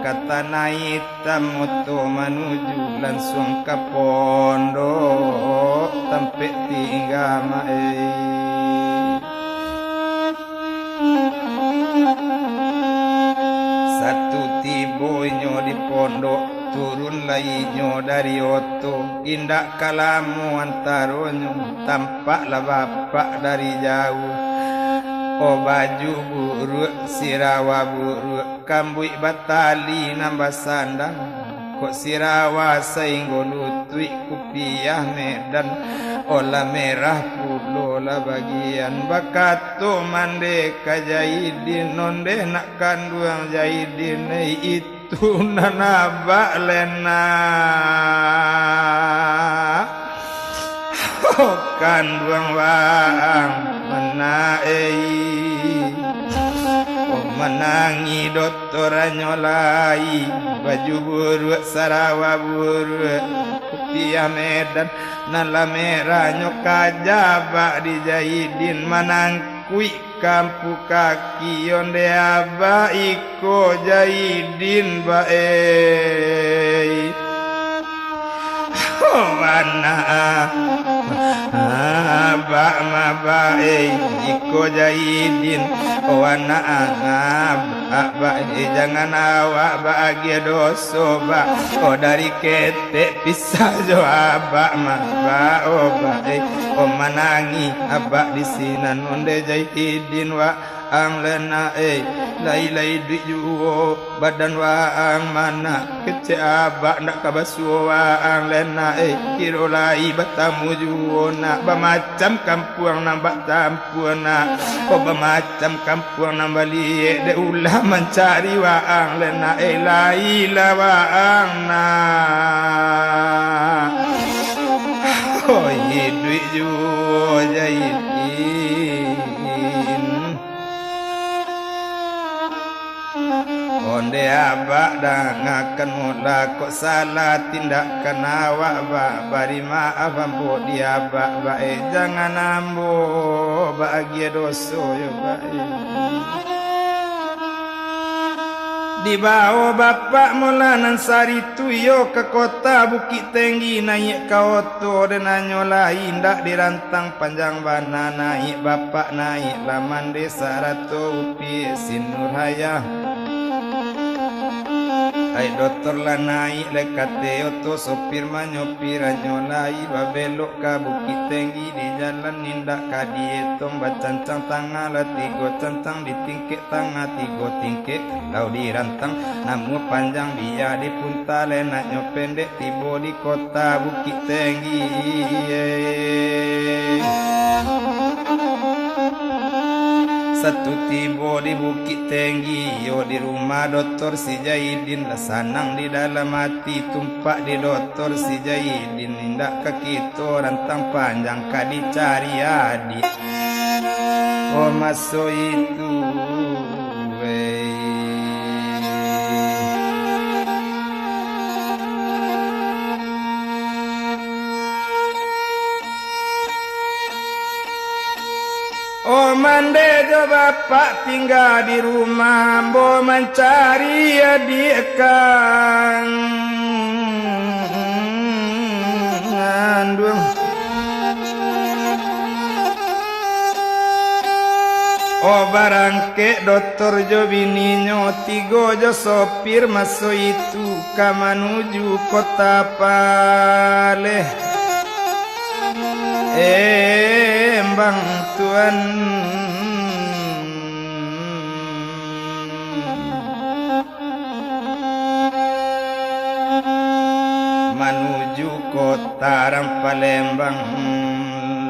ka Tanah Itam oto manuju, lansuang ka pondok tampek tingga, Mak, eh. Satu tibo inyo di pondok, turun lai inyo dari oto. Indak ka lamo antaronyo, tampaklah bapak dari jauah. Oh, baju buruak, sirawa buruak, kambuik batali nan basandang. Kok sirawa sainggo lutuik, kupiah Medan, oh, lah merah pulo lah bagian. Bakato mande ka Jaidin, ondeh nak kanduang Jaidin, eh, itu nan abak lenak. Oh, kanduang waang, mana ei. Oh, manangih dotoranyo lai, baju buruak, sarawa buruak, kupiah Medan, nan lah merahnyo kaja abak di Jaidin, manangkuik kampu kaki, ondeh abak iko Jaidin bae. Oh, anak abak mah bae, iko Jaidin. Oh, anak abak bae, jangan awak baagiah doso, bak. Oh, dari ketek pisah jo abak mah, bak, oh, bae. Oh, manangih abak di sinan, ondeh Jaidin, wak. Ang lenak, eh, lai-lai iduik juo, badan waang manak, kecek abak ndak ka basuo waang lenak, eh, kiro lai batamu juo nak, bamacam kampuang nan bak tampuan nak, oh, bamacam kampuang nan baliek, dek ulah mancari waang lenak, eh, lailah waang nak, oh, iduik juo Jaidin. Ondeh abak dangakan mula, kok salah tindakan awak, bak, bari maaf ambo di abak, bak, eh, jangan ambo baagiah doso yo, bak, eh. Dibawo bapak mula nan sari tu iyo ka kota Bukik Tinggi, naiak ka oto, den anyo lai indak dirantang panjang bana, naiak bapak naiak lah mande sarato upiak si Nurhaya. Ai dotor lah naiak lai ka ateh oto, sopir manyopir anyo lai babelok ka Bukik Tinggi, di jalan indak ka dietong, bacancang tangah lah tigo cancang, di tingkek tangah tigo tingkek, kalau dirantang namuah panjang, bia dipunta lenaknyo pendek, tibo di kota Bukik Tinggi. Satu tibo di Bukik Tinggi, iyo di rumah dotor si Jaidin, lah sanang di dalam ati, tumpak di dotor si Jaidin, indak ka kito rantang panjang, ka dicari adiak. Oh, maso itu, wei. Oh, mande jo bapak tingga di rumah, ambo mancari adiak kanduang. Oh, barangkek dotor jo bininyo, tigo jo sopir maso itu ka manuju Kota Palembang, Tuan. Manuju Kota Palembang,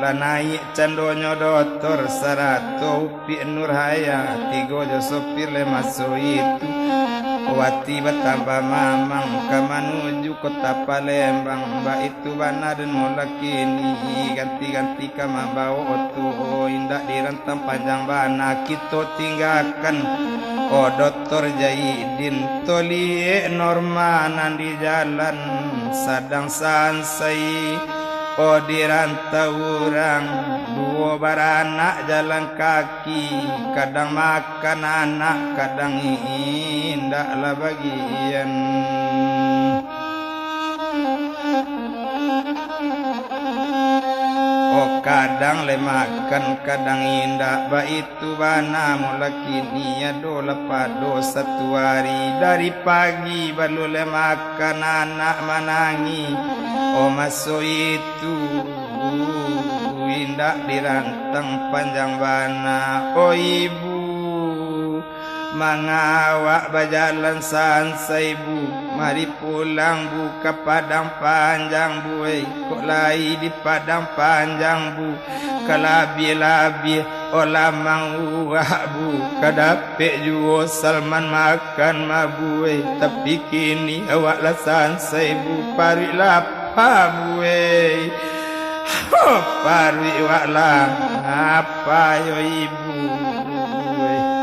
lah naiak candonyo dotor sarato Upik Nurhayah, tigo jo sopir lai maso itu. Wati batambah mamang ka manuju Kota Palembang, baitu bana den mulakini, ganti-ganti ka mambawo oto, indak dirantang panjang bana kito tinggakan. Oh, Dotor Jaidin, toliek Norma nan di jalan sadang sansai. Oh, di rantau urang duo baranak jalan kaki, kadang makan anak, kadang indak lah bagian. Oh, kadang lai makan, kadang indak, baitu bana mulakini, adolah pado satu ari, dari pagi balun lai makan, anak manangih. Oh, maso itu indak dirantang panjang bana, oh ibu. Manga awak bajalan sansai, Bu? Mari pulang, Bu, ka Padang Panjang, Bu, eh. Kok lai di Padang Panjang, Bu, ka labiah-labiah, oh, lamang uwak, Bu, ka dapek juo Salman makan mah, Bu, eh. Tapi kini awak lah sansai, Bu, paruik lapa, Bu, eh. Ho, paruik wak lah, apa yo ibu, eh.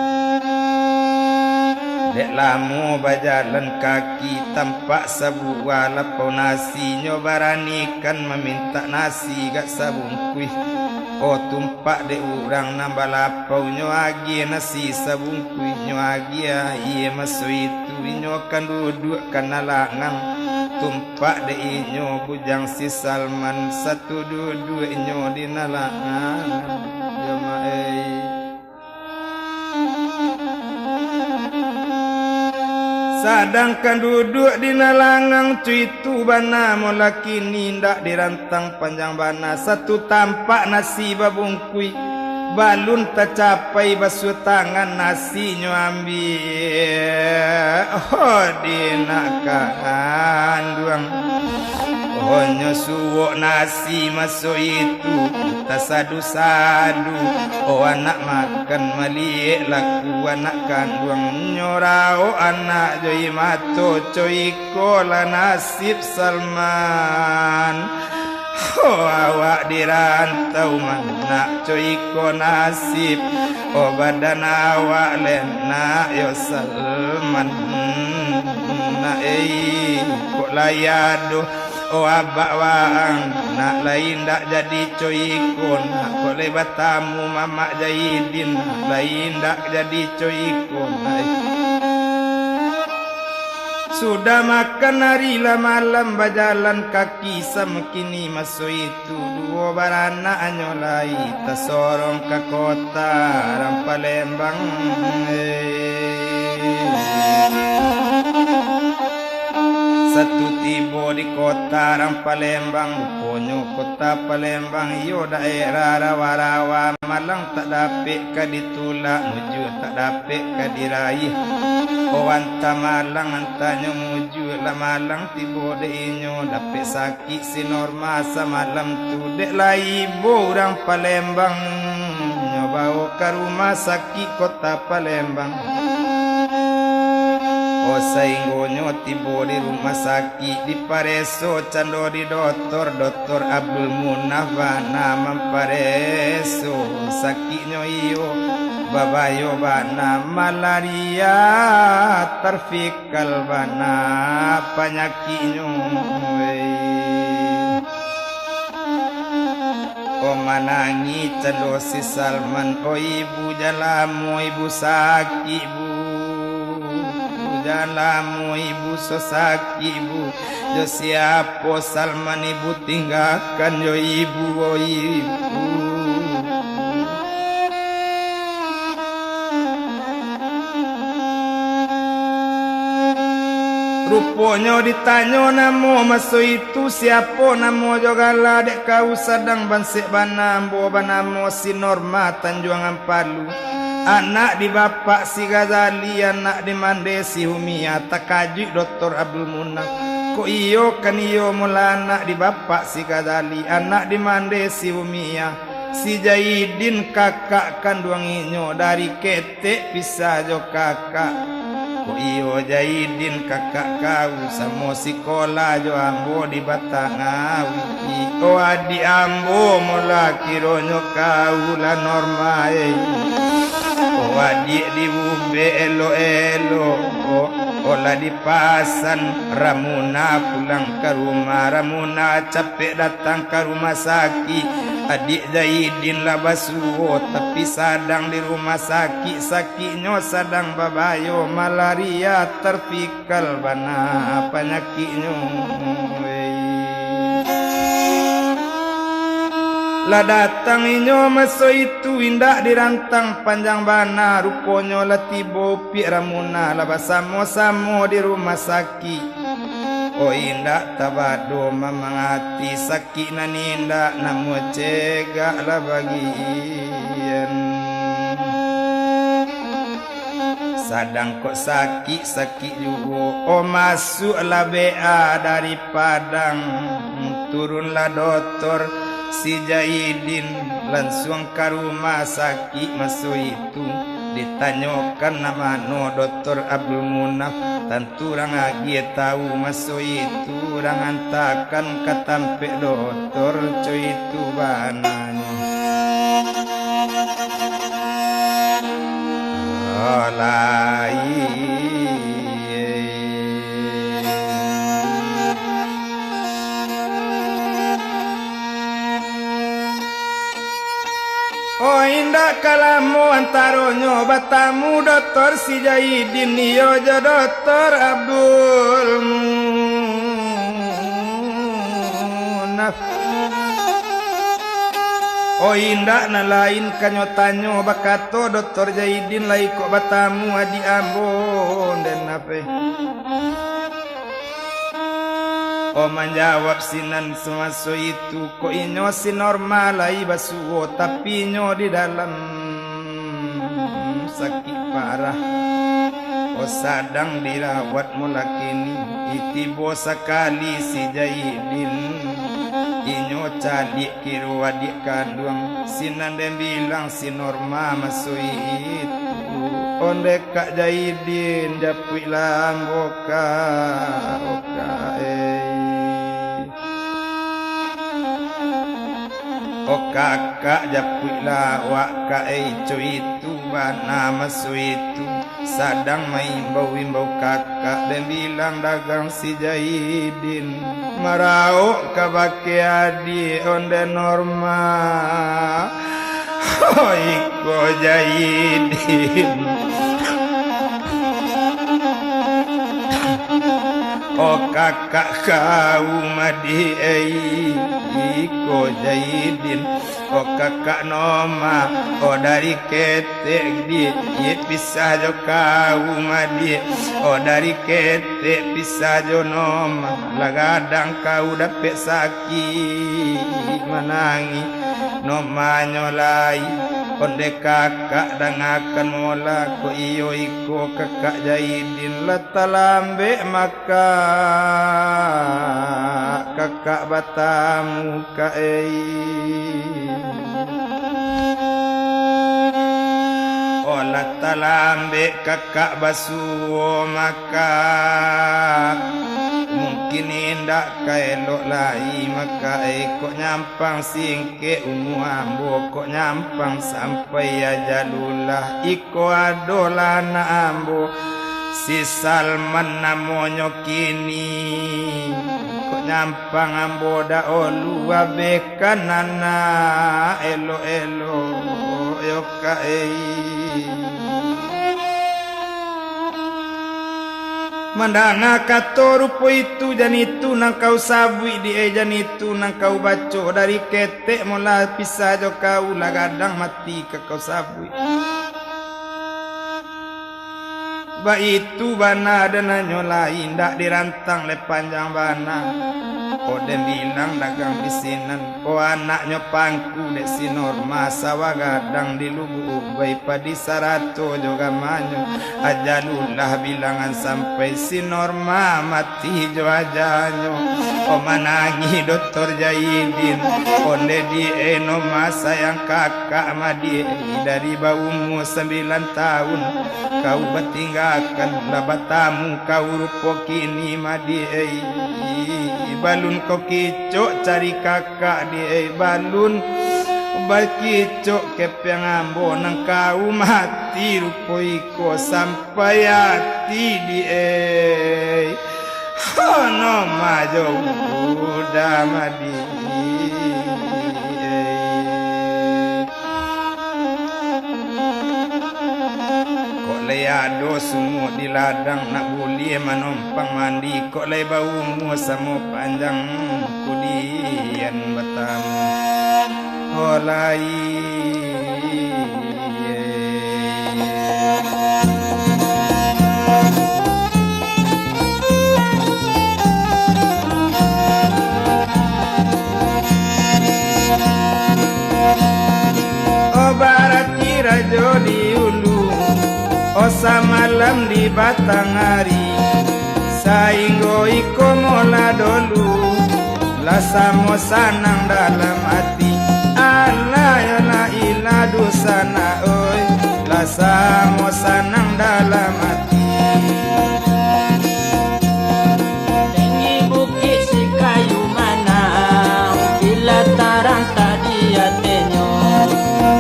Dek lamo bajalan kaki, tampak sabuah lapau nasi, nyo baranikan mamintak nasi gak sabungkuih. Oh, tumpak dek urang nan balapau, nyo agiah nasi sabungkuih, nyo agiah aia. Maso itu inyo kan duduak ka nalangang, tumpak dek inyo bujang si Salman, satu duduak inyo di nalangang. Jamaah, eh. Sadangkan duduak di nalangang tu itu bana mulakini, indak dirantang panjang bana, satu tampak nasi babungkuih, balun tacapai basuah tangan, nasinyo ambiak, oh, di nak kanduang. Onyo suok nasi maso itu, tasadu-sadu, oh, anak makan maliek laku anak kanduang, nyo raok anak jo i mato, co iko lah nasib Salman. Oh, awak di rantau manak, co iko nasib, oh, badan awak lenak yo Salman, nak, eh, kok lai ado. Oh, abak waang, nak, lai indak jadi co iko, nak, kok lai batamu mamak Jaidin, nak, lai indak jadi co iko, nak, eh. Sudah makan ari lah malam, bajalan kaki samo kini maso itu, duo baranak anyo lai tasorong ka kota rang Palembang, eh. Satu tibo di kota rang Palembang, ruponyo kota Palembang iyo daerah rawa-rawa, malang tak dapek ka ditulak, mujua tak dapek ka diraiah. Oh, antah malang, antahnyo mujua, lah malang tibo dek inyo, dapek sakik si Norma samalam tu, dek lah ibo urang Palembang, nyo bawo ka rumah sakik kota Palembang. Oh, sainggonyo tibo di rumah sakik, dipareso cando di dotor, dotor Abdul Munaf bana mampareso sakiknyo iyo, babayo bana malaria, tarfikal bana panyakiknyo, weh. Oh, manangih cando si Salman, oh ibu, jan lamo ibu sakik, Bu. Jan lamo ibu so sakik, Bu. Jo siapo Salman ibu tinggakan jo ibu, oh ibu. Ruponyo ditanyo namo maso itu, siapo namo jo gala dek kau, sadang bansek bana ambo banamo si Norma Tanjuang Ampalu. Anak di bapak si Ghazali, anak di mande si Humia, takajuik Doktor Abdul Munaf. Kok iyo kan iyo mula anak di bapak si Ghazali, anak di mande si Humia. Si Jaidin kakak kanduang inyo dari ketek pisah jo kakak. Kok iyo Jaidin kakak kau samo sikolah jo ambo di Batang Awi. Oh adiak ambo mula kironyo kau lah Norma, eh. Oh adiak diumbek elok-elok. Oh, oh lah dipasan Ramuna pulang ka rumah. Ramuna capek datang ka rumah sakik. Adiak Jaidin lah basuo, tapi sadang di rumah sakik, sakiknyo sadang babayo, malaria, terpikal bana panyakiknyo. Lah datang inyo maso itu, indak dirantang panjang bana, ruponyo lah tibo upiak Ramuna, lah basamo-samo di rumah sakik. Oh indak tabado mamang ati, sakik nan indak namo cegak lah bagian. Sadang kok sakik-sakik juo, oh masuaklah B A dari Padang, turunlah Doktor si Jaidin, lansuang ka rumah sakik maso itu. Ditanyokan nak mano Doktor Abdul Munaf, tantu urang agiah tahu maso itu, urang antakan ka tampek Doktor co itu bananyo. Alai. Oh, indak ka lamo antaronyo batamu Doktor si Jaidin iyo jo Doktor Abdul Munaf. Oh, indak nan lain kanyo tanyo, bakato Doktor Jaidin, lai kok batamu adiak ambo, den ape? Oh, manjawab sinan samaso itu, kok inyo si Norma lai basuo, tapi inyo di dalam sakik parah. Oh, sadang dirawat mula kini, itibo sakali si Jaidin, inyo caliak kiro adiak kanduang, sinan den bilang si Norma maso itu. Onde Kak Jaidin, japuiklah ambo, Kak, oh, Kak, ei. Oh, Kakak, japuiklah awak, Kak, ei, co itu bana maso itu. Sadang maimbau-imbau Kakak, den bilang dagang si Jaidin. Marauk kabake adiak onde Norma. Oh, iko Jaidin. Oh, kakak kaum adiak, ei, iko Jaidin. Oh, kakak Norma, oh, dari ketek diak, diak pisah jo kaum adiak. Oh, dari ketek pisah jo Norma, lah gadang kau dapek sakik manangih. Normanyo lai, onde kakak dangakan mola, kok iyo iko kakak Jaidin lah talambek maka kakak batamu, Kak, ei. Oh, lah talambek kakak basuo maka, mungkin indak ka elok lai maka, ei, kok nyampang singkek umua ambo, kok nyampang sampai ajalullah. Iko adolah anak ambo, si Salman namonyo kini. Kok nyampang ambo dahulu, abehkan anak elok-elok, yo, Kak, ei. Mandanga kato rupo itu, jan itu nan kau sabuik di, eh, jan itu nan kau baco, dari ketek mola pisah jo kau, lah gadang mati ka kau sabuik. Baitu bana, dan hanyo lai indak dirantang lai panjang bana. Ko den bilang dagang di sinan, ko anaknyo pangku dek si Norma, sawah gadang di Lubuak Ubai, padi sarato jo gamanyo. Ajalulah bilangan sampai, si Norma mati jo ajanyo. Ko manangih Doktor Jaidin, ondeh di eno masayang kakak mah di, dari baumua sambilan taun. Kau batinggakan, lah batamu kau rupo kini mah di, ei. Balun ko kicok cari kakak di, ei. Balun bakicok kepeang ambo nan kau mati rupo iko sampai ati di, ei. Hono majo udah mah di, ei. Kok lai ado sumua di ladang, nak buliah manompang mandi, kok lai baumua samo panjang kudian batamu. Oh lai. Oh, barati rajo di ulu, oh, samalam di batang ari, sainggo iko mola dolu, lah samo sanang dalam ati. Alah, yolah, ilah dusanak, oi, lah samo sanang dalam ati. Tinggi bukik si kayu manang, bila tarang tak di atenyo.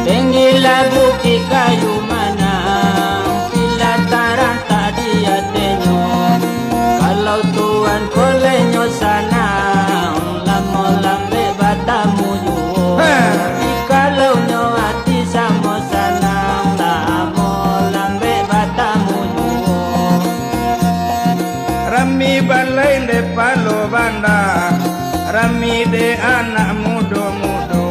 Tinggilah bukik kayu manang, bila tarang tak di atenyo. Kalau tuan kolenyo sanang, lamo lambek batamu juo. Heh. Jikalau nyo ati samo sanang, lamo lambek batamu juo. Rami balai dek palo banda, rami dek anak mudo-mudo.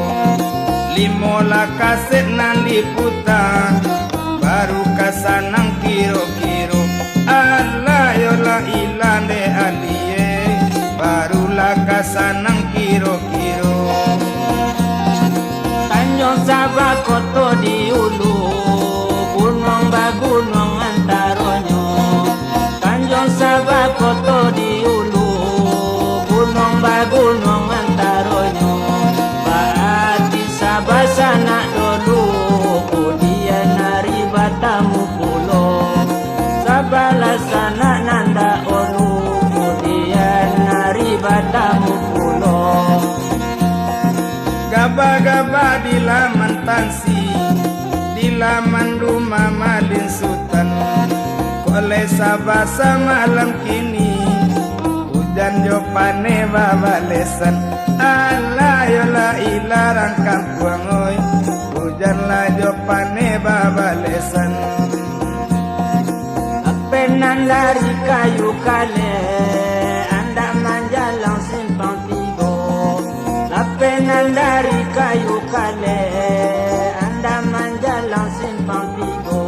Limo lah kaset nan diputa, baru ka sanang kiro-kiro. Alah, yolah, ilah dek alie, barulah ka sanang kiro-kiro. Tanjuang Sabah koto di ulu, gunuang bagunuang antaronyo. Tanjuang Sabah koto di ulu, gunuang bagunuang antaronyo. Baati Sabah sanak dolu, kudian ari batamu pulo. Sabah lah sanak nan dahulu, kudian ari batamu pulo. Gabah-gabah di laman tansi, di laman rumah malin sutan. Kok lai Sabah samalam kini, ujan jo paneh babalesan. Alah, yolah, ilah rang kampuang, oi. Ujan lah jo paneh babalesan. Lapeh nan dari kayu kaleh, andak manjalang simpang tigo. Lapeh nan dari kayu kaleh, andak manjalang simpang tigo.